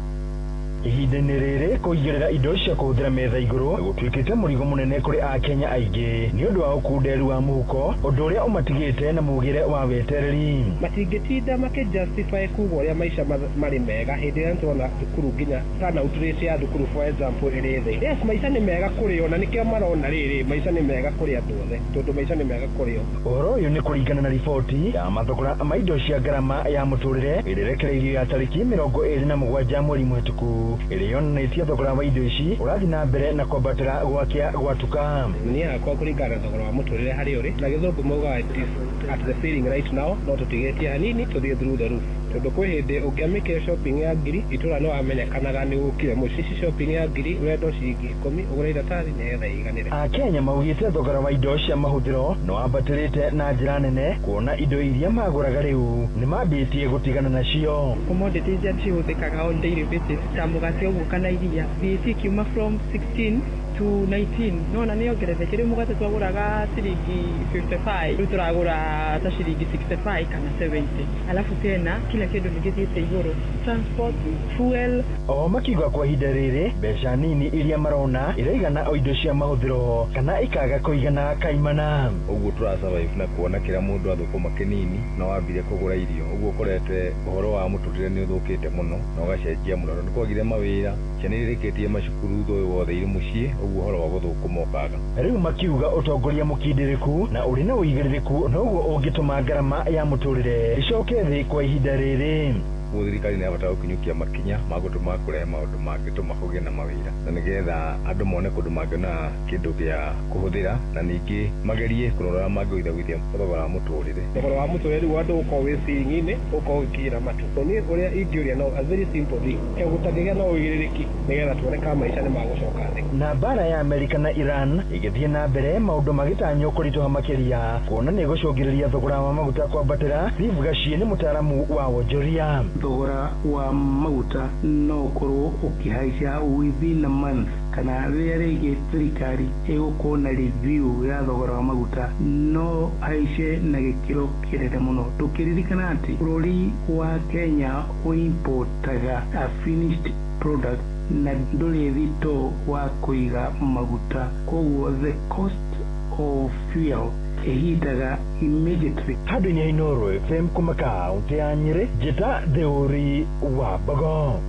Ihinda-inĩ rĩrĩ kũigĩrĩra indo cia kũhũthĩra metha igũrũ gũtuĩkĩte mũrigo mũnene kũrĩ akenya aingĩ nĩ ũndũ wa ũkunderu wa mũhuko, ũndũ ũrĩa ũmatigĩte na mugĩre wa wetereri.
Matingĩtinda makĩjustify kuga ũrĩa maica marĩ mega hĩndĩ ĩrĩa tũrona thukuru nginya turnout rate ya thukuru for example ĩrĩ thĩ. Yes, maica nĩ mega kũrĩ o na nĩkĩo marona rĩrĩ maica nĩ mega kũrĩ andũ othe tondũ maica nĩ mega kũrĩ o.
Ũhoro ũyũ nĩ kũringana na riboti ya mathogora ma indo cia ngarama ya mũtũrĩre ĩrĩa ĩrekereirio ya tarĩki 27 mweri mũhĩtũku, ĩrĩa yonanĩtie thogora wa indo ici ũrathiĩ na mbere na kwambatĩra gwakĩa gwatuka.
Niĩ hakwa kũringana na thogora wa mũtũrĩre harĩa ũrĩ na gĩthũngũ maugaga it is at the ceiling right now, no tũtigĩtie hanini tũthiĩ through the roof, tondũ kwĩ hĩndĩ ũngĩamĩkire shopping ya ngiri itũra nĩ wamenyekanaga nĩ ũkire mũciĩ. Ici shopping ya ngiri ũrenda ciringi 10 ũgũre iratathi nĩgetha ĩiganĩre.
Akenya maugĩte thogora wa indo cia mahũthĩro nĩ wambatĩrĩte na njĩra nene, kuona indo iria magũraga rĩu nĩ mambĩtie gũtigana nacio.
Commodities iria cihũthĩkaga on daily basis ta mũgate ũguo kana iria, VAT ikiuma from 16 to 19 nona nĩ yongererekire. Mũgate twagũraga ciringi 55, rĩu tũragũra ta ciringi 65 kana 70. Alafu tena kila kĩndũ nĩ gĩthiĩte igũrũ, transport, fuel.
O makiuga kwa ihinda rĩrĩ mbeca nini iria marona iraigana o indo cia mahũthĩro kana ikaga kũigana kaimana.
Ũguo tũra survive na kuona kĩrĩa mũndũ athũkũma kĩnini na wambire kũgũra irio, ũguo ũkorete ũhoro wa mũtũrĩre nĩ ũthũkĩte mũno na ũgacenjia mũno tondũ kwagire mawĩra, ciana irĩkĩtie macukuru thũ wothe irĩ mũciĩ, ũguo ũhoro wa gũthũkũma ũkaga.
Rĩu makiuga ũtongoria mũkindĩrĩku na ũrĩ na ũigĩrĩrĩku noguo ũngĩtũma ngarama ya mũtũrĩre ĩcoke thĩ kwa ihinda rĩrĩ.
Koguo thirikari nĩ yabatara gũkinyũkia makinya ma gũtũma kũrehe maũndũ mangĩtũma kũgĩe na mawĩra na nĩgetha andũ mone kũndũ mangĩona kĩndũ gĩa kũhũthĩra, na ningĩ magerie kũrora ũrĩa mangĩgũithagũithia thogora wa mũtũrĩre.
Thogora wa mũtũrĩre rĩu andũ ũkorwo wĩ ciringi-inĩ ũkorwo ũgĩkinyĩra matu. Niĩ ũrĩa ingĩũria no a very simple thing, gũtangĩgĩa na ũigĩrĩrĩki nĩgetha tuone kama maica nĩ magũcoka thĩ.
Na mbara ya Amerika na Iran ĩgĩthiĩ na mbere maũndũ magĩtanywo kũritũha makĩria kuona nĩ gũcũngĩrĩria thogora wa maguta kwambatĩra. Steve Gachie nĩ mũtaaramu wa wonjoria.
Thogora wa maguta no ũkorwo ũkĩhaica within a month, kana rĩrĩa rĩngĩ thirikari ĩgũkorwo na review ya thogora wa maguta no haice na gĩkĩro kĩnene mũno, tũkĩririkana atĩ bũrũri wa Kenya ũimportaga a finished product na ndũrĩ thito wa kũiga maguta, koguo the cost of fuel ĩhindaga immediately.
Handũ-inĩ ha Inooro FM kuma kaũntĩ ya Nyĩrĩ, njĩta Theuri wa Mbogo.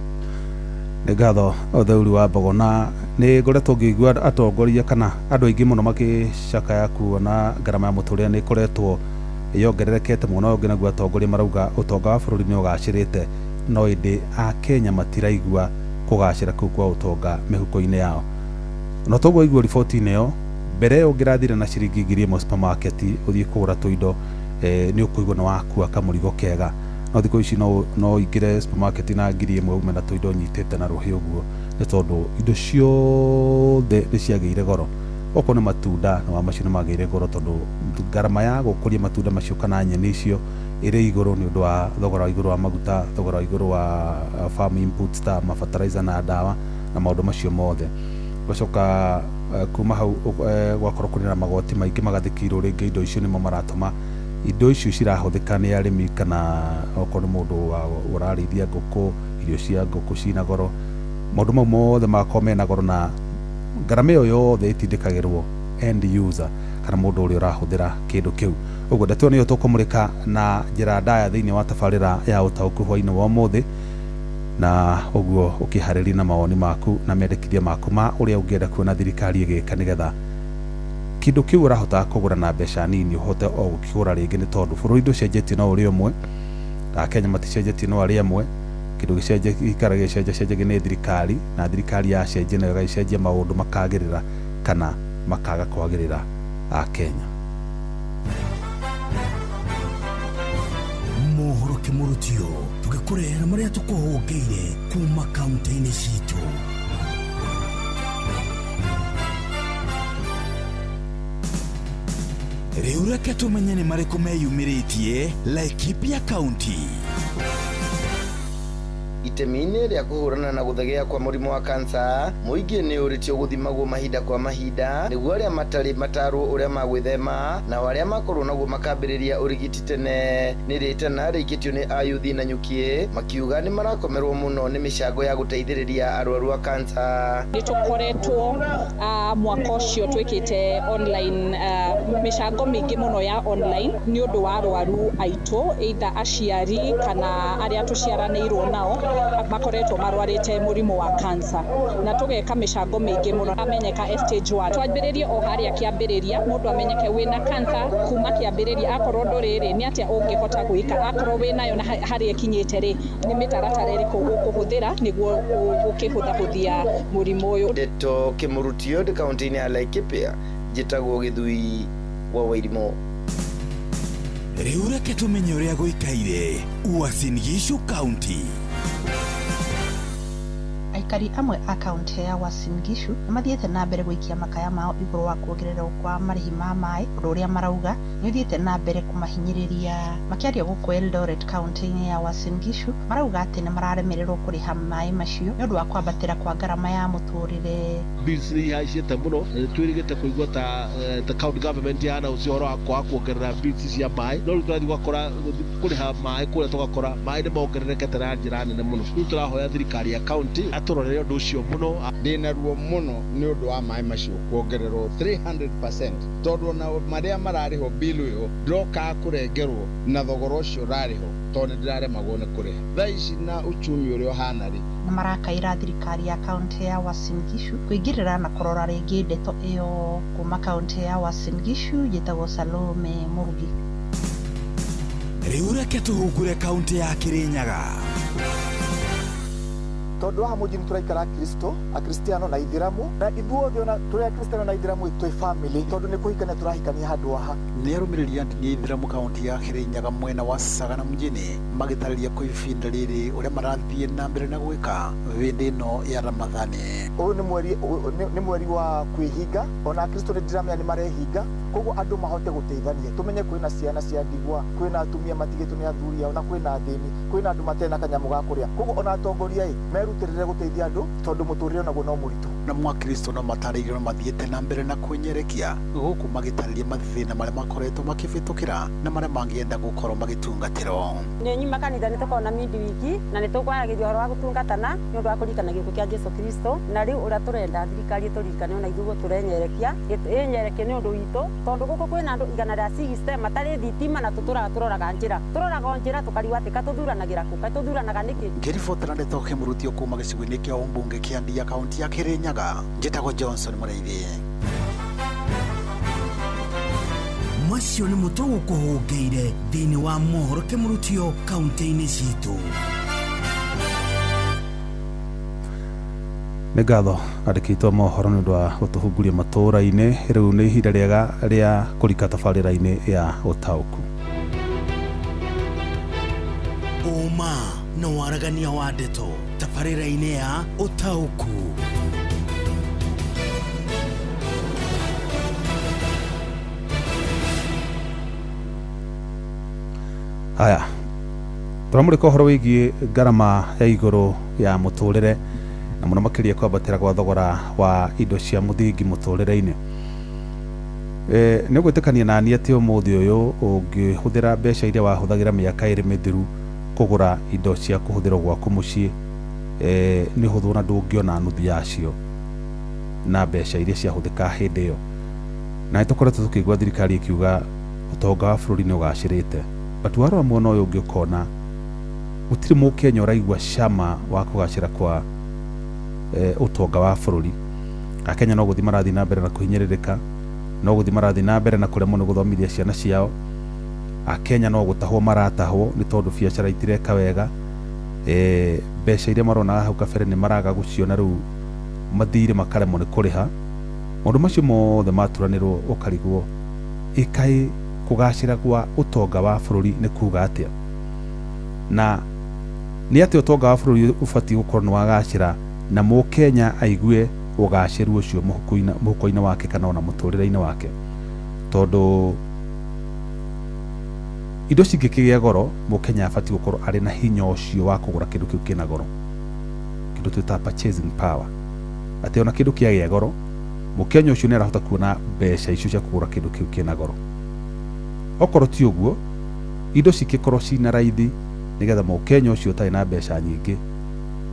Nĩ ngatho Theuri wa Mbogo. Na nĩ ngoretwo ngĩigua atongoria kana andũ aingĩ mũno magĩcakaya kuona ngarama ya mũtũrĩre nĩ ĩkoretwo yongererekete mũno, ũngĩ naguo atongoria marauga ũtonga wa bũrũri nĩ ũgacĩrĩte, no ĩndĩ akenya matiraigua kũgacĩra kũu kwa ũtonga mĩhuko-inĩ yao. No toguo igua riboti-inĩ ĩyo, mbere ĩyo ũngĩrathire na ciringi 1000 supermarket ũthiĩ kũgũra tũindo nĩ ũkũigua nĩ wakua kamũrigo kega, no thikũ ici no ũingĩre supermarket na 1000 ume na tũindo nyitĩte na rũhĩ ũguo, nĩ tondũ indo ciothe nĩ ciagĩire goro. Okorwo nĩ matunda na wa macio nĩ magĩire goro, tondũ ngarama ya gũkũria matunda macio kana nyeni icio Ĩrĩ igũrũ nĩ ũndũ wa thogora wa igũrũ wa maguta, thogora wa igũrũ wa farm inputs ta mafertilizer na ndawa na maũndũ macio mothe. Ũgacoka kuma hau gwakorwo kũrĩ na magoti maingĩ magathĩkĩirwo rĩngĩ indo icio, nĩmo maratũma indo icio cirahũthĩka nĩ arĩmi kana okorwo nĩ mũndũ ũrarĩithia ngũkũ, irio cia ngũkũ cina goro. Maũndũ mau mothe magakorwo mena goro na ngarama ĩyo yothe ĩtindĩkagĩrwo end user kana mũndũ ũrĩa ũrahũthĩra kĩndũ kĩu. Ũguo ndeto nĩyo tũkũmũrĩka na njĩra ndaya thĩinĩ wa tabarĩra ya Ũtaũku hwainĩ wa ũmũthĩ, na ũguo ũkĩharĩria na mawoni maku na mendekithia maku ma ũrĩa ũngĩenda kuona thirikari ĩgĩka nĩgetha kĩndũ kĩu ũrahotaga kũgũra na mbeca nini ũhote o gũkĩgũra rĩngĩ, nĩ tondũ bũrũri ndũcenjetie no ũrĩ ũmwe, Akenya maticenjetie no arĩ amwe. Kĩndũ gĩikaraga gĩcenjacenjagia nĩ thirikari, na thirikari yacenjia nayo ĩgagĩcenjia maũndũ makagĩrĩra kana makaga kwagĩrĩra Akenya.
Mohoro kĩmũrutio tũgĩkũrehera marĩa tũkũhũngĩire kuma kaunti-inĩ citũ.
Rĩu reke tũmenye nĩ marĩkũ meyumĩrĩtie Laikipia County.
Itemi-inĩ rĩa kũhũrana na gũthegea kwa mũrimũ wa kansa, mũingĩ nĩ ũrĩtio gũthimagwo mahinda kwa mahinda nĩguo arĩa matarĩ matarwo ũrĩa magwĩthema, nao arĩa makorwo naguo makambĩrĩria ũrigiti tene. Nĩ rĩtana rĩikĩtio nĩ ayuthi na nyuki makiuga nĩ marakomerwo mũno nĩ mĩcango ya gũteithĩrĩria arwaru a kansa.
Nĩ tũkoretwo mwaka ũcio twĩkĩte online mĩcango mĩingĩ mũno ya online nĩ ũndũ wa arwaru aitũ, either aciari kana arĩa tũciaranĩirwo nao makoretwo marwarĩte mũrimũ wa cancer, na tũgeka mĩcango mĩingĩ mũno. Amenyeka stage 1, twambĩrĩrie o harĩa kĩambĩrĩria, mũndũ amenyeke wĩna cancer kuma kĩambĩrĩria. Akorwo ndũrĩ rĩ, nĩ atĩa ũngĩhota gwĩka? Akorwo wĩnayo na harĩa ĩkinyĩte rĩ, nĩ mĩtaratara ĩrĩkũ ũkũhũthĩra nĩguo ũkĩhũthahũthia mũrimũ ũyũ?
Ndeto kĩmũrutio ndĩ kaunti-inĩ ya Laikipia, njĩtagwo Gĩthui wa Wairimũ.
Rĩu reke tũmenye ũrĩa gũikaire Uasin Gishu County.
Aikari amwe a kaunti ya Uasin Gishu nĩ mathiĩte na mbere gũikia makaya mao igũrũ wa kuongererwo kwa marĩhi ma maĩ, ũndũ ũrĩa marauga nĩ ũthiĩte na mbere kũmahinyĩrĩria. Makĩaria gũkũ Eldoret kaunti-inĩ ya Uasin Gishu, marauga atĩ nĩ mararemererwo kũrĩha maĩ macio nĩ ũndũ wa kwambatĩra kwa ngarama ya mũtũrĩre.
Bills nĩ ihaicĩte mũno na nĩ twĩrĩgĩte kũigua ta county government ya announce ũhoro wa kwaga kuongerera bills cia maĩ, no rĩu tũrathiĩ gũgakora kũrĩha maĩ kũrĩa tũgakora maĩ nĩ mongererekete na njĩra nene mũno. Rĩu tũrahoya thirikari ya county atũrorere ũndũ ũcio mũno.
Ndĩna ruo mũno nĩ ũndũ wa maĩ macio kuongererwo 300%, tondũ ona marĩa mararĩhwo bill ĩyo ndĩrokaga kũrengerwo na thogora ũcio ũrarĩhwo, tondũ nĩ ndĩraremagwo nĩ kũrĩha thaa ici na uchumi ũrĩa ũhana rĩ.
Nĩ marakaĩra thirikari ya kaunti ya Uasin Gishu kũingĩrĩra na kũrora rĩngĩ ndeto ĩyo. Kuma kaunti ya Uasin Gishu, njĩtagwo Salome Mũrugi.
Rĩu reke tũhungure kaunti ya Kirinyaga.
Tondũ haha mũjini tũraikara Akristo, Akristiano na Ithiramu, na ithuothe ona tũrĩ Akristiano na Ithiramu twĩ family, tondũ nĩ kũhikania tũrahikania handũ haha.
Nĩ arũmĩrĩri a ndini ya Ithiramu kaunti ya Kirinyaga mwena wa Sagana mjini magĩtarĩria kwa ibinda rĩrĩ ũrĩa marathiĩ na mbere na gwĩka hĩndĩ ĩno ya Ramathani.
Ũyũ nĩ mweri wa kwĩhinga, ona Akristo nĩ ndiramenya nĩ marehinga, koguo andũ mahote gũteithania. Tũmenye kwĩna ciana cia ndigwa, kwĩna atumia matigĩtwo nĩ athuri ao, na kwĩna athĩni, kwĩna andũ matarĩ na kanyamũ ga kũrĩa. Koguo ona atongoria ĩ merutĩrĩre gũteithia andũ, tondũ mũtũrĩre onaguo no mũritũ.
Na mwakristo no matarĩirio no mathiĩte na mbere na kwĩnyerekia gũkũ magĩtarĩria mathĩna marĩa makoretwo makĩbĩtũkĩra na marĩa mangĩenda gũkorwo magĩtungatĩrwo.
Nĩ nyuma kanitha nĩ tũkoragwo na midweek na nĩ tũkwaragĩria ũhoro wa gũtungatana nĩ ũndũ wa kũririkana gĩkuũ kĩa Jesu Kristo, na rĩu ũrĩa tũrenda thirikari ĩtũririkane ona ithuĩ tũrenyerekia ĩnyerekie nĩ ũndũ witũ, tondũ gũkũ kwĩna andũ 160 matarĩ thitima na tũtũraga tũroraga njĩra, tũroraga o njĩra tũkarigwo atĩ katũthuranagĩra kũ, katũthuranaga nĩkĩ.
Ngĩribotera ndeto kĩmũrutio kuma gĩcigo-inĩ kĩa ũmbunge kĩa Ndia kaunti ya Kirinyaga, njĩtagwo Johnson Mũrĩithi.
Macio nĩ mũtũgũkũhũngĩire thĩinĩ wa mohoro kĩmũrutio kaunti-inĩ citũ.
Nĩ ngatho andĩkĩtwo mohoro nĩ ũndũ wa gũtũhunguria matũũra-inĩ. Rĩu nĩ ihinda rĩega rĩa kũrika tabarĩra-inĩ ya Ũtaũku.
Ũma na waragania wa ndeto tabarĩra-inĩ ya Ũtaũku.
Aya, tũramũrĩka ũhoro wĩgiĩ ngarama ya igũrũ ya mũtũrĩre na mũno makĩria kwambatĩra gwa thogora wa indo cia mũthingi mũtũrĩre-inĩ. Nĩ ũgwĩtĩkania nani atĩ ũmũthĩ ũyũ ũngĩhũthĩra mbeca iria wahũthagĩra mĩaka 2 mĩthiru kũgũra indo cia kũhũthĩrwo gwaku mũciĩ, nĩ ũhũthũ na ndũngĩona nuthu yacio na mbeca iria ciahũthĩka hĩndĩ ĩyo. Na nĩ tũkoretwo tũkĩigua thirikari ĩkiuga ũtonga wa bũrũri nĩ ũgacĩrĩte, but warora mwena ũyũ ũngĩ ũkona gũtirĩ mũkenya ũraigua cama wa kũgacĩra kwa ũtonga wa bũrũri. Akenya no gũthiĩ marathiĩ na mbere na kũhinyĩrĩrĩka, no gũthiĩ marathiĩ na mbere na kũremwo nĩ gũthomithia ciana ciao. Akenya no gũtahwo maratahwo nĩ tondũ biacara itireka wega. Mbeca iria maronaga hau kabere nĩ maraga gũciona rĩu mathirĩ makaremwo nĩ kũrĩha. Maũndũ macio mothe maturanĩrwo ũkarigwo ĩkaĩ kũgacĩra gwa ũtonga wa bũrũri nĩ kuga atĩa, na nĩ atĩa ũtonga wa bũrũri ũbatiĩ gũkorwo nĩ wagacĩra na mũkenya aigue ũgacĩru ũcio mũhuko-inĩ wake kana ona mũtũrĩre-inĩ wake. Tondũ indo cingĩkĩgĩa goro, mũkenya abatiĩ gũkorwo arĩ na hinya ũcio wa kũgũra kĩndũ kĩu kĩna goro, kĩndũ twĩtaga purchasing power, atĩ ona kĩndũ kĩagĩa goro mũkenya ũcio nĩ arahota kuona mbeca icio cia kũgũra kĩndũ kĩu kĩna goro. Okorwo ti ũguo, indo cingĩkorwo cina raithi nĩgetha mũkenya ũcio ũtarĩ na mbeca nyingĩ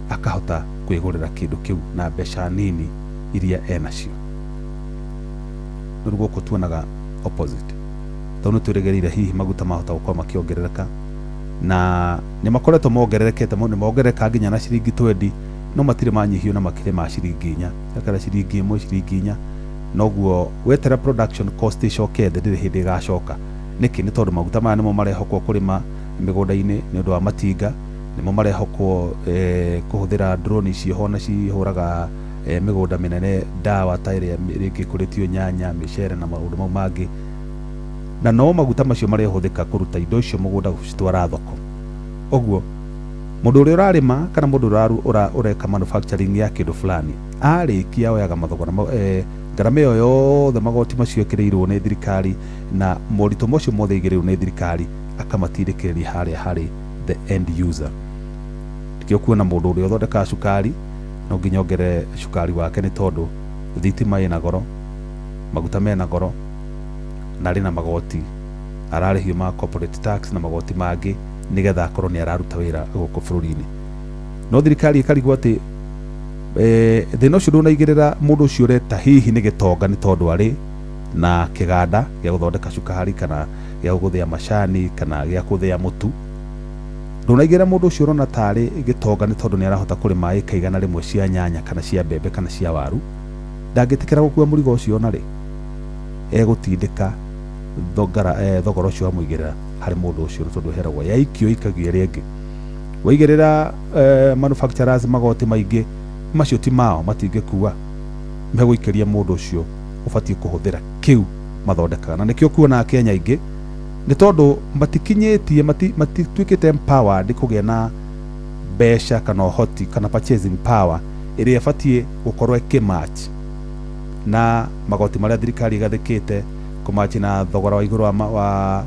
akahota kwĩgũrĩra kĩndũ kĩu na mbeca nini iria enacio. Rĩu gũkũ tuonaga opposite, tondũ nĩ twĩrĩgĩrĩire hihi maguta mahota gũkorwo makĩongerereka, na nĩ makoretwo mongererekete, nĩ mongerereka nginya na ciringi 20, no matirĩ manyihio na makĩria ma ciringi 4, yakara ciringi 1, ciringi 4. Noguo wetera production cost ĩcoke thĩ, ndĩrĩ hĩndĩ ĩgacoka. Nĩkĩ? Nĩ tondũ maguta maya nĩmo marehokwo kũrĩma mĩgũnda-inĩ nĩ ũndũ wa matinga, nĩmo marehokwo kũhũthĩra drone icio ho na cihũraga mĩgũnda mĩnene ndawa ta ĩrĩa rĩngĩ ĩkũrĩtio nyanya, mĩcere na maũndũ mau mangĩ. Na no maguta macio marehũthĩka kũruta indo icio mũgũnda gũcitwara thoko. Ũguo mũndũ ũrĩa ũrarĩma kana mũndũ ũrĩa ũreka manufacturing ya kĩndũ fulani arĩkia oyaga mathogora ngarama ĩyo yothe, magoti macio ekĩrĩirwo nĩ thirikari na moritũ macio mothe igĩrĩirwo nĩ thirikari akamatindĩkĩrĩria harĩa harĩ the end user. Nĩkĩo kuona mũndũ ũrĩa ũthondekaga cukari no nginya ongerere cukari wake nĩ tondũ thitima ĩna goro, maguta mena goro, na arĩ na magoti ararĩhio ma corporate tax na magoti mangĩ nĩgetha akorwo nĩ araruta wĩra gũkũ bũrũri-inĩ. No thirikari ĩkarigwo atĩ thĩna ũcio ndũnaigĩrĩra mũndũ ũcio ũreta hihi nĩ gĩtonga nĩ tondũ arĩ na kĩganda gĩa gũthondeka cukari kana gĩa gũthĩa macani kana gĩa gũthĩa mũtu. Ndũnaigĩrĩra mũndũ ũcio ũrona tarĩ gĩtonga nĩ tondũ nĩ arahota kũrĩma ĩka 100 cia nyanya kana cia mbembe kana cia waru, ndangĩtĩkĩra gũkua mũrigo ũcio ona rĩ, egũtindĩka thogora ũcio wamũigĩrĩra harĩ mũndũ ũcio nĩ tondũ ĩheragwo yaikio ikagio ĩrĩa ĩngĩ. Waigĩrĩra manufacturers magoti maingĩ, macio ti mao, matingĩkua, megũikĩria mũndũ ũcio ũbatiĩ kũhũthĩra kĩu mathondekaga. Na nĩkĩo kuona Akenya aingĩ nĩ tondũ matikinyĩtie, matituĩkĩte empowered kũgĩa na mbeca kana ũhoti kana purchasing power ĩrĩa ĩbatiĩ gũkorwo ĩkĩmatch na magoti marĩa thirikari ĩgathĩkĩte, kũmatch na thogora wa igũrũ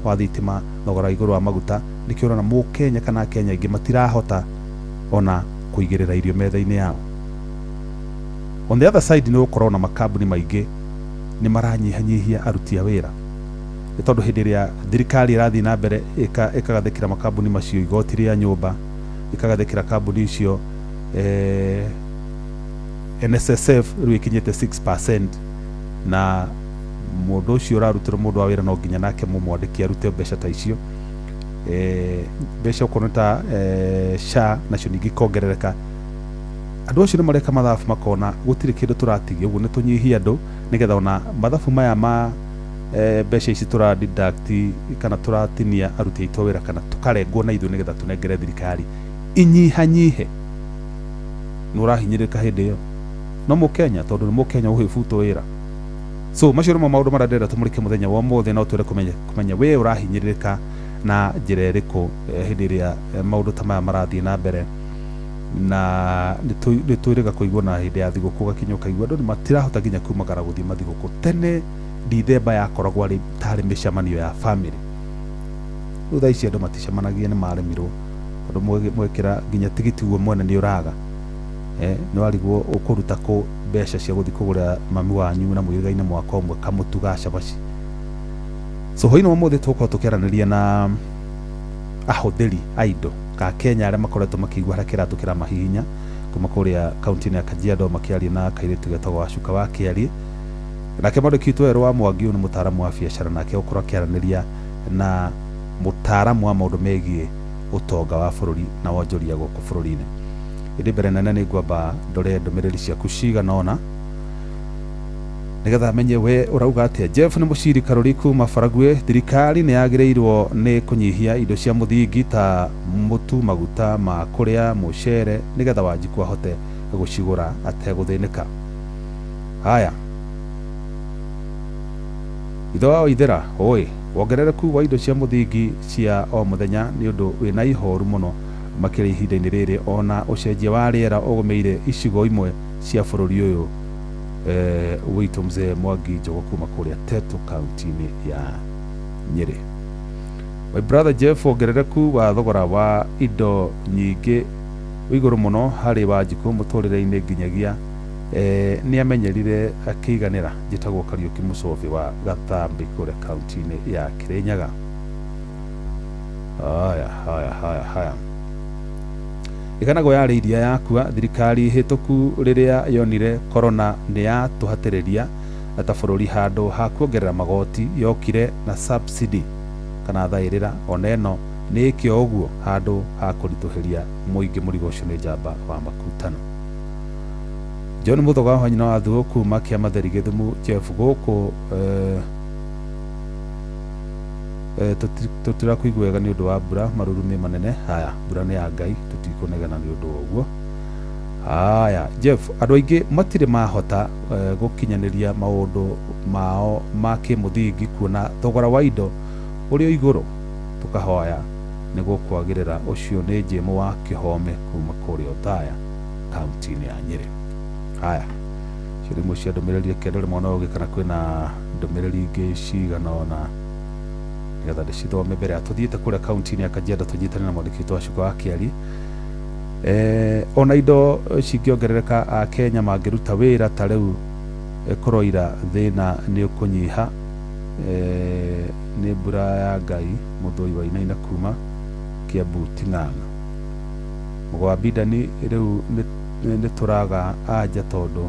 wa thitima, thogora wa igũrũ wa maguta. Nĩkĩo ũrona mũkenya kana Akenya aingĩ matirahota ona kũigĩrĩra irio metha-inĩ yao. On the other side nĩ ũkorwo na makambuni maingĩ nĩ maranyihanyihia aruti a wĩra, nĩ tondũ hĩndĩ ĩrĩa thirikari ĩrathiĩ na mbere ĩkagathĩkĩra makambuni macio igoti rĩa nyũmba, ĩkagathĩkĩra kambuni icio NSSF rĩu ĩkinyĩte 6%, na mũndũ ũcio ũrarutĩrwo mũndũ wa wĩra no nginya nake mũmwandĩki arute mbeca ta icio. Mbeca okorwo nĩ ta SHA nacio ningĩ ikongerereka. Andũ acio nĩ mareka mathabu makona gũtirĩ kĩndũ tũratigia, ũguo nĩ tũnyihie andũ nĩgetha ona mathabu maya ma mbeca ici tũra deduct kana tũratinia aruti aitũ a wĩra kana tũkarengwo na ithuĩ nĩgetha tũnengere thirikari inyihanyihe. Nĩ ũrahinyĩrĩrĩka hĩndĩ ĩyo no mũkenya, tondũ nĩ mũkenya ũgĩbutwo wĩra. So macio nĩmo maũndũ marĩa ndĩrenda tũmũrĩke mũthenya wa ũmũthĩ, no twende kũmenya we ũrahinyĩrĩrĩka na njĩra ĩrĩkũ hĩndĩ ĩrĩa maũndũ ta maya marathiĩ na mbere. Na nĩ twĩrĩga kũigua na hĩndĩ ya thigũkũ ũgakinya ũkaigua andũ matirahota nginya kumagara gũthiĩ mathigũkũ. Tene Dithemba yakoragwo arĩ tarĩ mĩcemanio ya family, Rĩu thaa ici andũ maticemanagia nĩ maremirwo tondũ mwekĩra nginya tigiti guo mwene nĩ ũraga. Nĩ warigwo ũkũruta kũ mbeca cia gũthiĩ kũgũrĩra mami wanyu na mũhĩrĩga-inĩ mwaka ũmwe kamũtu ga cabaci. So hwaĩ-inĩ wa ũmũthĩ tũgũkorwo tũkĩaranĩria na ahũthĩri a indo ka Kenya arĩa makoretwo makĩigua harĩa kĩratũ kĩramahihinya kuma kũrĩa kaunti-inĩ ya Kajiado, makĩaria na kairĩtu getagwo Wacuka wa Kĩarie. Nake mwandĩki witũ Werũ wa Mwangi ũyũ nĩ mũtaaramu wa biacara, nake ũkorwo akĩaranĩria na mũtaaramu wa maũndũ megiĩ ũtonga wa bũrũri na wonjoria gũkũ bũrũri-inĩ. Ĩndĩ mbere nene nĩ ngwamba ndore ndũmĩrĩri ciaku cigana ũna nĩgetha menye we ũrauga atĩa. Jeff nĩ mũciri Karũri kuma Baragwe. Thirikari nĩ yagĩrĩirwo nĩ kũnyihia indo cia mũthingi ta mũtu, maguta ma kũrĩa, mũcere, nĩgetha Wanjikũ ahote gũcigũra ategũthĩnĩka. Haya, ithe wa Waithera, oi wongerereku wa indo cia mũthingi cia o mũthenya nĩ ũndũ wĩna ihoru mũno makĩria ihinda-inĩ rĩrĩ, ona ũcenjia wa rĩera ũgũmĩire icigo imwe cia bũrũri ũyũ witũ. Mzee Mwangi Njogo kuma kũrĩa Tetu kaunti-inĩ ya Nyĩrĩ. My brother Jeff, wongerereku wa thogora wa indo nyingĩ wĩ igũrũ mũno harĩ Wanjikũ mũtũrĩre-inĩ nginyagia nĩ amenyerire akĩiganĩra. Njĩtagwo Kariũki Mũcobi wa Gathambi kũrĩa kaunti-inĩ ya Kĩrĩnyaga. Haya haya haya haya, ĩganagwo yarĩ iria yakua. Thirikari hĩtũku rĩrĩa yonire corona nĩ yatũhatĩrĩria ta bũrũri, handũ ha kuongerera magoti yokire na subsidy kana thaĩrĩra, ona ĩno nĩ ĩke o ũguo handũ ha kũritũhĩria mũingĩ mũrigo ũcio. Nĩ njamba wa makutano John Muthoga wa nyina wa Thuo kuma Kĩamatheri Gĩthumu. Jeff, gũkũ tũtirakuigua wega nĩ ũndũ wa mbura marurumĩ manene. Haya, mbura nĩ ya Ngai, tũtikũnegena nĩ ũndũ wa ũguo. Haya Jeff, andũ aingĩ matirĩ mahota gũkinyanĩria maũndũ mao ma kĩmũthingi kuona thogora wa indo ũrĩ o igũrũ, tũkahoya nĩ gũkwagĩrĩra. Ũcio nĩ Njĩmũ wa Kĩhome kuma kũrĩa Othaya kaunti-inĩ ya Nyĩrĩ. Haya, icio nĩ imwe cia ndũmĩrĩri. Reke ndore mwana ũngĩ kana kwĩna ndũmĩrĩri ingĩ cigana ũna nĩgetha ndĩcithome mbere ya tũthiĩte kũrĩa kaunti-inĩ ya Kajiado tũnyitane na mwandĩki witũ Wacuka wa Kĩari. Ona indo cingĩongerereka, Akenya mangĩruta wĩra ta rĩu kũroira thĩna nĩ ũkũnyiha. Nĩ mbura ya Ngai. Mũthũi wa Inaina kuma Kiambu Ting'ang'a. Mũgo wa Bidani, rĩu nĩ tũraga anja tondũ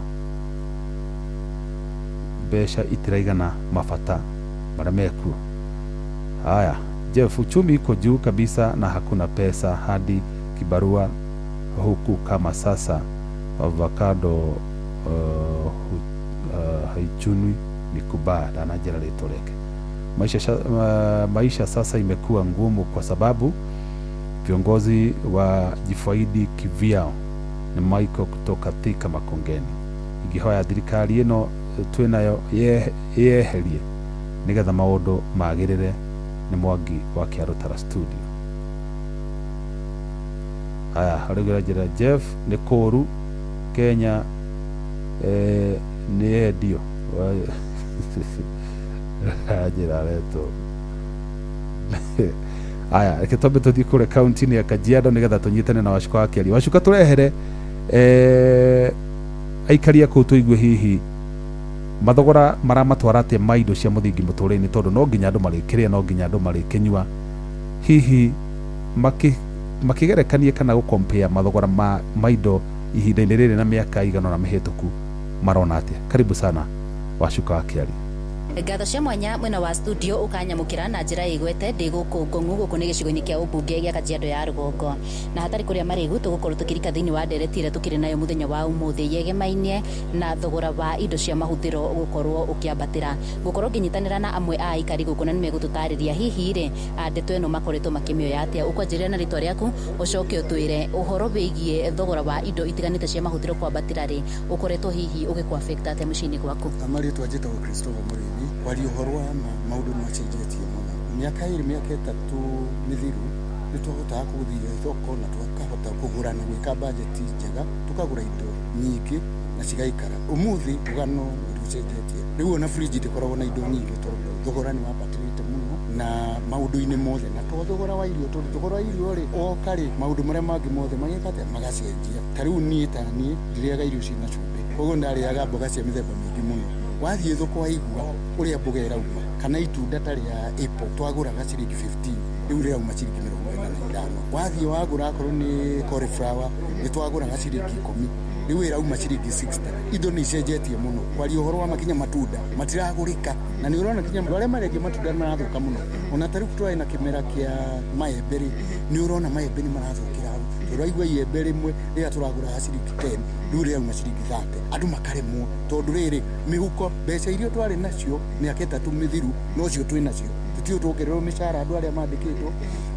mbeca itiraigana mabata marĩa mekuo. Haya Jeff, uchumi iko juu kabisa na hakuna pesa hadi kibarua huku kama sasa avocado haichunwi ni kubaya. Ndananjĩra rĩtwa rĩake. Maisha sasa imekuwa ngumu kwa sababu viongozi wajifaidi kivyao. Ni Michael kutoka Thika Makongeni. Ingĩhoya thirikari ĩno twĩnayo yeherie nĩgetha maũndũ magĩrĩre. Nĩ Mwangi wa Kĩarũtara studio. Haya, harĩ njĩra Jeff, nĩ kũũru Kenya nĩ yendio njĩra retwo. Aya, reke twambe tũthiĩ kũrĩa kaunti-inĩ ya Kajiado nĩgetha tũnyitane na Wacuka wa Kĩaria. Wacuka, tũrehere aikari a kũu tũigue hihi mathogora maramatwara atĩa ma indo cia mũthingi mũtũrĩre-inĩ, tondũ no nginya andũ marĩkĩrĩa, no nginya andũ marĩkĩnyua. Hihi makĩgerekania kana gũkompea mathogora ma indo ihinda-inĩ rĩrĩ na mĩaka igana ũna mĩhĩtũku marona atĩa? Karibu sana Wacuka wa Kĩaria.
Ngatho cia mwanya mwena wa studio ukanyamukira na njira igwete. Ndi guku Ngong'u, guku ni gicigo-inĩ kĩa ũmbunge gĩa Kajiado ya rũgongo, na hatarĩ kũrĩa marĩgu tũgũkorwo tũkĩrika thĩinĩ wa ndereti ĩrĩa tũkĩrĩ nayo mũthenya wa ũmũthĩ yegemainie na thogora wa indo cia mahũthĩro gũkorwo ũkĩambatĩra. Gũkorwo ngĩnyitanĩra na amwe a aikari gũkũ na nĩmegũtũtarĩria hihi rĩ ndeto ĩno makoretwo makĩmĩoya atĩa. Ũkwanjĩrĩra na rĩtwa rĩaku ũcoke ũtwĩre ũhoro wĩgiĩ thogora wa indo itiganĩte cia mahũthĩro kwambatĩra rĩ ũkoretwo hihi ũgĩkũ affect atĩa mũciĩ-inĩ gwaku.
Marĩtwa njĩtagwo Christopher Mũrĩithi. Kwaria ũhoro wa ma, maũndũ nĩ macenjetie mũno. Mĩaka 2, mĩaka 3 mĩthiru nĩ twahotaga gũthiĩ thoko na twakahota kũgũra na gwĩka bajeti njega, tũkagũra indo nyingĩ na cigaikara. Ũmũthĩ ũgano nĩ ũcenjetie. Rĩu ona fridge ndĩkoragwo na indo nyingĩ tondũ thogora nĩ wambatĩrĩte mũno. Na maũndũ-inĩ mothe, na to thogora wa irio, tondũ thogora wa irio rĩ oka rĩ, maũndũ marĩa mangĩ mothe mageka atĩa? Magacenjia. Ta rĩu niĩ, ta niĩ ndirĩaga irio ciĩna cumbĩ, koguo ndarĩaga mboga cia mĩthemba mĩingĩ mũno. Wathiĩ thoko waigua ũrĩa mboga ĩrauma, kana itunda ta rĩa apple twagũraga ciringi 15, rĩu rĩrauma ciringi 45. Wathiĩ wagũra akorwo nĩ cauliflower, nĩ twagũraga ciringi 10, rĩu ĩrauma ciringi 60. Indo nĩ icenjetie mũno. Kwaria ũhoro wa makinya, matunda matiragũrĩka, na nĩ ũrona kinya andũ arĩa marendia matunda nĩ marathũka mũno. Ona ta rĩu twarĩ na kĩmera kĩa maembe rĩ, nĩ ũrona maembe nĩ marathũkĩra hau. Tũraigua iembe rĩmwe rĩrĩa tũragũraga ciringi 10, rĩu rĩrauma ciringi 30. Andũ makaremwo tondũ rĩrĩ mĩhuko, mbeca iria twarĩ nacio mĩaka 3 mĩthiru nocio twĩ nacio. Tũtiũ tuongererwo mĩcara andũ arĩa mandĩkĩtwo,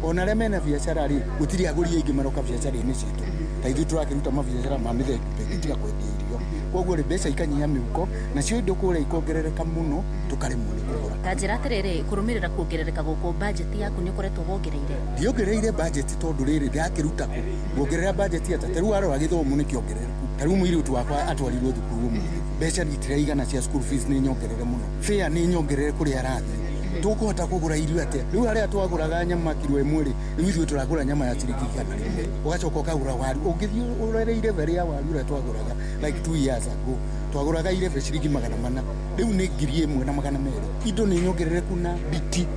ona arĩa mena biacara rĩ, gũtirĩ agũri aingĩ maroka biacara-inĩ citũ. Ta ithuĩ tũrakĩruta mabiacara ma mĩthemba ĩngĩ tiga kwendia irio, koguo rĩ, mbeca ikanyihia mĩhuko, nacio indo kũrĩa ikongerereka mũno, tũkaremwo nĩ kũgũra.
Ta njĩra atĩrĩrĩ, kũrũmĩrĩra kuongerereka gũkũ, bajeti yaku nĩ ũkoretwo wongereire?
Ndiongereire bajeti, tondũ rĩrĩ, ndakĩruta kũ nguongerera bajeti atĩa? Ta rĩu warora gĩthomo nĩ kĩongerereku. Ta rĩu mũirĩtu wakwa atwarirwo thukuru ũmũthĩ, mbeca itiraigana cia school fees, nĩ nyongerere mũno, fare nĩ nyongerere kũrĩa arathiĩ. Tũkũhota kũgũra irio atĩa? Rĩu harĩa twagũraga nyama kiro 1 rĩ, rĩu ithuĩ tũragũra nyama ya ciringi 100, ũgacoka ũkagũra waru. Ũngĩthiĩ ũrore irebe rĩa waru ũrĩa twagũraga like 2 years ago, twagũraga irebe ciringi 400, rĩu nĩ 1200. Indo nĩ nyongerereku na biti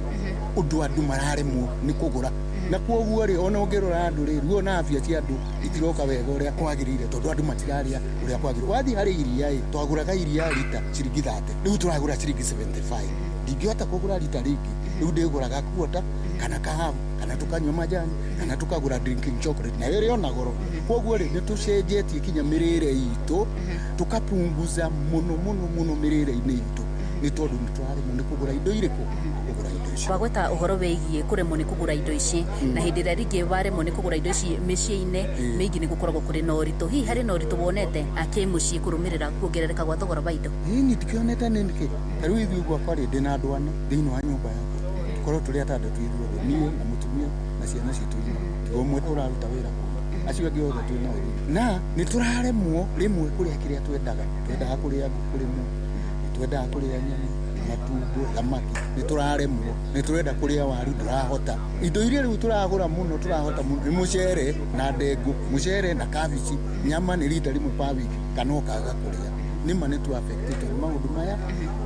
ũndũ andũ mararemwo nĩ kũgũra, na kwoguo rĩ, ona ũngĩrora andũ rĩ, ruo na afya cia andũ itiroka wega ũrĩa kwagĩrĩire, tondũ andũ matirarĩa ũrĩa kwagĩrĩire. Wathiĩ harĩ iria ĩ, twagũraga iria rita ciringi 30, rĩu tũragũra ciringi 75. Ndingĩhota kũgũra rita rĩngĩ, rĩu ndĩgũraga quarter kana kahabu, kana tũkanyua majani, kana tũkagũra drinking chocolate, nayo ĩrĩ ona goro. Kwoguo rĩ, nĩ tũcenjetie kinya mĩrĩre itũ, tũkapunguza mũno mũno mũno mĩrĩre-inĩ itũ, nĩ tondũ nĩ tũraremwo nĩ kũgũra indo irĩkũ? Kũgũra indo icio.
Wagweta ũhoro wĩgiĩ kũremwo nĩ kũgũra indo ici, na hĩndĩ ĩrĩa rĩngĩ waremwo nĩ kũgũra indo ici, mĩciĩ-inĩ mĩingĩ nĩ gũkoragwo kũrĩ na ũritũ. Hihi harĩ na ũritũ wonete akĩmũciĩ kũrũmĩrĩra kuongerereka gwa thogora wa indo?
Ĩni, ndikĩonete nĩ nĩkĩ. Ta rĩu ithuĩ gwakwa rĩ, ndĩna andũ ana thĩinĩ wa nyũmba yakwa, tũkorwo tũrĩ atandatũ ithuothe, niĩ na mũtumia na ciana citũ inya, tiga ũmwe ũraruta wĩra kũndũ, acio angĩ othe twĩ nao thĩinĩ. Na nĩ tũraremwo rĩmwe kũrĩa kĩrĩa twendaga. Twendaga kũrĩa ngũkũ rĩmwe, nĩ twendaga kũrĩa nyama, matumbo, thamaki, nĩ tũraremwo. Nĩ tũrenda kũrĩa waru, ndũrahota. Indo iria rĩu tũragũra mũno, tũrahota mũno nĩ mũcere na ndengũ, mũcere na kabici. Nyama nĩ rita rĩmwe per week, kana ũkaga kũrĩa. Nĩma nĩ tu affected nĩ maũndũ maya,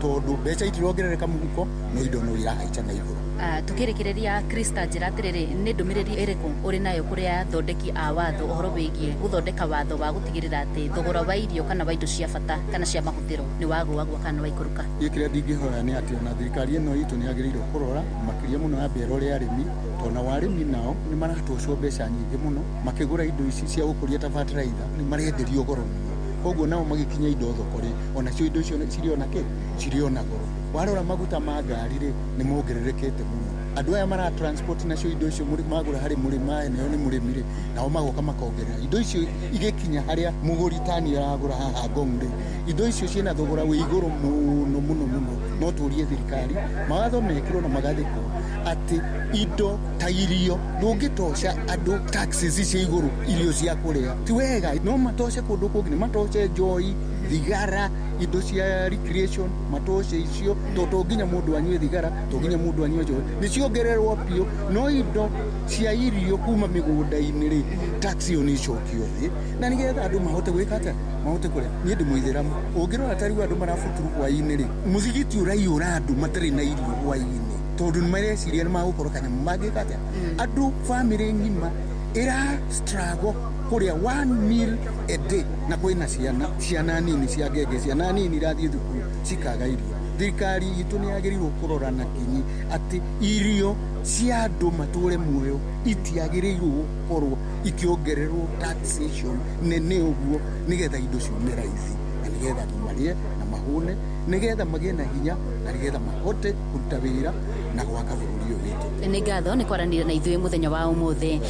tondũ mbeca itirongerereka mũhuko, no indo no irahaica na igũrũ.
Tukĩrĩkĩrĩria, Krista, njĩra atĩrĩrĩ, nĩ ndũmĩrĩri ĩrĩkũ ũrĩ nayo kũrĩ athondeki a watho ũhoro wĩgiĩ gũthondeka watho wa gũtigĩrĩra atĩ thogora wa irio kana wa indo cia bata kana cia mahũthĩro nĩ wagũagwo kana nĩ waikũrũka?
Niĩ kĩrĩa ndingĩhoya nĩ atĩ ona thirikari ĩno itũ nĩ yagĩrĩirwo kũrora makĩria mũno, yambe ĩrore arĩmi, tondũ nao arĩmi nao nĩ maratocwo mbeca nyingĩ mũno makĩgũra indo ici cia gũkũria ta fertilizer, nĩ marenderio goro mũno. Koguo nao magĩkinya indo thoko rĩ, onacio indo icio cirĩ ona kĩ? Cirĩ ona goro. Warora maguta ma ngari rĩ, nĩ mongererekete mũno. Andũ aya mara transport nacio indo icio magũra harĩ mũrĩma, nayo nĩ mũrĩmi rĩ, nao magoka makongerera. Indo icio igĩkinya harĩa mũgũri tani aragũra haha Ngong rĩ, indo icio ciĩna thogora wĩ igũrũ mũno mũno mũno. No tũrie thirikari mawatho mekĩrwo na magathĩkwo atĩ indo ta irio ndũngĩtoca andũ taxes cia igũrũ, irio cia kũrĩa ti wega. No matoce kũndũ kũngĩ, nĩ matoce njohi, thigara, indo cia recreation, matoce icio, tondũ to nginya mũndũ anyue thigara, to nginya mũndũ anyue njohi, nĩ ciongererwo biũ. No indo cia irio kuma mĩgũnda-inĩ rĩ, tax ĩyo nĩ icokio thĩ, na nĩgetha andũ mahote gwĩka atĩa? Mahote kũrĩa. Niĩ ndĩ mũithĩramu. Ũngĩrora ta rĩu andũ marabuturu hwaĩ-inĩ rĩ, mũthigiti ũraiyũra andũ matarĩ na irio hwaĩ-inĩ, tondũ nĩ mareciria nĩ magũkorwo kanyamũ mangĩka atĩa. Andũ bamĩrĩ ng'ima ĩra struggle kũrĩa one meal a day, na kwĩna ciana, ciana nini cia ngenge, ciana nini irathiĩ thukuru cikaga irio. Thirikari itũ nĩ yagĩrĩirwo kũrora na kinyi atĩ irio cia andũ matũre muoyo itiagĩrĩirwo gũkorwo ikĩongererwo taxation nene ũguo, nĩgetha indo ciume raithi, na nĩgetha andũ marĩe na mahũne, nĩgetha magĩe na hinya, na nĩgetha mahote kũruta wĩra na gwaka bũrũri ũyũ witũ.
Nĩ ngatho nĩ kwaranĩria na ithuĩ mũthenya wa ũmũthĩ.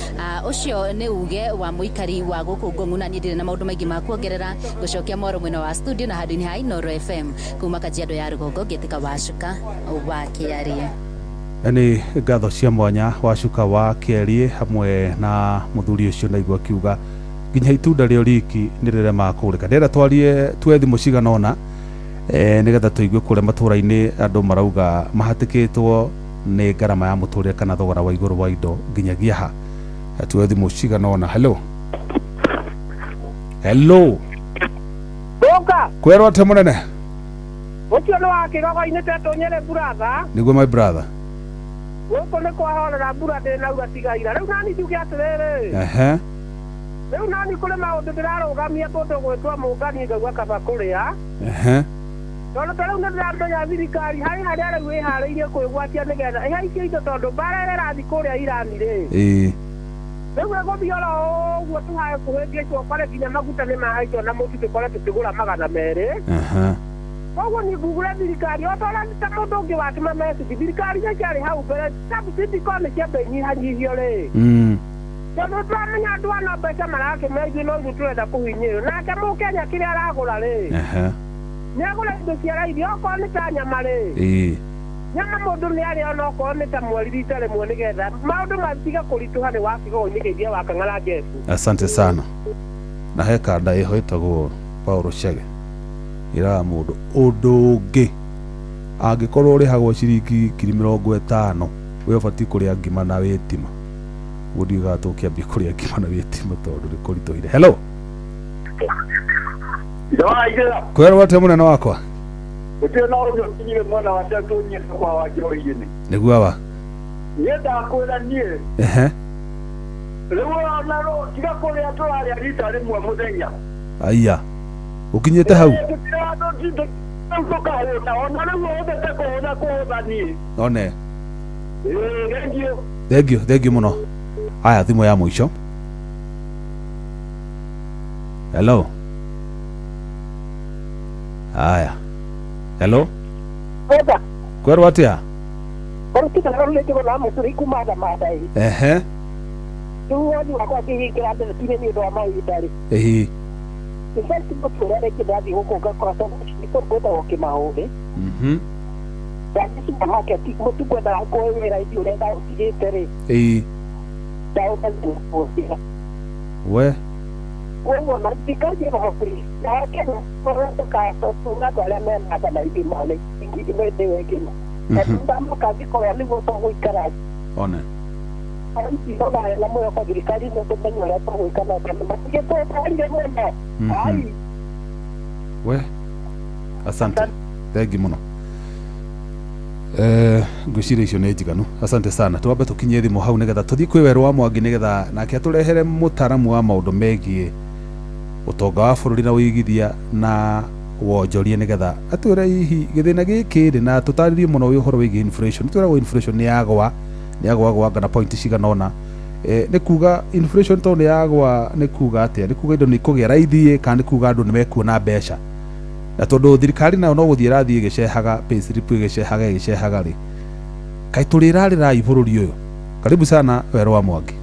Ũcio nĩ uge wa mũikari wa gũkũ Ngong'u, na niĩ ndirĩ na maũndũ maingĩ ma kuongerera. Gũcokia mwaro mwena wa studio na handũ-inĩ ha Inooro FM kuma Kajiado ya rũgongo, ngĩtĩka Wacuka wa Kĩarie.
Nĩ ngatho cia mwanya Wacuka wa Kĩarie hamwe na mũthuri ũcio, naigua akiuga nginya itunda rĩo riki nĩ rĩremaga kũgũrĩka. Ndĩrenda twarie, tuoe thimũ cigana ũna, nĩgetha tũigue kũrĩa matũũra-inĩ andũ marauga mahatĩkĩtwo. Nĩ ngarama ya mũtũrĩre kana thogora wa igũrũ wa indo nginyagia ha. Tuoe thimũ cigana ũna. Hello, hello.
Boka.
Kwĩrwo atĩa mũnene?
Ũcio nĩ wa kĩgogo-inĩ tetũnyere brother.
Nĩguo, my brother.
Gũkũ nĩ kwahorera, mbura ndĩnaura tigaira. Rĩu nani njuge atĩrĩrĩ, rĩu nani kũrĩ maũndũ ndĩrarũgamia kũndũ gwĩtwo mũngani ngaigua kaba kũrĩa, tondũ ta rĩu nĩ ndĩramenya thirikari harĩ harĩa rĩu ĩharĩirie kwĩgwatia nĩgetha ĩhaicie indo, tondũ mbara ĩrĩa ĩrathiĩ kũrĩa Irani rĩ, rĩu ĩgũthiĩ oro ũguo tũhae kũhĩngĩcwo, ũkore nginya maguta nĩ mahaicwo na mũtu tũkore tũkĩgũra 200. Koguo niĩ ngugure thirikari o ta ũrĩa ta mũndũ ũngĩ watũma message, thirikari nĩ ciarĩ hau mbere, subsidy korwo nĩ ciamba inyihanyihio rĩ, tondũ tũramenya andũ ana mbeca marakĩmenya ithuĩ no ithuĩ tũrenda kũhinyĩrĩrio, nake mũkenya kĩrĩa aragũra rĩ, nĩ agũra indo cia raithi, okorwo nĩ ta nyama rĩ, nyama mũndũ nĩ arĩa onokorwo nĩ ta mweri rita rĩmwe, nĩgetha maũndũ matige kũritũha. Nĩ wa kĩgogo-inĩ kĩingĩ wa Kang'ara Jefu.
Asante sana. Na he kanda ĩho ĩtagwo Paulo Chege ĩraga mũndũ ũndũ ũngĩ, angĩkorwo ũrĩhagwo ciringi 50,000, we ũbatiĩ kũrĩa ngima na wĩtima. Ũguo ndiugaga tũkĩambia kũrĩa ngima na wĩtima tondũ nĩ kũritũhire. Hello. Kwĩrwo atĩa mũnene wakwa?
Gũtirĩ na ũndũ ũkinyire mwena wa Tetũnyire kwa wa Njohi-inĩ.
Nĩguo awa.
Niĩ ndakwĩra niĩ, rĩu ona tiga kũrĩa tũrarĩa rita rĩmwe mũthenya.
Aya, ũkinyĩte hau?
Rĩu tũkahũna, ona rĩu ũhũthĩte kũhũna kũhũtha niĩ.
One.
Ĩĩ, thengiũ.
Thengiũ, thengiũ mũno. Aya, thimũ ya mũico. Hello. Aya, hello.
Boka.
Kwĩrwo atĩa?
Korũtika rũrĩtĩgo na mũtũrĩ kuma Thamanda ĩ. Rĩu woni wakwa ngĩhingĩra ndeto-inĩ nĩ ũndũ wa mahinda rĩ, in fact mũtũrĩre rĩngĩ ndathiĩ gũkũ ngakora tondũ nĩ kũndũ gwĩtagwo Kĩmahũrĩ, ndathiĩ supermarket mũtu ngwendaga kũhe wĩra ithi ũrĩa ndaũtigĩte rĩ, ndaũtathia.
We.
Koguo na thirikari ĩno na Kenya tũkatũra andũ arĩa mena nda na ithima nĩ ngima, tondũ ndamaka angĩkorwo nĩguo tũgũikara.
One.
Ici na mwĩhoko thirikari nĩ tũmenye ũrĩa tũgwĩka na tondũ matigĩtũtarire mũno. Ai.
We, asante, thengi mũno. Ngwĩciria icio nĩ njiganu, asante sana. Twambe tũkinyie thimũ hau nĩgetha tũthiĩ kwĩ werũ wa Mwangi, nĩgetha nake atũrehere mũtaaramu wa maũndũ megiĩ ũtonga wa bũrũri na ũigithia na wonjoria, nĩgetha atwĩre hihi gĩthĩna gĩkĩ rĩ, na tũtarĩrie mũno wĩ ũhoro wĩgiĩ inflation. Twĩragwo inflation nĩ yagwa, nĩ yagwagwanga na point cigana ũna. Nĩ kuga inflation tondũ nĩ yagwa nĩ kuga atĩa? Nĩ kuga indo nĩ ikũgĩa raithi, kana nĩ kuga andũ nĩ mekuona mbeca? Na tondũ thirikari nayo no gũthiĩ ĩrathiĩ ĩgĩcehaga payslip, ĩgĩcehaga ĩgĩcehaga rĩ, kaĩ tũrĩrarĩrai bũrũri ũyũ? Karibu sana, werũ wa Mwangi.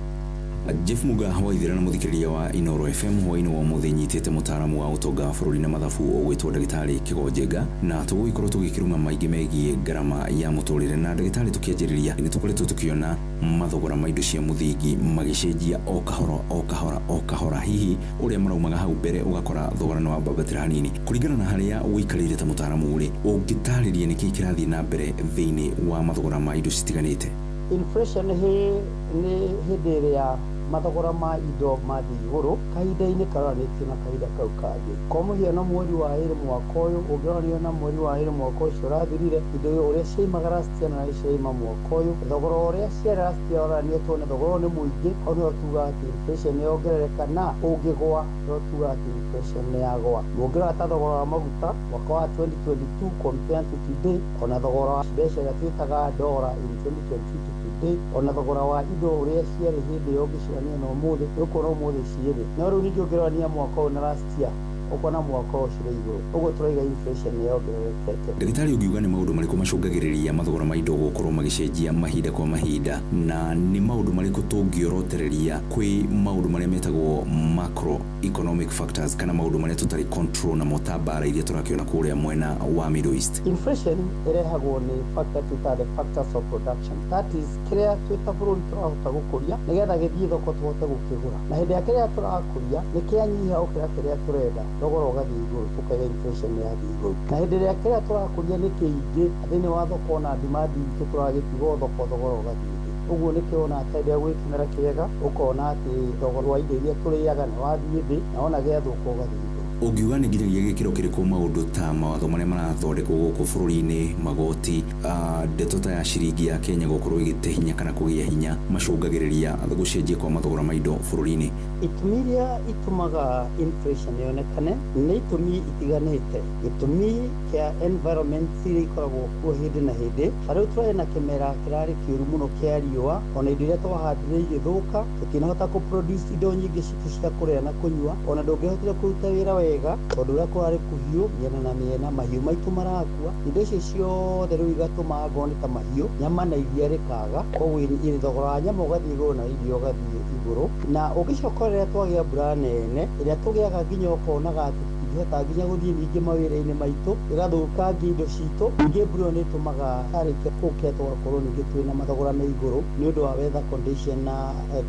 Jeff Muga waithira na muthikiriria wa Inoro FM, hwaini wa umuthi nyitite mutaaramu wa utonga wa bururi na mathabu ugwitwo ndagitari Kigonjenga, na tugũgĩkorwo tũgĩkĩruma maingĩ megiĩ ngarama ya mũtũrĩre. Na ndagĩtarĩ, tũkĩanjĩrĩria, nĩ tũkoretwo tũkĩona mathogora ma indo cia mũthingi magĩcenjia o kahora o kahora o kahora, hihi ũrĩa maraumaga hau mbere ũgakora thogora nĩ wambambatĩra hanini. Kũringana na harĩa ũikarĩire ta mũtaaramu rĩ, ũngĩtarĩria nĩkĩĩ kĩrathiĩ na mbere thĩinĩ wa mathogora ma indo citiganĩte?
Inflation nĩ hĩndĩ ĩrĩa mathogora ma indo mathiĩ igũrũ kahinda-inĩ karoranĩtio na kahinda kau kangĩ. Kwa mũhiano, mweri wa ĩrĩ mwaka ũyũ ũngĩroranio na mweri wa ĩrĩ mwaka ũcio ũrathirire, indo ũrĩa ciaimaga last year na ciaima mwaka ũyũ, thogora ũrĩa ciarĩ last year ũroranio na thogora ũyũ nĩ mũingĩ, hau nĩho tugaga atĩ inflation nĩ yongerereka, na ũngĩgwa nĩho tugaga atĩ inflation nĩ yagwa. Mũngĩrora ta thogora wa maguta mwaka wa 2022 compared to today, ona thogora wa mbeca ĩrĩa twĩtaga dollar in 2022 to today, ona thogora wa indo ũrĩa ciarĩ hĩndĩ ĩyo ũngĩcirania na ũmũthĩ, nĩ ũkuona ũmũthĩ ciĩ thĩ. No rĩu ningĩ ũngĩrorania mwaka ũyũ na last year, ũkona mwaka ũyũ cirĩ igũrũ. Ũguo tũraiga inflation nĩ yongererekete.
Ndagĩtarĩ, ũngiuga nĩ maũndũ marĩkũ macũngagĩrĩria mathogora ma indo gũkorwo magĩcenjia mahinda kwa mahinda, na nĩ maũndũ marĩkũ tũngĩorotereria kwĩ maũndũ marĩa metagwo macro economic factors, kana maũndũ marĩa tũtarĩ control namo ta mbara iria tũrakĩona kũrĩa mwena wa Middle East?
Inflation ĩrehagwo nĩ factor twĩtaga the factors of production, that is kĩrĩa twĩ ta bũrũri tũrahota gũkũria nĩgetha gĩthiĩ thoko tũhote gũkĩgũra, na hĩndĩ ĩrĩa kĩrĩa tũrakũria nĩ kĩanyiha gũkĩra kĩrĩa tũrenda. Thogora ũgathiĩ igũrũ, tũkaiga inflation nĩ yathiĩ igũrũ. Na hĩndĩ ĩrĩa kĩrĩa tũrakũria nĩ kĩingĩ thĩinĩ wa thoko na demand itũ tũragĩtiga o thoko, thogora ũgathiĩ thĩ. Ũguo nĩkĩo wonaga ta hĩndĩ ĩrĩa gwĩ kĩmera kĩega, ũkona atĩ thogora wa indo iria tũrĩaga nĩ wathiĩ thĩ, na wona gĩathũka ũgathiĩ igũrũ.
Ũngiuga nĩ nginyagia gĩkĩro kĩrĩkũ maũndũ ta mawatho marĩa marathondekwo gũkũ bũrũri-inĩ, magoti, ndeto ta ya ciringi ya Kenya gũkorwo ĩgĩte hinya kana kũgĩa hinya macũngagĩrĩria gũcenjia kwa mathogora ma indo bũrũri-inĩ?
Itũmi iria itũmaga inflation yonekane nĩ itũmi itiganĩte. Gĩtũmi kĩa environment iria ikoragwo kuo hĩndĩ na hĩndĩ. Ta rĩu tũrarĩ na kĩmera kĩrarĩ kĩũru mũno kĩa riũa, ona indo iria twahandire igĩthũka, tũtinahota kũ produce indo nyingĩ citũ cia kũrĩa na kũnyua, ona ndũngĩahotire kũruta wĩra wega tondũ ũrĩa kũrarĩ kũhiũ mĩena na mĩena, mahiũ maitũ marakua. Indo icio ciothe rĩu igatũma angorwo nĩ ta mahiũ, nyama na iria rĩkaga, koguo thogora wa nyama ũgathiĩ igũrũ na iria ũgathiĩ igũrũ. Na ũngĩcoka rĩrĩa twagĩa mbura nene, ĩrĩa tũgĩaga nginya ũkonaga atĩ tũtingĩhota nginya gũthiĩ ningĩ mawĩra-inĩ maitũ, ĩgathũkangia indo citũ. Ningĩ mbura ĩyo nĩ ĩtũmaga yarĩkia gũkĩa tũgakorwo ningĩ twĩna mathogora me igũrũ nĩ ũndũ wa weather condition na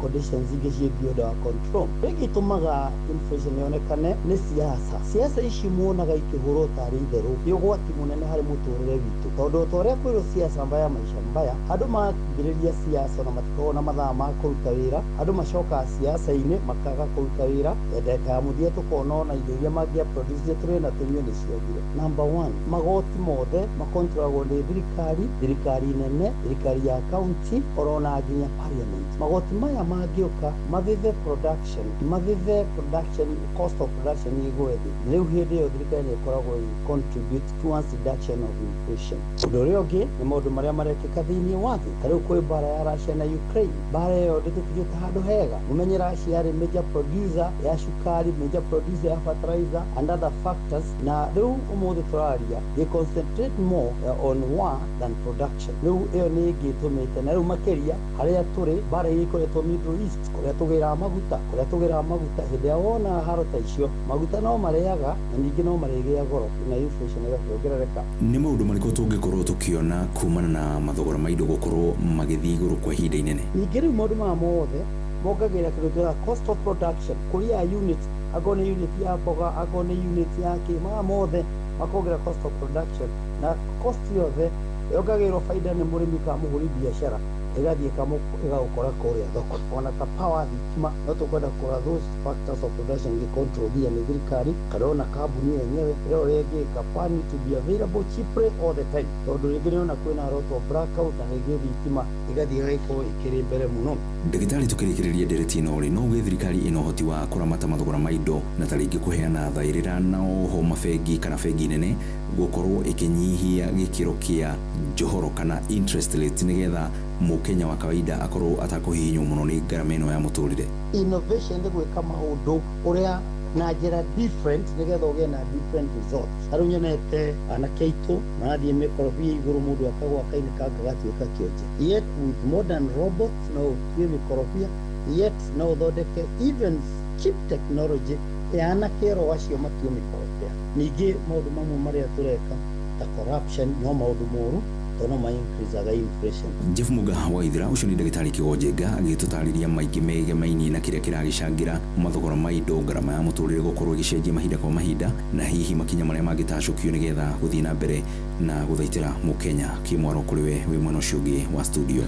conditions ingĩ ciĩ beyond our control. Rĩngĩ itũmaga inflation yonekane nĩ siasa. Siasa ici muonaga ikĩhũrwo tarĩ itherũ nĩ ũgwati mũnene harĩ mũtũrĩre witũ, tondũ o ta ũrĩa kwĩrwo siasa mbaya maisha mbaya, andũ mambĩrĩria siasa ona matikoragwo na mathaa ma kũruta wĩra. Andũ macokaga siasa-inĩ makaga kũruta wĩra, ndagĩka ya mũthia tũkona ona indo iria mangĩa produce tũrĩe na tũnyue nĩ ciagire. Number one, magoti mothe makontrolagwo nĩ thirikari, thirikari nene, thirikari ya county, oro na nginya parliament. Magoti maya mangĩũka mavĩve production, mavĩve production, cost of production ĩgwe thĩ, rĩu hĩndĩ ĩyo thirikari nĩ ĩkoragwo ĩ contribute towards reduction of inflation. Ũndũ ũrĩa ũngĩ nĩ maũndũ marĩa marekĩka thĩinĩ wa thĩ. Ta rĩu kwĩ mbara ya Russia na Ukraine. Mbara ĩyo ndĩtũtigĩte handũ hega. Mũmenye Russia yarĩ major producer ya cukari, major producer ya fertilizer and other factors, na rĩu ũmũthĩ tũraria they concentrate more on war than production. Rĩu ĩyo nĩ ĩngĩ ĩtũmĩte, na rĩu makĩria harĩa tũrĩ mbara iria ikoretwo Middle East, kũrĩa tũgĩraga maguta, kũrĩa tũgĩraga maguta, hĩndĩ ĩrĩa wona haro ta icio, maguta no marĩaga na ningĩ no marĩgĩa goro na inflation ĩgakĩongerereka.
Nĩ maũndũ marĩkũ tũngĩkorwo tũkĩona kumana na mathogora ma indo gũkorwo magĩthiĩ igũrũ kwa ihinda inene?
Ningĩ rĩu maũndũ maya mothe mongagĩrĩra kĩndũ twĩtaga cost of production, kũrĩa unit, angorwo nĩ unit ya mboga, angorwo nĩ unit ya kĩ, maya mothe makongerera cost of production, na cost yothe yongagĩrĩrwo baida nĩ mũrĩmi kana mũhũri biacara, ĩgathiĩ ĩgagũkora kũrĩa thoko. Ona ta power, thitima, no tũkwenda kũrora those factors of production igĩcontrol nginya nĩ thirikari kana ona kambuni yenyewe ĩrĩa ũrĩa ĩngĩka. Power need to be available cheaply all the time, tondũ rĩngĩ nĩona kwĩna lot of blackout na rĩngĩ thitima ĩgathiĩ ĩgagĩkorwo ĩkĩrĩ mbere mũno.
Ndagĩtarĩ, tũkĩrĩkĩrĩria ndereti ĩno rĩ, no uge thirikari ĩna ũhoti wa kũramata mathogora ma indo na ta rĩngĩ kũheana thaĩrĩra, na oho mabengi kana bengi nene gũkorwo ĩkĩnyihia gĩkĩro kĩa njohoro kana interest rate, nĩgetha mũkenya wa kawaida akorwo atakũhihinywo mũno nĩ ngarama ĩno ya mũtũrĩre?
Innovation nĩ gwĩka maũndũ ũrĩa na njĩra different nĩgetha ũgĩe na different result. Ta rĩu nyonete anake aitũ marathiĩ mĩkorobia igũrũ, mũndũ akagwa akainĩkanga agatuĩka kĩonje. Yet with modern robots no ũtue mĩkorobia, yet no ũthondeke even cheap technology ya anake oro acio matue mĩkorobia. Ningĩ maũndũ mamwe marĩa tũreka ta corruption no maũndũ moru, tondũ no ma increaseaga inflation.
Jeff Muga Waithera ũcio nĩ ndagĩtarĩ Kĩgonjenga agĩtũtarĩria maingĩ megemainie na kĩrĩa kĩragĩcangĩra mathogora ma indo, ngarama ya mũtũrĩre gũkorwo ĩgĩcenjia mahinda kwa mahinda, na hihi makinya marĩa mangĩtacũkio nĩgetha gũthiĩ na mbere na gũthaitĩra mũkenya kĩmwaro. Kũrĩ we wĩ mwena ũcio ũngĩ wa studio.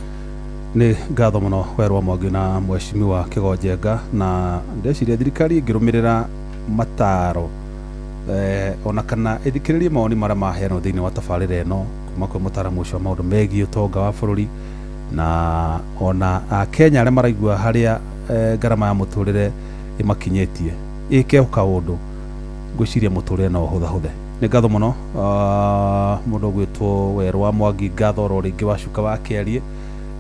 Nĩ ngatho mũno werwa Mwangi na mheshimiwa Kĩgonjenga, na ndeciria thirikari ĩngĩrũmĩrĩra mataro ona kana ĩthikĩrĩrie mawoni marĩa maheanwo thĩinĩ wa tabarĩra ĩno kuma kwĩ mũtaaramu ũcio wa maũndũ megiĩ ũtonga wa bũrũri, na ona akenya arĩa maraigua harĩa ngarama ya mũtũrĩre ĩmakinyĩtie ĩke o kaũndũ, ngwĩciria mũtũrĩre no ũhũthahũthe. Nĩ ngatho mũno mũndũ ũgwĩtwo Werũ wa Mwangi, ngatho oro rĩngĩ wa Cuka wa Kĩarie,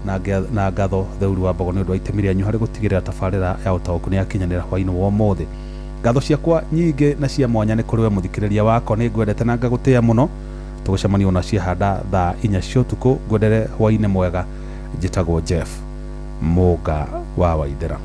na ngatho Theuri wa Mbogo nĩ ũndũ wa itemi rĩanyu harĩ gũtigĩrĩra tabarĩra ya ũtaũku nĩ yakinyanĩra hwaĩ-inĩ wa ũmũthĩ. Ngatho ciakwa nyingĩ na cia mwanya nĩ kũrĩ we mũthikĩrĩria wakwa. Nĩ ngwendete na ngagũtĩĩa mũno. Tũgũcemania ona ciahanda thaa 4 cia ũtukũ. Ngwendere hwaĩ-inĩ mwega. Njĩtagwo Jeff Mũnga wa Waithera.